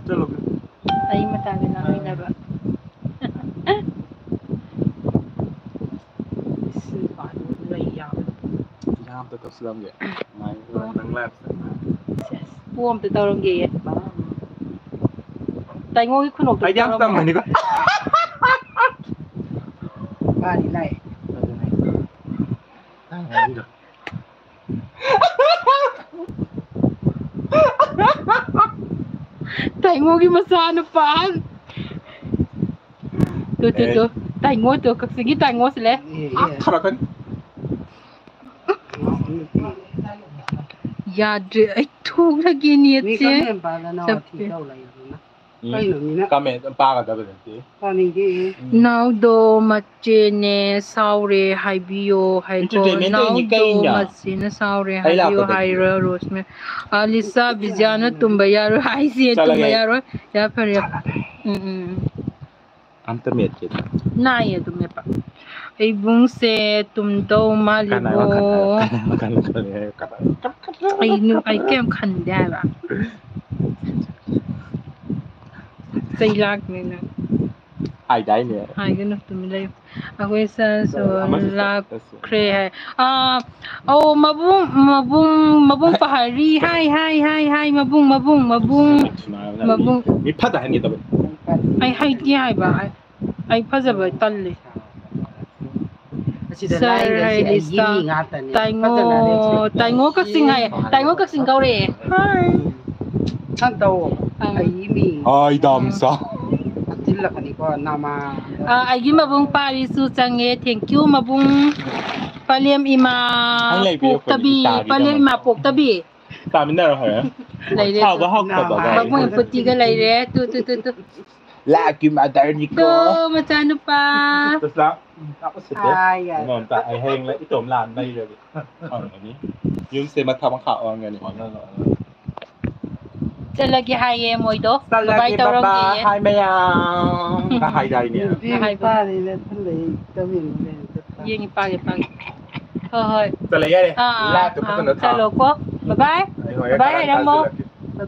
ꯆꯠꯂꯣ꯫ ꯑꯩ ꯃꯇꯥꯒꯤ ꯅꯥꯏꯅꯕ꯫ ꯁꯤ ꯅꯨꯄꯥꯗꯨ ꯂꯩ ꯌꯥꯕ꯫ ꯏꯟꯖꯥꯡ ꯑꯝꯇ ꯇꯧꯁꯤꯜꯂꯝꯒꯦ꯫ ꯃꯥꯏ ꯅꯪ live ꯆꯠꯄ꯫ ꯁꯦꯁ, ꯄꯣ ꯑꯝꯇ ꯇꯧꯔꯝꯒꯦꯌꯦ꯫ ꯇꯥꯏꯉꯣꯒꯤ ꯈꯨꯅꯣꯛꯇꯣ ꯑꯩꯗꯤ ꯌꯥꯝ ꯇꯧꯔꯝꯃꯣ꯫ ꯇꯝꯕꯅꯤꯀꯣ꯫ ꯃꯥꯗꯤ ꯂꯥꯛꯑꯦ꯫ ꯑꯗꯨꯅꯦ꯫ ꯇꯥꯏꯉꯣꯒꯤꯗꯣ꯫ ꯇꯥꯏꯉꯣꯒꯤ ꯃꯆꯥꯅꯨꯄꯥ꯫ ꯇꯨ, ꯇꯨ, ꯑꯦ꯫ ꯇꯨ꯫ ꯇꯥꯏꯉꯣ ꯇꯨ, ꯀꯛꯆꯤꯡꯒꯤ ꯇꯥꯏꯉꯣꯁꯨ ꯂꯩ꯫ ꯑꯦ, ꯑꯦ꯫ ꯊꯥꯔꯛꯀꯅꯤ꯫ ꯌꯥꯗ꯭ꯔꯦ, ꯑꯩ ꯊꯣꯛꯂꯒꯦ ꯃꯤ netꯁꯦ꯫ ꯀꯔꯝꯕ ꯅꯨꯄꯥꯗꯅꯣ ꯋꯥꯊꯤ ꯆꯞꯄꯦ꯫ ꯇꯧ ꯂꯩꯔꯤꯗꯨꯅ? ꯎꯝ꯫ ꯀꯩꯅꯣ ꯃꯤꯅ ꯀꯃꯦꯟ ꯄꯥꯒꯗꯕ ꯅꯠꯇꯦ꯫ ꯄꯥꯅꯤꯡꯗꯦ꯫ ꯎꯝ꯫ ꯅꯥꯎꯗꯣ ꯃꯆꯦꯅꯦ ꯁꯥꯎꯔꯦ ꯍꯥꯏꯕꯤꯌꯣ ꯍꯥꯏꯀꯣ꯫ Entertainment ꯇꯧꯔꯤꯅꯤ ꯅꯥꯎꯗꯣ ꯀꯩꯅꯣ? ꯃꯆꯦꯅ ꯁꯥꯎꯔꯦ ꯑꯩ ꯍꯥꯏꯕꯤꯌꯣ ꯂꯥꯛꯄꯗꯗꯤ꯫ ꯍꯥꯏꯔ ꯔꯣꯁꯃꯦ꯫ ꯑ, ꯂꯤꯁꯥ ꯕꯤꯖꯤꯌꯥꯅ ꯇꯨꯝꯕ ꯌꯥꯔꯣꯏ ꯍꯥꯏꯁꯦ, ꯆꯠꯂꯒꯦ ꯇꯨꯝꯕ ꯑꯩ꯫ ꯌꯥꯔꯣꯏ꯫ ꯌꯥ ꯐꯔꯦ꯫ ꯎꯝ, ꯎꯝ, ꯎꯝ꯫ ꯑꯝꯇ ꯃꯦꯠꯀꯦ꯫ ꯅꯥꯏꯌꯦ ꯑꯗꯨꯝ ꯃꯦꯠꯄ꯫ ꯏꯕꯨꯡꯁꯦ ꯇꯨꯝꯗꯧ ꯀꯅꯥꯏ ꯃꯥꯜꯂꯤꯕꯣ꯫ ꯋꯥꯈꯜ ꯍꯥꯏꯔꯣ? ꯀꯅꯥꯏ ꯋꯥꯈꯜ ꯈꯜꯂꯤ ꯍꯥꯏꯔꯣ? ꯀꯅꯥ? ꯑꯩ ꯅꯨ-, ꯑꯩ ꯀꯩꯝ ꯈꯟꯗꯦ ꯍꯥꯏꯕ꯫ ꯆꯩ ꯂꯥꯛꯅꯤ ꯅꯪ꯫ ꯍꯥꯏꯗꯥꯏꯅꯦ꯫ ꯍꯥꯏꯒꯅꯨ, ꯇꯨꯃꯤꯟ ꯂꯩꯌꯨ꯫ ꯑꯩꯈꯣꯏ ꯁꯥꯔꯁꯨ ꯑꯃꯁꯨ ꯂꯥꯛ-, ꯆꯠꯂꯁꯤ꯫ ꯈ꯭ꯔꯦ ꯍꯥꯏ꯫ ꯑꯥ, ꯑꯧ, ꯃꯕꯨꯡ, ꯃꯕꯨꯡ, ꯃꯕꯨꯡ ꯄꯍꯥꯔꯤ꯫ ꯍꯥꯏ, ꯍꯥꯏ, ꯍꯥꯏ, ꯍꯥꯏ, ꯃꯕꯨꯡ, ꯃꯕꯨꯡ, ꯃꯕꯨꯡ, ꯃꯕꯨꯡ꯫ ꯃꯤ ꯐꯠꯇ ꯍꯥꯏꯍꯟꯒꯦ ꯇꯧꯕꯅꯤ꯫ ꯑꯩ ꯍꯩꯇꯦ ꯍꯥꯏꯕ꯫ ꯑꯩ, ꯑꯩ ꯐꯖꯕ ꯇꯜꯂꯤ꯫ ꯑꯁꯤꯗ ꯁꯥꯔ ꯂꯥꯛꯏꯈꯩꯁꯦ ꯑꯩꯒꯤ ꯍꯥꯏꯔꯤꯁ ꯃꯤ ꯉꯥꯛꯇꯅꯦ꯫ ꯇꯥꯏꯉꯣ, ꯐꯖꯅ respect ꯇꯥꯏꯉꯣ ꯇꯧ꯫ ꯀꯛꯆꯤꯡ ꯍꯥꯏ꯫ ꯇꯥꯏꯉꯣ ꯀꯛꯆꯤꯡ ꯀꯧꯔꯛꯑꯦ꯫ ꯍꯥꯏ꯫ ꯈꯔ ꯇꯧꯑꯣ꯫ ꯑꯪ꯫ ꯑꯩꯒꯤ ꯃꯤ꯫ ꯍꯥꯏ, ꯗꯥꯝꯆꯥ꯫ ꯍꯥꯞꯆꯤꯜꯂꯛꯀꯅꯤꯀꯣ, ꯅꯃꯥ꯫ ꯑ, ꯑꯩꯒꯤ ꯃꯕꯨꯡ ꯄꯥꯔꯤꯁꯨ ꯆꯪꯉꯦ꯫ Thank you, ꯃꯕꯨꯡ꯫ ꯄꯂꯦꯝ ꯏꯃꯥ ꯅꯪ ꯂꯩꯕꯤꯔꯣ, ꯄꯣꯛꯇꯕꯤ, ꯑꯩꯈꯣꯏ ꯃꯤ ꯇꯥꯕꯤꯔꯝꯃꯅꯤ꯫ ꯄꯂꯦꯝ ꯏꯃꯥ ꯄꯣꯛꯇꯕꯤ꯫ ꯆꯥꯃꯤꯟꯅꯔꯣ ꯍꯣꯔꯦꯟ꯫ ꯂꯩꯔꯦ ꯍꯥꯎꯕ ꯇꯨ꯫ ꯍꯥꯎꯇꯕꯒ꯫ ꯃꯕꯨꯡ ꯄꯨꯇꯤꯒ ꯂꯩꯔꯦ꯫ ꯇꯨ, ꯇꯨ, ꯇꯨ, ꯇꯨ꯫ ꯂꯥꯛꯀꯤ ꯃꯥꯗꯔꯅꯤꯀꯣ꯫ ꯇꯨ, ꯃꯆꯥꯅꯨꯄꯥ꯫ ꯇꯁꯂꯥ꯫ ꯂꯥꯛꯄ ꯁꯤꯗ꯫ ꯑꯥ, ꯌꯥꯔꯦ꯫ ꯀꯩꯅꯣꯝꯇ ꯑꯩ ꯍꯌꯦꯡ ꯏꯇꯣꯝ ꯂꯥꯛꯑ ꯂꯩꯔꯒꯦ꯫ ꯈꯪꯒꯅꯤ꯫ ꯌꯨꯝꯁꯦ ꯃꯊꯛ ꯃꯈꯥ ꯑꯣꯟꯒꯅꯤ꯫ ꯆꯠꯂꯒꯦ ꯍꯥꯏꯌꯦ ꯃꯣꯏꯗꯣ꯫ ꯆꯠꯂꯒꯦ, ꯕꯥꯏ ꯕꯥꯏ ꯇꯧꯔꯝꯒꯦꯌꯦ꯫ ꯍꯥꯏ ꯃꯌꯥꯝ꯫ ꯀ ꯍꯥꯏꯗꯥꯏꯅꯦ꯫ ꯌꯦꯡꯉꯤ ꯄꯥꯔꯦꯅ ꯊꯝꯕꯩ ꯇꯧꯔꯤꯅꯦ꯫ ꯌꯦꯡꯉꯤ ꯄꯥꯒꯦ, ꯄꯥꯒꯦ꯫ ꯍꯣꯏ, ꯍꯣꯏ꯫ ꯆꯠꯂꯦ ꯌꯥꯔꯦ꯫ ꯑꯥ, ꯑꯥ, ꯂꯥꯏꯞꯇꯣ ꯑꯥ, ꯐꯖꯅ ꯊꯥ꯫ ꯆꯠꯂꯣꯀꯣ꯫ ꯕꯥꯏ ꯕꯥꯏ꯫ ꯑꯩ ꯍꯣꯔꯦꯟ ꯕꯥꯏ ꯕꯥꯏ ꯀꯥꯔꯟ ꯍꯥꯏꯔꯝꯃꯣ꯫ ꯇꯥꯖꯔꯛꯀꯦ꯫ ꯕꯥꯏ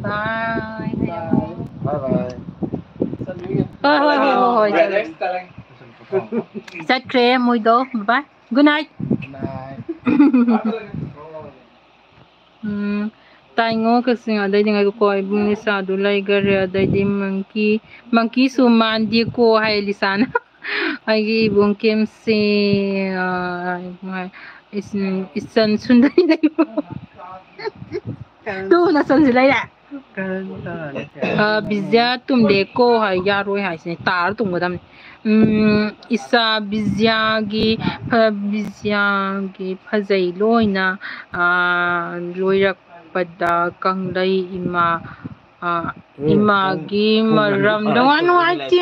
ꯕꯥꯏ꯫ ꯕꯥꯏ ꯕꯥꯏ꯫ ꯍꯣꯏ, ꯍꯣꯏ, ꯍꯣꯏ, ꯍꯣꯏ, ꯍꯣꯏ꯫ ꯆꯠꯂꯦ꯫ ꯆꯠꯈ꯭ꯔꯦ ꯃꯣꯏꯗꯣ꯫ ꯕꯥꯏ ꯕꯥꯏ꯫ Good night꯫ Good night꯫ ꯎꯝ, ꯇꯥꯏꯉꯣ ꯀꯛꯆꯤꯡ, ꯑꯗꯩꯗꯤ ꯉꯥꯏꯈꯣꯀꯣ, ꯏꯕꯨꯡ ꯏꯆꯥꯗꯨ ꯂꯩꯈꯔꯦ, ꯑꯗꯩꯗꯤ ꯃꯪꯀꯤ, ꯃꯪꯀꯤꯁꯨ ꯃꯥꯟꯗꯦꯀꯣ ꯍꯥꯏ ꯂꯤꯁꯥꯅ꯫ ꯑꯩꯒꯤ ꯏꯕꯨꯡ ꯀꯦꯝꯁꯤ, ꯑ, ꯏꯆꯟ ꯁꯨꯟꯗꯔꯤ ꯂꯩꯕ꯫ ꯇꯨ, ꯅꯆꯟꯁꯨ ꯂꯩꯔꯦ꯫ ꯑ, ꯕꯤꯖ꯭ꯌꯥ ꯇꯨꯝꯗꯦꯀꯣ ꯍꯥꯏ, ꯌꯥꯔꯣꯏ ꯍꯥꯏꯁꯤꯅꯦ, ꯇꯥꯔ ꯇꯨꯝꯒꯗꯕꯅꯤ꯫ ꯎꯝ, ꯏꯆꯥ ꯕꯤꯖ꯭ꯌꯥꯒꯤ, ꯑ, ꯕꯤꯖ꯭ꯌꯥꯒꯤ ꯐꯖꯩ ꯂꯣꯏꯅ, ꯑ, ꯂꯣꯏꯔꯛꯄꯗ ꯀꯪꯂꯩ ꯏꯃꯥ ꯑ, ꯏꯃꯥꯒꯤ ꯃꯔꯝꯗ ꯋꯥ ꯅꯨꯡꯉꯥꯏꯇꯦ꯫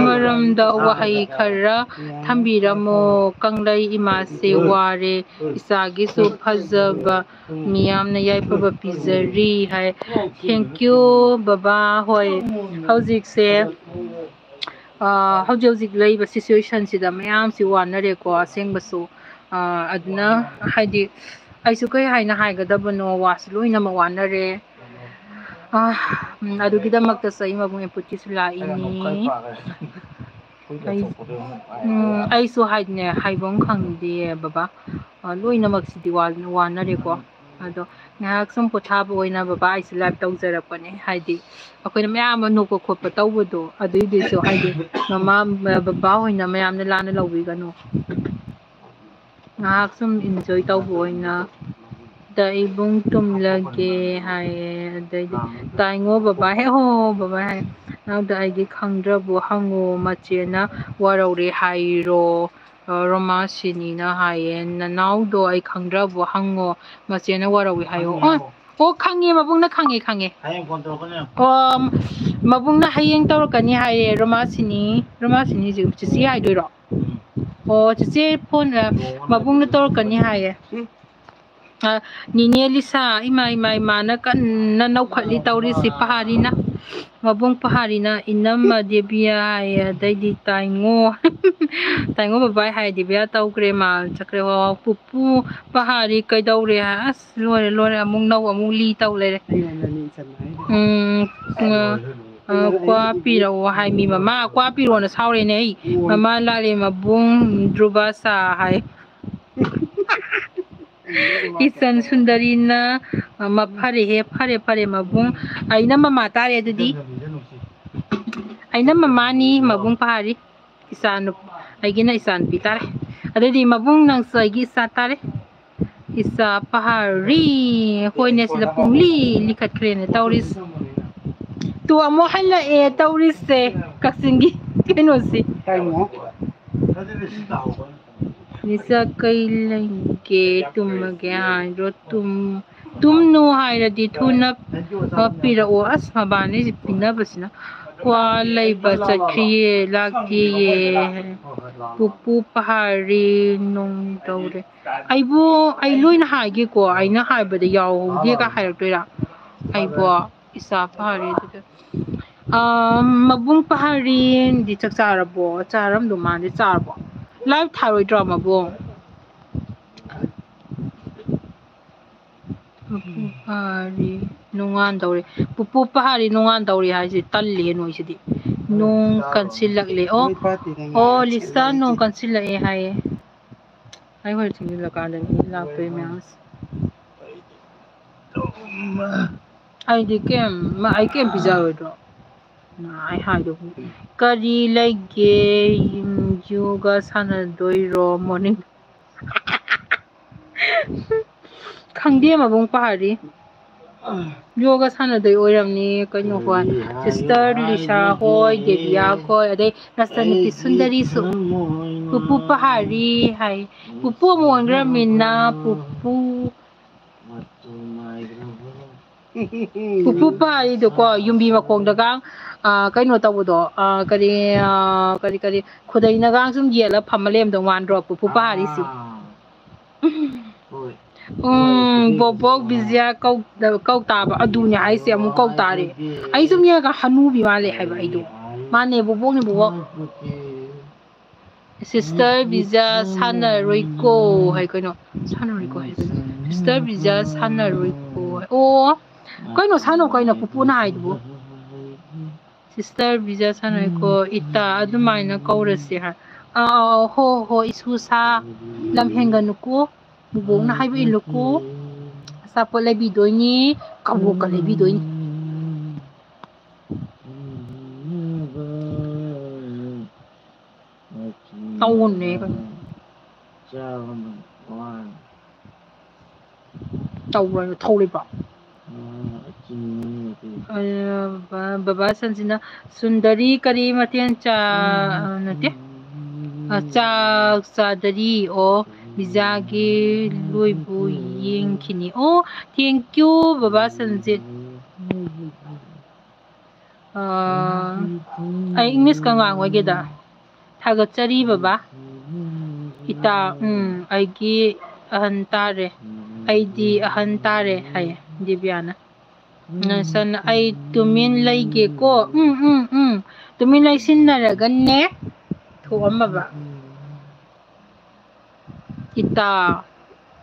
ꯃꯔꯝꯗ ꯋꯥꯍꯩ ꯈꯔ ꯊꯝꯕꯤꯔꯝꯃꯣ꯫ ꯀꯪꯂꯩ ꯏꯃꯥꯁꯦ ꯋꯥꯔꯦ, ꯏꯆꯥꯒꯤꯁꯨ ꯐꯖꯕ ꯃꯤꯌꯥꯝꯅ ꯌꯥꯏꯐꯕ ꯄꯤꯖꯔꯤ ꯍꯥꯏ꯫ Thank you, ꯕꯕꯥ꯫ ꯍꯣꯏ, ꯍꯧꯖꯤꯛꯁꯦ, ꯑ, ꯍꯧꯖꯤꯛ ꯍꯧꯖꯤꯛ ꯂꯩꯔꯤꯕ situationꯁꯤꯗ ꯃꯌꯥꯝꯁꯤ ꯋꯥꯅꯔꯦꯀꯣ, ꯑꯁꯦꯡꯕꯁꯨ꯫ ꯑ, ꯑꯗꯨꯅ, ꯍꯥꯏꯗꯤ, ꯑꯩꯁꯨ ꯀꯩ ꯍꯥꯏꯅ ꯍꯥꯏꯒꯗꯕꯅꯣ, ꯋꯥꯁꯨ ꯂꯣꯏꯅꯃꯛ ꯋꯥꯅꯔꯦ꯫ ꯑ, ꯎꯝ, ꯑꯗꯨꯒꯤꯗꯃꯛꯇꯁꯨ ꯑꯩ ꯃꯕꯨꯡ ꯏꯄꯨꯠꯀꯤꯁꯨ ꯂꯥꯛꯏꯅꯤ꯫ ꯑꯩ, ꯎꯝ, ꯑꯩꯁꯨ ꯍꯥꯏꯗꯤꯅꯦ, ꯍꯥꯏꯐꯝ ꯈꯪꯗꯦ ꯕꯕꯥ꯫ ꯑ, ꯂꯣꯏꯅꯃꯛꯁꯤꯗꯤ ꯋꯥ-, ꯋꯥꯅꯔꯦꯀꯣ꯫ ꯑꯗꯣ ꯉꯥꯏꯍꯥꯛ ꯁꯨꯝ ꯄꯣꯊꯥꯕ ꯑꯣꯏꯅ ꯕꯕꯥ ꯑꯩꯁꯨ live ꯇꯧꯖꯔꯛꯄꯅꯦ꯫ ꯍꯥꯏꯗꯤ ꯑꯩꯈꯣꯏꯅ ꯃꯌꯥꯝ ꯑꯃ ꯅꯣꯛꯄ ꯈꯣꯠꯄ ꯇꯧꯕꯗꯣ, ꯑꯗꯨꯏꯗꯨꯁꯨ ꯍꯥꯏꯗꯤ ꯃꯃꯥ, ꯕꯕꯥ ꯍꯣꯏꯅ ꯃꯌꯥꯝꯅ ꯂꯥꯟꯅ ꯂꯧꯕꯤꯒꯅꯨ꯫ ꯉꯥꯏꯍꯥꯛ ꯁꯨꯝ enjoy ꯇꯧꯕ ꯑꯣꯏꯅ꯫ ꯗ ꯏꯕꯨꯡ ꯇꯨꯝꯂꯒꯦ ꯍꯥꯏꯌꯦ꯫ ꯑꯗꯩꯗꯤ ꯇꯥꯏꯉꯣ ꯕꯕꯥ ꯍꯦ ꯍꯣ ꯕꯕꯥ ꯍꯥꯏ꯫ ꯅꯅꯥꯎꯗ ꯑꯩꯒꯤ ꯈꯪꯗ꯭ꯔꯕꯨ ꯍꯪꯉꯣ, ꯃꯆꯦꯅ ꯋꯥꯔꯧꯔꯦ ꯍꯥꯏꯔꯣ꯫ ꯑ, ꯔꯣꯃꯥꯁꯤꯅꯤꯅ ꯍꯥꯏꯌꯦ, "ꯅꯅꯥꯎꯗꯣ ꯑꯩ ꯈꯪꯗ꯭ꯔꯕꯨ ꯍꯪꯉꯣ, ꯃꯆꯦꯅ ꯋꯥꯔꯧꯏ ꯍꯥꯏꯌꯣ"꯫ ꯑꯣ, ꯑꯣ, ꯈꯪꯉꯦ, ꯃꯕꯨꯡꯅ ꯈꯪꯉꯦ, ꯈꯪꯉꯦ꯫ ꯑꯣ, ꯃꯕꯨꯡꯅ ꯍꯌꯦꯡ ꯇꯧꯔꯛꯀꯅꯤ ꯍꯥꯏꯌꯦ, ꯔꯣꯃꯥꯁꯤꯅꯤ, ꯔꯣꯃꯥꯁꯤꯅꯤꯁꯦ ꯆꯤꯆꯦ ꯍꯥꯏꯗꯣꯏꯔꯣ? ꯑꯣ, ꯆꯤꯆꯦ phone, ꯑ, ꯃꯕꯨꯡꯅ ꯇꯧꯔꯛꯀꯅꯤ ꯍꯥꯏꯌꯦ꯫ ꯑ, ꯅꯤꯅꯦ ꯂꯤꯁꯥ, ꯏꯃꯥ, ꯏꯃꯥ, ꯏꯃꯥꯅ ꯀꯟꯅ ꯅꯧꯈꯠꯂꯤ ꯇꯧꯔꯤꯁꯤ, ꯄꯍꯥꯔꯤꯅ꯫ ꯃꯕꯨꯡ ꯄꯍꯥꯔꯤꯅ ꯏꯅꯝꯃ ꯗꯦꯕꯤꯌꯥ ꯍꯥꯏꯌꯦ, ꯑꯗꯩꯗꯤ ꯇꯥꯏꯉꯣ꯫ ꯇꯥꯏꯉꯣ ꯕꯕꯥꯏ ꯍꯥꯏ, ꯗꯦꯕꯤꯌꯥ ꯇꯧꯈ꯭ꯔꯦ, ꯃꯥ ꯆꯠꯈ꯭ꯔꯦ꯫ ꯍꯣ, ꯄꯨꯄꯨ ꯄꯍꯥꯔꯤ ꯀꯩꯗꯧꯔꯦ ꯍꯥꯏ, ꯑꯁ, ꯂꯣꯏꯔꯦ, ꯂꯣꯏꯔꯦ, ꯑꯃꯨꯛ ꯅꯧ ꯑꯃꯨꯛ ꯂꯤ ꯇꯧ ꯂꯩꯔꯦ꯫ ꯎꯝ, ꯑ, ꯑ, ꯀ꯭ꯋꯥ ꯄꯤꯔꯛꯑꯣ ꯍꯥꯏ ꯃꯤ ꯃꯃꯥ, ꯀ꯭ꯋꯥ ꯄꯤꯔꯛꯑꯣꯅ ꯁꯥꯎꯔꯦꯅꯦ ꯑꯩ꯫ ꯃꯃꯥ ꯂꯥꯛꯂꯦ ꯃꯕꯨꯡ ꯗ꯭ꯔꯨꯕ ꯁꯥ ꯍꯥꯏ꯫ ꯏꯆꯟ ꯁꯨꯟꯗꯔꯤꯅ, ꯑ, ꯃ-, ꯐꯔꯦꯍꯦ, ꯐꯔꯦ, ꯐꯔꯦ, ꯃꯕꯨꯡ꯫ ꯑꯩꯅ ꯃꯃꯥ ꯇꯥꯔꯦ ꯑꯗꯨꯗꯤ꯫ ꯑꯩꯅ ꯃꯃꯥꯅꯤ, ꯃꯕꯨꯡ ꯄꯍꯥꯔꯤ꯫ ꯏꯆꯥ ꯅꯨ-, ꯑꯩꯒꯤꯅ ꯏꯆꯥ ꯅꯨꯄꯤ ꯇꯥꯔꯦ꯫ ꯑꯗꯨꯗꯤ ꯃꯕꯨꯡ ꯅꯪꯁꯨ ꯑꯩꯒꯤ ꯏꯆꯥ ꯇꯥꯔꯦ꯫ ꯏꯆꯥ ꯄꯍꯥꯔꯤ꯫ ꯍꯣꯏꯅꯦ, ꯁꯤꯗ ꯄꯨꯡꯂꯤ ꯂꯤꯈꯠꯈ꯭ꯔꯦꯅꯦ ꯇꯧꯔꯤꯁꯦ꯫ ꯇꯨ ꯑꯃꯨꯛ ꯍꯜꯂꯛꯑꯦ ꯇꯧꯔꯤꯁꯦ, ꯀꯛꯆꯤꯡꯒꯤ ꯀꯩꯅꯣꯁꯤ꯫ ꯅꯤꯁꯥ ꯀꯩ ꯂꯩꯒꯦ? ꯇꯨꯝꯃꯒꯦ ꯍꯥꯏꯔꯣ? ꯇꯨꯝ-, ꯇꯨꯝꯅꯨ ꯍꯥꯏꯔꯗꯤ ꯊꯨꯅ ꯄꯤꯔꯛꯑꯣ꯫ ꯑꯁ, ꯃꯕꯥꯅꯤꯁꯦ ꯄꯤꯅꯕꯁꯤꯅ꯫ ꯀ꯭ꯋꯥ ꯂꯩꯕ ꯆꯠꯈ꯭ꯔꯤꯌꯦ, ꯂꯥꯛꯇꯦꯌꯦ꯫ ꯄꯨꯄꯨ ꯄꯍꯥꯔꯤ ꯅꯨꯡ ꯇꯧꯔꯦ꯫ ꯑꯩꯕꯨ, ꯑꯩ ꯂꯣꯏꯅ ꯍꯥꯏꯒꯦꯀꯣ, ꯑꯩꯅ ꯍꯥꯏꯕꯗ ꯌꯥꯎꯍꯧꯗꯦꯒ ꯍꯥꯏꯔꯛꯇꯣꯏꯔꯥ? ꯑꯩꯕꯣ, ꯏꯆꯥ ꯐꯔꯦ ꯑꯗꯨꯗ꯫ ꯑꯥ, ꯃꯕꯨꯡ ꯄꯍꯥꯔꯤꯗꯤ ꯆꯥꯛ ꯆꯥꯔꯕꯣ? ꯆꯥꯔꯝꯗꯧ ꯃꯥꯟꯗꯦ꯫ ꯆꯥꯔꯕꯣ? Live ꯊꯥꯔꯣꯏꯗ꯭ꯔꯣ, ꯃꯕꯨꯡ? ꯄꯨꯄꯨ ꯄꯍꯥꯔꯤ ꯅꯣꯡꯉꯥꯟꯗꯧꯔꯦ꯫ ꯄꯨꯄꯨ ꯄꯍꯥꯔꯤ ꯅꯣꯡꯉꯥꯟꯗꯧꯔꯦ ꯍꯥꯏꯁꯦ ꯇꯜꯂꯦ ꯅꯣꯏꯁꯤꯗꯤ꯫ ꯅꯣꯡ ꯀꯟꯁꯤꯜꯂꯛꯂꯦ꯫ ꯑꯣ, ꯑꯣ, ꯂꯤꯁꯥ ꯅꯣꯡ ꯀꯟꯁꯤꯜꯂꯛꯑꯦ ꯍꯥꯏꯌꯦ꯫ ꯑꯩ ꯍꯣꯔꯦꯟ ꯊꯦꯡꯖꯤꯜꯂꯀꯥꯟꯗꯅꯤ ꯂꯥꯛꯇꯣꯏ ꯃꯌꯥꯝꯁꯦ꯫ ꯑꯩꯗꯤ ꯀꯩꯝ, ꯃꯥ, ꯑꯩ ꯀꯩꯝ ꯄꯤꯖꯔꯣꯏꯗ꯭ꯔꯣ? ꯅꯥꯏ ꯍꯥꯏꯗꯨꯕꯨ꯫ ꯀꯔꯤ ꯂꯩꯒꯦ? ꯌꯣꯒ ꯁꯥꯟꯅꯗꯣꯏꯔꯣ morning? ꯈꯪꯗꯦ, ꯃꯕꯨꯡ ꯄꯍꯥꯔꯤ꯫ ꯌꯣꯒ ꯁꯥꯟꯅꯗꯣꯏ ꯑꯣꯏꯔꯝꯅꯤ, ꯀꯩꯅꯣ ꯍꯣꯏ, sister ꯂꯤꯁꯥ ꯍꯣꯏ, ꯗꯦꯕꯤꯌꯥ ꯍꯣꯏ, ꯑꯗꯩ ꯅꯆꯟꯅꯨꯄꯤ ꯁꯨꯟꯗꯔꯤꯁꯨ꯫ ꯄꯨꯄꯨ ꯄꯍꯥꯔꯤ ꯍꯥꯏ꯫ ꯄꯨꯄꯨ ꯑꯃꯨꯛ ꯑꯣꯟꯈ꯭ꯔꯃꯤꯅ, ꯄꯨꯄꯨ꯫ ꯄꯨꯄꯨ ꯄꯍꯥꯔꯤꯗꯣꯀꯣ, ꯌꯨꯝꯕꯤ ꯃꯈꯣꯡꯗꯒ, ꯑ, ꯀꯩꯅꯣ ꯇꯧꯕꯗꯣ, ꯑ, ꯀꯔꯤ, ꯑ, ꯀꯔꯤ, ꯀꯔꯤ, ꯈꯨꯗꯩꯅꯒ ꯁꯨꯝ ꯌꯦꯠꯂ ꯐꯝꯃ ꯂꯩꯔꯝꯗꯧ ꯃꯥꯟꯗ꯭ꯔꯣ, ꯄꯨꯄꯨ ꯄꯍꯥꯔꯤꯁꯤ? ꯎꯝ, ꯕꯣꯕꯣꯛ ꯕꯤꯖꯤꯌꯥ ꯀꯧ-, ꯀꯧ ꯇꯥꯕ꯫ ꯑꯗꯨꯅꯦ ꯍꯥꯏꯁꯦ, ꯑꯃꯨꯛ ꯀꯧ ꯇꯥꯔꯦ꯫ ꯑꯩ ꯁꯨꯝ ꯌꯦꯡꯉꯒ ꯍꯅꯨꯕꯤ ꯃꯥꯜꯂꯦ ꯍꯥꯏꯕ ꯑꯩꯗꯣ꯫ ꯃꯥꯅꯦ, ꯕꯣꯕꯣꯛꯅꯦ, ꯕꯣꯕꯣꯛ꯫ Sister ꯕꯤꯖꯤꯌꯥ ꯁꯥꯟꯅꯔꯣꯏꯀꯣ ꯍꯥꯏ ꯀꯩꯅꯣ? ꯁꯥꯟꯅꯔꯣꯏꯀꯣ ꯍꯥꯏ ꯀꯩꯅꯣ? Sister ꯕꯤꯖꯤꯌꯥ ꯁꯥꯟꯅꯔꯣꯏꯀꯣ ꯍꯥꯏ꯫ ꯑꯣ, ꯀꯩꯅꯣ ꯁꯥꯟꯅꯧ ꯀꯩꯅꯣ ꯄꯨꯄꯨꯅ ꯍꯥꯏꯗꯨꯕꯨ? Sister ꯕꯤꯖꯤꯌꯥ ꯁꯥꯟꯅꯔꯣꯏꯀꯣ, ꯏꯇꯥ ꯑꯗꯨꯃꯥꯏꯅ ꯀꯧꯔꯁꯦ ꯍꯥꯏ꯫ ꯑꯥ, ꯑꯥ, ꯍꯣ, ꯍꯣ, ꯏꯁꯨ ꯁꯥ, ꯂꯝ ꯍꯦꯟꯒꯅꯨꯀꯣ, ꯕꯨꯕꯣꯛꯅ ꯍꯥꯏꯕ ꯏꯜꯂꯨꯀꯣ, ꯑꯆꯥꯄꯣꯠ ꯂꯩꯕꯤꯗꯣꯏꯅꯤ, ꯀꯕꯣꯛꯀ ꯂꯩꯕꯤꯗꯣꯏꯅꯤ꯫ ꯇꯧꯅꯦ ꯀꯩꯅꯣ꯫ ꯇꯧꯔꯣꯏꯕ, ꯊꯧꯔꯤꯕ꯫ ꯑ, ꯕ-, ꯕꯕꯥ ꯁꯟꯁꯤꯅ ꯁꯨꯟꯗꯔꯤ ꯀꯔꯤ ꯃꯊꯦꯜ ꯆꯥ-, ꯑ, ꯅꯠꯇꯦ꯫ ꯑ, ꯆꯥꯛ ꯆꯥꯗꯔꯤ꯫ ꯑꯣ, ꯕꯤꯖꯥꯒꯤ ꯂꯣꯏꯕꯨ ꯌꯦꯡꯈꯤꯅꯤ꯫ ꯑꯣ, thank you, ꯕꯕꯥ ꯁꯟꯖꯤꯠ꯫ ꯑꯥ, ꯑꯩ English ꯀ ꯉꯥꯡꯉꯣꯏꯒꯦꯗ꯫ ꯊꯥꯒꯠꯆꯔꯤ, ꯕꯕꯥ꯫ ꯏꯇꯥ, ꯎꯝ, ꯑꯩꯒꯤ ꯑꯍꯟ ꯇꯥꯔꯦ꯫ ꯑꯩꯗꯤ ꯑꯍꯟ ꯇꯥꯔꯦ, ꯍꯥꯏꯌꯦ ꯗꯤꯕꯤꯌꯥꯅ꯫ ꯅꯁꯟ, ꯑꯩ ꯇꯨꯃꯤꯟ ꯂꯩꯒꯦꯀꯣ꯫ ꯎꯝ, ꯎꯝ, ꯎꯝ꯫ ꯇꯨꯃꯤꯟ ꯂꯩꯁꯤꯟꯅꯔꯒꯅꯦ ꯊꯣꯛꯑꯝꯃꯕ꯫ ꯏꯇꯥ꯫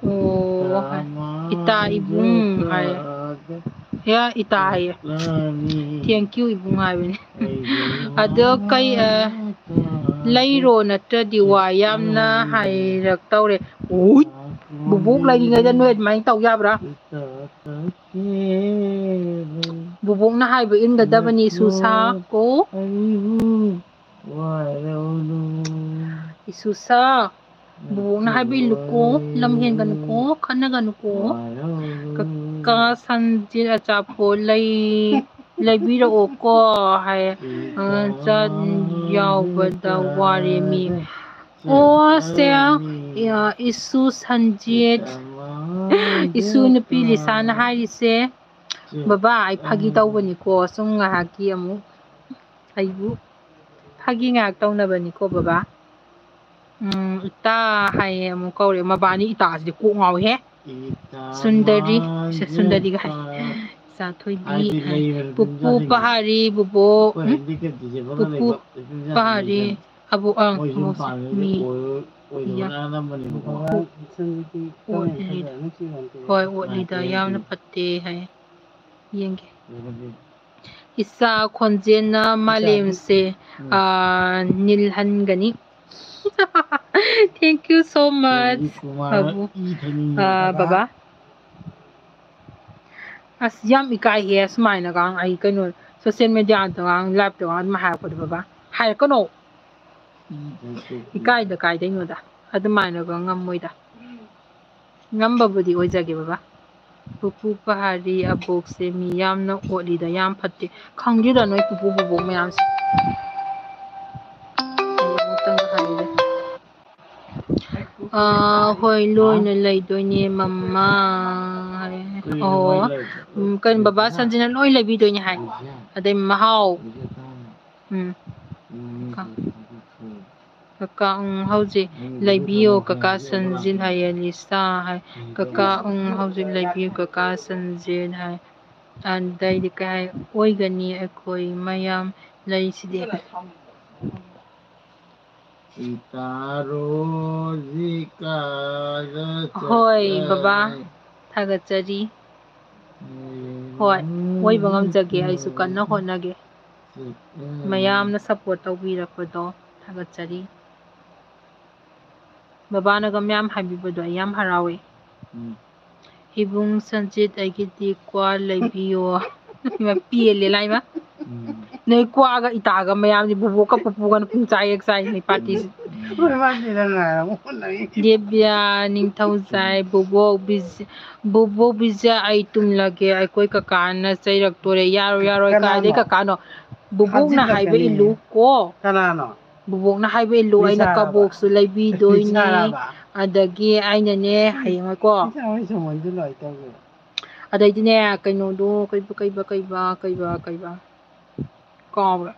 ꯑꯣ, ꯏꯇꯥ ꯏꯕꯨꯡ ꯍꯥꯏ꯫ ꯌꯥ, ꯏꯇꯥ ꯍꯥꯏꯌꯦ꯫ Thank you, ꯏꯕꯨꯡ ꯍꯥꯏꯕꯅꯦ꯫ ꯑꯗꯣ ꯀꯩ, ꯑ, ꯂꯩꯔꯣ ꯅꯠꯇ꯭ꯔꯗꯤ ꯋꯥ ꯌꯥꯝꯅ ꯍꯥꯏꯔꯛꯇꯧꯔꯦ꯫ ꯎꯏ, ꯕꯨꯕꯣꯛ ꯂꯩꯔꯤꯉꯩꯗ ꯅꯣꯏ ꯑꯗꯨꯃꯥꯏꯅ ꯇꯧ ꯌꯥꯕ꯭ꯔꯥ? ꯕꯨꯕꯣꯛꯅ ꯍꯥꯏꯕ ꯏꯟꯒꯗꯕꯅꯤ, ꯏꯁꯨꯁꯥ ꯀꯣ꯫ ꯏꯁꯨꯁꯥ, ꯕꯨꯕꯣꯛꯅ ꯍꯥꯏꯕ ꯏꯜꯂꯨꯀꯣ, ꯂꯝ ꯍꯦꯟꯒꯅꯨꯀꯣ, ꯈꯠꯅꯒꯅꯨꯀꯣ꯫ ꯀꯀꯥ ꯁꯟꯖꯤꯠ ꯑꯆꯥꯄꯣꯠ ꯂꯩ-, ꯂꯩꯕꯤꯔꯛꯑꯣꯀꯣ ꯍꯥꯏ꯫ ꯑ, ꯆꯥ ꯌꯥꯎꯕꯗ ꯋꯥꯔꯦ ꯃꯤ꯫ ꯑꯣ, ꯁꯦ, ꯏꯁꯨ ꯁꯟꯖꯤꯠ, ꯏꯁꯨ ꯅꯨꯄꯤ ꯂꯤꯁꯥꯅ ꯍꯥꯏꯔꯤꯁꯦ, ꯕꯕꯥ, ꯑꯩ ꯐꯥꯒꯤ ꯇꯧꯕꯅꯤꯀꯣ, ꯁꯨꯝ ꯉꯥꯏꯍꯥꯛꯀꯤ ꯑꯃꯨꯛ ꯑꯩꯕꯨ ꯐꯥꯒꯤ ꯉꯥꯏꯍꯥꯛ ꯇꯧꯅꯕꯅꯤꯀꯣ, ꯕꯕꯥ꯫ ꯎꯝ, ꯏꯇꯥ ꯍꯥꯏꯌꯦ ꯑꯃꯨꯛ ꯀꯧꯔꯦ꯫ ꯃꯕꯥꯅꯤ ꯏꯇꯥꯁꯤꯗꯤ ꯀꯣꯛ ꯉꯥꯎꯋꯤꯍꯦ꯫ ꯁꯨꯟꯗꯔꯤ, ꯁꯦ, ꯁꯨꯟꯗꯔꯤꯒ ꯍꯥꯏ꯫ ꯏꯆꯥ ꯊꯣꯏꯕꯤ ꯍꯥꯏ꯫ ꯄꯨꯄꯨ ꯄꯍꯥꯔꯤ, ꯕꯨꯕꯣꯛ, ꯎꯝ? ꯄꯨꯄꯨ ꯄꯍꯥꯔꯤ, ꯑꯕꯣꯛ, ꯑꯪ, ꯑꯕꯣꯛꯁꯦ ꯃꯤ ꯌꯥꯝ ꯑꯣꯠꯂꯤꯗ꯫ ꯍꯣꯏ, ꯑꯣꯠꯂꯤꯗ, ꯌꯥꯝꯅ ꯐꯠꯇꯦ ꯍꯥꯏ꯫ ꯌꯦꯡꯒꯦ꯫ ꯏꯆꯥ ꯈꯣꯟꯖꯦꯜꯅ ꯃꯥꯂꯦꯝꯁꯦ, ꯎꯝ, ꯑꯥ, ꯅꯤꯜꯍꯟꯒꯅꯤ꯫ Thank you so much, ꯕꯥꯕꯨ꯫ ꯑꯥ, ꯕꯕꯥ꯫ ꯑꯁ, ꯌꯥꯝ ꯏꯀꯥꯏꯍꯦ, ꯁꯨꯃꯥꯏꯅꯒ ꯑꯩ ꯀꯩꯅꯣ, social media ꯗꯒ, live ꯇꯒ ꯑꯗꯨꯃꯥꯏ ꯍꯥꯏꯔꯛꯄꯗꯣ, ꯕꯕꯥ꯫ ꯍꯥꯏꯔꯛꯀꯅꯣ꯫ ꯏꯀꯥꯏꯗ ꯀꯥꯏꯗꯩꯅꯣꯗ꯫ ꯑꯗꯨꯃꯥꯏꯅꯒ ꯉꯝꯃꯣꯏꯗ꯫ ꯉꯝꯕꯕꯨꯗꯤ ꯑꯣꯏꯖꯒꯦ, ꯕꯕꯥ꯫ ꯄꯨꯄꯨ ꯄꯍꯥꯔꯤ ꯑꯕꯣꯛꯁꯦ ꯃꯤ ꯌꯥꯝꯅ ꯑꯣꯠꯂꯤꯗ, ꯌꯥꯝ ꯐꯠꯇꯦ꯫ ꯈꯪꯗꯦꯗ ꯅꯣꯏ ꯄꯨꯄꯨ ꯕꯣꯕꯣꯛ ꯃꯌꯥꯝꯁꯦ꯫ ꯑꯩ ꯑꯃꯨꯛꯇꯪꯒ ꯍꯥꯏꯔꯨꯔꯦ꯫ ꯑꯥ, ꯍꯣꯏ, ꯂꯣꯏꯅ ꯂꯩꯗꯣꯏꯅꯦ, ꯃꯃꯥ꯫ ꯍꯥꯏ꯫ ꯑꯣ꯫ ꯎꯝ, ꯀꯩꯅꯣ, ꯕꯕꯥ ꯁꯟꯖꯤꯅ ꯂꯣꯏ ꯂꯩꯕꯤꯗꯣꯏꯅꯦ ꯍꯥꯏ꯫ ꯑꯗꯩ ꯃꯍꯥꯎ꯫ ꯎꯝ꯫ ꯀꯀꯥ, ꯎꯝ, ꯍꯧꯖꯤꯛ ꯂꯩꯕꯤꯌꯣ, ꯀꯀꯥ ꯁꯟꯖꯤꯟ ꯍꯥꯏꯌꯦ, ꯂꯤꯁꯥ ꯍꯥꯏ꯫ ꯀꯀꯥ, ꯎꯝ, ꯍꯧꯖꯤꯛ ꯂꯩꯕꯤꯌꯨ, ꯀꯀꯥ ꯁꯟꯖꯤꯟ ꯍꯥꯏ꯫ ꯑꯗꯩꯗꯤ ꯀꯩ ꯍꯥꯏ? ꯑꯣꯏꯒꯅꯤ, ꯑꯩꯈꯣꯏ ꯃꯌꯥꯝ ꯂꯩꯁꯤꯗꯤ꯫ ꯍꯣꯏ, ꯕꯕꯥ, ꯊꯥꯒꯠꯆꯔꯤ꯫ ꯍꯣꯏ, ꯑꯣꯏꯕ ꯉꯝꯖꯒꯦ, ꯑꯩꯁꯨ ꯀꯟꯅ ꯍꯣꯠꯅꯒꯦ꯫ ꯃꯌꯥꯝꯅ support ꯇꯧꯕꯤꯔꯛꯄꯗꯣ ꯊꯥꯒꯠꯆꯔꯤ꯫ ꯕꯕꯥꯅꯒ ꯃꯌꯥꯝ ꯍꯥꯏꯕꯤꯕꯗꯣ ꯑꯩ ꯌꯥꯝ ꯍꯔꯥꯎꯋꯦ꯫ ꯎꯝ꯫ "ꯏꯕꯨꯡ ꯁꯟꯖꯤꯠ, ꯑꯩꯒꯤꯗꯤ ꯀ꯭ꯋꯥ ꯂꯩꯕꯤꯌꯣ꯫" ꯏꯃꯥ, ꯄꯦꯜꯂꯦ ꯂꯥꯏꯃ꯫ ꯎꯝ꯫ ꯅꯣꯏ ꯀ꯭ꯋꯥꯒ ꯏꯇꯥꯒ ꯃꯌꯥꯝꯗꯤ ꯕꯨꯕꯣꯛꯀ ꯄꯨꯄꯨꯒꯅ ꯄꯨꯡ ꯆꯥꯏ ꯍꯦꯛ ꯆꯥꯏ ꯅꯣꯏ partyꯁꯤ꯫ ꯎꯝ꯫ ꯗꯦꯕꯤꯌꯥ ꯅꯤꯡꯊꯧꯖꯥꯏ, ꯕꯨꯕꯣꯛ ꯕꯤꯖ-, ꯕꯨꯕꯣꯛ ꯕꯤꯖꯌꯥ, ꯑꯩ ꯇꯨꯝꯂꯒꯦ꯫ ꯑꯩꯈꯣꯏ ꯀꯀꯥꯅ ꯆꯩꯔꯛꯇꯣꯔꯦ꯫ ꯌꯥꯔꯣꯏ, ꯌꯥꯔꯣꯏ, ꯀꯅꯥꯅꯣ? ꯀꯥꯏꯗꯩ ꯀꯀꯥꯅꯣ? ꯕꯨꯕꯣꯛꯅ ꯍꯥꯏꯕ ꯏꯜꯂꯨ ꯀꯣ꯫ ꯀꯅꯥꯅꯣ? ꯕꯨꯕꯣꯛꯅ ꯍꯥꯏꯕ ꯏꯜꯂꯨ, ꯑꯩꯅ ꯂꯤꯁꯥꯔꯕ? ꯀꯕꯣꯛꯁꯨ ꯂꯩꯕꯤꯗꯣꯏꯅꯦ꯫ ꯂꯤꯁꯥꯔꯕ? ꯑꯗꯒꯤ ꯑꯩꯅꯅꯦ, ꯍꯌꯦꯡꯉꯣꯀꯣ꯫ ꯂꯤꯁꯥ ꯍꯣꯏ ꯁꯪꯉꯣꯏꯗꯨ ꯂꯣꯏ ꯇꯧꯒꯦ꯫ ꯑꯗꯩꯗꯤꯅꯦ, ꯀꯩꯅꯣꯗꯣ, ꯀꯩꯕ, ꯀꯩꯕ, ꯀꯩꯕ, ꯀꯩꯕ, ꯀꯩꯕ? ꯀꯥꯎꯔꯦ꯫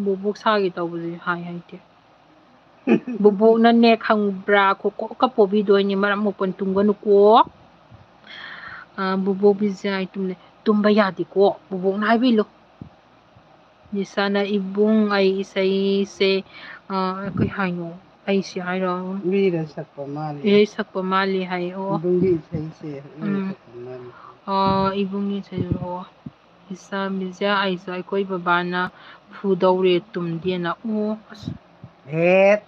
ꯕꯨꯕꯣꯛ ꯁꯥꯒꯦ ꯇꯧꯕꯁꯦ ꯍꯥꯏ ꯍꯩꯇꯦ꯫ ꯕꯨꯕꯣꯛꯅꯅꯦ ꯈꯪꯕ꯭ꯔꯥ? ꯈꯣꯀꯣꯛꯀ ꯄꯣꯕꯤꯗꯣꯏꯅꯦ, ꯃꯔꯝ ꯃꯣꯛꯄꯅ ꯇꯨꯝꯒꯅꯨꯀꯣ꯫ ꯑ, ꯕꯨꯕꯣꯛ ꯕꯤꯖꯌꯥ, ꯑꯩ ꯇꯨꯝꯅꯦ꯫ ꯇꯨꯝꯕ ꯌꯥꯗꯦꯀꯣ, ꯕꯨꯕꯣꯛꯅ ꯍꯥꯏꯕꯤꯂꯨ꯫ ꯂꯤꯁꯥꯅ, "ꯏꯕꯨꯡ, ꯑꯩ ꯏꯁꯩꯁꯦ", ꯑ, ꯀꯩ ꯍꯥꯏꯅꯣ? ꯑꯩꯁꯦ ꯍꯥꯏꯔꯣ? ꯃꯤꯅ ꯁꯛꯄ ꯃꯥꯜꯂꯤ꯫ ꯏꯁꯩ ꯁꯛꯄ ꯃꯥꯜꯂꯤ ꯍꯥꯏ, ꯑꯣ꯫ ꯏꯕꯨꯡꯒꯤ ꯏꯁꯩꯁꯦ ꯃꯤꯅ ꯎꯝ꯫ ꯁꯛꯄ ꯃꯥꯜꯂꯤ꯫ ꯑ, ꯏꯕꯨꯡꯒꯤ ꯏꯁꯩ, ꯑꯣ꯫ ꯏꯁꯥ ꯃꯤꯖꯥ ꯑꯩꯁꯨ ꯑꯩꯈꯣꯏ ꯕꯕꯥꯅ ꯐꯨꯗꯧꯔꯦ ꯇꯨꯝꯗꯦꯅ꯫ ꯑꯣ, ꯑꯁ꯫ ꯍꯦꯠ꯫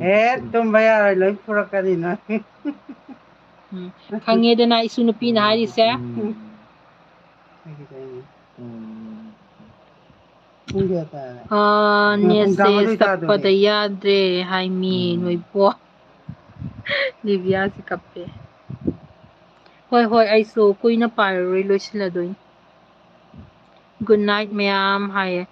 ꯍꯦꯠ, ꯇꯨꯝꯕ ꯌꯥꯔꯣꯏ, ꯂꯣꯏ ꯐꯨꯔꯛꯀꯅꯤ ꯅꯪ꯫ ꯎꯝ, ꯈꯪꯉꯦꯗꯅ ꯏꯁꯨ ꯅꯨꯄꯤꯅ ꯍꯥꯏꯔꯤꯁꯦ꯫ ꯎꯝ꯫ ꯄꯨꯡ ꯀꯌꯥ ꯇꯥꯔꯦ? ꯑꯥ, ꯄꯨꯡ ꯅꯦꯠꯁꯦ ꯇꯔꯥꯃꯥꯊꯣꯏ ꯆꯞꯄꯗ ꯇꯥꯗꯣꯔꯦ꯫ ꯌꯥꯗ꯭ꯔꯦ ꯍꯥꯏꯃꯤ ꯎꯝ꯫ ꯅꯣꯏꯕꯣ꯫ ꯗꯤꯕꯤꯌꯥꯁꯤ ꯀꯞꯄꯦ꯫ ꯍꯣꯏ, ꯍꯣꯏ, ꯑꯩꯁꯨ ꯀꯨꯏꯅ ꯄꯥꯏꯔꯔꯣꯏ, ꯂꯣꯏꯁꯤꯜꯂꯗꯣꯏꯅꯤ꯫ Good night ꯃꯌꯥꯝ ꯍꯥꯏꯌꯦ꯫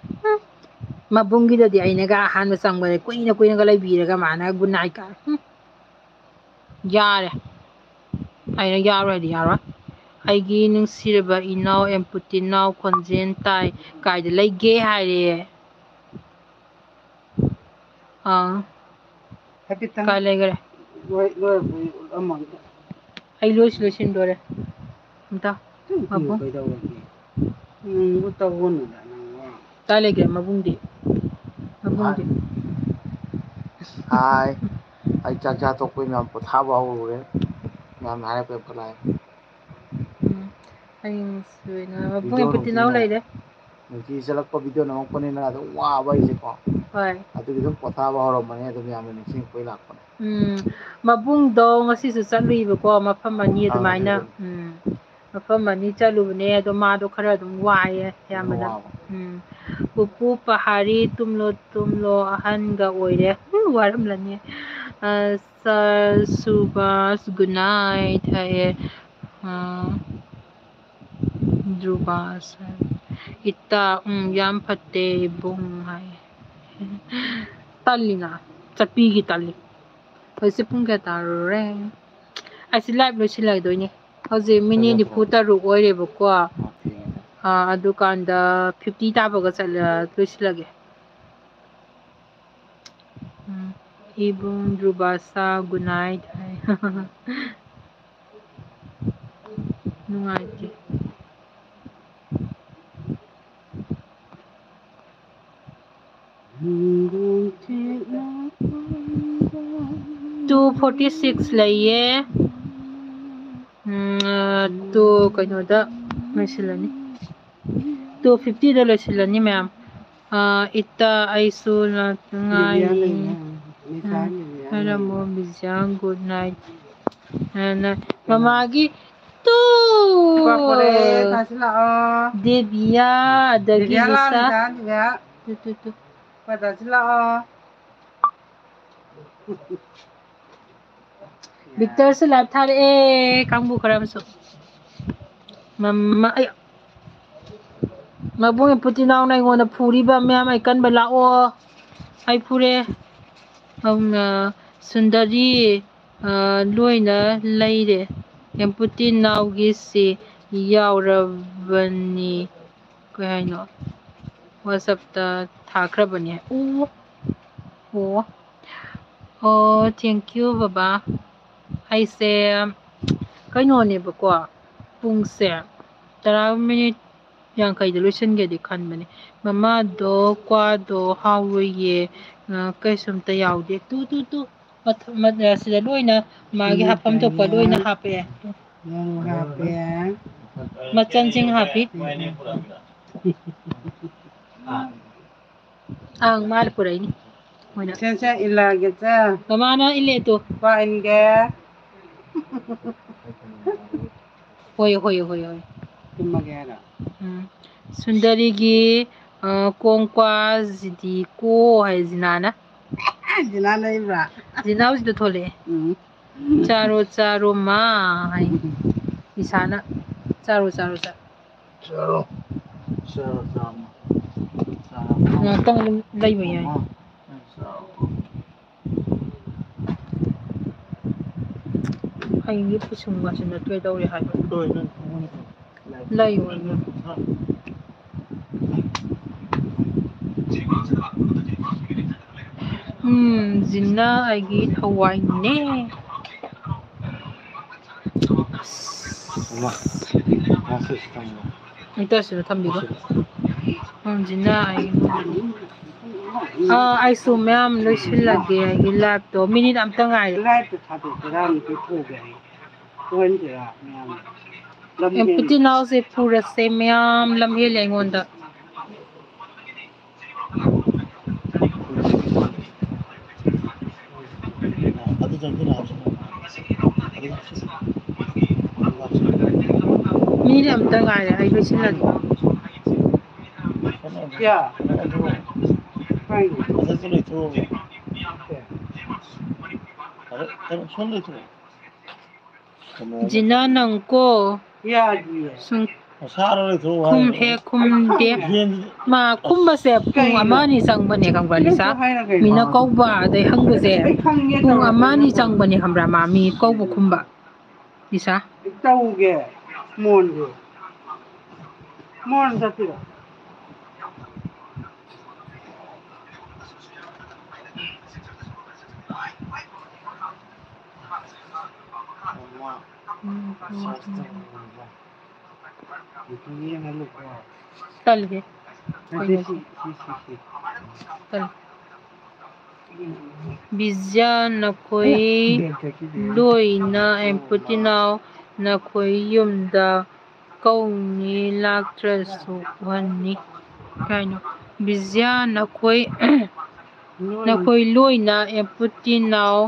ꯃꯕꯨꯡꯒꯤꯗꯗꯤ ꯑꯩꯅꯒ ꯑꯍꯥꯟꯕ ꯆꯪꯕꯗ ꯀꯨꯏꯅ ꯀꯨꯏꯅꯒ ꯂꯩꯕꯤꯔꯒ ꯃꯥꯅ good night ꯀꯥꯏ꯫ ꯍꯨꯝ꯫ ꯌꯥꯔꯦ꯫ ꯑꯩꯅ ꯌꯥꯔꯣꯏ ꯍꯥꯏꯗꯤ ꯌꯥꯔꯣꯏ꯫ ꯑꯩꯒꯤ ꯅꯨꯡꯁꯤꯔꯕ ꯏꯅꯥꯎ ꯑꯦꯝꯄꯨꯇꯤꯅꯥꯎ ꯈꯣꯟꯖꯦꯜ ꯇꯥꯏ꯫ ꯀꯥꯏꯗ ꯂꯩꯒꯦ ꯍꯥꯏꯔꯦ꯫ ꯑꯥ꯫ ꯍꯥꯏꯐꯦꯠꯇꯪ ꯀꯥꯏ ꯂꯩꯈ꯭ꯔꯦ? ꯂꯣꯏ-, ꯂꯣꯏꯔꯕ ꯎꯠꯂꯝꯃꯣ ꯑꯝꯇ꯫ ꯑꯩ ꯂꯣꯏꯁꯨ ꯂꯣꯏꯁꯤꯟꯗꯣꯔꯦ꯫ ꯑꯝꯇ꯫ ꯇꯨ, ꯇꯨ, ꯃꯕꯨꯡ꯫ ꯀꯩꯗꯧꯔꯒꯦ? ꯅꯪꯕꯨ ꯇꯧꯒꯅꯨꯗ, ꯅꯪꯕꯨ꯫ ꯀꯥꯏ ꯂꯩꯒꯦ ꯃꯕꯨꯡꯗꯤ? ꯃꯕꯨꯡꯗꯤ? ꯍꯥꯏ꯫ ꯑꯩ ꯆꯥꯛ ꯆꯥ ꯇꯣꯛꯄꯩ ꯃꯌꯥꯝ ꯄꯣꯊꯥꯕ ꯍꯧꯔꯨꯔꯦ꯫ ꯃꯌꯥꯝꯅ ꯍꯥꯏꯔꯛꯄꯩ ꯑꯃꯨꯛꯀ ꯂꯥꯛꯑꯦ꯫ ꯎꯝ꯫ ꯑꯩ ꯅꯨꯡꯁꯤꯕꯅ ꯃꯕꯨꯡ ꯚꯤꯗꯤꯑꯣ ꯑꯦꯝꯄꯨꯇꯤꯅꯥꯎ ꯅꯨꯡꯇꯤ ꯂꯩꯔꯦ꯫ ꯅꯨꯡꯇꯤ ꯆꯠꯂꯛꯄ ꯚꯤꯗꯤꯑꯣ ꯅꯝꯃꯛꯄꯅꯤꯅ ꯑꯗꯨꯝ ꯋꯥꯕ ꯑꯩꯁꯦꯀꯣ꯫ ꯍꯣꯏ꯫ ꯑꯗꯨꯒꯤ ꯑꯗꯨꯝ ꯄꯣꯊꯥꯕ ꯍꯧꯔꯝꯕꯅꯦ, ꯑꯗꯨꯝ ꯌꯥꯝꯅ ꯅꯤꯡꯁꯤꯡꯉꯛꯄꯩ ꯂꯥꯛꯄꯅꯦ꯫ ꯎꯝ, ꯃꯕꯨꯡꯗꯣ ꯉꯁꯤꯁꯨ ꯆꯠꯂꯨꯏꯕꯀꯣ, ꯃꯐꯝ ꯑꯅꯤ ꯑꯥ, ꯑꯗꯨꯃꯥꯏꯅ꯫ ꯑꯗꯨꯗꯨꯅꯤ꯫ ꯎꯝ, ꯃꯐꯝ ꯑꯅꯤ ꯆꯠꯂꯨꯕꯅꯦ, ꯑꯗꯣ ꯃꯥꯗꯣ ꯈꯔ ꯑꯗꯨꯝ ꯋꯥꯏꯌꯦ ꯑꯗꯨꯝ ꯑꯌꯥꯝꯕꯅ꯫ ꯋꯥꯕ꯫ ꯎꯝ, ꯄꯨꯄꯨ ꯄꯍꯥꯔꯤ ꯇꯨꯝꯂꯣ ꯇꯨꯝꯂꯣ ꯑꯍꯟꯒ ꯑꯣꯏꯔꯦ꯫ ꯎꯝ, ꯋꯥꯔꯝꯂꯅꯤ꯫ ꯑ, ꯁꯥꯔ ꯁꯨꯕꯥꯁ good night ꯍꯥꯏꯌꯦ꯫ ꯑ, ꯗ꯭ꯔꯨꯕꯥꯁ꯫ ꯏꯇꯥ, ꯎꯝ, ꯌꯥꯝ ꯐꯠꯇꯦ ꯏꯕꯨꯡ ꯍꯥꯏ꯫ ꯇꯜꯂꯤꯅ, ꯆꯠꯄꯤꯒꯤ ꯇꯜꯂꯤ꯫ ꯍꯧꯖꯤꯛꯁꯦ ꯄꯨꯡ ꯀꯌꯥ ꯇꯥꯔꯨꯔꯦ? ꯑꯩꯁꯦ live ꯂꯣꯏꯁꯤꯜꯂꯗꯣꯏꯅꯦ꯫ ꯍꯧꯖꯤꯛ minute ꯅꯤꯐꯨ ꯇꯔꯨꯛ ꯑꯣꯏꯔꯦꯕꯀꯣ꯫ ꯑꯣꯀꯦ꯫ ꯑꯥ, ꯑꯗꯨꯀꯥꯟꯗ fifty ꯇꯥꯕꯒ ꯆꯠꯂ-, ꯂꯣꯏꯁꯤꯜꯂꯒꯦ꯫ ꯎꯝ, ꯏꯕꯨꯡ ꯗ꯭ꯔꯨꯕꯥꯁꯥ good night ꯍꯥꯏ꯫ ꯅꯨꯡꯉꯥꯏꯇꯦ꯫ Two forty six ꯂꯩꯌꯦ꯫ ꯎꯝ, ꯑ, two ꯀꯩꯅꯣꯗ ꯂꯣꯏꯁꯤꯜꯂꯅꯤ꯫ Two fifty ꯗ ꯂꯣꯏꯁꯤꯜꯂꯅꯤ ꯃꯌꯥꯝ꯫ ꯑ, ꯏꯇꯥ, ꯑꯩꯁꯨ ꯂꯥꯛꯇ ꯉꯥꯏꯔꯤ꯫ ꯂꯤꯕꯤꯌꯥ ꯂꯩꯅꯦ꯫ ꯎꯝ, ꯍꯥꯏꯔꯝꯃꯣ, ꯕꯤꯖꯤꯌꯥ, good night꯫ ꯑ, ꯅ-, ꯃꯃꯥꯒꯤ ꯇꯨ! ꯄꯥꯐꯣꯔꯦ, ꯇꯥꯁꯤ ꯂꯥꯛꯑꯣ꯫ ꯗꯦꯕꯤꯌꯥ, ꯑꯗꯒꯤ ꯗꯦꯕꯤꯌꯥ ꯂꯤꯁꯥ꯫ ꯂꯥꯛꯑꯣ, ꯗꯦꯕꯤꯌꯥ꯫ ꯇꯨ, ꯇꯨ, ꯇꯨ꯫ ꯄꯥ ꯇꯥꯁꯤ ꯂꯥꯛꯑꯣ꯫ ꯕꯤꯛꯇꯔꯁꯨ live ꯊꯥꯔꯛꯑꯦ, ꯀꯥꯡꯕꯨ ꯈꯔ ꯑꯃꯁꯨ꯫ ꯃꯃꯥ, ꯑꯌꯥ꯫ ꯃꯕꯨꯡ ꯏꯄꯨꯇꯤ ꯏꯅꯥꯎꯅ ꯑꯩꯉꯣꯟꯗ ꯐꯨꯔꯤꯕ ꯃꯌꯥꯝ ꯑꯩ ꯀꯟꯕ ꯂꯥꯛꯑꯣ꯫ ꯑꯩ ꯐꯨꯔꯦ꯫ ꯁꯨꯟꯗꯔꯤ ꯂꯣꯏꯅ ꯂꯩꯔꯦ꯫ ꯏꯄꯨꯇꯤ ꯏꯅꯥꯎꯒꯤꯁꯤ ꯌꯥꯎꯔꯕꯅꯤ꯫ ꯀꯩ ꯍꯥꯏꯅꯣ? WhatsApp-ꯇ ꯊꯥꯈ꯭ꯔꯕꯅꯦ꯫ ꯑꯣ꯫ ꯑꯣ꯫ ꯑꯣ, thank you, ꯕꯕꯥ꯫ ꯑꯩꯁꯦ ꯀꯩꯅꯣꯅꯦꯕꯀꯣ, ꯄꯨꯡꯁꯦ ꯇꯔꯥ ꯃꯤꯅꯤꯠ ꯌꯥꯡꯈꯩꯗ ꯂꯣꯏꯁꯤꯟꯒꯦꯗꯤ ꯈꯟꯕꯅꯦ꯫ ꯃꯃꯥꯗꯣ ꯀ꯭ꯋꯥꯗꯣ ꯍꯥꯎꯔꯣꯏꯌꯦ, ꯑ, ꯀꯩꯁꯨꯝꯇ ꯌꯥꯎꯗꯦ꯫ ꯇꯨ, ꯇꯨ, ꯇꯨ꯫ ꯃꯊ-, ꯃ-, ꯑ, ꯁꯤꯗ ꯂꯣꯏꯅ ꯃꯥꯒꯤ ꯎꯝ, ꯍꯥꯞꯐꯝ ꯊꯣꯛꯄ ꯀꯩꯅꯣ? ꯂꯣꯏꯅ ꯍꯥꯞꯄꯦ꯫ ꯉꯥꯔꯤ ꯍꯥꯞꯄꯦ꯫ ꯃꯆꯜꯁꯤꯡ ꯍꯥꯞꯄꯤ꯫ ꯎꯝ, ꯎꯝ꯫ ꯑꯪ, ꯃꯥꯅ ꯄꯨꯔꯛꯏꯅꯤ꯫ ꯃꯣꯏꯅ꯫ ꯁꯦ, ꯁꯦ, ꯏꯜꯂꯛꯑꯒꯦ, ꯁꯦ꯫ ꯃꯃꯥꯅ ꯏꯜꯂꯦ ꯇꯨ꯫ ꯀ꯭ꯋꯥ ꯏꯟꯒꯦ꯫ ꯍꯣꯏ, ꯍꯣꯏ, ꯍꯣꯏ, ꯍꯣꯏ꯫ ꯇꯨꯝꯃꯒꯦ ꯍꯥꯏꯔꯣ? ꯎꯝ꯫ ꯁꯨꯟꯗꯔꯤꯒꯤ, ꯑ, ꯀꯣꯡꯀ꯭ꯋꯥꯁꯤꯗꯤ ꯀꯣ ꯍꯥꯏ ꯖꯤꯅꯥꯅ꯫ ꯖꯤꯅꯥ ꯂꯩꯕ꯭ꯔꯥ? ꯖꯤꯅꯥ ꯍꯧꯖꯤꯛꯇ ꯊꯣꯛꯂꯛꯑꯦ꯫ ꯎꯝ꯫ ꯆꯥꯔꯣ, ꯆꯥꯔꯣ, ꯃꯥ ꯍꯥꯏ꯫ ꯏꯁꯥꯅ ꯆꯥꯔꯣ, ꯆꯥꯔꯣ, ꯆꯥꯔꯣ꯫ ꯆꯥꯔꯣ꯫ ꯆꯥꯔꯣ, ꯆꯥꯔꯣ, ꯃꯥ꯫ ꯆꯥꯔꯣ꯫ ꯉꯥꯛꯇꯪ ꯑꯗꯨꯝ ꯂꯩꯕ ꯌꯥꯏ꯫ ꯃꯥ꯫ ꯑꯩꯒꯤ ꯄꯤꯁꯨꯝꯒꯁꯦ ꯅꯠꯇ꯭ꯔꯦ ꯇꯧꯔꯦ ꯍꯥꯏꯕ꯫ ꯂꯩꯌꯨ ꯑꯩꯒꯤ꯫ ꯎꯝ, ꯖꯤꯟꯅ ꯑꯩꯒꯤ ꯊꯋꯥꯏꯅꯦ꯫ ꯑꯃ, ꯃꯥꯁꯦ ꯁꯤ ꯊꯝꯃꯣ꯫ ꯑꯝꯇ ꯁꯤꯗ ꯊꯝꯕꯤꯈꯣ꯫ ꯁꯤꯗ꯫ ꯎꯝ, ꯖꯤꯟꯅ ꯑꯩꯒꯤ꯫ ꯑꯥ, ꯑꯩꯁꯨ ꯃꯌꯥꯝ ꯂꯣꯏꯁꯤꯜꯂꯒꯦ ꯑꯩꯒꯤ live-ꯇꯣ꯫ Minute ꯑꯝꯇ ꯉꯥꯏꯔꯦ꯫ Live-ꯇꯣ ꯊꯥꯗꯣꯛꯁꯤꯔꯥ, ꯑꯃꯨꯛ ꯄꯨꯊꯣꯛꯑꯒꯦ ꯑꯩ꯫ ꯊꯣꯛꯍꯟꯁꯤꯔꯥ ꯃꯌꯥꯝ? ꯂꯝ ꯑꯦ, ꯍꯦꯜꯂꯦ꯫ ꯄꯨꯇꯤꯅꯥꯎꯁꯦ ꯐꯨꯔꯁꯦ, ꯃꯌꯥꯝ ꯂꯝ ꯍꯦꯜꯂꯦ ꯑꯩꯉꯣꯟꯗ꯫ Minute ꯑꯝꯇ ꯉꯥꯏꯔꯦ, ꯑꯩ ꯂꯣꯏꯁꯤꯜꯂꯒꯦ꯫ ꯀꯌꯥ? ꯀꯩꯅꯣ? ꯖꯤꯅꯥ, ꯅꯪꯀꯣ꯫ ꯌꯥꯗꯤꯌꯦ꯫ ꯁꯨꯝ ꯈꯨꯝ ꯍꯦꯛ ꯈꯨꯝꯗꯦ꯫ ꯃꯥ ꯈꯨꯝꯕꯁꯦ ꯄꯨꯡ ꯑꯃ ꯑꯅꯤ ꯆꯪꯕꯅꯦ, ꯈꯪꯕ꯭ꯔꯥ, ꯂꯤꯁꯥ? ꯃꯤꯅ ꯀꯧꯕ ꯑꯗꯩ ꯍꯪꯕꯁꯦ ꯄꯨꯡ ꯑꯃ ꯑꯅꯤ ꯆꯪꯕꯅꯦ, ꯈꯪꯕ꯭ꯔꯥ? ꯃꯥ ꯃꯤ ꯀꯧꯕ ꯈꯨꯝꯕ꯫ ꯂꯤꯁꯥ꯫ ꯇꯧꯒꯦ꯫ ꯃꯣꯟꯁꯦ꯫ ꯃꯣꯟ ꯆꯠꯇꯣꯏꯔꯣ? ꯇꯜꯂꯦ꯫ ꯇꯜꯂꯦ꯫ ꯕꯤꯖ꯭ꯌꯥ, ꯅꯈꯣꯏ ꯂꯣꯏꯅ ꯑꯦꯝꯄꯨꯇꯤꯅꯥꯎ ꯅꯈꯣꯏ ꯌꯨꯝꯗ ꯀꯧꯅꯤ, ꯂꯥꯛꯇ꯭ꯔꯁꯨ ꯎꯍꯟꯅꯤ꯫ ꯀꯩꯅꯣ? ꯕꯤꯖ꯭ꯌꯥ, ꯅꯈꯣꯏ, ꯅꯈꯣꯏ ꯂꯣꯏꯅ ꯑꯦꯝꯄꯨꯇꯤꯅꯥꯎ,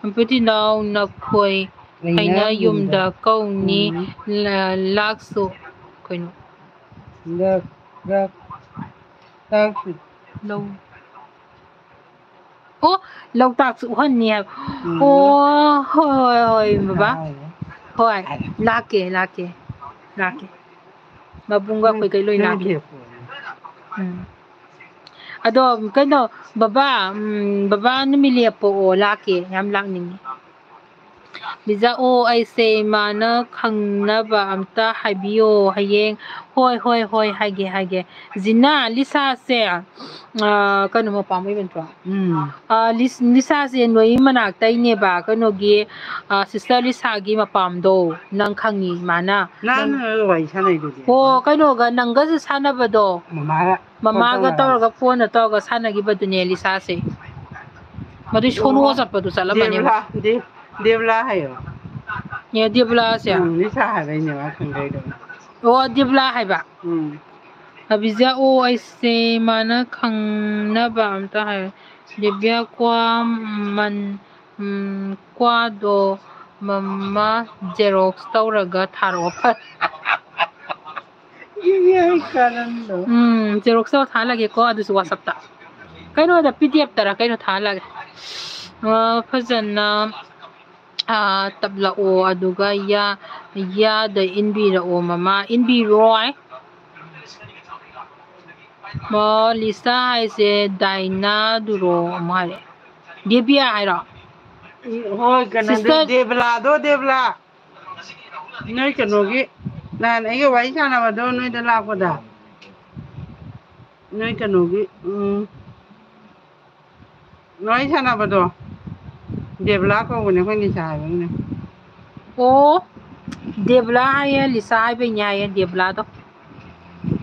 ꯑꯦꯝꯄꯨꯇꯤꯅꯥꯎ ꯅꯈꯣꯏ ꯑꯩꯅ ꯌꯨꯝꯗ ꯀꯧꯅꯤ, ꯎꯝ꯫ ꯂꯥ-, ꯂꯥꯛꯁꯨ꯫ ꯀꯩꯅꯣ? ꯂꯥꯛ-, ꯂꯥꯛ-, ꯂꯥꯛꯁꯨ꯫ ꯂꯧ꯫ ꯑꯣ, ꯂꯣꯛꯇꯥꯛꯁꯨ ꯎꯍꯟꯅꯤ ꯍꯥꯏꯕ꯫ ꯎꯝ꯫ ꯑꯣ, ꯍꯣꯏ, ꯍꯣꯏ, ꯍꯣꯏ, ꯕꯕꯥ꯫ ꯍꯣꯏ꯫ ꯍꯣꯏ, ꯂꯥꯛꯀꯦ, ꯂꯥꯛꯀꯦ, ꯂꯥꯛꯀꯦ꯫ ꯃꯕꯨꯡꯒ ꯑꯩꯈꯣꯏꯒꯩ ꯂꯣꯏ ꯂꯥꯛꯀꯦ꯫ ꯎꯝ꯫ ꯑꯗꯣ, ꯀꯩꯅꯣ, ꯕꯕꯥ, ꯎꯝ, ꯕꯕꯥ ꯅꯨꯃꯤꯠ ꯂꯦꯞꯄꯛꯑꯣ, ꯂꯥꯛꯀꯦ, ꯌꯥꯝ ꯂꯥꯛꯅꯤꯡꯉꯤ꯫ ꯕꯤꯖꯥ, ꯑꯣ, ꯑꯩꯁꯦ ꯏꯃꯥꯅ ꯈꯪꯅꯕ ꯑꯝꯇ ꯍꯥꯏꯕꯤꯌꯣ ꯍꯌꯦꯡ꯫ ꯍꯣꯏ, ꯍꯣꯏ, ꯍꯣꯏ, ꯍꯥꯏꯒꯦ, ꯍꯥꯏꯒꯦ꯫ ꯖꯤꯅꯥ, ꯂꯤꯁꯥꯁꯦ, ꯑ, ꯀꯩꯅꯣ ꯃꯄꯥꯝ ꯑꯣꯏꯕ ꯅꯠꯇ꯭ꯔꯣ? ꯎꯝ꯫ ꯑ, ꯂꯤꯁ-, ꯂꯤꯁꯥꯁꯦ ꯅꯣꯏ ꯃꯅꯥꯛꯇꯩꯅꯦꯕ, ꯀꯩꯅꯣꯒꯤ, ꯑ, sister ꯂꯤꯁꯥꯒꯤ ꯃꯄꯥꯝꯗꯣ, ꯅꯪ ꯈꯪꯉꯤ, ꯃꯥꯅ꯫ ꯅꯪ ꯅꯪ ꯋꯥꯔꯤ ꯁꯥꯟꯅꯩꯗꯨꯗꯤ꯫ ꯍꯣ, ꯀꯩꯅꯣꯒ, ꯅꯪꯒꯁꯨ ꯁꯥꯟꯅꯕꯗꯣ꯫ ꯃꯃꯥꯒ꯫ ꯃꯃꯥꯒ ꯐꯣꯟ ꯇꯧꯔꯒ꯫ ꯇꯧꯔꯒ, ꯐꯣꯟꯗ ꯇꯧꯔꯒ ꯁꯥꯟꯅꯈꯤꯕꯗꯨꯅꯦ ꯂꯤꯁꯥꯁꯦ꯫ ꯃꯗꯨꯏ ꯁꯣꯅꯣ ꯑꯣ꯫ ꯆꯠꯄꯗꯨ ꯆꯠꯂꯝꯃꯅꯦꯕ꯫ ꯗꯦꯕꯂꯥ, ꯗꯦ-, ꯗꯦꯕꯂꯥ ꯍꯥꯏꯌꯣ꯫ ꯑꯦ, ꯗꯦꯕꯂꯥꯁꯦ? ꯎꯝ, ꯂꯤꯁꯥ ꯍꯥꯏꯕꯩꯅꯦ ꯃꯥ ꯈꯪꯗ꯭ꯔꯤꯗꯣ꯫ ꯑꯣ, ꯗꯦꯕꯂꯥ ꯍꯥꯏꯕ? ꯎꯝ꯫ ꯑꯕꯤꯖꯥ, ꯑꯣ, ꯑꯩꯁꯦ ꯃꯥꯅ ꯈꯪꯅꯕ ꯑꯝꯇ ꯍꯥꯏꯌꯣ꯫ ꯗꯦꯕꯤꯌꯥ ꯀ꯭ꯋꯥ ꯃꯟ-, ꯎꯝ, ꯀ꯭ꯋꯥꯗꯣ ꯃꯃꯥ xerox ꯇꯧꯔꯒ ꯊꯥꯔꯛꯑꯣ꯫ ꯐ-, ꯏ, ꯑꯩ ꯀꯔꯟꯗꯣ꯫ ꯎꯝ, xerox ꯇꯧꯔ ꯊꯥꯍꯜꯂꯒꯦꯀꯣ, ꯑꯗꯨꯁꯨ WhatsApp-ꯇ꯫ ꯀꯩꯅꯣꯗ, PDF ꯇꯔ ꯀꯩꯅꯣ ꯊꯥꯍꯜꯂꯒꯦ꯫ ꯑ, ꯐꯖꯅ ꯑꯥ, ꯇꯞꯂꯛꯑꯣ, ꯑꯗꯨꯒ ꯌꯥ-, ꯌꯥꯗ ꯏꯟꯕꯤꯔꯛꯑꯣ, ꯃꯃꯥ꯫ ꯏꯟꯕꯤꯔꯣꯏ꯫ ꯃꯣ, ꯂꯤꯁꯥ ꯍꯥꯏꯁꯦ ꯗꯥꯏꯅꯥꯗꯨꯔꯣ ꯑꯃꯨꯛ ꯍꯥꯏꯔꯛꯑꯦ꯫ ꯗꯦꯕꯤꯌꯥ ꯍꯥꯏꯔꯣ? ꯎꯝ, ꯍꯣꯏ, ꯀꯩꯅꯣꯗꯣ, sister꯫ ꯗꯦꯕꯂꯥꯗꯣ, ꯗꯦꯕꯂꯥ꯫ ꯅꯣꯏ ꯀꯩꯅꯣꯒꯤ, ꯅꯍꯥꯟ ꯑꯩꯒ ꯋꯥꯔꯤ ꯁꯥꯟꯅꯕꯗꯣ ꯅꯣꯏꯗ ꯂꯥꯛꯄꯗ꯫ ꯅꯣꯏ ꯀꯩꯅꯣꯒꯤ, ꯎꯝ, ꯋꯥꯔꯤ ꯁꯥꯟꯅꯕꯗꯣ ꯗꯦꯕꯂꯥ ꯀꯧꯕꯅꯦ, ꯑꯩꯈꯣꯏ ꯂꯤꯁꯥ ꯍꯥꯏꯕꯅꯤꯅꯦ꯫ ꯑꯣ, ꯗꯦꯕꯂꯥ ꯍꯥꯏꯌꯦ, ꯂꯤꯁꯥ ꯍꯥꯏꯕꯩꯅꯦ ꯍꯥꯏꯌꯦ, ꯗꯦꯕꯂꯥꯗꯣ꯫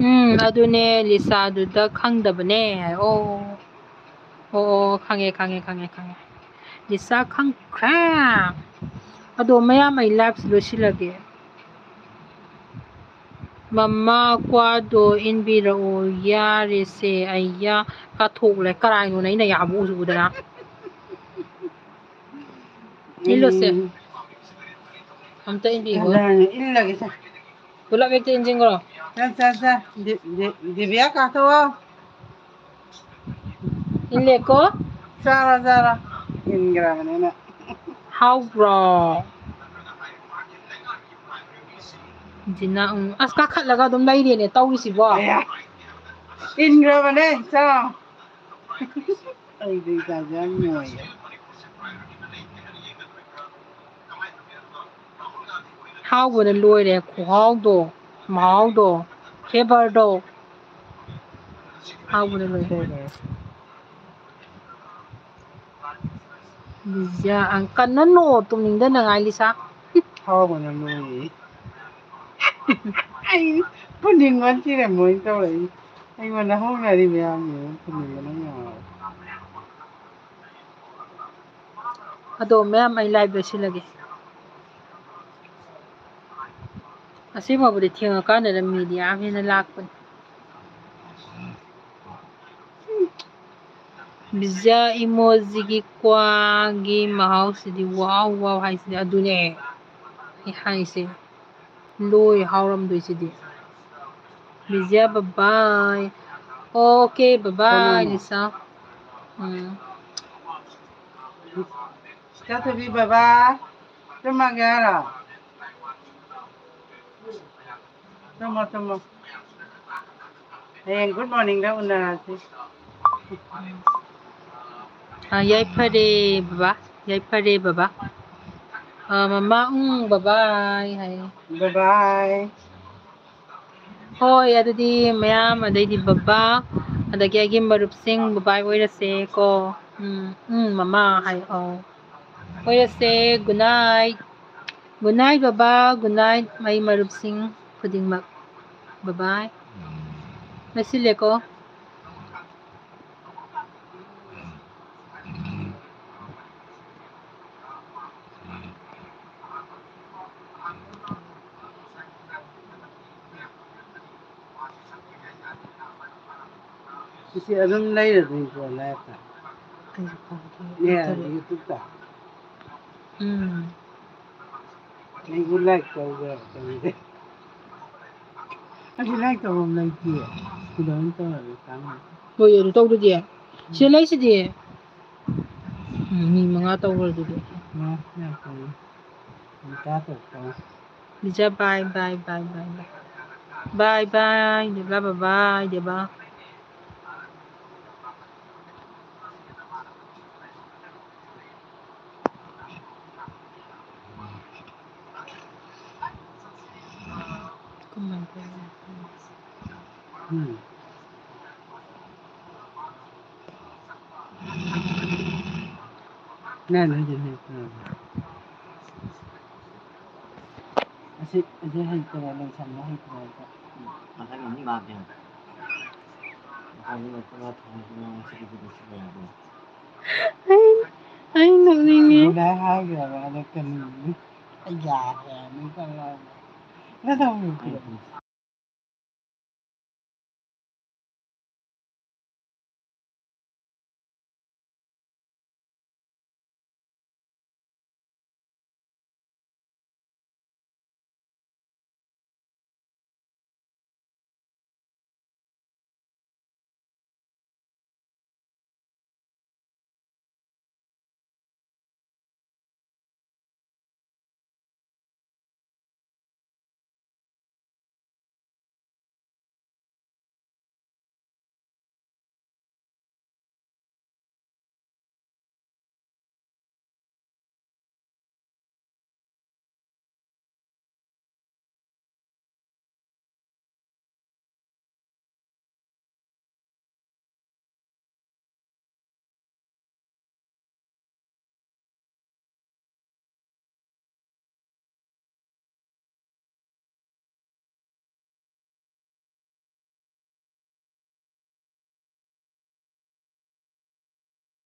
ꯎꯝ, ꯑꯗꯨꯅꯦ, ꯂꯤꯁꯥꯗꯨꯗ ꯈꯪꯗꯕꯅꯦ ꯍꯥꯏ꯫ ꯑꯣ, ꯑꯣ, ꯑꯣ, ꯈꯪꯉꯦ, ꯈꯪꯉꯦ, ꯈꯪꯉꯦ, ꯈꯪꯉꯦ꯫ ꯂꯤꯁꯥ ꯈꯪꯈ꯭ꯔꯦ꯫ ꯑꯗꯣ ꯃꯌꯥꯝ, ꯑꯩ liveꯁꯦ ꯂꯣꯏꯁꯤꯜꯂꯒꯦ꯫ ꯃꯃꯥ, ꯀ꯭ꯋꯥꯗꯣ ꯏꯟꯕꯤꯔꯛꯑꯣ, ꯌꯥꯔꯦꯁꯦ, ꯑꯩ ꯌꯥ ꯀꯥꯊꯣꯛꯂꯦ꯫ ꯀꯔꯥꯏꯅꯣꯅꯦ ꯑꯩꯅ ꯌꯥꯕ ꯎꯁꯨ ꯎꯗꯅ? ꯏꯜꯂꯨꯁꯦ꯫ ꯎꯝ꯫ ꯑꯝꯇ ꯏꯟꯕꯤꯈꯣ꯫ ꯐꯖꯅ ꯏꯜꯂꯒꯦꯁꯦ꯫ ꯄꯨꯂꯞ ꯍꯦꯛꯇ ꯏꯟꯁꯤꯟꯈ꯭ꯔꯣ꯫ ꯆꯠ, ꯆꯠ, ꯆꯠ꯫ ꯗꯤ-, ꯗꯤ-, ꯗꯤꯕꯤꯌꯥ ꯀꯥꯊꯣꯛꯑꯣ꯫ ꯏꯜꯂꯦꯀꯣ? ꯆꯥꯔꯣ, ꯆꯥꯔꯣ꯫ ꯏꯟꯈ꯭ꯔꯕꯅꯤꯅ꯫ ꯍꯥꯎꯕ꯭ꯔꯣ? ꯖꯤꯅꯥ, ꯎꯝ꯫ ꯑꯁ, ꯀꯥꯈꯠꯂꯒ ꯑꯗꯨꯝ ꯂꯩꯔꯦꯅꯦ ꯇꯧꯔꯤꯁꯤꯕꯣ꯫ ꯑꯌꯥ꯫ ꯏꯟꯈ꯭ꯔꯕꯅꯦ, ꯆꯥꯎ꯫ ꯑꯩꯗꯤ ꯏꯆꯥꯁꯦ ꯌꯥꯝ ꯅꯨꯡꯉꯥꯏꯌꯦ꯫ ꯍꯥꯎꯕꯅ ꯂꯣꯏꯔꯦ, ꯈꯨꯍꯥꯎꯗꯣ, ꯃꯍꯥꯎꯗꯣ, flavourꯗꯣ꯫ ꯍꯥꯎꯕꯅ ꯂꯣꯏꯔꯦ꯫ ꯕꯤꯖꯤꯌꯥ, ꯑꯪ, ꯀꯟꯅ ꯅꯣꯛꯑꯣ, ꯇꯨꯝꯅꯤꯡꯗꯅꯉꯥꯏ, ꯂꯤꯁꯥ꯫ ꯍꯥꯎꯕꯅ ꯂꯣꯏꯔꯦ꯫ ꯑꯩ ꯐꯨꯅꯤꯡꯕꯅ ꯁꯤꯔꯦ ꯃꯣꯏ ꯇꯧꯔꯛꯏ꯫ ꯑꯩꯉꯣꯟꯗ ꯍꯧꯅꯔꯤ ꯃꯌꯥꯝꯁꯦ ꯐꯨꯅꯤꯡꯕꯅ ꯉꯥꯎꯔꯦ꯫ ꯑꯗꯣ ꯃꯌꯥꯝ ꯑꯩ live ꯂꯣꯏꯁꯤꯜꯂꯒꯦ꯫ ꯑꯁꯦꯡꯕꯕꯨꯗꯤ ꯊꯦꯡꯉꯀꯥꯟꯗꯅ ꯃꯤꯗꯤ ꯌꯥꯝ ꯍꯦꯟꯅ ꯂꯥꯛꯄꯅꯤ꯫ ꯕꯤꯖꯤꯌꯥ emojiꯒꯤ ꯀ꯭ꯋꯥꯒꯤ ꯃꯍꯥꯎꯁꯤꯗꯤ wow wow ꯍꯥꯏꯁꯤꯗꯤ ꯑꯗꯨꯅꯦ ꯑꯩ ꯍꯥꯏꯁꯦ꯫ ꯂꯣꯏ ꯍꯥꯎꯔꯝꯗꯣꯏꯁꯤꯗꯤ꯫ Bijiya, bye bye꯫ Okay, bye bye, ꯀꯅꯥꯅꯣ? ꯂꯤꯁꯥ꯫ ꯎꯝ꯫ ꯆꯠꯊꯕꯤ, bye bye꯫ ꯇꯨꯝꯃꯒꯦ ꯍꯥꯏꯔꯣ? ꯇꯨꯝꯃꯣ, ꯇꯨꯝꯃꯣ꯫ ꯍꯌꯦꯡ good morningꯗ ꯎꯅꯔꯁꯤ꯫ ꯑ, ꯌꯥꯏꯐꯔꯦ ꯕꯕꯥ, ꯌꯥꯏꯐꯔꯦ ꯕꯕꯥ꯫ ꯑ, ꯃꯃꯥ, ꯎꯝ, bye bye ꯍꯥꯏꯌꯦ꯫ Bye bye꯫ ꯍꯣꯏ, ꯑꯗꯨꯗꯤ ꯃꯌꯥꯝ, ꯑꯗꯩꯗꯤ ꯕꯕꯥ, ꯑꯗꯒꯤ ꯑꯩꯒꯤ ꯃꯔꯨꯞꯁꯤꯡ, bye bye ꯑꯣꯏꯔꯁꯦ ꯀꯣ꯫ ꯎꯝ, ꯎꯝ, ꯃꯃꯥ ꯍꯥꯏ, ꯑꯧ꯫ ꯑꯣꯏꯔꯁꯦ, good night꯫ Good night ꯕꯕꯥ, good night ꯑꯩ ꯃꯔꯨꯞꯁꯤꯡ ꯈꯨꯗꯤꯡꯃꯛ꯫ Bye bye꯫ ꯂꯣꯏꯁꯤꯜꯂꯦꯀꯣ꯫ ꯁꯤꯁꯦ ꯑꯗꯨꯝ ꯂꯩꯔꯗꯣꯏꯅꯤꯀꯣ liveꯇ? ꯑꯩꯁꯨ ꯈꯪꯗꯦ꯫ ꯑꯦ, YouTubeꯇ? ꯎꯝ꯫ ꯑꯩꯕꯨ like ꯇꯧꯕ꯭ꯔꯥ ꯇꯧꯗꯦ꯫ ꯑꯩꯗꯤ like ꯇꯧꯐꯝ ꯂꯩꯇꯦ꯫ ꯁꯤꯗ ꯑꯣꯏꯅ ꯇꯧꯔꯒꯦ ꯀꯥꯟꯅꯗꯦ꯫ ꯍꯣꯏ, ꯑꯗꯨ ꯇꯧꯗ꯭ꯔꯗꯤ꯫ ꯁꯤꯗ ꯂꯩꯁꯤꯗꯤ꯫ ꯎꯝ, ꯃꯤ ꯃꯉꯥ ꯇꯧꯈ꯭ꯔꯗꯨꯗꯤ꯫ ꯃꯉꯥ ꯌꯥꯝ ꯇꯧꯏ꯫ ꯃꯤ ꯇꯔꯥ ꯇꯔꯨꯛ ꯇꯧꯏ꯫ ꯂꯤꯖꯥ, bye, bye, bye, bye, bye꯫ Bye, bye, ꯗꯦꯕꯂꯥ, bye, bye, ꯗꯦꯕ꯫ ꯎꯝ꯫ ꯅꯪ ꯅꯪꯒꯤ ꯍꯩꯇ꯭ꯔꯣ? ꯑꯁꯤ, ꯑꯁꯤ ꯍꯩꯇ꯭ꯔꯣ? ꯂꯣꯏꯁꯟꯕ ꯍꯩꯇ꯭ꯔꯣ? ꯃꯊꯪ ꯑꯃꯨꯛ ꯂꯥꯛꯀꯦ꯫ ꯃꯊꯪ ꯑꯃꯨꯛ ꯂꯥꯛꯀꯦ꯫ ꯑꯩ, ꯑꯩ ꯅꯣꯛꯅꯤꯡꯉꯦ꯫ ꯒꯨꯗ ꯅꯥꯏꯠ ꯍꯥꯏꯈ꯭ꯔꯕ ꯑꯗꯣ ꯀꯔꯤꯅꯣ? ꯑꯩ ꯌꯥꯗ꯭ꯔꯦ, ꯑꯃꯨꯛ ꯇꯧꯔꯛꯑꯣ꯫ ꯅꯪ ꯇꯧꯔꯛꯑꯣ꯫